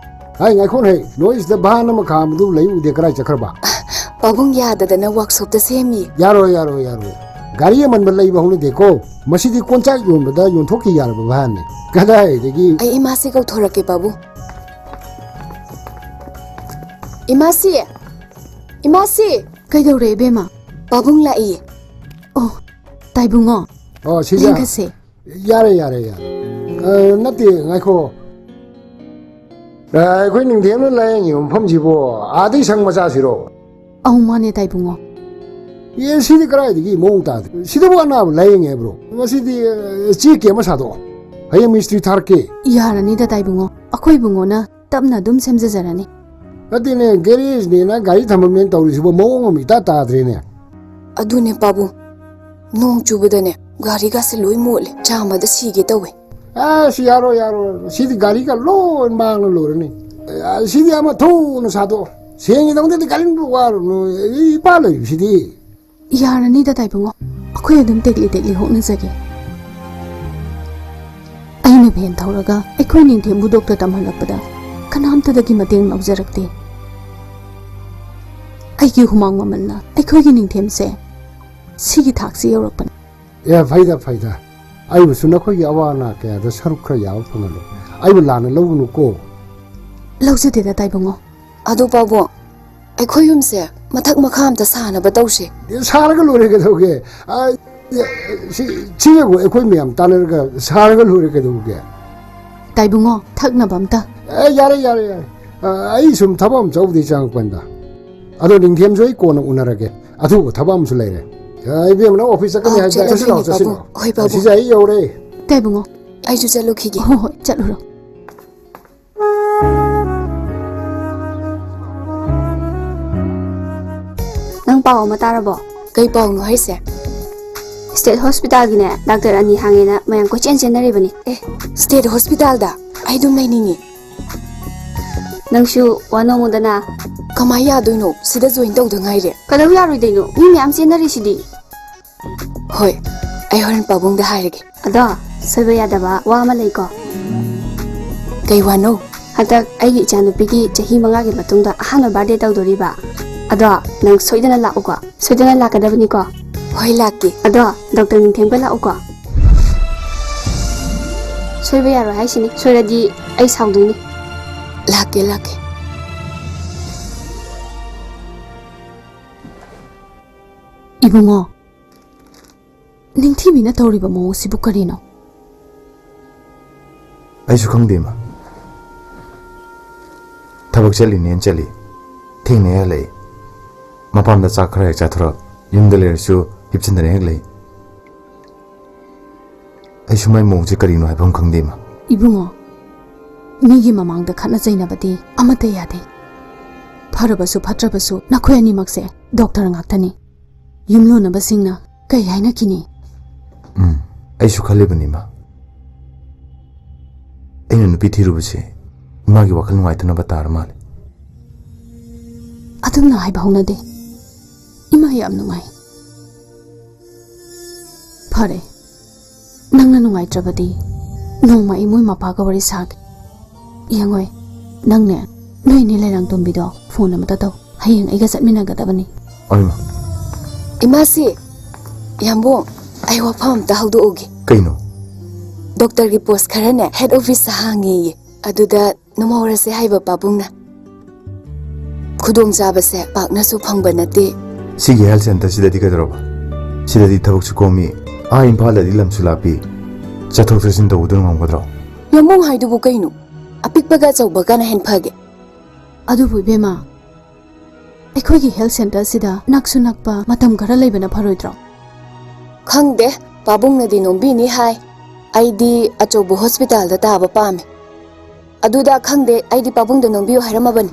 ꯑꯩ ꯉꯥꯏꯈꯣ, ꯍꯦ, ꯅꯣꯏꯁꯤꯗ ꯚꯥꯟ ꯑꯃ ꯈꯥꯝꯕꯗꯨ ꯂꯩ ꯎꯗꯦ, ꯀꯗꯥꯏ ꯆꯠꯈ꯭ꯔꯕ? ꯄꯥꯕꯨꯡ ꯌꯥꯗꯗꯅ ꯋꯥꯔꯛꯁꯣꯞꯇ ꯁꯦꯝꯃꯤ꯫ ꯌꯥꯔꯣꯏ, ꯌꯥꯔꯣꯏ, ꯌꯥꯔꯣꯏ꯫ ꯒꯥꯔꯤ ꯑꯃꯟꯕ ꯂꯩꯕ ꯍꯧꯅꯗꯦꯀꯣ꯫ ꯃꯁꯤꯗꯤ ꯀꯣꯟꯆꯥꯛ ꯌꯣꯟꯕꯗ ꯌꯣꯟꯊꯣꯛꯈꯤ ꯌꯥꯔꯕ ꯚꯥꯟꯅꯤ꯫ ꯀꯗꯥꯏꯗꯒꯤ? ꯑꯩ ꯏꯃꯥꯁꯤ ꯀꯧꯊꯣꯔꯛꯀꯦ, ꯄꯥꯕꯨꯡ꯫ ꯏꯃꯥꯁꯤ! ꯏꯃꯥꯁꯤ! ꯀꯩꯗꯧꯔꯦ, ꯏꯕꯦꯝꯃ? ꯄꯥꯕꯨꯡ ꯂꯥꯛꯏꯌꯦ꯫ ꯑꯣ, ꯇꯥꯏꯕꯨꯡꯉꯣ꯫ ꯑꯣ, ꯁꯤꯖ꯫ ꯂꯦꯡꯒꯁꯦ꯫ ꯌꯥꯔꯦ, ꯌꯥꯔꯦ, ꯌꯥꯔꯦ꯫ ꯑ, ꯅꯠꯇꯦ, ꯉꯥꯏꯈꯣ꯫ ꯑ, ꯑꯩꯈꯣꯏ ꯅꯤꯡꯊꯦꯝꯅ ꯂꯥꯌꯦꯡꯉꯤꯕ ꯃꯐꯝꯁꯤꯕꯨ ꯑꯥꯗꯩ ꯁꯪ ꯃꯆꯥꯁꯤꯔꯣ? ꯑꯧ, ꯃꯥꯅꯦ, ꯇꯥꯏꯕꯨꯡꯉꯣ꯫ ꯑꯦ, ꯁꯤꯗꯤ ꯀꯗꯥꯏꯗꯒꯤ ꯃꯑꯣꯡ ꯇꯥꯗꯦ? ꯁꯤꯗꯕꯨ ꯑꯅꯥꯕ ꯂꯥꯌꯦꯡꯉꯦ ꯍꯥꯏꯕ꯭ꯔꯣ? ꯃꯁꯤꯗꯤ, ꯑ, ꯆꯦꯛꯀꯤ ꯑꯃ ꯁꯥꯗꯣꯛꯑꯣ꯫ ꯍꯌꯦꯡ ꯃꯤꯁꯇ꯭ꯔꯤ ꯊꯥꯔꯛꯀꯦ꯫ ꯌꯥꯔꯅꯤꯗ, ꯇꯥꯏꯕꯨꯡꯉꯣ꯫ ꯑꯩꯈꯣꯏ ꯏꯕꯨꯡꯉꯣꯅ ꯇꯞꯅ ꯑꯗꯨꯝ ꯁꯦꯝꯖꯖꯔꯅꯤ꯫ ꯅꯠꯇꯦꯅꯦ, ꯒꯦꯔꯦꯖꯅꯦꯅ ꯒꯥꯔꯤ ꯊꯝꯃꯝꯃꯦꯅ ꯇꯧꯔꯤꯁꯤꯕꯨ ꯃꯑꯣꯡ ꯑꯃ ꯏꯇꯥ ꯇꯥꯗ꯭ꯔꯦꯅꯦ꯫ ꯑꯗꯨꯅꯦ ꯄꯥꯕꯨꯡ, ꯅꯣꯡ ꯆꯨꯕꯗꯅꯦ ꯒꯥꯔꯤꯒꯁꯦ ꯂꯣꯏ ꯃꯣꯠꯂꯦ, ꯆꯥꯝꯕꯗ ꯁꯤꯒꯦ ꯇꯧꯋꯦ꯫ ꯑꯁ, ꯌꯥꯔꯣꯏ, ꯌꯥꯔꯣꯏ, ꯁꯤꯗꯤ ꯒꯥꯔꯤꯒ ꯂꯣꯏ ꯃꯥꯡꯉ ꯂꯣꯏꯔꯅꯤ꯫ ꯑ, ꯁꯤꯗꯤ ꯑꯃ ꯊꯨꯅ ꯁꯥꯗꯣꯛꯑꯣ, ꯁꯦꯡꯉꯤꯗꯧꯅꯗꯤ ꯀꯔꯤꯝꯇ ꯋꯥꯔꯨꯅꯨ, ꯏꯄꯥ ꯂꯩꯔꯤꯁꯤꯗꯤ꯫ ꯌꯥꯔꯅꯤꯗ ꯇꯥꯏꯕꯨꯡꯉꯣ, ꯑꯩꯈꯣꯏ ꯑꯗꯨꯝ ꯇꯦꯛꯂꯤ ꯇꯦꯛꯂꯤ ꯍꯣꯠꯅꯖꯒꯦ꯫ ꯑꯩꯅ ꯚꯦꯟ ꯊꯧꯔꯒ ꯑꯩꯈꯣꯏ ꯅꯤꯡꯊꯦꯝꯕꯨ ꯗꯣꯛꯇꯔ ꯇꯝꯍꯜꯂꯛꯄꯗ ꯀꯅꯥꯝꯇꯗꯒꯤ ꯃꯇꯦꯡ ꯂꯧꯖꯔꯛꯇꯦ꯫ ꯑꯩꯒꯤ ꯍꯨꯃꯥꯡ ꯃꯃꯜꯅ ꯑꯩꯈꯣꯏꯒꯤ ꯅꯤꯡꯊꯦꯝꯁꯦ ꯁꯤꯒꯤ ꯊꯥꯛꯁꯤ ꯌꯧꯔꯛꯄꯅꯤ꯫ ꯑꯦ, ꯐꯩꯗ, ꯐꯩꯗ꯫ ꯑꯩꯕꯨꯁꯨ ꯅꯈꯣꯏꯒꯤ ꯑꯋꯥ ꯑꯅꯥ ꯀꯌꯥꯗ ꯁꯔꯨꯛ ꯈꯔ ꯌꯥꯕ ꯐꯪꯍꯜꯂꯨ꯫ ꯑꯩꯕꯨ ꯂꯥꯟꯅ ꯂꯧꯒꯅꯨꯀꯣ꯫ ꯂꯧꯖꯗꯦꯗ, ꯇꯥꯏꯕꯨꯡꯉꯣ꯫ ꯑꯗꯣ ꯄꯥꯕꯨꯡ, ꯑꯩꯈꯣꯏ ꯌꯨꯝꯁꯦ ꯃꯊꯛ ꯃꯈꯥ ꯑꯝꯇ ꯁꯥꯅꯕ ꯇꯧꯁꯦ꯫ ꯁꯥꯔꯒ ꯂꯣꯏꯔꯦ ꯀꯩꯗꯧꯒꯦ? ꯑ, ꯁꯤ, ꯁꯤ ꯌꯦꯡꯉꯨ, ꯑꯩꯈꯣꯏ ꯃꯌꯥꯝ ꯇꯥꯟꯅꯔꯒ ꯁꯥꯔꯒ ꯂꯣꯏꯔꯦ ꯀꯩꯗꯧꯒꯦ? ꯇꯥꯏꯕꯨꯡꯉꯣ, ꯊꯛꯅꯕ ꯑꯝꯇ꯫ ꯑꯦ, ꯌꯥꯔꯦ, ꯌꯥꯔꯦ, ꯌꯥꯔꯦ꯫ ꯑ, ꯑꯩ ꯁꯨꯝ ꯊꯕꯛ ꯑꯃ ꯆꯧꯕꯗꯤ ꯆꯪꯉꯛꯄꯅꯤꯗ꯫ ꯑꯗꯣ ꯅꯤꯡꯊꯦꯝꯁꯨ ꯑꯩ ꯀꯣꯟꯅ ꯎꯅꯔꯒꯦ꯫ ꯑꯊꯨꯕ ꯊꯕꯛ ꯑꯃꯁꯨ ꯂꯩꯔꯦ꯫ ꯑ, ꯏꯕꯦꯝꯃ, ꯅꯪ ꯑꯣꯐꯤꯁ ꯆꯠꯀꯅꯤ ꯑꯥꯎ, ꯍꯥꯏꯕꯗꯥꯏ? ꯆꯠꯂꯗꯣꯏꯅꯦ, ꯆꯠꯁꯤꯜꯂꯛꯑꯣ, ꯄꯥꯕꯨꯡ꯫ ꯆꯠꯁꯤꯜꯂꯛꯑꯣ꯫ ꯍꯣꯏ, ꯄꯥꯕꯨꯡ꯫ ꯑꯁꯤꯁꯦ ꯑꯩ ꯌꯧꯔꯦ꯫ ꯇꯥꯏꯕꯨꯡꯉꯣ꯫ ꯑꯩꯁꯨ ꯆꯠꯂꯨꯈꯤꯒꯦ꯫ ꯍꯣꯏ, ꯍꯣꯏ, ꯆꯠꯂꯨꯔꯣ꯫ ꯅꯪ ꯄꯥꯎ ꯑꯃ ꯇꯥꯔꯕꯣ? ꯀꯩ ꯄꯥꯎꯅꯣ ꯍꯥꯏꯁꯦ? ꯁ꯭ꯇꯦꯠ ꯍꯣꯁꯄꯤꯇꯥꯜꯒꯤꯅꯦ, ꯗꯥꯛꯇꯔ ꯑꯅꯤ ꯍꯥꯡꯉꯦꯅ ꯃꯌꯥꯝ ꯀꯣꯏꯆꯦꯟ ꯆꯦꯟꯅꯔꯤꯕꯅꯤ꯫ ꯑꯦ, ꯁ꯭ꯇꯦꯠ ꯍꯣꯁꯄꯤꯇꯥꯜꯗ? ꯑꯩ ꯑꯗꯨꯝ ꯂꯩꯅꯤꯡꯉꯤ꯫ ꯅꯪꯁꯨ ꯋꯥꯅꯣꯝꯃꯨꯗꯅ꯫ ꯀꯃꯥꯏ ꯌꯥꯗꯣꯏꯅꯣ? ꯁꯤꯗ ꯖꯣꯏꯟ ꯇꯧꯗ ꯉꯥꯏꯔꯦ꯫ ꯀꯩꯗꯧ ꯌꯥꯔꯣꯏꯗꯣꯏꯅꯣ? ꯃꯤ ꯃꯌꯥꯝ ꯆꯦꯟꯅꯔꯤꯁꯤꯗꯤ꯫ ꯍꯣꯏ, ꯑꯩ ꯍꯣꯔꯦꯟ ꯄꯥꯕꯨꯡꯗ ꯍꯥꯏꯔꯒꯦ꯫ ꯑꯗꯣ, ꯁꯣꯏꯕ ꯌꯥꯗꯕ ꯋꯥ ꯑꯃ ꯂꯩꯀꯣ꯫ ꯀꯩ ꯋꯥꯅꯣ? ꯍꯟꯗꯛ ꯑꯩꯒꯤ ꯏꯆꯥꯅꯨꯄꯤꯒꯤ ꯆꯍꯤ ꯃꯉꯥꯒꯤ ꯃꯇꯨꯡꯗ ꯑꯍꯥꯟꯕ ꯕꯥꯔꯗꯦ ꯇꯧꯗꯣꯔꯤꯕ꯫ ꯑꯗꯣ, ꯅꯪ ꯁꯣꯏꯗꯅ ꯂꯥꯛꯎꯀꯣ꯫ ꯁꯣꯏꯗꯅ ꯂꯥꯛꯀꯗꯕꯅꯤꯀꯣ꯫ ꯍꯣꯏ, ꯂꯥꯛꯀꯦ꯫ ꯑꯗꯣ, ꯗꯣꯛꯇꯔ ꯅꯤꯡꯊꯦꯝꯒ ꯂꯥꯛꯎꯀꯣ꯫ ꯁꯣꯏꯕ ꯌꯥꯔꯣꯏ ꯍꯥꯏꯁꯤꯅꯤ꯫ ꯁꯣꯏꯔꯗꯤ ꯑꯩ ꯁꯥꯎꯗꯣꯏꯅꯤ꯫ ꯂꯥꯛꯀꯦ, ꯂꯥꯛꯀꯦ꯫ ꯏꯕꯨꯡꯉꯣ, ꯅꯤꯡꯊꯤꯕꯤꯅ ꯇꯧꯔꯤꯕ ꯃꯑꯣꯡꯁꯤꯕꯨ ꯀꯔꯤꯅꯣ? ꯑꯩꯁꯨ ꯈꯪꯗꯦ, ꯏꯃꯥ꯫ ꯊꯕꯛ ꯆꯠꯂꯤꯅꯦꯅ ꯆꯠꯂꯤ, ꯊꯦꯡꯅ ꯍꯜꯂꯛꯏ꯫ ꯃꯄꯥꯝꯗ ꯆꯥꯛ ꯈꯔ ꯍꯦꯛ ꯆꯥꯊꯣꯔꯛ, ꯌꯨꯝꯗ ꯂꯩꯔꯁꯨ ꯍꯤꯞꯆꯤꯟꯗꯅ ꯍꯦꯛ ꯂꯩ꯫ ꯑꯩꯁꯨ ꯃꯥꯏ ꯃꯑꯣꯡꯁꯦ ꯀꯔꯤꯅꯣ ꯍꯥꯏꯕ ꯑꯃ ꯈꯪꯗꯦ, ꯏꯃꯥ꯫ ꯏꯕꯨꯡꯉꯣ, ꯃꯤꯒꯤ ꯃꯃꯥꯡꯗ ꯈꯠꯅ ꯆꯩꯅꯕꯗꯤ ꯑꯃꯠꯇ ꯌꯥꯗꯦ꯫ ꯐꯔꯕꯁꯨ ꯐꯠꯇ꯭ꯔꯕꯁꯨ ꯅꯈꯣꯏ ꯑꯅꯤꯃꯛꯁꯦ ꯗꯣꯛꯇꯔ ꯉꯥꯛꯇꯅꯤ꯫ ꯌꯨꯝꯂꯣꯟꯅꯕꯁꯤꯡꯅ ꯀꯩ ꯍꯥꯏꯅꯈꯤꯅꯤ? ꯎꯝ, ꯑꯩꯁꯨ ꯈꯜꯂꯤꯕꯅꯤ, ꯏꯃꯥ꯫ ꯑꯩꯅ ꯅꯨꯄꯤ ꯊꯤꯔꯨꯕꯁꯦ ꯏꯃꯥꯒꯤ ꯋꯥꯈꯜ ꯅꯨꯡꯉꯥꯏꯇꯅꯕ ꯇꯥꯔ ꯃꯥꯜꯂꯦ꯫ ꯑꯗꯨꯝꯅ ꯍꯥꯏꯕ ꯍꯧꯅꯗꯦ꯫ ꯏꯃꯥ ꯌꯥꯝ ꯅꯨꯡꯉꯥꯏ꯫ ꯐꯔꯦ, ꯅꯪꯅ ꯅꯨꯡꯉꯥꯏꯇ꯭ꯔꯕꯗꯤ ꯅꯣꯡꯃ ꯑꯩ ꯃꯣꯏ ꯃꯄꯥꯒ ꯋꯥꯔꯤ ꯁꯥꯒꯦ꯫ ꯌꯦꯡꯉꯣꯏ, ꯅꯪꯅꯦ, ꯅꯣꯏꯅꯦ ꯂꯩꯔꯥꯡꯇꯣꯝꯕꯤꯗꯣ ꯐꯣꯟ ꯑꯃꯇ ꯇꯧ꯫ ꯍꯌꯦꯡ ꯑꯩꯒ ꯆꯠꯃꯤꯟꯅꯒꯗꯕꯅꯤ꯫ ꯑꯣꯏꯃ꯫ ꯏꯃꯥꯁꯤ, ꯌꯥꯝꯕꯨꯡ, ꯑꯩ ꯋꯥꯐꯝ ꯑꯝꯇ ꯍꯧꯗꯣꯛꯎꯒꯦ꯫ ꯀꯩꯅꯣ? ꯗꯣꯛꯇꯔꯒꯤ ꯄꯣꯁ ꯈꯔꯅꯦ ꯍꯦꯗ ꯑꯣꯐꯤꯁꯇ ꯍꯥꯡꯉꯦꯌꯦ꯫ ꯑꯗꯨꯗ ꯅꯨꯡꯍꯧꯔꯁꯦ ꯍꯥꯏꯕ ꯄꯥꯕꯨꯡꯅ꯫ ꯈꯨꯗꯣꯡꯆꯥꯕꯁꯦ ꯄꯥꯛꯅꯁꯨ ꯐꯪꯕ ꯅꯠꯇꯦ꯫ ꯁꯤꯒꯤ ꯍꯦꯜꯊ ꯁꯦꯟꯇꯔꯁꯤꯗꯗꯤ ꯀꯩꯗꯧꯔꯕ? ꯁꯤꯗꯗꯤ ꯊꯕꯛꯁꯨ ꯀꯣꯝꯃꯤ, ꯑꯥ ꯏꯝꯐꯥꯜꯗꯗꯤ ꯂꯝꯁꯨ ꯂꯥꯞꯄꯤ, ꯆꯠꯊꯣꯛ ꯆꯠꯁꯤꯟ ꯇꯧꯕꯗꯨꯅ ꯉꯝꯒꯗ꯭ꯔꯣ? ꯌꯥꯝꯕꯨꯡ ꯍꯥꯏꯗꯨꯕꯨ ꯀꯩꯅꯣ? ꯑꯄꯤꯛꯄꯒ ꯑꯆꯧꯕ ꯀꯅꯥ ꯍꯦꯟ ꯐꯒꯦ? ꯑꯗꯨꯕꯨ ꯏꯕꯦꯝꯃ, ꯑꯩꯈꯣꯏꯒꯤ ꯍꯦꯜꯊ ꯁꯦꯟꯇꯔꯁꯤꯗ ꯅꯛꯁꯨ ꯅꯛꯄ ꯃꯇꯝ ꯈꯔ ꯂꯩꯕꯅ ꯐꯔꯣꯏꯗ꯭ꯔꯣ? ꯈꯪꯗꯦ, ꯄꯥꯕꯨꯡꯅꯗꯤ ꯅꯣꯝꯕꯤꯅꯤ ꯍꯥꯏ꯫ ꯑꯩꯗꯤ ꯑꯆꯧꯕ ꯍꯣꯁꯄꯤꯇꯥꯜꯗ ꯇꯥꯕ ꯄꯥꯝꯃꯦ꯫ ꯑꯗꯨꯗ ꯈꯪꯗꯦ, ꯑꯩꯗꯤ ꯄꯥꯕꯨꯡꯗ ꯅꯣꯝꯕꯤꯌꯨ ꯍꯥꯏꯔꯝꯃꯕꯅꯤ꯫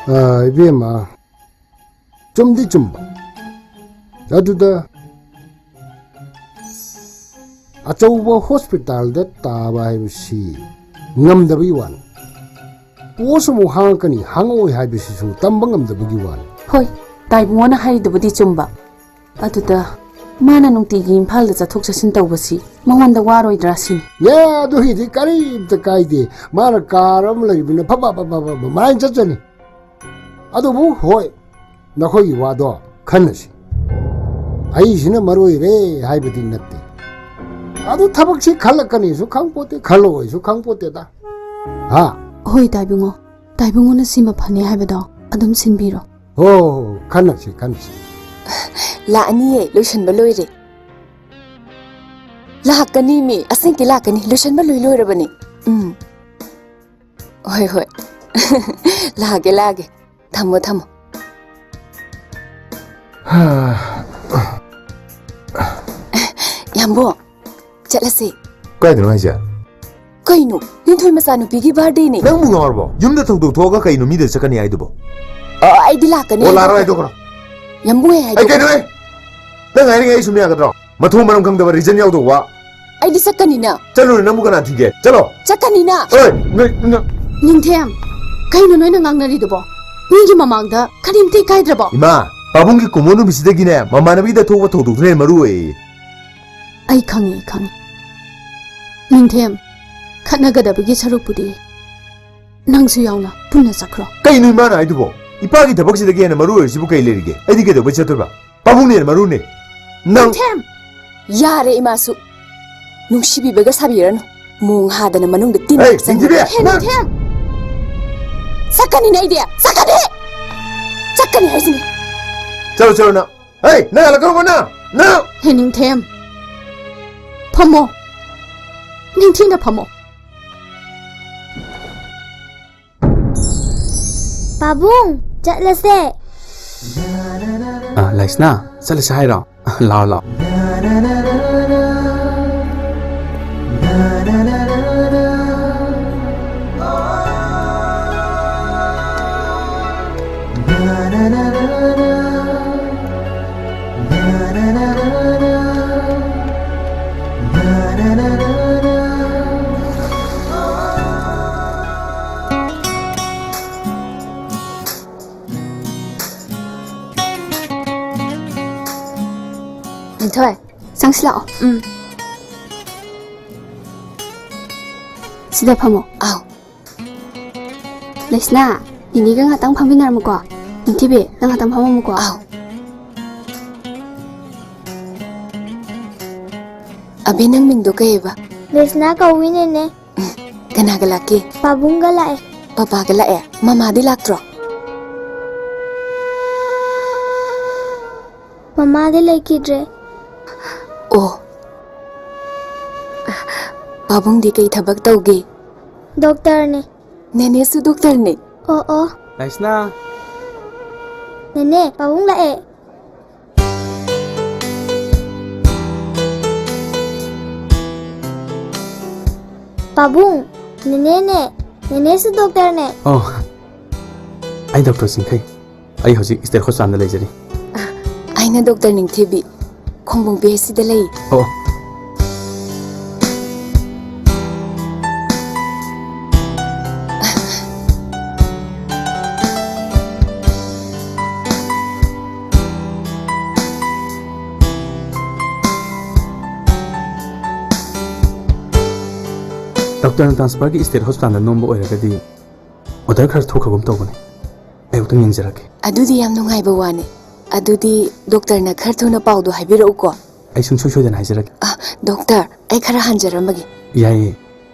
ꯑ, ꯏꯕꯦꯝꯃ, ꯆꯨꯝꯗꯤ ꯆꯨꯝꯕ꯫ ꯑꯗꯨꯗ ꯑꯆꯧꯕ ꯍꯣꯁꯄꯤꯇꯥꯜꯗ ꯇꯥꯕ ꯍꯥꯏꯕꯁꯤ ꯉꯝꯗꯕꯒꯤ ꯋꯥꯅꯤ꯫ ꯄꯣꯁ ꯑꯃꯨꯛ ꯍꯥꯡꯉꯛꯀꯅꯤ, ꯍꯥꯡꯉꯛꯑꯣꯏ ꯍꯥꯏꯕꯁꯤꯁꯨ ꯇꯝꯕ ꯉꯝꯗꯕꯒꯤ ꯋꯥꯅꯤ꯫ ꯍꯣꯏ, ꯇꯥꯏꯕꯨꯡꯉꯣꯅ ꯍꯥꯏꯔꯤꯗꯨꯕꯨꯗꯤ ꯆꯨꯝꯕ꯫ ꯑꯗꯨꯗ ꯃꯥꯅ ꯅꯨꯡꯇꯤꯒꯤ ꯏꯝꯐꯥꯜꯗ ꯆꯠꯊꯣꯛ ꯆꯠꯁꯤꯟ ꯇꯧꯕꯁꯤ ꯃꯉꯣꯟꯗ ꯋꯥꯔꯣꯏꯗ꯭ꯔꯥ ꯁꯤꯅꯤ꯫ ꯌꯥ, ꯑꯗꯨꯒꯤꯗꯤ ꯀꯔꯤꯝꯇ ꯀꯥꯏꯗꯦ꯫ ꯃꯥꯅ ꯀꯥꯔ ꯑꯃ ꯂꯩꯕꯅꯤꯅ ꯐꯠ ꯐꯠ ꯐꯠ ꯐꯠ ꯐꯠ ꯃꯥꯏꯅ ꯆꯠꯆꯅꯤ꯫ ꯑꯗꯨꯕꯨ ꯍꯣꯏ, ꯅꯈꯣꯏꯒꯤ ꯋꯥꯗꯣ ꯈꯟꯅꯁꯤ꯫ ꯑꯩꯁꯤꯅ ꯃꯔꯨ ꯑꯣꯏꯔꯦ ꯍꯥꯏꯕꯗꯤ ꯅꯠꯇꯦ꯫ ꯑꯗꯨ ꯊꯕꯛꯁꯤ ꯈꯜꯂꯛꯀꯅꯤꯁꯨ ꯈꯪꯄꯣꯠꯇꯦ, ꯈꯜꯂꯛꯑꯣꯏꯁꯨ ꯈꯪꯄꯣꯠꯇꯦꯗ꯫ ꯍꯥ? ꯍꯣꯏ, ꯇꯥꯏꯕꯨꯡꯉꯣ꯫ ꯇꯥꯏꯕꯨꯡꯉꯣꯅ ꯁꯤꯃ ꯐꯅꯤ ꯍꯥꯏꯕꯗꯣ ꯑꯗꯨꯝ ꯁꯤꯟꯕꯤꯔꯣ꯫ ꯍꯣ, ꯍꯣ, ꯍꯣ, ꯈꯟꯅꯁꯤ, ꯈꯟꯅꯁꯤ꯫ ꯂꯥꯛꯑꯅꯤꯌꯦ, ꯂꯣꯏꯁꯟꯕ ꯂꯣꯏꯔꯦ꯫ ꯂꯥꯛꯀꯅꯤ ꯃꯤ, ꯑꯁꯦꯡꯀꯤ ꯂꯥꯛꯀꯅꯤ, ꯂꯣꯏꯁꯟꯕ ꯂꯣꯏ ꯂꯣꯏꯔꯕꯅꯤ꯫ ꯎꯝ꯫ ꯍꯣꯏ, ꯍꯣꯏ꯫ ꯂꯥꯛꯑꯒꯦ, ꯂꯥꯛꯑꯒꯦ꯫ ꯊꯝꯃꯣ, ꯊꯝꯃꯣ꯫ ꯌꯥꯝꯕꯣ, ꯆꯠꯂꯁꯦ꯫ ꯀꯥꯏꯗꯅꯣ ꯍꯥꯏꯁꯦ? ꯀꯩꯅꯣ? ꯂꯤꯟꯊꯣꯏ ꯃꯆꯥꯅꯨꯄꯤꯒꯤ ꯕꯥꯔꯗꯦꯅꯦ꯫ ꯅꯪꯕꯨ ꯉꯥꯎꯔꯕꯣ? ꯌꯨꯝꯗ ꯊꯧꯗꯣꯛ ꯊꯣꯛꯑꯒ ꯀꯩꯅꯣ ꯃꯤꯗ ꯆꯠꯀꯅꯤ ꯍꯥꯏꯗꯨꯕꯣ? ꯑ, ꯑꯩꯗꯤ ꯂꯥꯛꯀꯅꯤ ꯑꯣ, ꯍꯥꯏꯕ꯫ ꯂꯥꯛꯑꯔꯣꯏ ꯍꯥꯏꯗꯣꯛꯈ꯭ꯔꯣ꯫ ꯌꯥꯝꯕꯨꯡ ꯑꯩ ꯑꯩ ꯍꯥꯏꯗꯣꯛꯈ꯭ꯔꯣ꯫ ꯀꯩꯅꯣꯍꯦ? ꯅꯪ ꯍꯥꯏꯔꯤꯉꯩ ꯑꯩ ꯁꯨꯝ ꯌꯥꯒꯗ꯭ꯔꯣ? ꯃꯊꯣꯡ ꯃꯔꯝ ꯈꯪꯗꯕ ꯔꯤꯖꯟ ꯌꯥꯎꯗꯕ ꯋꯥ꯫ ꯑꯩꯗꯤ ꯆꯠꯀꯅꯤꯅ꯫ ꯆꯠꯂꯨꯅꯦ, ꯅꯪꯕꯨ ꯀꯅꯥ ꯊꯤꯡꯒꯦ? ꯆꯠꯂꯣ꯫ ꯆꯠꯀꯅꯤꯅ꯫ ꯑꯣꯏ, ꯅꯣꯏ, ꯅ- ꯅꯤꯡꯊꯦꯝ, ꯀꯩꯅꯣ ꯅꯣꯏꯅ ꯉꯥꯡꯅꯔꯤꯗꯨꯕꯣ? ꯃꯤꯒꯤ ꯃꯃꯥꯡꯗ ꯀꯔꯤꯝꯇ ꯏꯀꯥꯏꯗ꯭ꯔꯕꯣ? ꯏꯃꯥ, ꯄꯥꯕꯨꯡꯒꯤ ꯀꯨꯝꯑꯣꯟ ꯅꯨꯃꯤꯠꯁꯤꯗꯒꯤꯅꯦ ꯃꯃꯥꯟꯅꯕꯤꯗ ꯊꯣꯛꯄ ꯊꯧꯗꯣꯛꯇꯨꯅ ꯍꯦꯟꯅ ꯃꯔꯨ ꯑꯣꯏꯌꯦ꯫ ꯑꯩ ꯈꯪꯉꯦ, ꯑꯩ ꯈꯪꯉꯦ꯫ ꯅꯤꯡꯊꯦꯝ, ꯈꯠꯅꯒꯗꯕꯒꯤ ꯁꯔꯨꯛꯄꯨꯗꯤ ꯅꯪꯁꯨ ꯌꯥꯎꯅ ꯄꯨꯟꯅ ꯆꯠꯈ꯭ꯔꯣ꯫ ꯀꯩꯅꯣ ꯏꯃꯥꯅ ꯍꯥꯏꯗꯨꯕꯣ? ꯏꯄꯥꯒꯤ ꯊꯕꯛꯁꯤꯗꯒꯤ ꯍꯦꯟꯅ ꯃꯔꯨ ꯑꯣꯏꯔꯤꯁꯤꯕꯨ ꯀꯩ ꯂꯩꯔꯤꯒꯦ? ꯑꯩꯗꯤ ꯀꯩꯗꯧꯕꯩ ꯆꯠꯇꯣꯏꯕ? ꯄꯥꯕꯨꯡꯅ ꯍꯦꯟꯅ ꯃꯔꯨꯅꯦ꯫ ꯅꯪ ꯅꯤꯡꯊꯦꯝ! ꯌꯥꯔꯦ ꯏꯃꯥꯁꯨ꯫ ꯅꯨꯡꯁꯤꯕꯤꯕꯒ ꯁꯥꯕꯤꯔꯅꯨ꯫ ꯃꯣꯡ ꯍꯥꯗꯅ ꯃꯅꯨꯡꯗ ꯇꯤꯟ ꯍꯦ, ꯍꯥꯞꯆꯟꯒꯅꯤ꯫ ꯅꯤꯡꯊꯤꯕꯤ! ꯍꯦ, ꯅꯪ ꯅꯤꯡꯊꯦꯝ! ꯆꯠꯀꯅꯤꯅꯦ ꯑꯩꯗꯤ! ꯆꯠꯀꯅꯤ! ꯆꯠꯀꯅꯤ ꯍꯥꯏꯁꯤꯅꯤ! ꯆꯠꯂꯣ, ꯆꯠꯂꯣ ꯅꯪ! ꯍꯦ, ꯅꯪ ꯍꯜꯂꯛꯀꯅꯨꯀꯣ ꯅꯪ! ꯅꯪ! ꯍꯦ ꯅꯤꯡꯊꯦꯝ! ꯐꯝꯃꯣ! ꯅꯤꯡꯊꯤꯅ ꯐꯝꯃꯣ! ꯄꯥꯕꯨꯡ, ꯆꯠꯂꯁꯦ꯫ ꯑ, ꯂꯩꯁꯅꯥ, ꯆꯠꯂꯁꯦ ꯍꯥꯏꯔꯣ? ꯂꯥꯛꯑꯣ, ꯂꯥꯛꯑꯣ꯫ ꯂꯤꯟꯊꯣꯏ, ꯆꯪꯁꯤꯜꯂꯛꯑꯣ꯫ ꯎꯝ꯫ ꯁꯤꯗ ꯐꯝꯃꯣ꯫ ꯑꯥꯎ꯫ ꯂꯩꯁꯅꯥ, ꯅꯤꯅꯤꯒ ꯉꯥꯛꯇꯪ ꯐꯝꯃꯤꯟꯅꯔꯝꯃꯨꯀꯣ꯫ ꯅꯤꯡꯊꯤꯕꯤ, ꯅꯪ ꯉꯥꯛꯇꯪ ꯐꯝꯃꯝꯃꯨꯀꯣ꯫ ꯑꯥꯎ꯫ ꯑꯕꯦ, ꯅꯪ ꯃꯤꯡꯗꯣ ꯀꯩꯑꯕ? ꯂꯩꯁꯅꯥ ꯀꯧꯏ, ꯅꯦꯅꯦ꯫ ꯎꯝ, ꯀꯅꯥꯒ ꯂꯥꯛꯀꯦ? ꯄꯥꯕꯨꯡꯒ ꯂꯥꯛꯑꯦ꯫ ꯄꯄꯥꯒ ꯂꯥꯛꯑꯦ? ꯃꯃꯥꯗꯤ ꯂꯥꯛꯇ꯭ꯔꯣ? ꯃꯃꯥꯗꯤ ꯂꯩꯈꯤꯗ꯭ꯔꯦ꯫ ꯑꯣ꯫ ꯄꯥꯕꯨꯡꯗꯤ ꯀꯩ ꯊꯕꯛ ꯇꯧꯒꯦ? ꯗꯣꯛꯇꯔꯅꯦ꯫ ꯅꯦꯅꯦꯁꯨ ꯗꯣꯛꯇꯔꯅꯦ꯫ ꯑꯣ, ꯑꯣ꯫ ꯂꯩꯁꯅꯥ꯫ ꯅꯦꯅꯦ, ꯄꯥꯕꯨꯡ ꯂꯥꯛꯑꯦ꯫ ꯄꯥꯕꯨꯡ, ꯅꯦꯅꯦꯅꯦ, ꯅꯦꯅꯦꯁꯨ ꯗꯣꯛꯇꯔꯅꯦ꯫ ꯑꯣ, ꯑꯩ ꯗꯣꯛꯇꯔ ꯆꯤꯡꯈꯩ꯫ ꯑꯩ ꯍꯧꯖꯤꯛ ꯁ꯭ꯇꯦꯠ ꯍꯣꯁꯄꯤꯇꯥꯜꯗ ꯂꯩꯖꯔꯤ꯫ ꯑꯩꯅ ꯗꯣꯛꯇꯔ ꯅꯤꯡꯊꯤꯕꯤ, ꯈꯣꯡꯕꯣꯡ ꯄꯤ ꯑꯩꯆ ꯁꯤꯗ ꯂꯩ꯫ ꯑꯣ꯫ ꯗꯣꯛꯇꯔꯅ ꯇ꯭ꯔꯥꯟꯁꯐꯔꯒꯤ ꯁ꯭ꯇꯦꯠ ꯍꯣꯁꯄꯤꯇꯥꯜꯗ ꯅꯣꯝꯕ ꯑꯣꯏꯔꯒꯗꯤ ꯑꯣꯔꯗꯔ ꯈꯔ ꯊꯣꯛꯈ꯭ꯔꯒꯨꯝ ꯇꯧꯕꯅꯤ꯫ ꯑꯩ ꯑꯃꯨꯛꯇꯪ ꯌꯦꯡꯖꯔꯛꯀꯦ꯫ ꯑꯗꯨꯗꯤ ꯌꯥꯝ ꯅꯨꯡꯉꯥꯏꯕ ꯋꯥꯅꯤ꯫ ꯑꯗꯨꯗꯤ ꯗꯣꯛꯇꯔꯅ ꯈꯔ ꯊꯨꯅ ꯄꯥꯎꯗꯣ ꯍꯥꯏꯕꯤꯔꯛꯎꯀꯣ꯫ ꯑꯩ ꯁꯨꯡꯁꯣꯏ ꯁꯣꯏꯗꯅ ꯍꯥꯏꯖꯔꯛꯀꯦ꯫ ꯑ, ꯗꯣꯛꯇꯔ, ꯑꯩ ꯈꯔ ꯍꯟꯖꯔꯝꯃꯒꯦ꯫ ꯌꯥꯏꯌꯦ꯫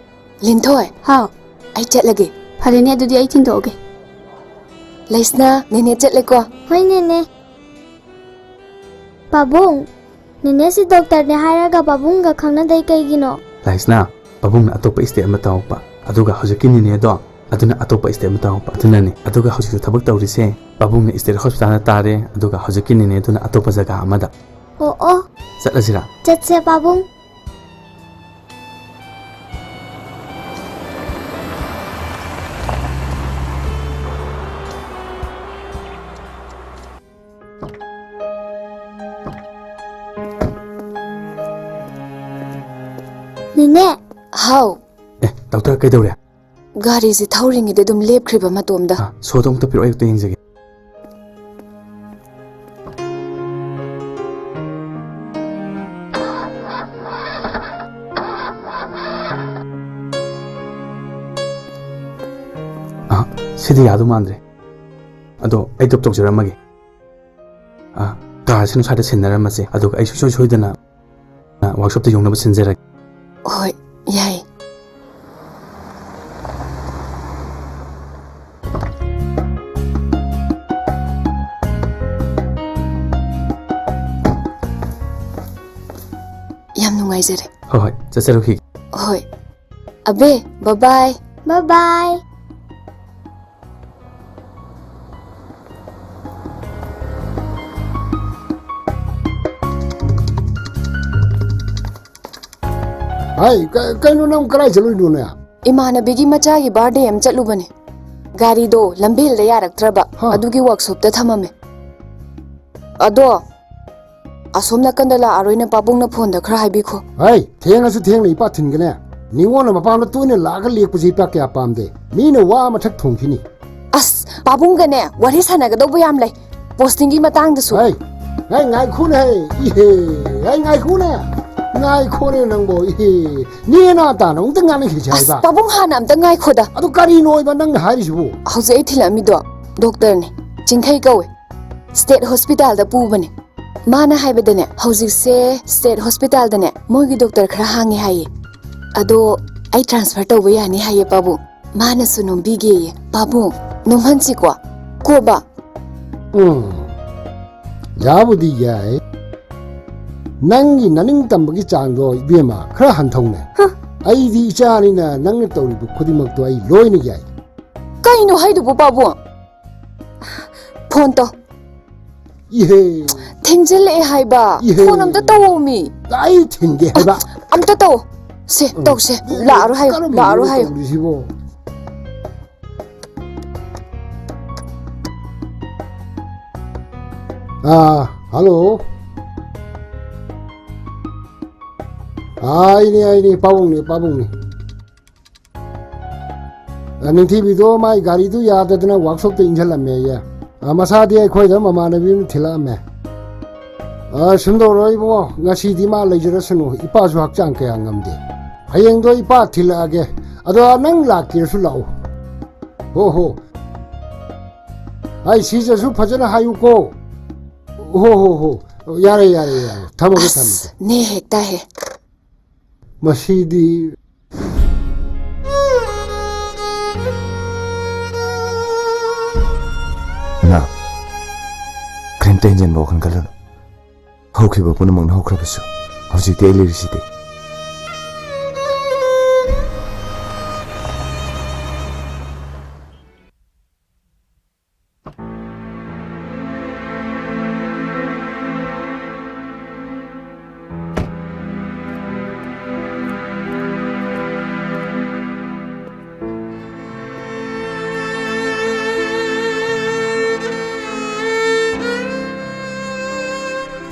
ꯂꯤꯟꯊꯣꯏ꯫ ꯍꯥꯎ꯫ ꯑꯩ ꯆꯠꯂꯒꯦ꯫ ꯐꯔꯦꯅꯦ, ꯑꯗꯨꯗꯤ ꯑꯩ ꯊꯤꯟꯗꯣꯛꯑꯒꯦ꯫ ꯂꯩꯁꯅꯥ, ꯅꯦꯅꯦ ꯆꯠꯂꯦꯀꯣ꯫ ꯍꯣꯏ, ꯅꯦꯅꯦ꯫ ꯄꯥꯕꯨꯡ, ꯅꯦꯅꯦꯁꯤ ꯗꯣꯛꯇꯔꯅꯦ ꯍꯥꯏꯔꯒ ꯄꯥꯕꯨꯡꯒ ꯈꯪꯅꯗꯩ ꯀꯩꯒꯤꯅꯣ? ꯂꯥꯏꯁꯅꯥ, ꯄꯥꯕꯨꯡꯅ ꯑꯇꯣꯞꯄ ꯁ꯭ꯇꯦꯠ ꯑꯃ ꯇꯝꯃꯛꯄ, ꯑꯗꯨꯒ ꯍꯧꯖꯤꯛꯀꯤ ꯅꯦꯅꯦꯗꯣ, ꯑꯗꯨꯅ ꯑꯇꯣꯞꯄ ꯁ꯭ꯇꯦꯠ ꯑꯃ ꯇꯝꯃꯛꯄ, ꯑꯗꯨꯅꯅꯦ꯫ ꯑꯗꯨꯒ ꯍꯧꯖꯤꯛꯁꯨ ꯊꯕꯛ ꯇꯧꯔꯤꯁꯦ ꯄꯥꯕꯨꯡꯅ ꯁ꯭ꯇꯦꯠ ꯍꯣꯁꯄꯤꯇꯥꯜꯗ ꯇꯥꯔꯦ, ꯑꯗꯨꯒ ꯍꯧꯖꯤꯛꯀꯤ ꯅꯦꯅꯦꯗꯨꯅ ꯑꯇꯣꯞꯄ ꯖꯒꯥ ꯑꯃꯗ꯫ ꯑꯣ, ꯑꯣ꯫ ꯆꯠꯂꯁꯤꯔꯥ? ꯆꯠꯁꯦ, ꯄꯥꯕꯨꯡ꯫ ꯅꯦꯅꯦ꯫ ꯍꯥꯎ꯫ ꯑꯦ, ꯗꯣꯛꯇꯔ, ꯀꯩꯗꯧꯔꯦ? ꯒꯥꯔꯤꯁꯦ ꯊꯧꯔꯤꯉꯩꯗ ꯑꯗꯨꯝ ꯂꯦꯞꯈ꯭ꯔꯤꯕ ꯃꯇꯣꯝꯗ꯫ ꯑ, ꯁꯣꯗꯣ ꯑꯃꯨꯛꯇ ꯄꯤꯔꯛꯑꯣ, ꯑꯩ ꯑꯃꯨꯛꯇ ꯌꯦꯡꯖꯒꯦ꯫ ꯑ, ꯁꯤꯗꯤ ꯌꯥꯗꯧ ꯃꯥꯟꯗ꯭ꯔꯦ꯫ ꯑꯗꯣ ꯑꯩ ꯗ꯭ꯔꯣꯞ ꯇꯧꯖꯔꯝꯃꯒꯦ꯫ ꯑ, ꯀꯥꯔꯁꯤꯅ ꯁ꯭ꯋꯥꯏꯗ ꯁꯤꯟꯅꯔꯝꯃꯁꯦ, ꯑꯗꯨꯒ ꯑꯩ ꯁꯨꯡꯁꯣꯏ ꯁꯣꯏꯗꯅ, ꯑ, ꯋꯥꯔꯛꯁꯣꯞꯇ ꯌꯧꯅꯕ ꯁꯤꯟꯖꯔꯒꯦ꯫ ꯍꯣꯏ, ꯌꯥꯏ꯫ ꯌꯥꯝ ꯅꯨꯡꯉꯥꯏꯖꯔꯦ꯫ ꯍꯣꯏ, ꯍꯣꯏ, ꯆꯠꯆꯔꯨꯈꯤꯒꯦ꯫ ꯍꯣꯏ꯫ ꯑꯕꯦ, bye bye꯫ Bye bye꯫ ꯍꯥꯏ, ꯀ-, ꯀꯩꯅꯣ ꯅꯪ ꯀꯗꯥꯏ ꯆꯠꯂꯨꯏꯅꯣꯅꯦ? ꯏꯃꯥꯟꯅꯕꯤꯒꯤ ꯃꯆꯥꯒꯤ birthday ꯑꯃ ꯆꯠꯂꯨꯕꯅꯦ꯫ ꯒꯥꯔꯤꯗꯣ ꯂꯝꯕꯦꯜꯗ ꯌꯥꯔꯛꯇ꯭ꯔꯕ, ꯍꯥ꯫ ꯑꯗꯨꯒꯤ ꯋꯥꯔꯛꯁꯣꯞꯇ ꯊꯝꯃꯝꯃꯦ꯫ ꯑꯗꯣ ꯑꯁꯣꯝ ꯅꯥꯀꯟꯗ ꯂꯥꯛꯑꯔꯣꯏꯅ ꯄꯥꯕꯨꯡꯅ ꯐꯣꯟꯗ ꯈꯔ ꯍꯥꯏꯕꯤꯈꯣ꯫ ꯍꯩ, ꯊꯦꯡꯉꯁꯨ ꯊꯦꯡꯅ ꯏꯄꯥ ꯊꯤꯟꯒꯅꯦ꯫ ꯅꯤꯉꯣꯜꯅ ꯃꯄꯥꯝꯗ ꯇꯣꯏꯅ ꯂꯥꯛꯑꯒ ꯂꯦꯛꯄꯁꯦ ꯏꯄꯥ ꯀꯌꯥ ꯄꯥꯝꯗꯦ꯫ ꯃꯤꯅ ꯋꯥ ꯃꯊꯛ ꯊꯣꯡꯈꯤꯅꯤ꯫ ꯑꯁ, ꯄꯥꯕꯨꯡꯒꯅꯦ ꯋꯥꯔꯤ ꯁꯥꯟꯅꯒꯗꯧꯕ ꯌꯥꯝ ꯂꯩ꯫ ꯄꯣꯁꯇꯤꯡꯒꯤ ꯃꯇꯥꯡꯗꯁꯨ꯫ ꯍꯩ, ꯍꯩ, ꯉꯥꯏꯈꯣꯅꯦ, ꯍꯩ, ꯏꯍꯦ, ꯍꯩ, ꯉꯥꯏꯈꯣꯅꯦ꯫ ꯉꯥꯏꯈꯣꯅꯦ ꯅꯪꯕꯣ, ꯏꯍꯦ, ꯅꯦ ꯅꯥ ꯇꯥꯅ ꯑꯃꯨꯛꯇ ꯉꯥꯡꯅꯈꯤꯁꯦ ꯑꯁ, ꯍꯥꯏꯕ꯫ ꯄꯥꯕꯨꯡ ꯍꯥꯟꯅ ꯑꯝꯇ ꯉꯥꯏꯈꯣꯗ꯫ ꯑꯗꯨ ꯀꯔꯤꯅꯣ ꯍꯥꯏꯕ ꯅꯪꯅ ꯍꯥꯏꯔꯤꯁꯤꯕꯨ? ꯍꯧꯖꯤꯛ ꯑꯩ ꯊꯤꯜꯂꯛꯑꯝꯃꯤꯗꯣ ꯗꯣꯛꯇꯔꯅꯦ, ꯆꯤꯡꯈꯩ ꯀꯧꯋꯦ, ꯁ꯭ꯇꯦꯠ ꯍꯣꯁꯄꯤꯇꯥꯜꯗ ꯄꯨꯕꯅꯦ꯫ ꯃꯥꯅ ꯍꯥꯏꯕꯗꯅꯦ, ꯍꯧꯖꯤꯛꯁꯦ ꯁ꯭ꯇꯦꯠ ꯍꯣꯁꯄꯤꯇꯥꯜꯗꯅꯦ ꯃꯣꯏꯒꯤ ꯗꯣꯛꯇꯔ ꯈꯔ ꯍꯥꯡꯉꯦ ꯍꯥꯏꯌꯦ꯫ ꯑꯗꯣ ꯑꯩ ꯇ꯭ꯔꯥꯟꯁꯐꯔ ꯇꯧꯕ ꯌꯥꯅꯤ ꯍꯥꯏꯌꯦ ꯄꯥꯕꯨꯡ꯫ ꯃꯥꯅꯁꯨ ꯅꯣꯝꯕꯤꯒꯦꯌꯦ꯫ ꯄꯥꯕꯨꯡ, ꯅꯣꯝꯍꯟꯁꯤꯀꯣ꯫ ꯀꯣꯕ꯫ ꯎꯝ, ꯌꯥꯕꯨꯗꯤ ꯌꯥꯏ꯫ ꯅꯪꯒꯤ ꯅꯅꯤꯡ ꯇꯝꯕꯒꯤ ꯆꯥꯡꯗꯣ, ꯏꯕꯦꯝꯃ, ꯈꯔ ꯍꯟꯊꯧꯅꯦ꯫ ꯍ꯫ ꯑꯩꯗꯤ ꯏꯆꯥꯅꯤꯅ ꯅꯪꯅ ꯇꯧꯔꯤꯕ ꯈꯨꯗꯤꯡꯃꯛꯇꯣ ꯑꯩ ꯂꯣꯏꯅ ꯌꯥꯏ꯫ ꯀꯩꯅꯣ ꯍꯥꯏꯗꯨꯕꯨ, ꯄꯥꯕꯨꯡ? ꯐꯣꯟ ꯇꯧ꯫ ꯏꯍꯦ꯫ ꯊꯦꯡꯖꯤꯜꯂꯛꯑꯦ ꯍꯥꯏꯕ꯫ ꯏꯍꯦ꯫ ꯐꯣꯟ ꯑꯝꯇ ꯇꯧꯑꯣꯃꯤ꯫ ꯑꯩ ꯊꯤꯟꯒꯦ ꯍꯥꯏꯕ꯫ ꯑꯝꯇ ꯇꯧ꯫ ꯁꯦ, ꯎꯝ꯫ ꯇꯧꯁꯦ꯫ ꯂꯥꯛꯑꯔꯣꯏ ꯍꯥꯏꯌꯨ, ꯀꯔꯝꯕꯅꯣ ꯂꯥꯛꯑꯔꯣꯏ ꯍꯥꯏꯌꯨ꯫ ꯇꯧꯔꯤꯁꯤꯕꯣ? ꯑꯥ, ꯍꯜꯂꯣ꯫ ꯑꯥ, ꯑꯩꯅꯦ, ꯑꯩꯅꯦ, ꯄꯥꯕꯨꯡꯅꯦ, ꯄꯥꯕꯨꯡꯅꯦ꯫ ꯑ, ꯅꯤꯡꯊꯤꯕꯤꯗꯣ ꯃꯥꯏ ꯒꯥꯔꯤꯗꯨ ꯌꯥꯗꯗꯅ ꯋꯥꯛꯁꯣꯞꯇ ꯏꯟꯁꯤꯜꯂꯝꯃꯦꯌꯦ꯫ ꯑ, ꯃꯁꯥꯗꯤ ꯑꯩꯈꯣꯏꯗ ꯃꯃꯥꯟꯅꯕꯤ ꯑꯃ ꯊꯤꯜꯂꯛꯑꯝꯃꯦ꯫ ꯑ, ꯁꯨꯝꯗꯧꯔꯣ ꯏꯕꯨꯡꯉꯣ, ꯉꯁꯤꯗꯤ ꯃꯥ ꯂꯩꯖꯔꯁꯅꯨ, ꯏꯄꯥꯁꯨ ꯍꯛꯆꯥꯡ ꯀꯌꯥ ꯉꯝꯗꯦ꯫ ꯍꯌꯦꯡꯗꯣ ꯏꯄꯥ ꯊꯤꯜꯂꯛꯑꯒꯦ꯫ ꯑꯗꯣ ꯅꯪ ꯂꯥꯛꯀꯦꯁꯨ ꯂꯥꯛꯎ꯫ ꯍꯣ ꯍꯣ꯫ ꯑꯩ ꯁꯤꯁꯤꯁꯨ ꯐꯖꯅ ꯍꯥꯏꯌꯨꯀꯣ꯫ ꯍꯣ ꯍꯣ ꯍꯣ꯫ ꯌꯥꯔꯦ, ꯌꯥꯔꯦ, ꯌꯥꯔꯦ꯫ ꯊꯝꯃꯒꯦ, ꯑꯁ, ꯊꯝꯃꯒꯦ꯫ ꯅꯦ ꯍꯦꯛ ꯇꯥꯏꯍꯦ꯫ ꯃꯁꯤꯗꯤ꯫ ꯏꯃꯥ, ꯀꯔꯤꯝꯇ ꯍꯦꯟꯖꯤꯟꯕ ꯋꯥꯈꯜ ꯈꯜꯂꯨꯅꯨ꯫ ꯍꯧꯈꯤꯕ ꯄꯨꯝꯅꯃꯛꯅ ꯍꯧꯈ꯭ꯔꯕꯁꯨ, ꯍꯧꯖꯤꯛꯇꯤ ꯑꯩ ꯂꯩꯔꯤꯁꯤꯗꯤ꯫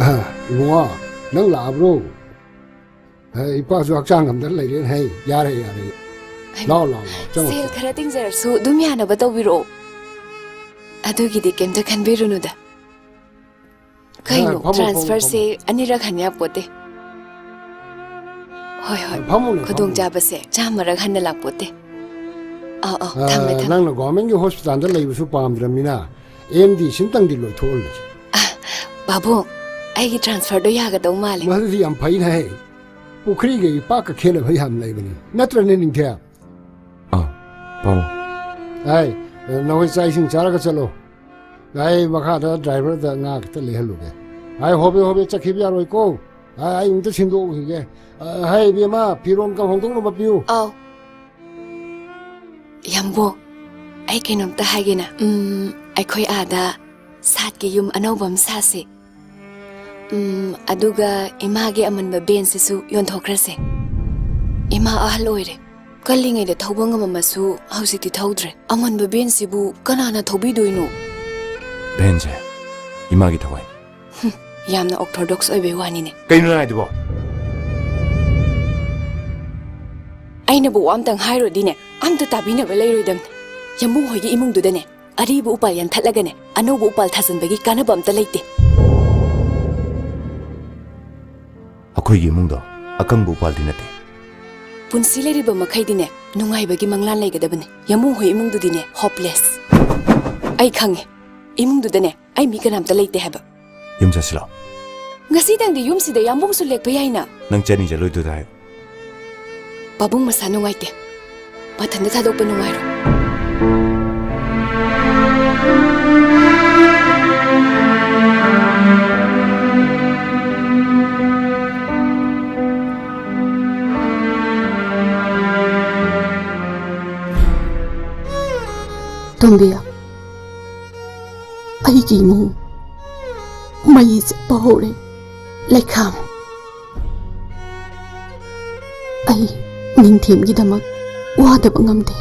ꯑ, ꯏꯕꯨꯡꯉꯣ, ꯅꯪ ꯂꯥꯛꯑꯕ꯭ꯔꯣ? ꯑ, ꯏꯄꯥꯁꯨ ꯍꯛꯆꯥꯡ ꯉꯝꯗꯅ ꯂꯩꯔꯦꯅꯦ꯫ ꯍꯩ, ꯌꯥꯔꯦ, ꯌꯥꯔꯦ꯫ ꯍꯩꯃꯥ, ꯂꯥꯛꯑꯣ, ꯂꯥꯛꯑꯣ, ꯂꯥꯛꯑꯣ, ꯆꯪꯉꯣ, ꯁꯦꯜ ꯆꯪꯉꯣ꯫ ꯈꯔ ꯇꯤꯡꯖꯔꯁꯨ ꯑꯗꯨꯝ ꯌꯥꯅꯕ ꯇꯧꯕꯤꯔꯛꯑꯣ꯫ ꯑꯗꯨꯒꯤꯗꯤ ꯀꯩꯝꯇ ꯈꯟꯕꯤꯔꯨꯅꯨꯗ꯫ ꯀꯩꯅꯣ, ꯐꯝꯃꯣ, ꯐꯝꯃꯣ, ꯇ꯭ꯔꯥꯟꯁꯐꯔꯁꯦ ꯐꯝꯃꯣ꯫ ꯑꯅꯤꯔꯛ ꯍꯟ ꯌꯥꯄꯣꯠꯇꯦ꯫ ꯍꯣꯏ, ꯍꯣꯏ꯫ ꯐꯝꯃꯨꯅꯦ, ꯈꯨꯗꯣꯡ ꯐꯝꯃꯨꯅꯦ꯫ ꯆꯥꯕꯁꯦ ꯆꯥꯝꯃꯔꯛ ꯍꯟꯅ ꯂꯥꯛꯄꯣꯠꯇꯦ꯫ ꯑꯥ, ꯑꯥ, ꯑꯥ, ꯊꯝꯃꯦ, ꯊꯝꯃꯦ꯫ ꯅꯪꯅ ꯒꯣꯚꯔꯟꯃꯦꯟꯠꯀꯤ ꯍꯣꯁꯄꯤꯇꯥꯜꯗ ꯂꯩꯕꯁꯨ ꯄꯥꯝꯗ꯭ꯔꯕꯅꯤꯅ, ꯑꯦꯝ ꯗꯤ ꯁꯤꯝꯇꯪꯗꯤ ꯂꯣꯏꯊꯣꯛꯍꯜꯂꯁꯤ꯫ ꯑꯥ, ꯄꯥꯕꯨꯡ, ꯑꯩꯒꯤ ꯇ꯭ꯔꯥꯟꯁꯐꯔꯗꯣ ꯌꯥꯒꯗꯧ ꯃꯥꯜꯂꯦ꯫ ꯃꯗꯨꯗꯤ ꯌꯥꯝ ꯐꯩꯅꯦ꯫ ꯄꯨꯈ꯭ꯔꯤꯒ ꯏꯄꯥꯛꯀ ꯈꯦꯠꯅꯕ ꯌꯥꯝ ꯂꯩꯕꯅꯤ꯫ ꯅꯠꯇ꯭ꯔꯅꯦ, ꯅꯤꯡꯊꯦꯝ? ꯑꯥ, ꯄꯥꯕꯨꯡ꯫ ꯍꯥꯏ, ꯅꯈꯣꯏ ꯆꯥꯛ ꯏꯁꯤꯡ ꯆꯥꯔꯒ ꯆꯠꯂꯣ꯫ ꯑꯩ ꯃꯈꯥꯗ ꯗ꯭ꯔꯥꯏꯚꯔꯗ ꯉꯥ ꯈꯤꯇ ꯂꯩꯍꯜꯂꯨꯒꯦ꯫ ꯑꯩ ꯍꯣꯕꯦ ꯍꯣꯕꯦ ꯆꯠꯈꯤꯕ ꯌꯥꯔꯣꯏꯀꯣ꯫ ꯑꯩ ꯑꯃꯨꯛꯇ ꯁꯦꯡꯗꯣꯛꯎꯈꯤꯒꯦ꯫ ꯍꯩ, ꯏꯕꯦꯝꯃ, ꯐꯤꯔꯣꯟ ꯈꯔ ꯍꯣꯡꯗꯣꯛꯅꯕ ꯄꯤꯌꯨ꯫ ꯑꯥꯎ꯫ ꯌꯥꯝꯕꯨꯡ, ꯑꯩ ꯀꯩꯅꯣꯝꯇ ꯍꯥꯏꯒꯦꯅ꯫ ꯎꯝ, ꯑꯩꯈꯣꯏ ꯑꯥꯗ ꯁꯥꯠꯀꯤ ꯌꯨꯝ ꯑꯅꯧꯕ ꯑꯃ ꯁꯥꯁꯦ꯫ ꯎꯝ, ꯑꯗꯨꯒ ꯏꯃꯥꯒꯤ ꯑꯃꯟꯕ ꯕꯦꯟꯁꯁꯤꯁꯨ ꯌꯣꯟꯊꯣꯛꯈ꯭ꯔꯁꯦ꯫ ꯏꯃꯥ ꯑꯍꯜ ꯑꯣꯏꯔꯦ꯫ ꯀꯜꯂꯤꯉꯩꯗ ꯊꯧꯕ ꯉꯝꯃꯝꯃꯁꯨ ꯍꯧꯖꯤꯛꯇꯤ ꯊꯧꯗ꯭ꯔꯦ꯫ ꯑꯃꯟꯕ ꯕꯦꯟꯁꯁꯤꯕꯨ ꯀꯅꯥꯅ ꯊꯧꯕꯤꯗꯣꯏꯅꯣ? ꯕꯦꯟꯁꯦ ꯏꯃꯥꯒꯤ ꯊꯋꯥꯏꯅꯤ꯫ ꯍꯨꯝ, ꯌꯥꯝꯅ ꯑꯣꯔꯊꯣꯗꯣꯛꯁ ꯑꯣꯏꯕꯩ ꯋꯥꯅꯤꯅꯦ꯫ ꯀꯩꯅꯣ ꯅꯪ ꯍꯥꯏꯗꯨꯕꯣ? ꯑꯩꯅꯕꯨ ꯋꯥ ꯑꯝꯇꯪ ꯍꯥꯏꯔꯨꯔꯗꯤꯅꯦ, ꯑꯝꯇ ꯇꯥꯕꯤꯅꯕ ꯂꯩꯔꯣꯏꯗꯝꯅꯦ꯫ ꯌꯥꯝꯕꯨꯡ ꯍꯣꯏꯒꯤ ꯏꯃꯨꯡꯗꯨꯗꯅꯦ, ꯑꯔꯤꯕ ꯎꯄꯥꯜ ꯌꯥꯟꯊꯠꯂꯒꯅꯦ, ꯑꯅꯧꯕ ꯎꯄꯥꯜ ꯊꯥꯖꯤꯟꯕꯒꯤ ꯀꯥꯟꯅꯕ ꯑꯝꯇ ꯂꯩꯇꯦ꯫ ꯑꯩꯈꯣꯏꯒꯤ ꯏꯃꯨꯡꯗꯣ ꯑꯀꯪꯕ ꯎꯄꯥꯜꯗꯤ ꯅꯠꯇꯦ꯫ ꯄꯨꯟꯁꯤ ꯂꯩꯔꯤꯕ ꯃꯈꯩꯗꯤꯅꯦ, ꯅꯨꯡꯉꯥꯏꯕꯒꯤ ꯃꯪꯂꯥꯟ ꯂꯩꯒꯗꯕꯅꯦ꯫ ꯌꯥꯝꯕꯨꯡ ꯍꯣꯏ ꯏꯃꯨꯡꯗꯨꯗꯤꯅꯦ, ꯍꯣꯞꯂꯦꯁ꯫ ꯑꯩ ꯈꯪꯉꯦ, ꯏꯃꯨꯡꯗꯨꯗꯅꯦ, ꯑꯩ ꯃꯤ ꯀꯅꯥꯝꯇ ꯂꯩꯇꯦ ꯍꯥꯏꯕ꯫ ꯌꯨꯝ ꯆꯠꯁꯤꯂꯣ꯫ ꯉꯁꯤꯗꯪꯗꯤ ꯌꯨꯝꯁꯤꯗ ꯌꯥꯝꯕꯨꯡꯁꯨ ꯂꯦꯛꯄ ꯌꯥꯏꯅ꯫ ꯅꯪ ꯆꯠꯅꯤ ꯆꯠꯂꯣꯏꯗꯨꯗ ꯍꯥꯏꯌꯨ꯫ ꯄꯥꯕꯨꯡ ꯃꯁꯥ ꯅꯨꯡꯉꯥꯏꯇꯦ꯫ ꯃꯊꯟꯇ ꯊꯥꯗꯣꯛꯄ ꯅꯨꯡꯉꯥꯏꯔꯣꯏ꯫ ꯇꯣꯝꯕꯤ, ꯑꯩꯒꯤ ꯏꯃꯨꯡ ꯃꯩ ꯆꯠꯄ ꯍꯧꯔꯦ꯫ ꯂꯩꯈꯥꯝ, ꯑꯩ ꯅꯤꯡꯊꯦꯝꯒꯤꯗꯃꯛ ꯋꯥꯗꯕ ꯉꯝꯗꯦ,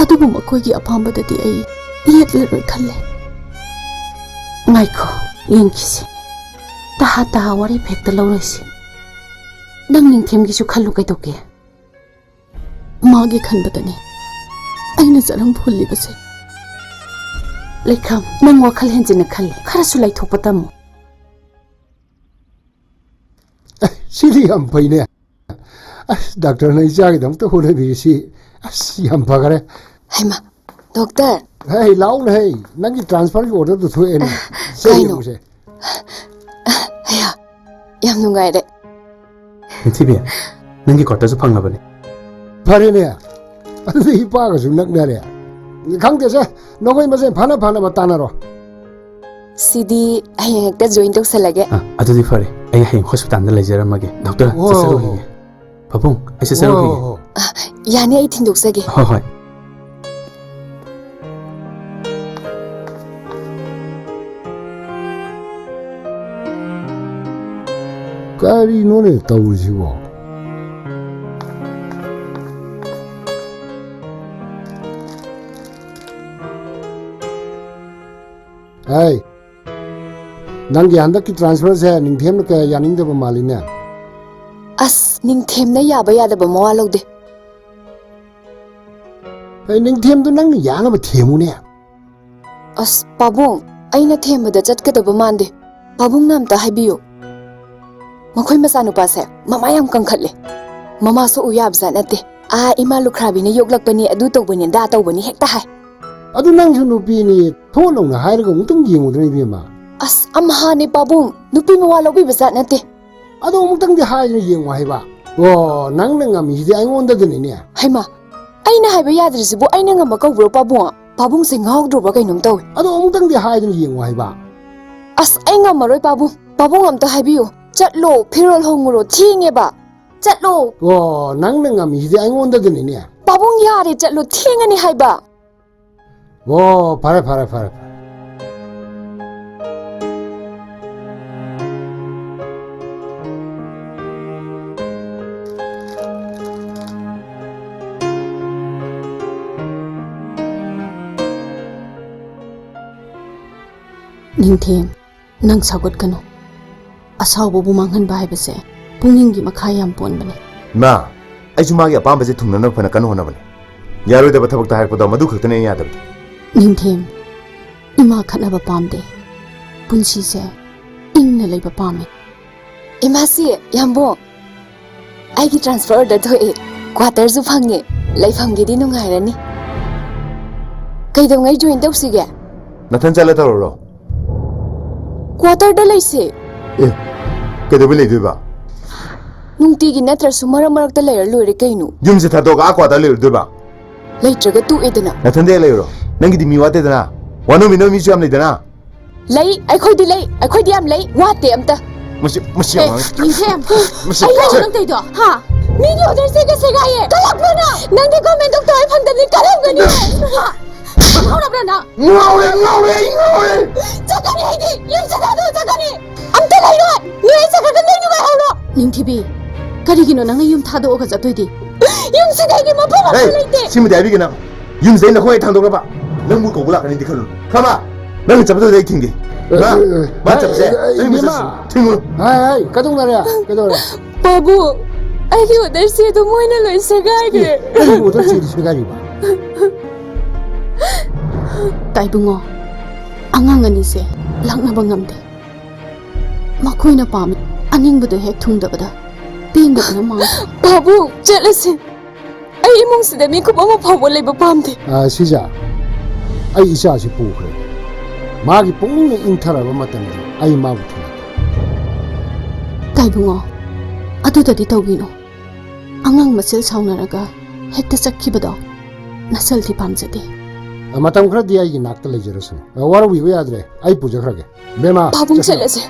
ꯑꯗꯨꯕꯨ ꯃꯈꯣꯏꯒꯤ ꯑꯄꯥꯝꯕꯗꯗꯤ ꯑꯩ ꯌꯦꯠꯂꯔꯣꯏ ꯈꯜꯂꯦ꯫ ꯉꯥꯏꯈꯣ, ꯌꯦꯡꯈꯤꯁꯤ꯫ ꯇꯍꯥ ꯇꯍꯥ ꯋꯥꯔꯦꯞ ꯍꯦꯛꯇ ꯂꯧꯔꯣꯏꯁꯤ꯫ ꯅꯪ ꯅꯤꯡꯊꯦꯝꯒꯤꯁꯨ ꯈꯜꯂꯨ ꯀꯩꯗꯧꯒꯦ? ꯃꯥꯒꯤ ꯈꯟꯕꯗꯅꯦ ꯑꯩꯅ ꯆꯔꯝ ꯐꯨꯜꯂꯤꯕꯁꯦ꯫ ꯂꯩꯈꯥꯝ, ꯅꯪ ꯋꯥꯈꯜ ꯍꯦꯟꯖꯤꯟꯅ ꯈꯜꯂꯦ꯫ ꯈꯔꯁꯨ ꯂꯩꯊꯣꯛꯄ ꯇꯝꯃꯨ꯫ ꯑꯦ, ꯁꯤꯗꯤ ꯌꯥꯝ ꯐꯩꯅꯦ꯫ ꯑꯁ, ꯗꯥꯛꯇꯔꯅ ꯏꯆꯥꯒꯤꯗꯃꯛꯇ ꯍꯣꯠꯅꯕꯤꯔꯤꯁꯤ, ꯑꯁ, ꯌꯥꯝ ꯐꯈꯔꯦ꯫ ꯍꯩꯃꯥ, ꯗꯣꯛꯇꯔ꯫ ꯍꯦ, ꯂꯥꯎꯅꯦ, ꯍꯦ, ꯅꯪꯒꯤ transferꯒꯤ orderꯗꯨ ꯊꯣꯛꯑꯦꯅꯦ꯫ ꯁꯦ, ꯀꯩꯅꯣ? ꯌꯦꯡꯉꯨꯁꯦ꯫ ꯑꯌꯥ, ꯌꯥꯝ ꯅꯨꯡꯉꯥꯏꯔꯦ꯫ ꯅꯤꯡꯊꯤꯕꯤ, ꯅꯪꯒꯤ quarterꯁꯨ ꯐꯪꯂꯕꯅꯦ꯫ ꯐꯔꯦꯅꯦ, ꯑꯗꯨꯗꯤ ꯏꯄꯥꯒꯁꯨ ꯅꯛꯅꯔꯦ꯫ ꯈꯪꯗꯦꯁꯦ, ꯅꯈꯣꯏ ꯃꯁꯦꯟ ꯐꯅ ꯐꯅꯕ ꯇꯥꯟꯅꯔꯣ꯫ ꯁꯤꯗꯤ ꯍꯌꯦꯡ ꯍꯦꯛꯇ join ꯇꯧꯁꯜꯂꯒꯦ꯫ ꯑ, ꯑꯗꯨꯗꯤ ꯐꯔꯦ, ꯑꯩ ꯍꯌꯦꯡ hospitalꯗ ꯂꯩꯖꯔꯝꯃꯒꯦ꯫ ꯗꯣꯛꯇꯔ, ꯍꯣꯏ, ꯍꯣꯏ, ꯆꯠꯆꯔꯨꯈꯤꯒꯦ꯫ ꯍꯣꯏ꯫ ꯄꯥꯕꯨꯡ, ꯑꯩ ꯆꯠꯆꯔꯨꯈꯤꯒꯦ꯫ ꯍꯣꯏ, ꯍꯣꯏ, ꯍꯣꯏ꯫ ꯑ, ꯌꯥꯅꯤ, ꯑꯩ ꯊꯤꯟꯗꯣꯛꯆꯒꯦ꯫ ꯍꯣꯏ, ꯍꯣꯏ꯫ ꯀꯔꯤꯅꯣꯅꯦ ꯇꯧꯔꯤꯁꯤꯕꯣ? ꯍꯥꯏ, ꯅꯪꯒꯤ ꯍꯟꯗꯛꯀꯤ transferꯁꯦ ꯅꯤꯡꯊꯦꯝꯅ ꯀꯌꯥ ꯌꯥꯅꯤꯡꯗꯕ ꯃꯥꯜꯂꯤꯅꯦ꯫ ꯑꯁ, ꯅꯤꯡꯊꯦꯝꯅ ꯌꯥꯕ ꯌꯥꯗꯕ ꯃꯋꯥ ꯂꯧꯗꯦ꯫ ꯑꯩ ꯅꯤꯡꯊꯦꯝꯗꯨ ꯅꯪꯅ ꯌꯥꯅꯕ ꯊꯦꯝꯃꯨꯅꯦ꯫ ꯑꯁ, ꯄꯥꯕꯨꯡ, ꯑꯩꯅ ꯊꯦꯝꯕꯗ ꯆꯠꯀꯗꯕ ꯃꯥꯟꯗꯦ꯫ ꯄꯥꯕꯨꯡꯅ ꯑꯝꯇ ꯍꯥꯏꯕꯤꯌꯨ꯫ ꯃꯈꯣꯏ ꯃꯆꯥꯅꯨꯄꯥꯁꯦ ꯃꯃꯥ ꯌꯥꯝ ꯀꯟꯈꯠꯂꯦ꯫ ꯃꯃꯥ ꯁꯣꯛꯎ ꯌꯥꯕꯖꯥꯠ ꯅꯠꯇꯦ꯫ ꯑꯥ, ꯏꯃꯥ ꯂꯨꯈ꯭ꯔꯥꯕꯤꯅ ꯌꯣꯛꯂꯛꯄꯅꯤ, ꯑꯗꯨ ꯇꯧꯕꯅꯤ, ꯑꯗꯥ ꯇꯧꯕꯅꯤ ꯍꯦꯛꯇ ꯍꯥꯏ꯫ ꯑꯗꯨ ꯅꯪꯁꯨ ꯅꯨꯄꯤꯅꯤ, ꯊꯣꯠ ꯂꯥꯎꯅ ꯍꯥꯏꯔꯒ ꯑꯃꯨꯛꯇꯪ ꯌꯦꯡꯉꯨꯗꯅ, ꯏꯕꯦꯝꯃ꯫ ꯑꯁ, ꯑꯝꯍꯥꯅꯦ ꯄꯥꯕꯨꯡ, ꯅꯨꯄꯤ ꯃꯋꯥ ꯂꯧꯕꯤꯕ ꯖꯥꯠ ꯅꯠꯇꯦ꯫ ꯑꯗꯣ ꯑꯃꯨꯛꯇꯪꯗꯤ ꯍꯥꯏꯗꯅ ꯌꯦꯡꯉꯨ ꯍꯥꯏꯕ꯫ ꯑꯣ, ꯅꯪꯅ ꯉꯝꯃꯤꯁꯤꯗꯤ ꯑꯩꯉꯣꯟꯗꯗꯅꯤꯅꯦ꯫ ꯍꯩꯃꯥ, ꯑꯩꯅ ꯍꯥꯏꯕ ꯌꯥꯗ꯭ꯔꯤꯁꯤꯕꯨ ꯑꯩꯅ ꯉꯝꯕ ꯀꯧꯕ꯭ꯔꯣ ꯄꯥꯕꯨꯡ? ꯄꯥꯕꯨꯡꯁꯦ ꯉꯥꯎꯗ꯭ꯔꯣꯕ ꯀꯩꯅꯣꯝ ꯇꯧꯏ꯫ ꯑꯗꯣ ꯑꯃꯨꯛꯇꯪꯗꯤ ꯍꯥꯏꯗꯅ ꯌꯦꯡꯉꯨ ꯍꯥꯏꯕ꯫ ꯑꯁ, ꯑꯩ ꯉꯝꯃꯔꯣꯏ ꯄꯥꯕꯨꯡ꯫ ꯄꯥꯕꯨꯡ ꯑꯝꯇ ꯍꯥꯏꯕꯤꯌꯨ꯫ ꯆꯠꯂꯣ, ꯐꯤꯔꯣꯜ ꯍꯣꯡꯉꯨꯔꯣ, ꯊꯦꯡꯉꯦꯕ꯫ ꯆꯠꯂꯣ꯫ ꯑꯣ, ꯅꯪꯅ ꯉꯝꯃꯤꯁꯤꯗꯤ ꯑꯩꯉꯣꯟꯗꯗꯅꯤꯅꯦ꯫ ꯄꯥꯕꯨꯡ ꯌꯥꯔꯦ, ꯆꯠꯂꯣ, ꯊꯦꯡꯉꯅꯤ ꯍꯥꯏꯕ꯫ ꯑꯣ, ꯐꯔꯦ, ꯐꯔꯦ, ꯐꯔꯦ, ꯐꯔꯦ꯫ ꯅꯤꯡꯊꯦꯝ, ꯅꯪ ꯁꯥꯎꯒꯠꯀꯅꯨ꯫ ꯑꯁꯥꯎꯕꯕꯨ ꯃꯥꯡꯍꯟꯕ ꯍꯥꯏꯕꯁꯦ ꯄꯨꯛꯅꯤꯡꯒꯤ ꯃꯈꯥ ꯌꯥꯝ ꯄꯣꯟꯕꯅꯤ꯫ ꯏꯃꯥ, ꯑꯩꯁꯨ ꯃꯥꯒꯤ ꯑꯄꯥꯝꯕꯁꯦ ꯊꯨꯡꯅꯅꯕ ꯐꯅ ꯀꯟꯅ ꯍꯣꯠꯅꯕꯅꯤ꯫ ꯌꯥꯔꯣꯏꯗꯕ ꯊꯕꯛꯇ ꯍꯥꯏꯔꯛꯄꯗꯣ ꯃꯗꯨ ꯈꯛꯇꯅꯦ ꯑꯩꯅ ꯌꯥꯗꯕꯗꯤ꯫ ꯅꯤꯡꯊꯦꯝ, ꯏꯃꯥ ꯈꯠꯅꯕ ꯄꯥꯝꯗꯦ꯫ ꯄꯨꯟꯁꯤꯁꯦ ꯏꯪꯅ ꯂꯩꯕ ꯄꯥꯝꯃꯤ꯫ ꯏꯃꯥꯁꯤ, ꯌꯥꯝꯕꯨꯡ, ꯑꯩꯒꯤ transfer order ꯊꯣꯛꯑꯦ꯫ Quarterꯁꯨ ꯐꯪꯉꯦ꯫ ꯂꯩꯐꯝꯒꯤꯗꯤ ꯅꯨꯡꯉꯥꯏꯔꯅꯤ꯫ ꯀꯩꯗꯧꯉꯩ join ꯇꯧꯁꯤꯒꯦ? ꯅꯊꯟ ꯆꯠꯂ ꯇꯧꯔꯨꯔꯣ꯫ Quarterꯗ ꯂꯩꯁꯦ꯫ ꯑꯦ, ꯀꯩꯗꯧꯕꯩ ꯂꯩꯗꯣꯏꯕ? ꯅꯨꯡꯇꯤꯒꯤ ꯅꯠꯇ꯭ꯔꯁꯨ ꯃꯔꯛ ꯃꯔꯛꯇ ꯂꯩꯔ ꯂꯣꯏꯔꯦ ꯀꯩꯅꯣ꯫ ꯌꯨꯝꯁꯦ ꯊꯥꯗꯣꯛꯑꯒ ꯑꯥ quarter ꯂꯩꯔꯨꯗꯣꯏꯕ? ꯂꯩꯇ꯭ꯔꯒ ꯇꯣꯛꯑꯦꯗꯅ꯫ ꯅꯊꯟꯗ ꯍꯦꯛ ꯂꯩꯔꯨꯔꯣ꯫ ꯅꯪꯒꯤꯗꯤ ꯃꯤ ꯋꯥꯠꯇꯦꯗꯅ꯫ ꯋꯥꯅꯣꯝ ꯃꯤꯅꯣꯝ ꯃꯤꯁꯨ ꯌꯥꯝ ꯂꯩꯗꯅ꯫ ꯂꯩ, ꯑꯩꯈꯣꯏꯗꯤ ꯂꯩ, ꯑꯩꯈꯣꯏꯗꯤ ꯌꯥꯝ ꯂꯩ, ꯋꯥꯠꯇꯦ ꯑꯝꯇ꯫ ꯃꯁꯤ, ꯃꯁꯤ ꯑꯦ, ꯑꯉꯥꯡ-, ꯅꯤꯡꯊꯦꯝ, ꯃꯁꯤ, ꯑꯩ ꯂꯩ ꯁꯦ꯫ ꯅꯪ ꯇꯧꯗꯣ, ꯍꯥ? ꯃꯤꯒꯤ order ꯁꯦꯒ ꯁꯦꯒꯥꯏꯌꯦ, ꯀꯜꯂꯛꯄ꯭ꯔꯣ ꯅꯪ? ꯅꯪꯗꯤ government doctor ꯑꯣꯏ ꯐꯪꯗꯕꯅꯤ, ꯀꯜꯂꯝꯒꯅꯤ꯫ ꯍꯥ? ꯈꯪꯍꯧꯔꯕ꯭ꯔꯥ ꯅꯪ? ꯉꯥꯎꯔꯦ, ꯉꯥꯎꯔꯦ, ꯑꯩ ꯉꯥꯎꯔꯦ꯫ ꯆꯠꯀꯅꯤ ꯑꯩꯗꯤ, ꯌꯨꯝꯁꯤꯗ ꯑꯗꯨꯝ ꯆꯠꯀꯅꯤ꯫ ꯑꯝꯇ ꯂꯩꯔꯣꯏ꯫ ꯅꯣꯏ ꯆꯠꯈ꯭ꯔꯒ ꯅꯣꯏ ꯅꯨꯡꯉꯥꯏꯍꯧꯔꯣ꯫ ꯅꯤꯡꯊꯤꯕꯤ, ꯀꯔꯤꯒꯤꯅꯣ ꯅꯪꯅ ꯌꯨꯝ ꯊꯥꯗꯣꯛꯑꯒ ꯆꯠꯇꯣꯏꯗꯤ? ꯌꯨꯝꯁꯤꯗ ꯑꯩꯒꯤ ꯃꯐꯝ ꯑꯝꯇ ꯍꯦ, ꯂꯩꯇꯦ꯫ ꯁꯤꯃꯗꯤ ꯍꯥꯏꯕꯤꯒꯦ ꯅꯪ꯫ ꯌꯨꯝꯁꯤꯗ ꯑꯩ ꯅꯈꯣꯡ ꯍꯦꯛ ꯊꯥꯡꯗꯣꯛꯈ꯭ꯔꯕ, ꯅꯪꯕꯨ ꯀꯧꯕ ꯂꯥꯛꯀꯅꯤꯗꯤ ꯈꯜꯂꯨ꯫ ꯈꯪꯉꯕ? ꯅꯪꯅ ꯆꯠꯄꯗꯨꯗꯤ ꯑꯩ ꯊꯤꯡꯒꯦ꯫ ꯃꯥ, ꯑꯦ, ꯑꯦ, ꯃꯥ ꯑꯦ, ꯆꯠꯄꯁꯦ ꯑꯦ, ꯑꯦ, ꯅꯪ ꯏꯕꯦꯝꯃ꯫ ꯃꯁꯛꯁꯤꯡ ꯊꯤꯡꯉꯨ꯫ ꯍꯥꯏ, ꯍꯥꯏ, ꯀꯩꯗꯧꯅꯔꯦ? ꯀꯩꯗꯧꯔꯦ? ꯄꯥꯕꯨꯡ, ꯑꯩꯒꯤ order ꯁꯦ ꯑꯗꯨꯝ ꯃꯣꯏꯅ ꯂꯣꯏ ꯁꯦꯒꯥꯏꯈ꯭ꯔꯦ꯫ ꯑꯦ, ꯀꯔꯤꯒꯤ order ꯁꯦ ꯁꯦꯒꯥꯏꯔꯤꯕ? ꯇꯥꯏꯕꯨꯡꯉꯣ, ꯑꯉꯥꯡ ꯑꯅꯤꯁꯦ ꯂꯥꯛꯅꯕ ꯉꯝꯗꯦ꯫ ꯃꯈꯣꯏꯅ ꯄꯥꯝꯃꯤ ꯑꯅꯤꯡꯕꯗꯣ ꯍꯦꯛ ꯊꯨꯡꯗꯕꯗ ꯄꯦꯟꯗꯕꯅ ꯃꯥꯡꯈ꯭ꯔꯦ꯫ ꯄꯥꯕꯨꯡ, ꯆꯠꯂꯁꯤ꯫ ꯑꯩ ꯏꯃꯨꯡꯁꯤꯗ ꯃꯤꯀꯨꯞ ꯑꯃ ꯐꯥꯎꯕ ꯂꯩꯕ ꯄꯥꯝꯗꯦ꯫ ꯑꯥ, ꯁꯤꯖꯥ, ꯑꯩ ꯏꯆꯥꯁꯤ ꯄꯨꯈ꯭ꯔꯦ꯫ ꯃꯥꯒꯤ ꯄꯨꯛꯅꯤꯡꯅ ꯏꯪꯊꯔꯕ ꯃꯇꯝꯗ ꯑꯩ ꯃꯥꯕꯨ ꯊꯤꯜꯂꯛꯀꯦ꯫ ꯇꯥꯏꯕꯨꯡꯉꯣ, ꯑꯗꯨꯗꯗꯤ ꯇꯧꯕꯤꯅꯨ꯫ ꯑꯉꯥꯡ ꯃꯁꯦꯜ ꯁꯥꯎꯅꯔꯒ ꯍꯦꯛꯇ ꯆꯠꯈꯤꯕꯗꯣ ꯅꯁꯜꯗꯤ ꯄꯥꯝꯖꯗꯦ꯫ ꯑꯥ, ꯃꯇꯝ ꯈꯔꯗꯤ ꯑꯩꯒꯤ ꯅꯥꯛꯇ ꯂꯩꯖꯔꯁꯅꯨ꯫ ꯑꯥ, ꯋꯥꯔꯧꯕꯤꯕ ꯌꯥꯗ꯭ꯔꯦ, ꯑꯩ ꯄꯨꯖꯈ꯭ꯔꯒꯦ꯫ ꯕꯦꯝꯃ, ꯄꯥꯕꯨꯡ, ꯆꯠꯈ꯭ꯔꯣ꯫ ꯆꯠꯂꯁꯦ꯫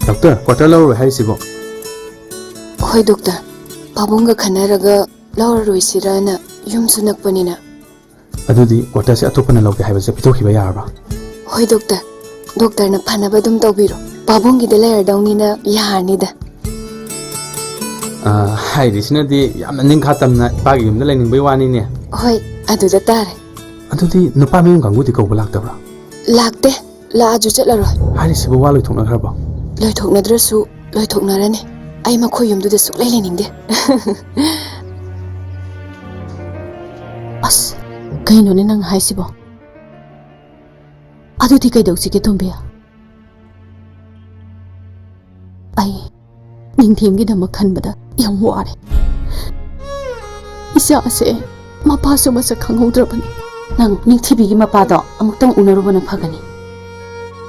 Doctor, quarter ꯂꯧꯔꯔꯣꯏ ꯍꯥꯏꯔꯤꯁꯤꯕꯣ? ꯍꯣꯏ ꯗꯣꯛꯇꯔ, ꯄꯥꯕꯨꯡꯒ ꯈꯟꯅꯔꯒ ꯂꯧꯔꯔꯣꯏꯁꯤꯔꯅ, ꯌꯨꯝꯁꯨ ꯅꯛꯄꯅꯤꯅ꯫ ꯑꯗꯨꯗꯤ quarter ꯁꯦ ꯑꯇꯣꯞꯄꯅ ꯂꯧꯒꯦ ꯍꯥꯏꯕꯁꯦ ꯄꯤꯊꯣꯛꯈꯤꯕ ꯌꯥꯔꯕ? ꯍꯣꯏ ꯗꯣꯛꯇꯔ, ꯗꯣꯛꯇꯔꯅ ꯐꯅꯕ ꯑꯗꯨꯝ ꯇꯧꯕꯤꯔꯣ, ꯄꯥꯕꯨꯡꯒꯤꯗ ꯂꯩꯔꯗꯧꯅꯤꯅ ꯌꯥꯔꯅꯤꯗ꯫ ꯑꯥ, ꯍꯥꯏꯔꯤꯁꯤꯅꯗꯤ ꯌꯥꯝꯅ ꯅꯤꯡꯈꯥ ꯇꯝꯅ ꯏꯄꯥꯒꯤ ꯌꯨꯝꯗ ꯂꯩꯅꯤꯡꯕꯩ ꯋꯥꯅꯤꯅꯦ꯫ ꯍꯣꯏ, ꯑꯗꯨꯗ ꯇꯥꯔꯦ꯫ ꯑꯗꯨꯗꯤ ꯅꯨꯄꯥ ꯃꯌꯨꯝ ꯀꯥꯡꯕꯨꯗꯤ ꯀꯧꯕ ꯂꯥꯛꯇꯕ꯭ꯔꯥ? ꯂꯥꯛꯇꯦ꯫ ꯂꯥꯛꯑꯁꯨ ꯆꯠꯂꯔꯣꯏ꯫ ꯍꯥꯏꯔꯤꯁꯤꯕꯨ ꯋꯥ ꯂꯣꯏꯊꯣꯛꯅꯈ꯭ꯔꯕꯣ? ꯂꯣꯏꯊꯣꯛꯅꯗ꯭ꯔꯁꯨ ꯂꯣꯏꯊꯣꯛꯅꯔꯅꯤ꯫ ꯑꯩ ꯃꯈꯣꯏ ꯌꯨꯝꯗꯨꯗ ꯁꯨꯛꯂꯩ ꯂꯩꯅꯤꯡꯗꯦ꯫ ꯑꯁ, ꯀꯩꯅꯣꯅꯦ ꯅꯪ ꯍꯥꯏꯁꯤꯕꯣ? ꯑꯗꯨꯗꯤ ꯀꯩꯗꯧꯁꯤꯒꯦ ꯇꯣꯝꯕꯤ? ꯑꯩ ꯅꯤꯡꯊꯦꯝꯒꯤꯗꯃꯛ ꯈꯟꯕꯗ ꯌꯥꯝ ꯋꯥꯔꯦ꯫ ꯏꯆꯥꯁꯦ ꯃꯄꯥꯁꯨ ꯃꯁꯛ ꯈꯪꯍꯧꯗ꯭ꯔꯕꯅꯤ꯫ ꯅꯪ ꯅꯤꯡꯊꯤꯕꯤꯒꯤ ꯃꯄꯥꯗꯣ ꯑꯃꯨꯛꯇꯪ ꯎꯅꯔꯨꯕꯅ ꯐꯒꯅꯤ꯫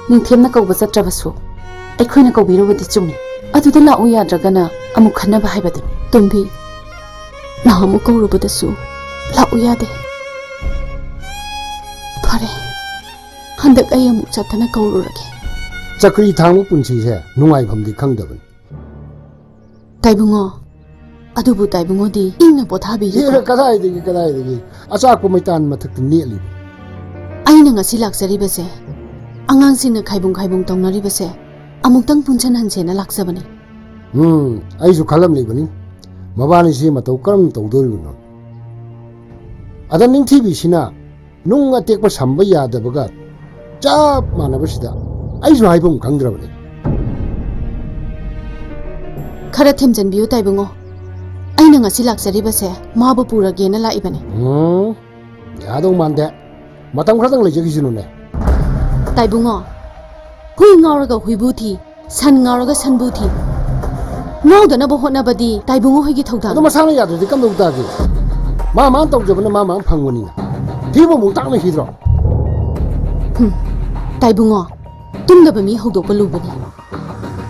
ꯅꯤꯡꯊꯦꯝꯅ ꯀꯧꯕ ꯆꯠꯇ꯭ꯔꯕꯁꯨ ꯑꯩꯈꯣꯏꯅ ꯀꯧꯕꯤꯔꯨꯕꯗꯤ ꯆꯨꯝꯃꯤ꯫ ꯑꯗꯨꯗ ꯂꯥꯛꯎ ꯌꯥꯗ꯭ꯔꯒꯅ ꯑꯃꯨꯛ ꯈꯟꯅꯕ ꯍꯥꯏꯕꯗꯨꯅꯤ꯫ ꯇꯣꯝꯕꯤ, ꯅꯍꯥꯟꯃꯨꯛ ꯀꯧꯔꯨꯕꯗꯁꯨ ꯂꯥꯛꯎ ꯌꯥꯗꯦ꯫ ꯐꯔꯦ, ꯍꯟꯗꯛ ꯑꯩ ꯑꯃꯨꯛ ꯆꯠꯇꯅ ꯀꯧꯔꯨꯔꯒꯦ꯫ ꯆꯀ꯭ꯔꯤ ꯊꯥꯡꯕ ꯄꯨꯟꯁꯤꯁꯦ ꯅꯨꯡꯉꯥꯏꯐꯝꯗꯤ ꯈꯪꯗꯕꯅꯤ꯫ ꯇꯥꯏꯕꯨꯡꯉꯣ, ꯑꯗꯨꯕꯨ ꯇꯥꯏꯕꯨꯡꯉꯣꯗꯤ ꯏꯪꯅ ꯄꯣꯊꯥꯕꯤꯔꯤꯀꯣ꯫ ꯑꯦ, ꯀꯗꯥꯏꯗꯒꯤ, ꯀꯗꯥꯏꯗꯒꯤ? ꯑꯆꯥꯛꯄ ꯃꯩꯇꯥꯟ ꯃꯊꯛꯇ ꯅꯦꯠꯂꯤꯕ꯫ ꯑꯩꯅ ꯉꯁꯤ ꯂꯥꯛꯆꯔꯤꯕꯁꯦ, ꯑꯉꯥꯡꯁꯤꯡꯅ ꯈꯥꯏꯕꯨꯡ ꯈꯥꯏꯕꯨꯡ ꯇꯧꯅꯔꯤꯕꯁꯦ ꯑꯃꯨꯛꯇꯪ ꯄꯨꯟꯁꯤꯟꯍꯟꯁꯦꯅ ꯂꯥꯛꯆꯕꯅꯤ꯫ ꯎꯝ, ꯑꯩꯁꯨ ꯈꯜꯂꯝꯂꯤꯕꯅꯤ, ꯃꯕꯥꯅꯤꯁꯤ ꯃꯇꯧ ꯀꯔꯝ ꯇꯧꯗꯣꯔꯤꯕꯅꯣ꯫ ꯑꯗ ꯅꯤꯡꯊꯤꯕꯤꯁꯤꯅ ꯅꯨꯡ ꯑꯇꯦꯛꯄ ꯁꯝꯕ ꯌꯥꯗꯕꯒ ꯆꯞ ꯃꯥꯟꯅꯕꯁꯤꯗ ꯑꯩꯁꯨ ꯍꯥꯏꯐꯝ ꯈꯪꯗ꯭ꯔꯕꯅꯤ꯫ ꯈꯔ ꯊꯦꯝꯖꯤꯟꯕꯤꯌꯨ ꯇꯥꯏꯕꯨꯡꯉꯣ꯫ ꯑꯩꯅ ꯉꯁꯤ ꯂꯥꯛꯆꯔꯤꯕꯁꯦ ꯃꯥꯕꯨ ꯄꯨꯔꯒꯦꯅ ꯂꯥꯛꯏꯕꯅꯤ꯫ ꯎꯝ, ꯌꯥꯗꯧ ꯃꯥꯟꯗꯦ꯫ ꯃꯇꯝ ꯈꯔꯗꯪ ꯂꯩꯖꯈꯤꯁꯅꯨꯅꯦ꯫ ꯇꯥꯏꯕꯨꯡꯉꯣ, ꯍꯨꯏ ꯉꯥꯎꯔꯒ ꯍꯨꯏꯕꯨ ꯊꯤ, ꯁꯟ ꯉꯥꯎꯔꯒ ꯁꯟꯕꯨ ꯊꯤ꯫ ꯉꯥꯎꯗꯅꯕ ꯍꯣꯠꯅꯕꯗꯤ ꯇꯥꯏꯕꯨꯡꯉꯣ ꯍꯣꯏꯒꯤ ꯊꯧꯗꯥꯡ꯫ ꯑꯗꯣ ꯃꯁꯥꯅ ꯌꯥꯗ꯭ꯔꯗꯤ ꯀꯝꯗꯧ ꯇꯥꯒꯦ? ꯃꯥ ꯃꯥꯅ ꯇꯧꯖꯕꯅ ꯃꯥ ꯃꯥꯅ ꯐꯪꯕꯅꯤꯅ꯫ ꯊꯤꯕ ꯑꯃꯨꯛ ꯇꯥꯛꯅꯈꯤꯗ꯭ꯔꯣ? ꯇꯥꯏꯕꯨꯡꯉꯣ, ꯇꯨꯝꯗꯕ ꯃꯤ ꯍꯧꯗꯣꯛꯄ ꯂꯨꯕꯅꯤ꯫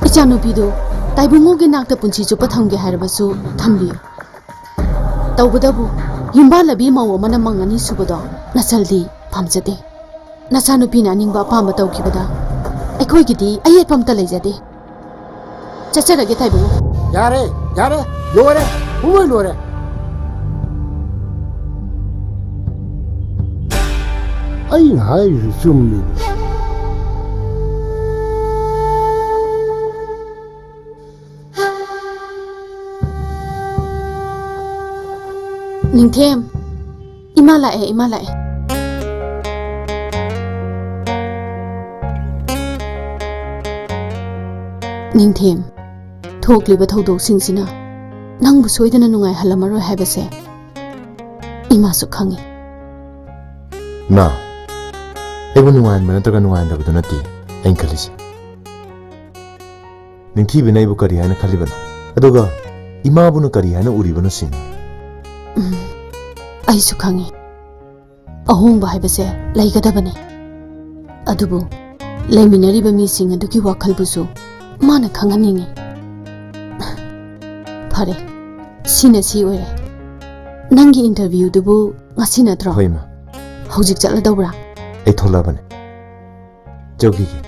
ꯏꯆꯥꯅꯨꯄꯤꯗꯨ ꯇꯥꯏꯕꯨꯡꯉꯣꯒꯤ ꯅꯥꯛꯇ ꯄꯨꯟꯁꯤ ꯆꯨꯞꯄ ꯊꯝꯒꯦ ꯍꯥꯏꯔꯕꯁꯨ ꯊꯝꯕꯤꯌꯨ꯫ ꯇꯧꯕꯇꯕꯨ ꯌꯨꯝꯕꯥꯜꯂꯕꯤ ꯃꯧ ꯑꯃꯅ ꯃꯪ ꯑꯅꯤ ꯁꯨꯕꯗꯣ ꯅꯆꯜꯗꯤ ꯄꯥꯝꯖꯗꯦ꯫ ꯅꯆꯥꯅꯨꯄꯤꯅ ꯑꯅꯤꯡꯕ ꯑꯄꯥꯝꯕ ꯇꯧꯈꯤꯕꯗ ꯑꯩꯈꯣꯏꯒꯤꯗꯤ ꯑꯌꯦꯠꯄ ꯑꯝꯇ ꯂꯩꯖꯗꯦ꯫ ꯆꯠꯆꯔꯒꯦ ꯇꯥꯏꯕꯨꯡꯉꯣ꯫ ꯌꯥꯔꯦ, ꯌꯥꯔꯦ, ꯂꯣꯏꯔꯦ, ꯄꯨꯡꯂꯣꯏ ꯂꯣꯏꯔꯦ꯫ ꯑꯩꯅ ꯍꯥꯏꯔꯤꯁꯤ ꯆꯨꯝꯃꯤ꯫ ꯅꯤꯡꯊꯦꯝ, ꯏꯃꯥ ꯂꯥꯛꯑꯦ, ꯏꯃꯥ ꯂꯥꯛꯑꯦ꯫ ꯅꯤꯡꯊꯦꯝ, ꯊꯣꯛꯂꯤꯕ ꯊꯧꯗꯣꯛꯁꯤꯡꯁꯤꯅ ꯅꯪꯕꯨ ꯁꯣꯏꯗꯅ ꯅꯨꯡꯉꯥꯏꯍꯜꯂꯝꯃꯔꯣꯏ ꯍꯥꯏꯕꯁꯦ ꯏꯃꯥꯁꯨ ꯈꯪꯏ꯫ ꯏꯃꯥ, ꯑꯩꯕꯨ ꯅꯨꯡꯉꯥꯏꯍꯟꯕ ꯅꯠꯇ꯭ꯔꯒ ꯅꯨꯡꯉꯥꯏꯍꯟꯗꯕꯗꯨ ꯅꯠꯇꯦ ꯑꯩꯅ ꯈꯜꯂꯤꯁꯦ꯫ ꯅꯤꯡꯊꯤꯕꯤꯅ ꯑꯩꯕꯨ ꯀꯔꯤ ꯍꯥꯏꯅ ꯈꯜꯂꯤꯕꯅꯣ? ꯑꯗꯨꯒ ꯏꯃꯥꯕꯨꯅ ꯀꯔꯤ ꯍꯥꯏꯅ ꯎꯔꯤꯕꯅꯣ ꯁꯤꯅꯤ꯫ ꯎꯝ, ꯑꯩꯁꯨ ꯈꯪꯏ꯫ ꯑꯍꯣꯡꯕ ꯍꯥꯏꯕꯁꯦ ꯂꯩꯒꯗꯕꯅꯤ꯫ ꯑꯗꯨꯕꯨ ꯂꯩꯃꯤꯟꯅꯔꯤꯕ ꯃꯤꯁꯤꯡ ꯑꯗꯨꯒꯤ ꯋꯥꯈꯜꯕꯨꯁꯨ ꯃꯥꯅ ꯈꯪꯍꯟꯅꯤꯡꯏ꯫ ꯐꯔꯦ, ꯁꯤꯅ ꯁꯤ ꯑꯣꯏꯔꯦ꯫ ꯅꯪꯒꯤ interviewꯗꯨꯕꯨ ꯉꯁꯤ ꯅꯠꯇ꯭ꯔꯣ? ꯍꯣꯏ, ꯏꯃꯥ꯫ ꯍꯧꯖꯤꯛ ꯆꯠꯂꯗꯧꯕ꯭ꯔꯥ? ꯑꯩ ꯊꯣꯛꯂꯛꯑꯕꯅꯦ꯫ ꯆꯧꯈꯤꯒꯦ꯫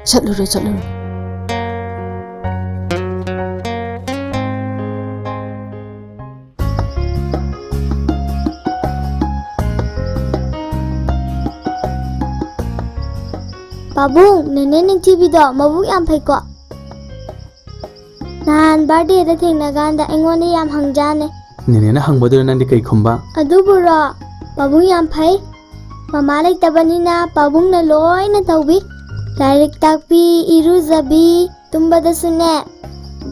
ꯆꯠꯂꯨꯔꯣ, ꯆꯠꯂꯨꯔꯣ꯫ ꯄꯥꯕꯨꯡ, ꯅꯦꯅꯦ ꯅꯤꯡꯊꯤꯕꯤꯗꯣ ꯃꯕꯨꯛ ꯌꯥꯝ ꯐꯩꯀꯣ꯫ ꯅꯍꯥꯟ birthdayꯗ ꯊꯦꯡꯅꯀꯥꯟꯗ ꯑꯩꯉꯣꯟꯗ ꯌꯥꯝ ꯍꯪꯖꯥꯅꯦ꯫ ꯅꯦꯅꯦꯅ ꯍꯪꯕꯗꯨꯗ ꯅꯪꯗꯤ ꯀꯩ ꯈꯨꯝꯕ? ꯑꯗꯨꯕꯨꯔꯣ, ꯄꯥꯕꯨꯡ ꯌꯥꯝ ꯐꯩ꯫ ꯃꯃꯥ ꯂꯩꯇꯕꯅꯤꯅ ꯄꯥꯕꯨꯡꯅ ꯂꯣꯏꯅ ꯇꯧꯕꯤ꯫ ꯂꯥꯏꯔꯤꯛ ꯇꯥꯛꯄꯤ, ꯏꯔꯨꯖꯕꯤ, ꯇꯨꯝꯕꯗꯁꯨꯅꯦ,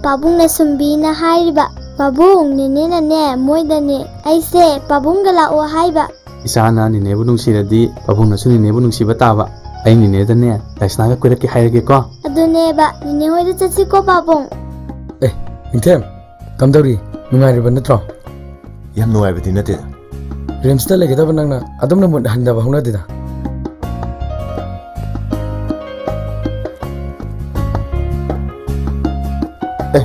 ꯄꯥꯕꯨꯡꯅ ꯁꯨꯝꯕꯤꯅ ꯍꯥꯏꯔꯤꯕ꯫ ꯄꯥꯕꯨꯡ, ꯅꯦꯅꯦꯅꯅꯦ, ꯃꯣꯏꯗꯅꯦ, ꯑꯩꯁꯦ ꯄꯥꯕꯨꯡꯒ ꯂꯥꯛꯑꯣ ꯍꯥꯏꯕ꯫ ꯏꯆꯥꯅ ꯅꯦꯅꯦꯕꯨ ꯅꯨꯡꯁꯤꯔꯗꯤ ꯄꯥꯕꯨꯡꯅꯁꯨ ꯅꯦꯅꯦꯕꯨ ꯅꯨꯡꯁꯤꯕ ꯇꯥꯕ꯫ ꯑꯩ ꯅꯦꯅꯦꯗꯅꯦ ꯂꯥꯏꯁꯅꯥꯒ ꯀꯣꯏꯔꯛꯀꯦ ꯍꯥꯏꯔꯒꯦꯀꯣ꯫ ꯑꯗꯨꯅꯦꯕ, ꯅꯦꯅꯦ ꯍꯣꯏꯗ ꯆꯠꯁꯤꯀꯣ ꯄꯥꯕꯨꯡ꯫ ꯑꯦ, ꯅꯤꯡꯊꯦꯝ, ꯀꯝꯗꯧꯔꯤ? ꯅꯨꯡꯉꯥꯏꯔꯤꯕ ꯅꯠꯇ꯭ꯔꯣ? ꯌꯥꯝ ꯅꯨꯡꯉꯥꯏꯕꯗꯤ ꯅꯠꯇꯦꯗ꯫ ꯔꯤꯝꯁꯇ ꯂꯩꯒꯗꯕ ꯅꯪꯅ ꯑꯗꯨꯝꯅ ꯃꯨꯠ ꯍꯟꯗꯕ ꯍꯧꯅꯗꯦꯗ꯫ ꯑꯦ,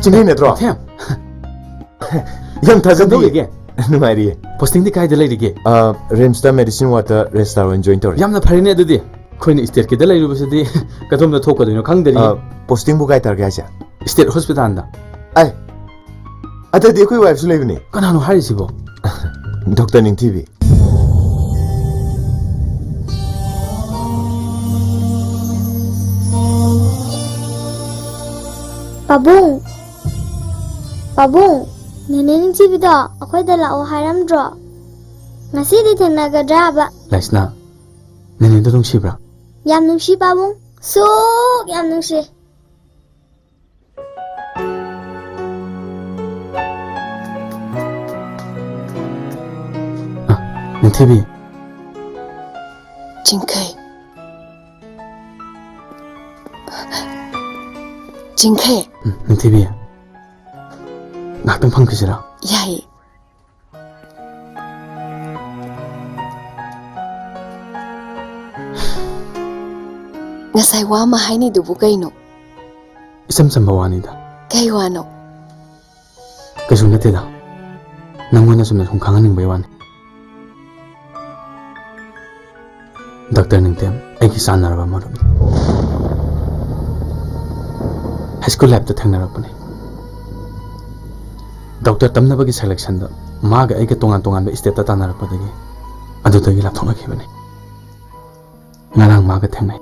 ꯆꯤꯡꯂꯦꯟ ꯅꯠꯇ꯭ꯔꯣ? ꯅꯤꯡꯊꯦꯝ, ꯌꯥꯝ ꯊꯥꯖꯗꯤꯌꯦ꯫ ꯀꯝꯗꯧꯔꯤꯒꯦ? ꯅꯨꯡꯉꯥꯏꯔꯤꯌꯦ꯫ Postingꯗꯤ ꯀꯥꯏꯗ ꯂꯩꯔꯤꯒꯦ? ꯑ, ꯔꯤꯝꯁꯇ medicine wardꯇ registrar ꯑꯣꯏꯅ join ꯇꯧꯔꯤ꯫ ꯌꯥꯝꯅ ꯐꯔꯦꯅꯦ ꯑꯗꯨꯗꯤ꯫ ꯑꯩꯈꯣꯏꯅ stateꯀꯤꯗ ꯂꯩꯔꯨꯕꯁꯤꯗꯤ ꯀꯗꯣꯝꯗ ꯊꯣꯛꯀꯗꯣꯏꯅꯣ ꯈꯪꯗꯔꯤ꯫ ꯑ, postingꯕꯨ ꯀꯥꯏ ꯇꯥꯔꯒꯦ ꯍꯥꯏꯁꯦ? State hospitalꯗ꯫ ꯑꯩ, ꯑꯗꯨꯗꯤ ꯑꯩꯈꯣꯏ wifeꯁꯨ ꯂꯩꯕꯅꯦ꯫ ꯀꯅꯥꯅꯣ ꯍꯥꯏꯔꯤꯁꯤꯕꯣ? Doctor ꯅꯤꯡꯊꯤꯕꯤ꯫ ꯄꯥꯕꯨꯡ, ꯄꯥꯕꯨꯡ, ꯅꯦꯅꯦ ꯅꯤꯡꯊꯤꯕꯤꯗꯣ ꯑꯩꯈꯣꯏꯗ ꯂꯥꯛꯑꯣ ꯍꯥꯏꯔꯝꯗ꯭ꯔꯣ? ꯉꯁꯤꯗꯤ ꯊꯦꯡꯅꯒꯗ꯭ꯔꯥꯕ? ꯂꯥꯏꯁꯅꯥ, ꯅꯦꯅꯦꯗꯣ ꯅꯨꯡꯁꯤꯕ꯭ꯔꯥ? ꯌꯥꯝ ꯅꯨꯡꯁꯤ ꯄꯥꯕꯨꯡ, ꯁꯨꯛ ꯌꯥꯝ ꯅꯨꯡꯁꯤ꯫ ꯊꯤꯕꯤ꯫ ꯆꯤꯡꯈꯩ꯫ ꯆꯤꯡꯈꯩ꯫ ꯎꯝ, ꯅꯤꯡꯊꯤꯕꯤ꯫ ꯉꯥꯏꯍꯥꯛꯇꯪ ꯐꯝꯈꯤꯁꯤꯔꯥ? ꯌꯥꯏꯌꯦ꯫ ꯉꯁꯥꯏ ꯋꯥ ꯑꯃ ꯍꯥꯏꯅꯤꯗꯨꯕꯨ ꯀꯩꯅꯣ? ꯏꯆꯝ ꯆꯝꯕ ꯋꯥꯅꯤꯗ꯫ ꯀꯩ ꯋꯥꯅꯣ? ꯀꯩꯁꯨ ꯅꯠꯇꯦꯗ꯫ ꯅꯪꯉꯣꯟꯗ ꯆꯨꯝꯅ ꯁꯨꯝ ꯈꯪꯍꯟꯅꯤꯡꯕꯩ ꯋꯥꯅꯤ꯫ ꯗꯥꯛꯇꯔ ꯅꯤꯡꯊꯦꯝ ꯑꯩꯒꯤ ꯆꯥꯟꯅꯔꯕ ꯃꯔꯨꯞꯅꯤ꯫ ꯍꯥꯏ ꯁ꯭ꯀꯨꯜ ꯂꯥꯏꯐꯇ ꯊꯦꯡꯅꯔꯛꯄꯅꯤ꯫ ꯗꯣꯛꯇꯔ ꯇꯝꯅꯕꯒꯤ ꯁꯦꯂꯦꯛꯁꯟꯗ ꯃꯥꯒ ꯑꯩꯒ ꯇꯣꯉꯥꯟ ꯇꯣꯉꯥꯟꯕ ꯁ꯭ꯇꯦꯠꯇ ꯇꯥꯟꯅꯔꯛꯄꯗꯒꯤ ꯑꯗꯨꯗꯒꯤ ꯂꯥꯞꯊꯣꯛꯅꯈꯤꯕꯅꯤ꯫ ꯉꯔꯥꯡ ꯃꯥꯒ ꯊꯦꯡꯅꯩ꯫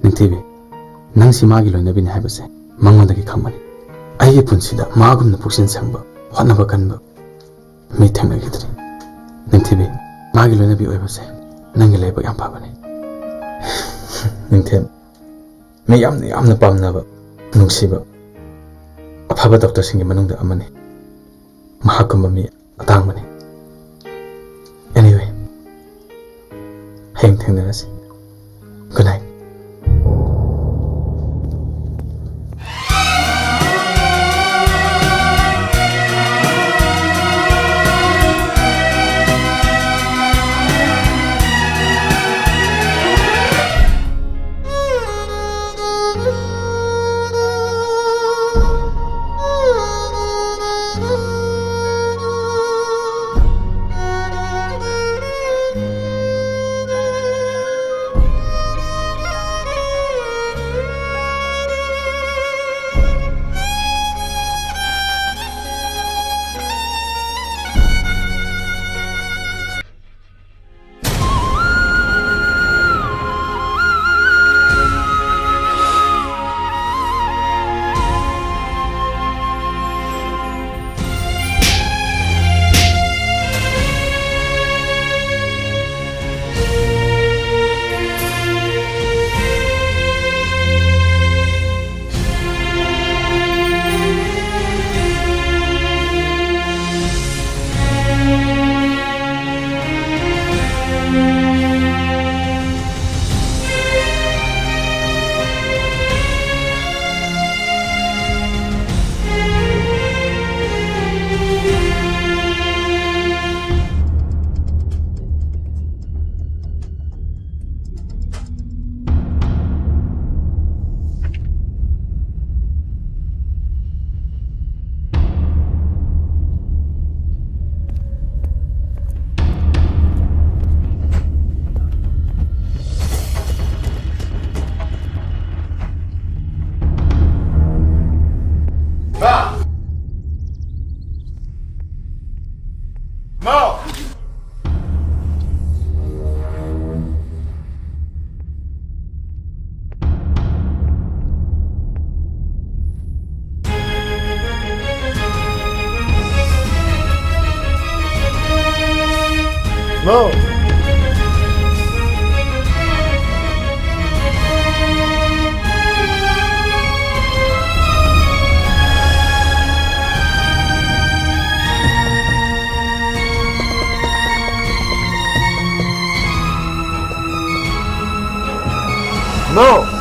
ꯅꯤꯡꯊꯤꯕꯤ, ꯅꯪꯁꯤ ꯃꯥꯒꯤ ꯂꯣꯏꯅꯕꯤꯅꯤ ꯍꯥꯏꯕꯁꯦ ꯃꯉꯣꯟꯗꯒꯤ ꯈꯪꯕꯅꯤ꯫ ꯑꯩꯒꯤ ꯄꯨꯟꯁꯤꯗ ꯃꯥꯒꯨꯝꯅ ꯄꯨꯛꯆꯦꯜ ꯁꯦꯡꯕ, ꯍꯣꯠꯅꯕ ꯀꯟꯕ ꯃꯤ ꯊꯦꯡꯅꯈꯤꯗ꯭ꯔꯤ꯫ ꯅꯤꯡꯊꯤꯕꯤ, ꯃꯥꯒꯤ ꯂꯣꯏꯅꯕꯤ ꯑꯣꯏꯕꯁꯦ ꯅꯪꯒꯤ ꯂꯥꯏꯕꯛ ꯌꯥꯝ ꯐꯕꯅꯤ꯫ ꯅꯤꯡꯊꯦꯝ, ꯃꯤ ꯌꯥꯝꯅ, ꯌꯥꯝꯅ ꯄꯥꯝꯅꯕ, ꯅꯨꯡꯁꯤꯕ, ꯑꯐꯕ ꯗꯣꯛꯇꯔꯁꯤꯡꯒꯤ ꯃꯅꯨꯡꯗ ꯑꯃꯅꯤ꯫ ꯃꯍꯥꯛꯀꯨꯝꯕ ꯃꯤ ꯑꯇꯥꯡꯕꯅꯤ꯫ Anyway, ꯍꯌꯦꯡ ꯊꯦꯡꯅꯔꯁꯤ꯫ Good night꯫ No! No!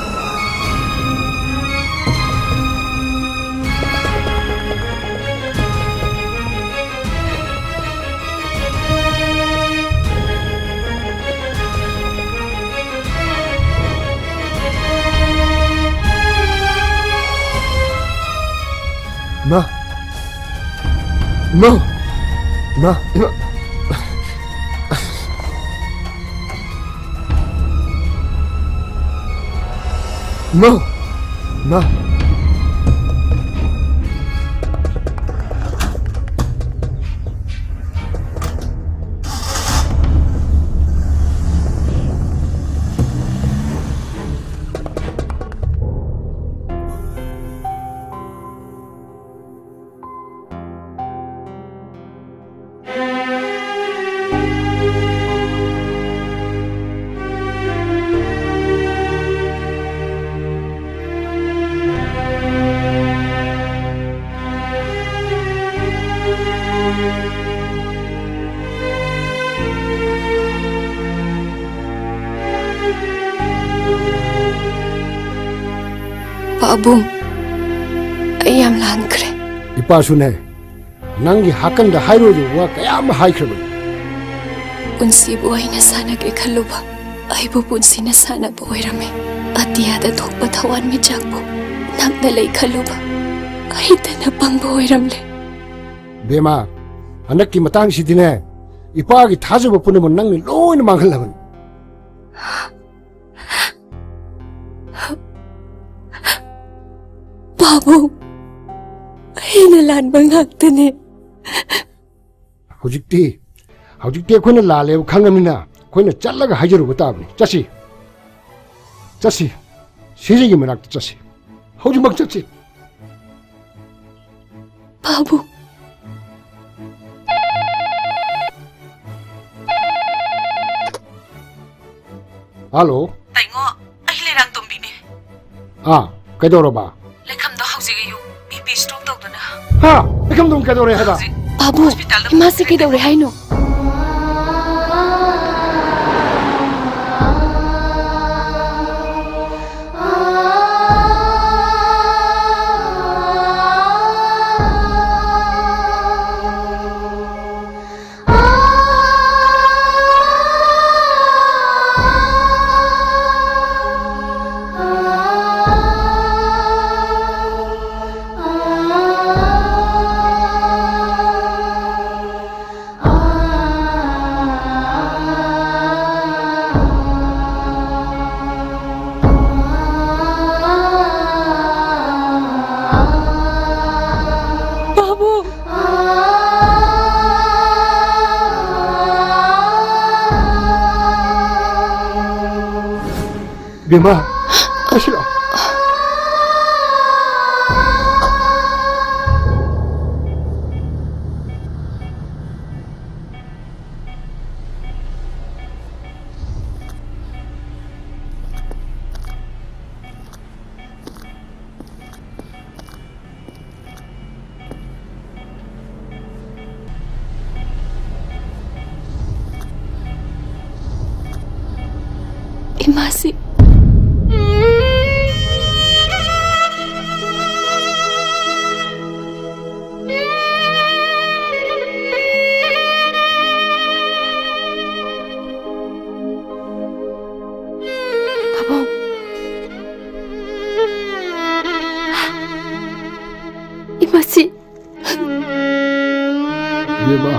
ꯏꯃꯥ! ꯏꯃꯥ! ꯏꯃꯥ! ꯏꯃꯥ! ꯏꯃꯥ! ꯏꯃꯥ! ꯄꯥꯕꯨꯡ, ꯑꯩ ꯌꯥꯝ ꯂꯥꯟꯈ꯭ꯔꯦ꯫ ꯏꯄꯥꯁꯨꯅꯦ, ꯅꯪꯒꯤ ꯍꯥꯀꯟꯗ ꯍꯥꯏꯔꯣꯏꯗꯕ ꯋꯥ ꯀꯌꯥ ꯑꯃ ꯍꯥꯏꯈ꯭ꯔꯕꯅꯤ꯫ ꯄꯨꯟꯁꯤꯕꯨ ꯑꯩꯅ ꯁꯥꯟꯅꯒꯦ ꯈꯜꯂꯨꯕ, ꯑꯩꯕꯨ ꯄꯨꯟꯁꯤꯅ ꯁꯥꯟꯅꯕ ꯑꯣꯏꯔꯝꯃꯦ꯫ ꯑꯇꯤꯌꯥꯗ ꯊꯣꯛꯄ ꯊꯋꯥꯟꯃꯤꯆꯥꯛꯄꯨ ꯅꯪꯅ ꯂꯩ ꯈꯜꯂꯨꯕ, ꯑꯩꯇꯅ ꯄꯪꯕ ꯑꯣꯏꯔꯝꯂꯦ꯫ ꯕꯦꯃꯥ, ꯍꯟꯗꯛꯀꯤ ꯃꯇꯥꯡꯁꯤꯗꯤꯅꯦ, ꯏꯄꯥꯒꯤ ꯊꯥꯖꯕ ꯄꯨꯝꯅꯃꯛ ꯅꯪꯅ ꯂꯣꯏꯅ ꯃꯥꯡꯍꯜꯂꯕꯅꯤ꯫ ꯄꯥꯕꯨꯡ, ꯑꯩꯅ ꯂꯥꯟꯕ ꯉꯥꯛꯇꯅꯦ꯫ ꯍꯧꯖꯤꯛꯇꯤ, ꯍꯧꯖꯤꯛꯇꯤ ꯑꯩꯈꯣꯏꯅ ꯂꯥꯜꯂꯦꯕ ꯈꯪꯉꯕꯅꯤꯅ, ꯑꯩꯈꯣꯏꯅ ꯆꯠꯂꯒ ꯍꯥꯏꯖꯔꯨꯕ ꯇꯥꯕꯅꯤ꯫ ꯆꯠꯁꯤ, ꯆꯠꯁꯤ, ꯁꯤꯖꯒꯤ ꯃꯅꯥꯛꯇ ꯆꯠꯁꯤ, ꯍꯧꯖꯤꯛꯃꯛ ꯆꯠꯁꯤ꯫ ꯄꯥꯕꯨꯡ꯫ ꯍꯜꯂꯣ꯫ ꯇꯥꯏꯉꯣ, ꯑꯩ ꯂꯩꯔꯥꯡꯇꯣꯝꯕꯤꯅꯦ꯫ ꯑꯥ, ꯀꯩꯗꯧꯔꯕ? ꯂꯩꯈꯝꯗꯣ ꯍꯧꯖꯤꯛ ꯑꯌꯨꯛ ꯕꯤ ꯄꯤ ꯁ꯭ꯇ꯭ꯔꯣꯛ ꯇꯧꯗꯅ꯫ ꯍꯥ? ꯂꯩꯈꯝꯗꯣꯝ ꯀꯩꯗꯧꯔꯦ ꯍꯥꯏꯕ? ꯍꯧꯖꯤꯛ ꯕꯥꯕꯨ, ꯍꯣꯁꯄꯤꯇꯥꯜꯗ ꯏꯃꯥꯁꯦ ꯄꯨꯈꯠꯂꯦ꯫ ꯀꯩꯗꯧꯔꯦ ꯍꯥꯏꯅꯣ? ꯕꯥꯕꯨ! ꯕꯦꯝꯃ, ꯑꯁꯤ ꯂꯥꯛꯑꯣ꯫ ꯏꯃꯥꯁꯤ꯫ ꯄꯥꯕꯨꯡ꯫ ꯏꯃꯥꯁꯤ꯫ ꯏꯕꯦꯝꯃ꯫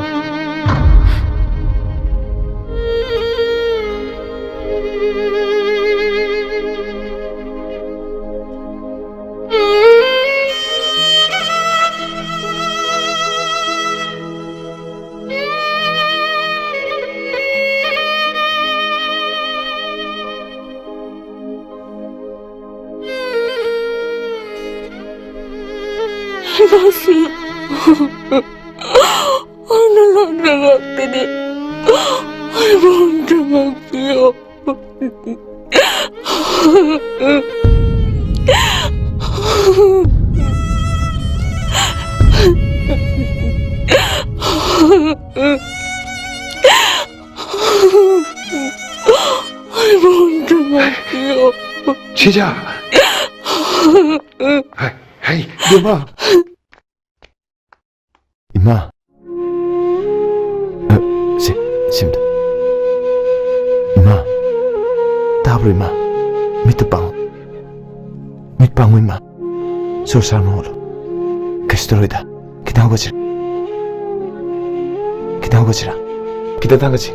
ꯏꯃꯥꯁꯤ, ꯑꯩꯅ ꯂꯥꯛꯅ ꯉꯥꯛꯇꯅꯤ꯫ ꯑꯩꯕꯨ ꯑꯝꯇ ꯉꯥꯛꯄꯤꯌꯨ꯫ ꯑꯩꯕꯨ ꯑꯝꯇ ꯉꯥꯛꯄꯤꯌꯨ꯫ ꯁꯤꯖꯥ! ꯍꯩ, ꯍꯩ, ꯏꯕꯦꯝꯃ! ꯏꯃꯥ! ꯑ, ꯁꯤ, ꯁꯤꯝꯇ꯫ ꯏꯃꯥ! ꯇꯥꯕ꯭ꯔꯣ, ꯏꯃꯥ? ꯃꯤꯠꯇ ꯄꯥꯡꯉꯨ꯫ ꯃꯤꯠ ꯄꯥꯡꯉꯨ, ꯏꯃꯥ꯫ ꯁꯣꯔ ꯁꯥꯡꯅ ꯍꯣꯜꯂꯨ꯫ ꯀꯩꯁꯨ ꯇꯧꯔꯣꯏꯗ꯫ ꯈꯤꯇꯪ ꯍꯧꯒꯠꯁꯤ꯫ ꯈꯤꯇꯪ ꯍꯧꯒꯠꯁꯤꯔꯥ? ꯈꯤꯇꯪ ꯊꯥꯡꯒꯠꯁꯤ꯫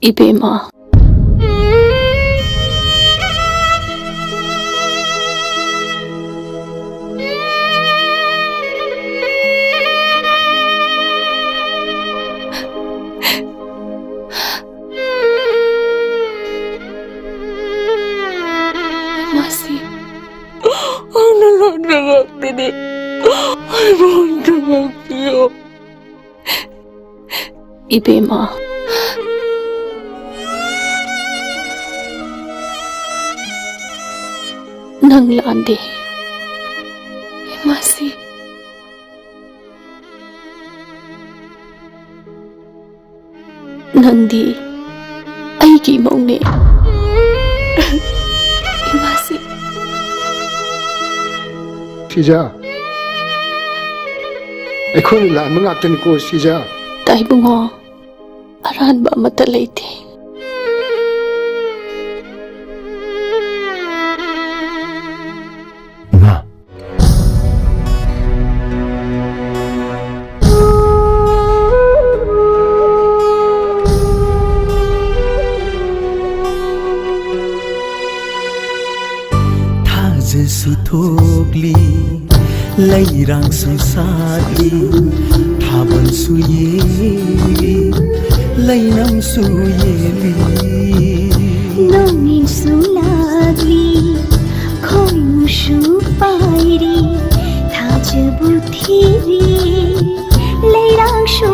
ꯏꯕꯦꯝꯃ꯫ ꯃꯥꯁꯤ꯫ ꯑꯩꯅ ꯂꯥꯟꯕ ꯉꯥꯛꯇꯅꯤ꯫ ꯑꯩꯕꯨ ꯑꯝꯇ ꯉꯥꯛꯄꯤꯌꯨ꯫ ꯏꯕꯦꯝꯃ, ꯅꯪ ꯂꯥꯟꯗꯦ꯫ ꯏꯃꯥꯁꯤ꯫ ꯅꯪꯗꯤ ꯑꯩꯒꯤ ꯏꯃꯧꯅꯦ꯫ ꯏꯃꯥꯁꯤ꯫ ꯁꯤꯖꯥ, ꯑꯩꯈꯣꯏꯅ ꯂꯥꯟꯕ ꯉꯥꯛꯇꯅꯤꯀꯣ, ꯁꯤꯖꯥ꯫ ꯇꯥꯏꯕꯨꯡꯉꯣ, ꯑꯔꯥꯟꯕ ꯑꯃꯠꯇ ꯂꯩꯇꯦ꯫ ꯏꯃꯥ꯫ ꯊꯥꯖꯁꯨ ꯊꯣꯛꯂꯤ, ꯂꯩꯔꯥꯡꯁꯨ ꯁꯥꯠꯂꯤ, ꯊꯥꯕꯜꯁꯨ ꯌꯦꯡꯂꯤ, ꯂꯩꯅꯝꯁꯨ ꯌꯦꯜꯂꯤ꯫ ꯅꯣꯡꯏꯟꯁꯨ ꯂꯥꯛꯂꯤ, ꯈꯣꯏꯃꯨꯁꯨ ꯄꯥꯏꯔꯤ, ꯊꯥꯖꯕꯨ ꯊꯤꯔꯤ, ꯂꯩꯔꯥꯡꯁꯨ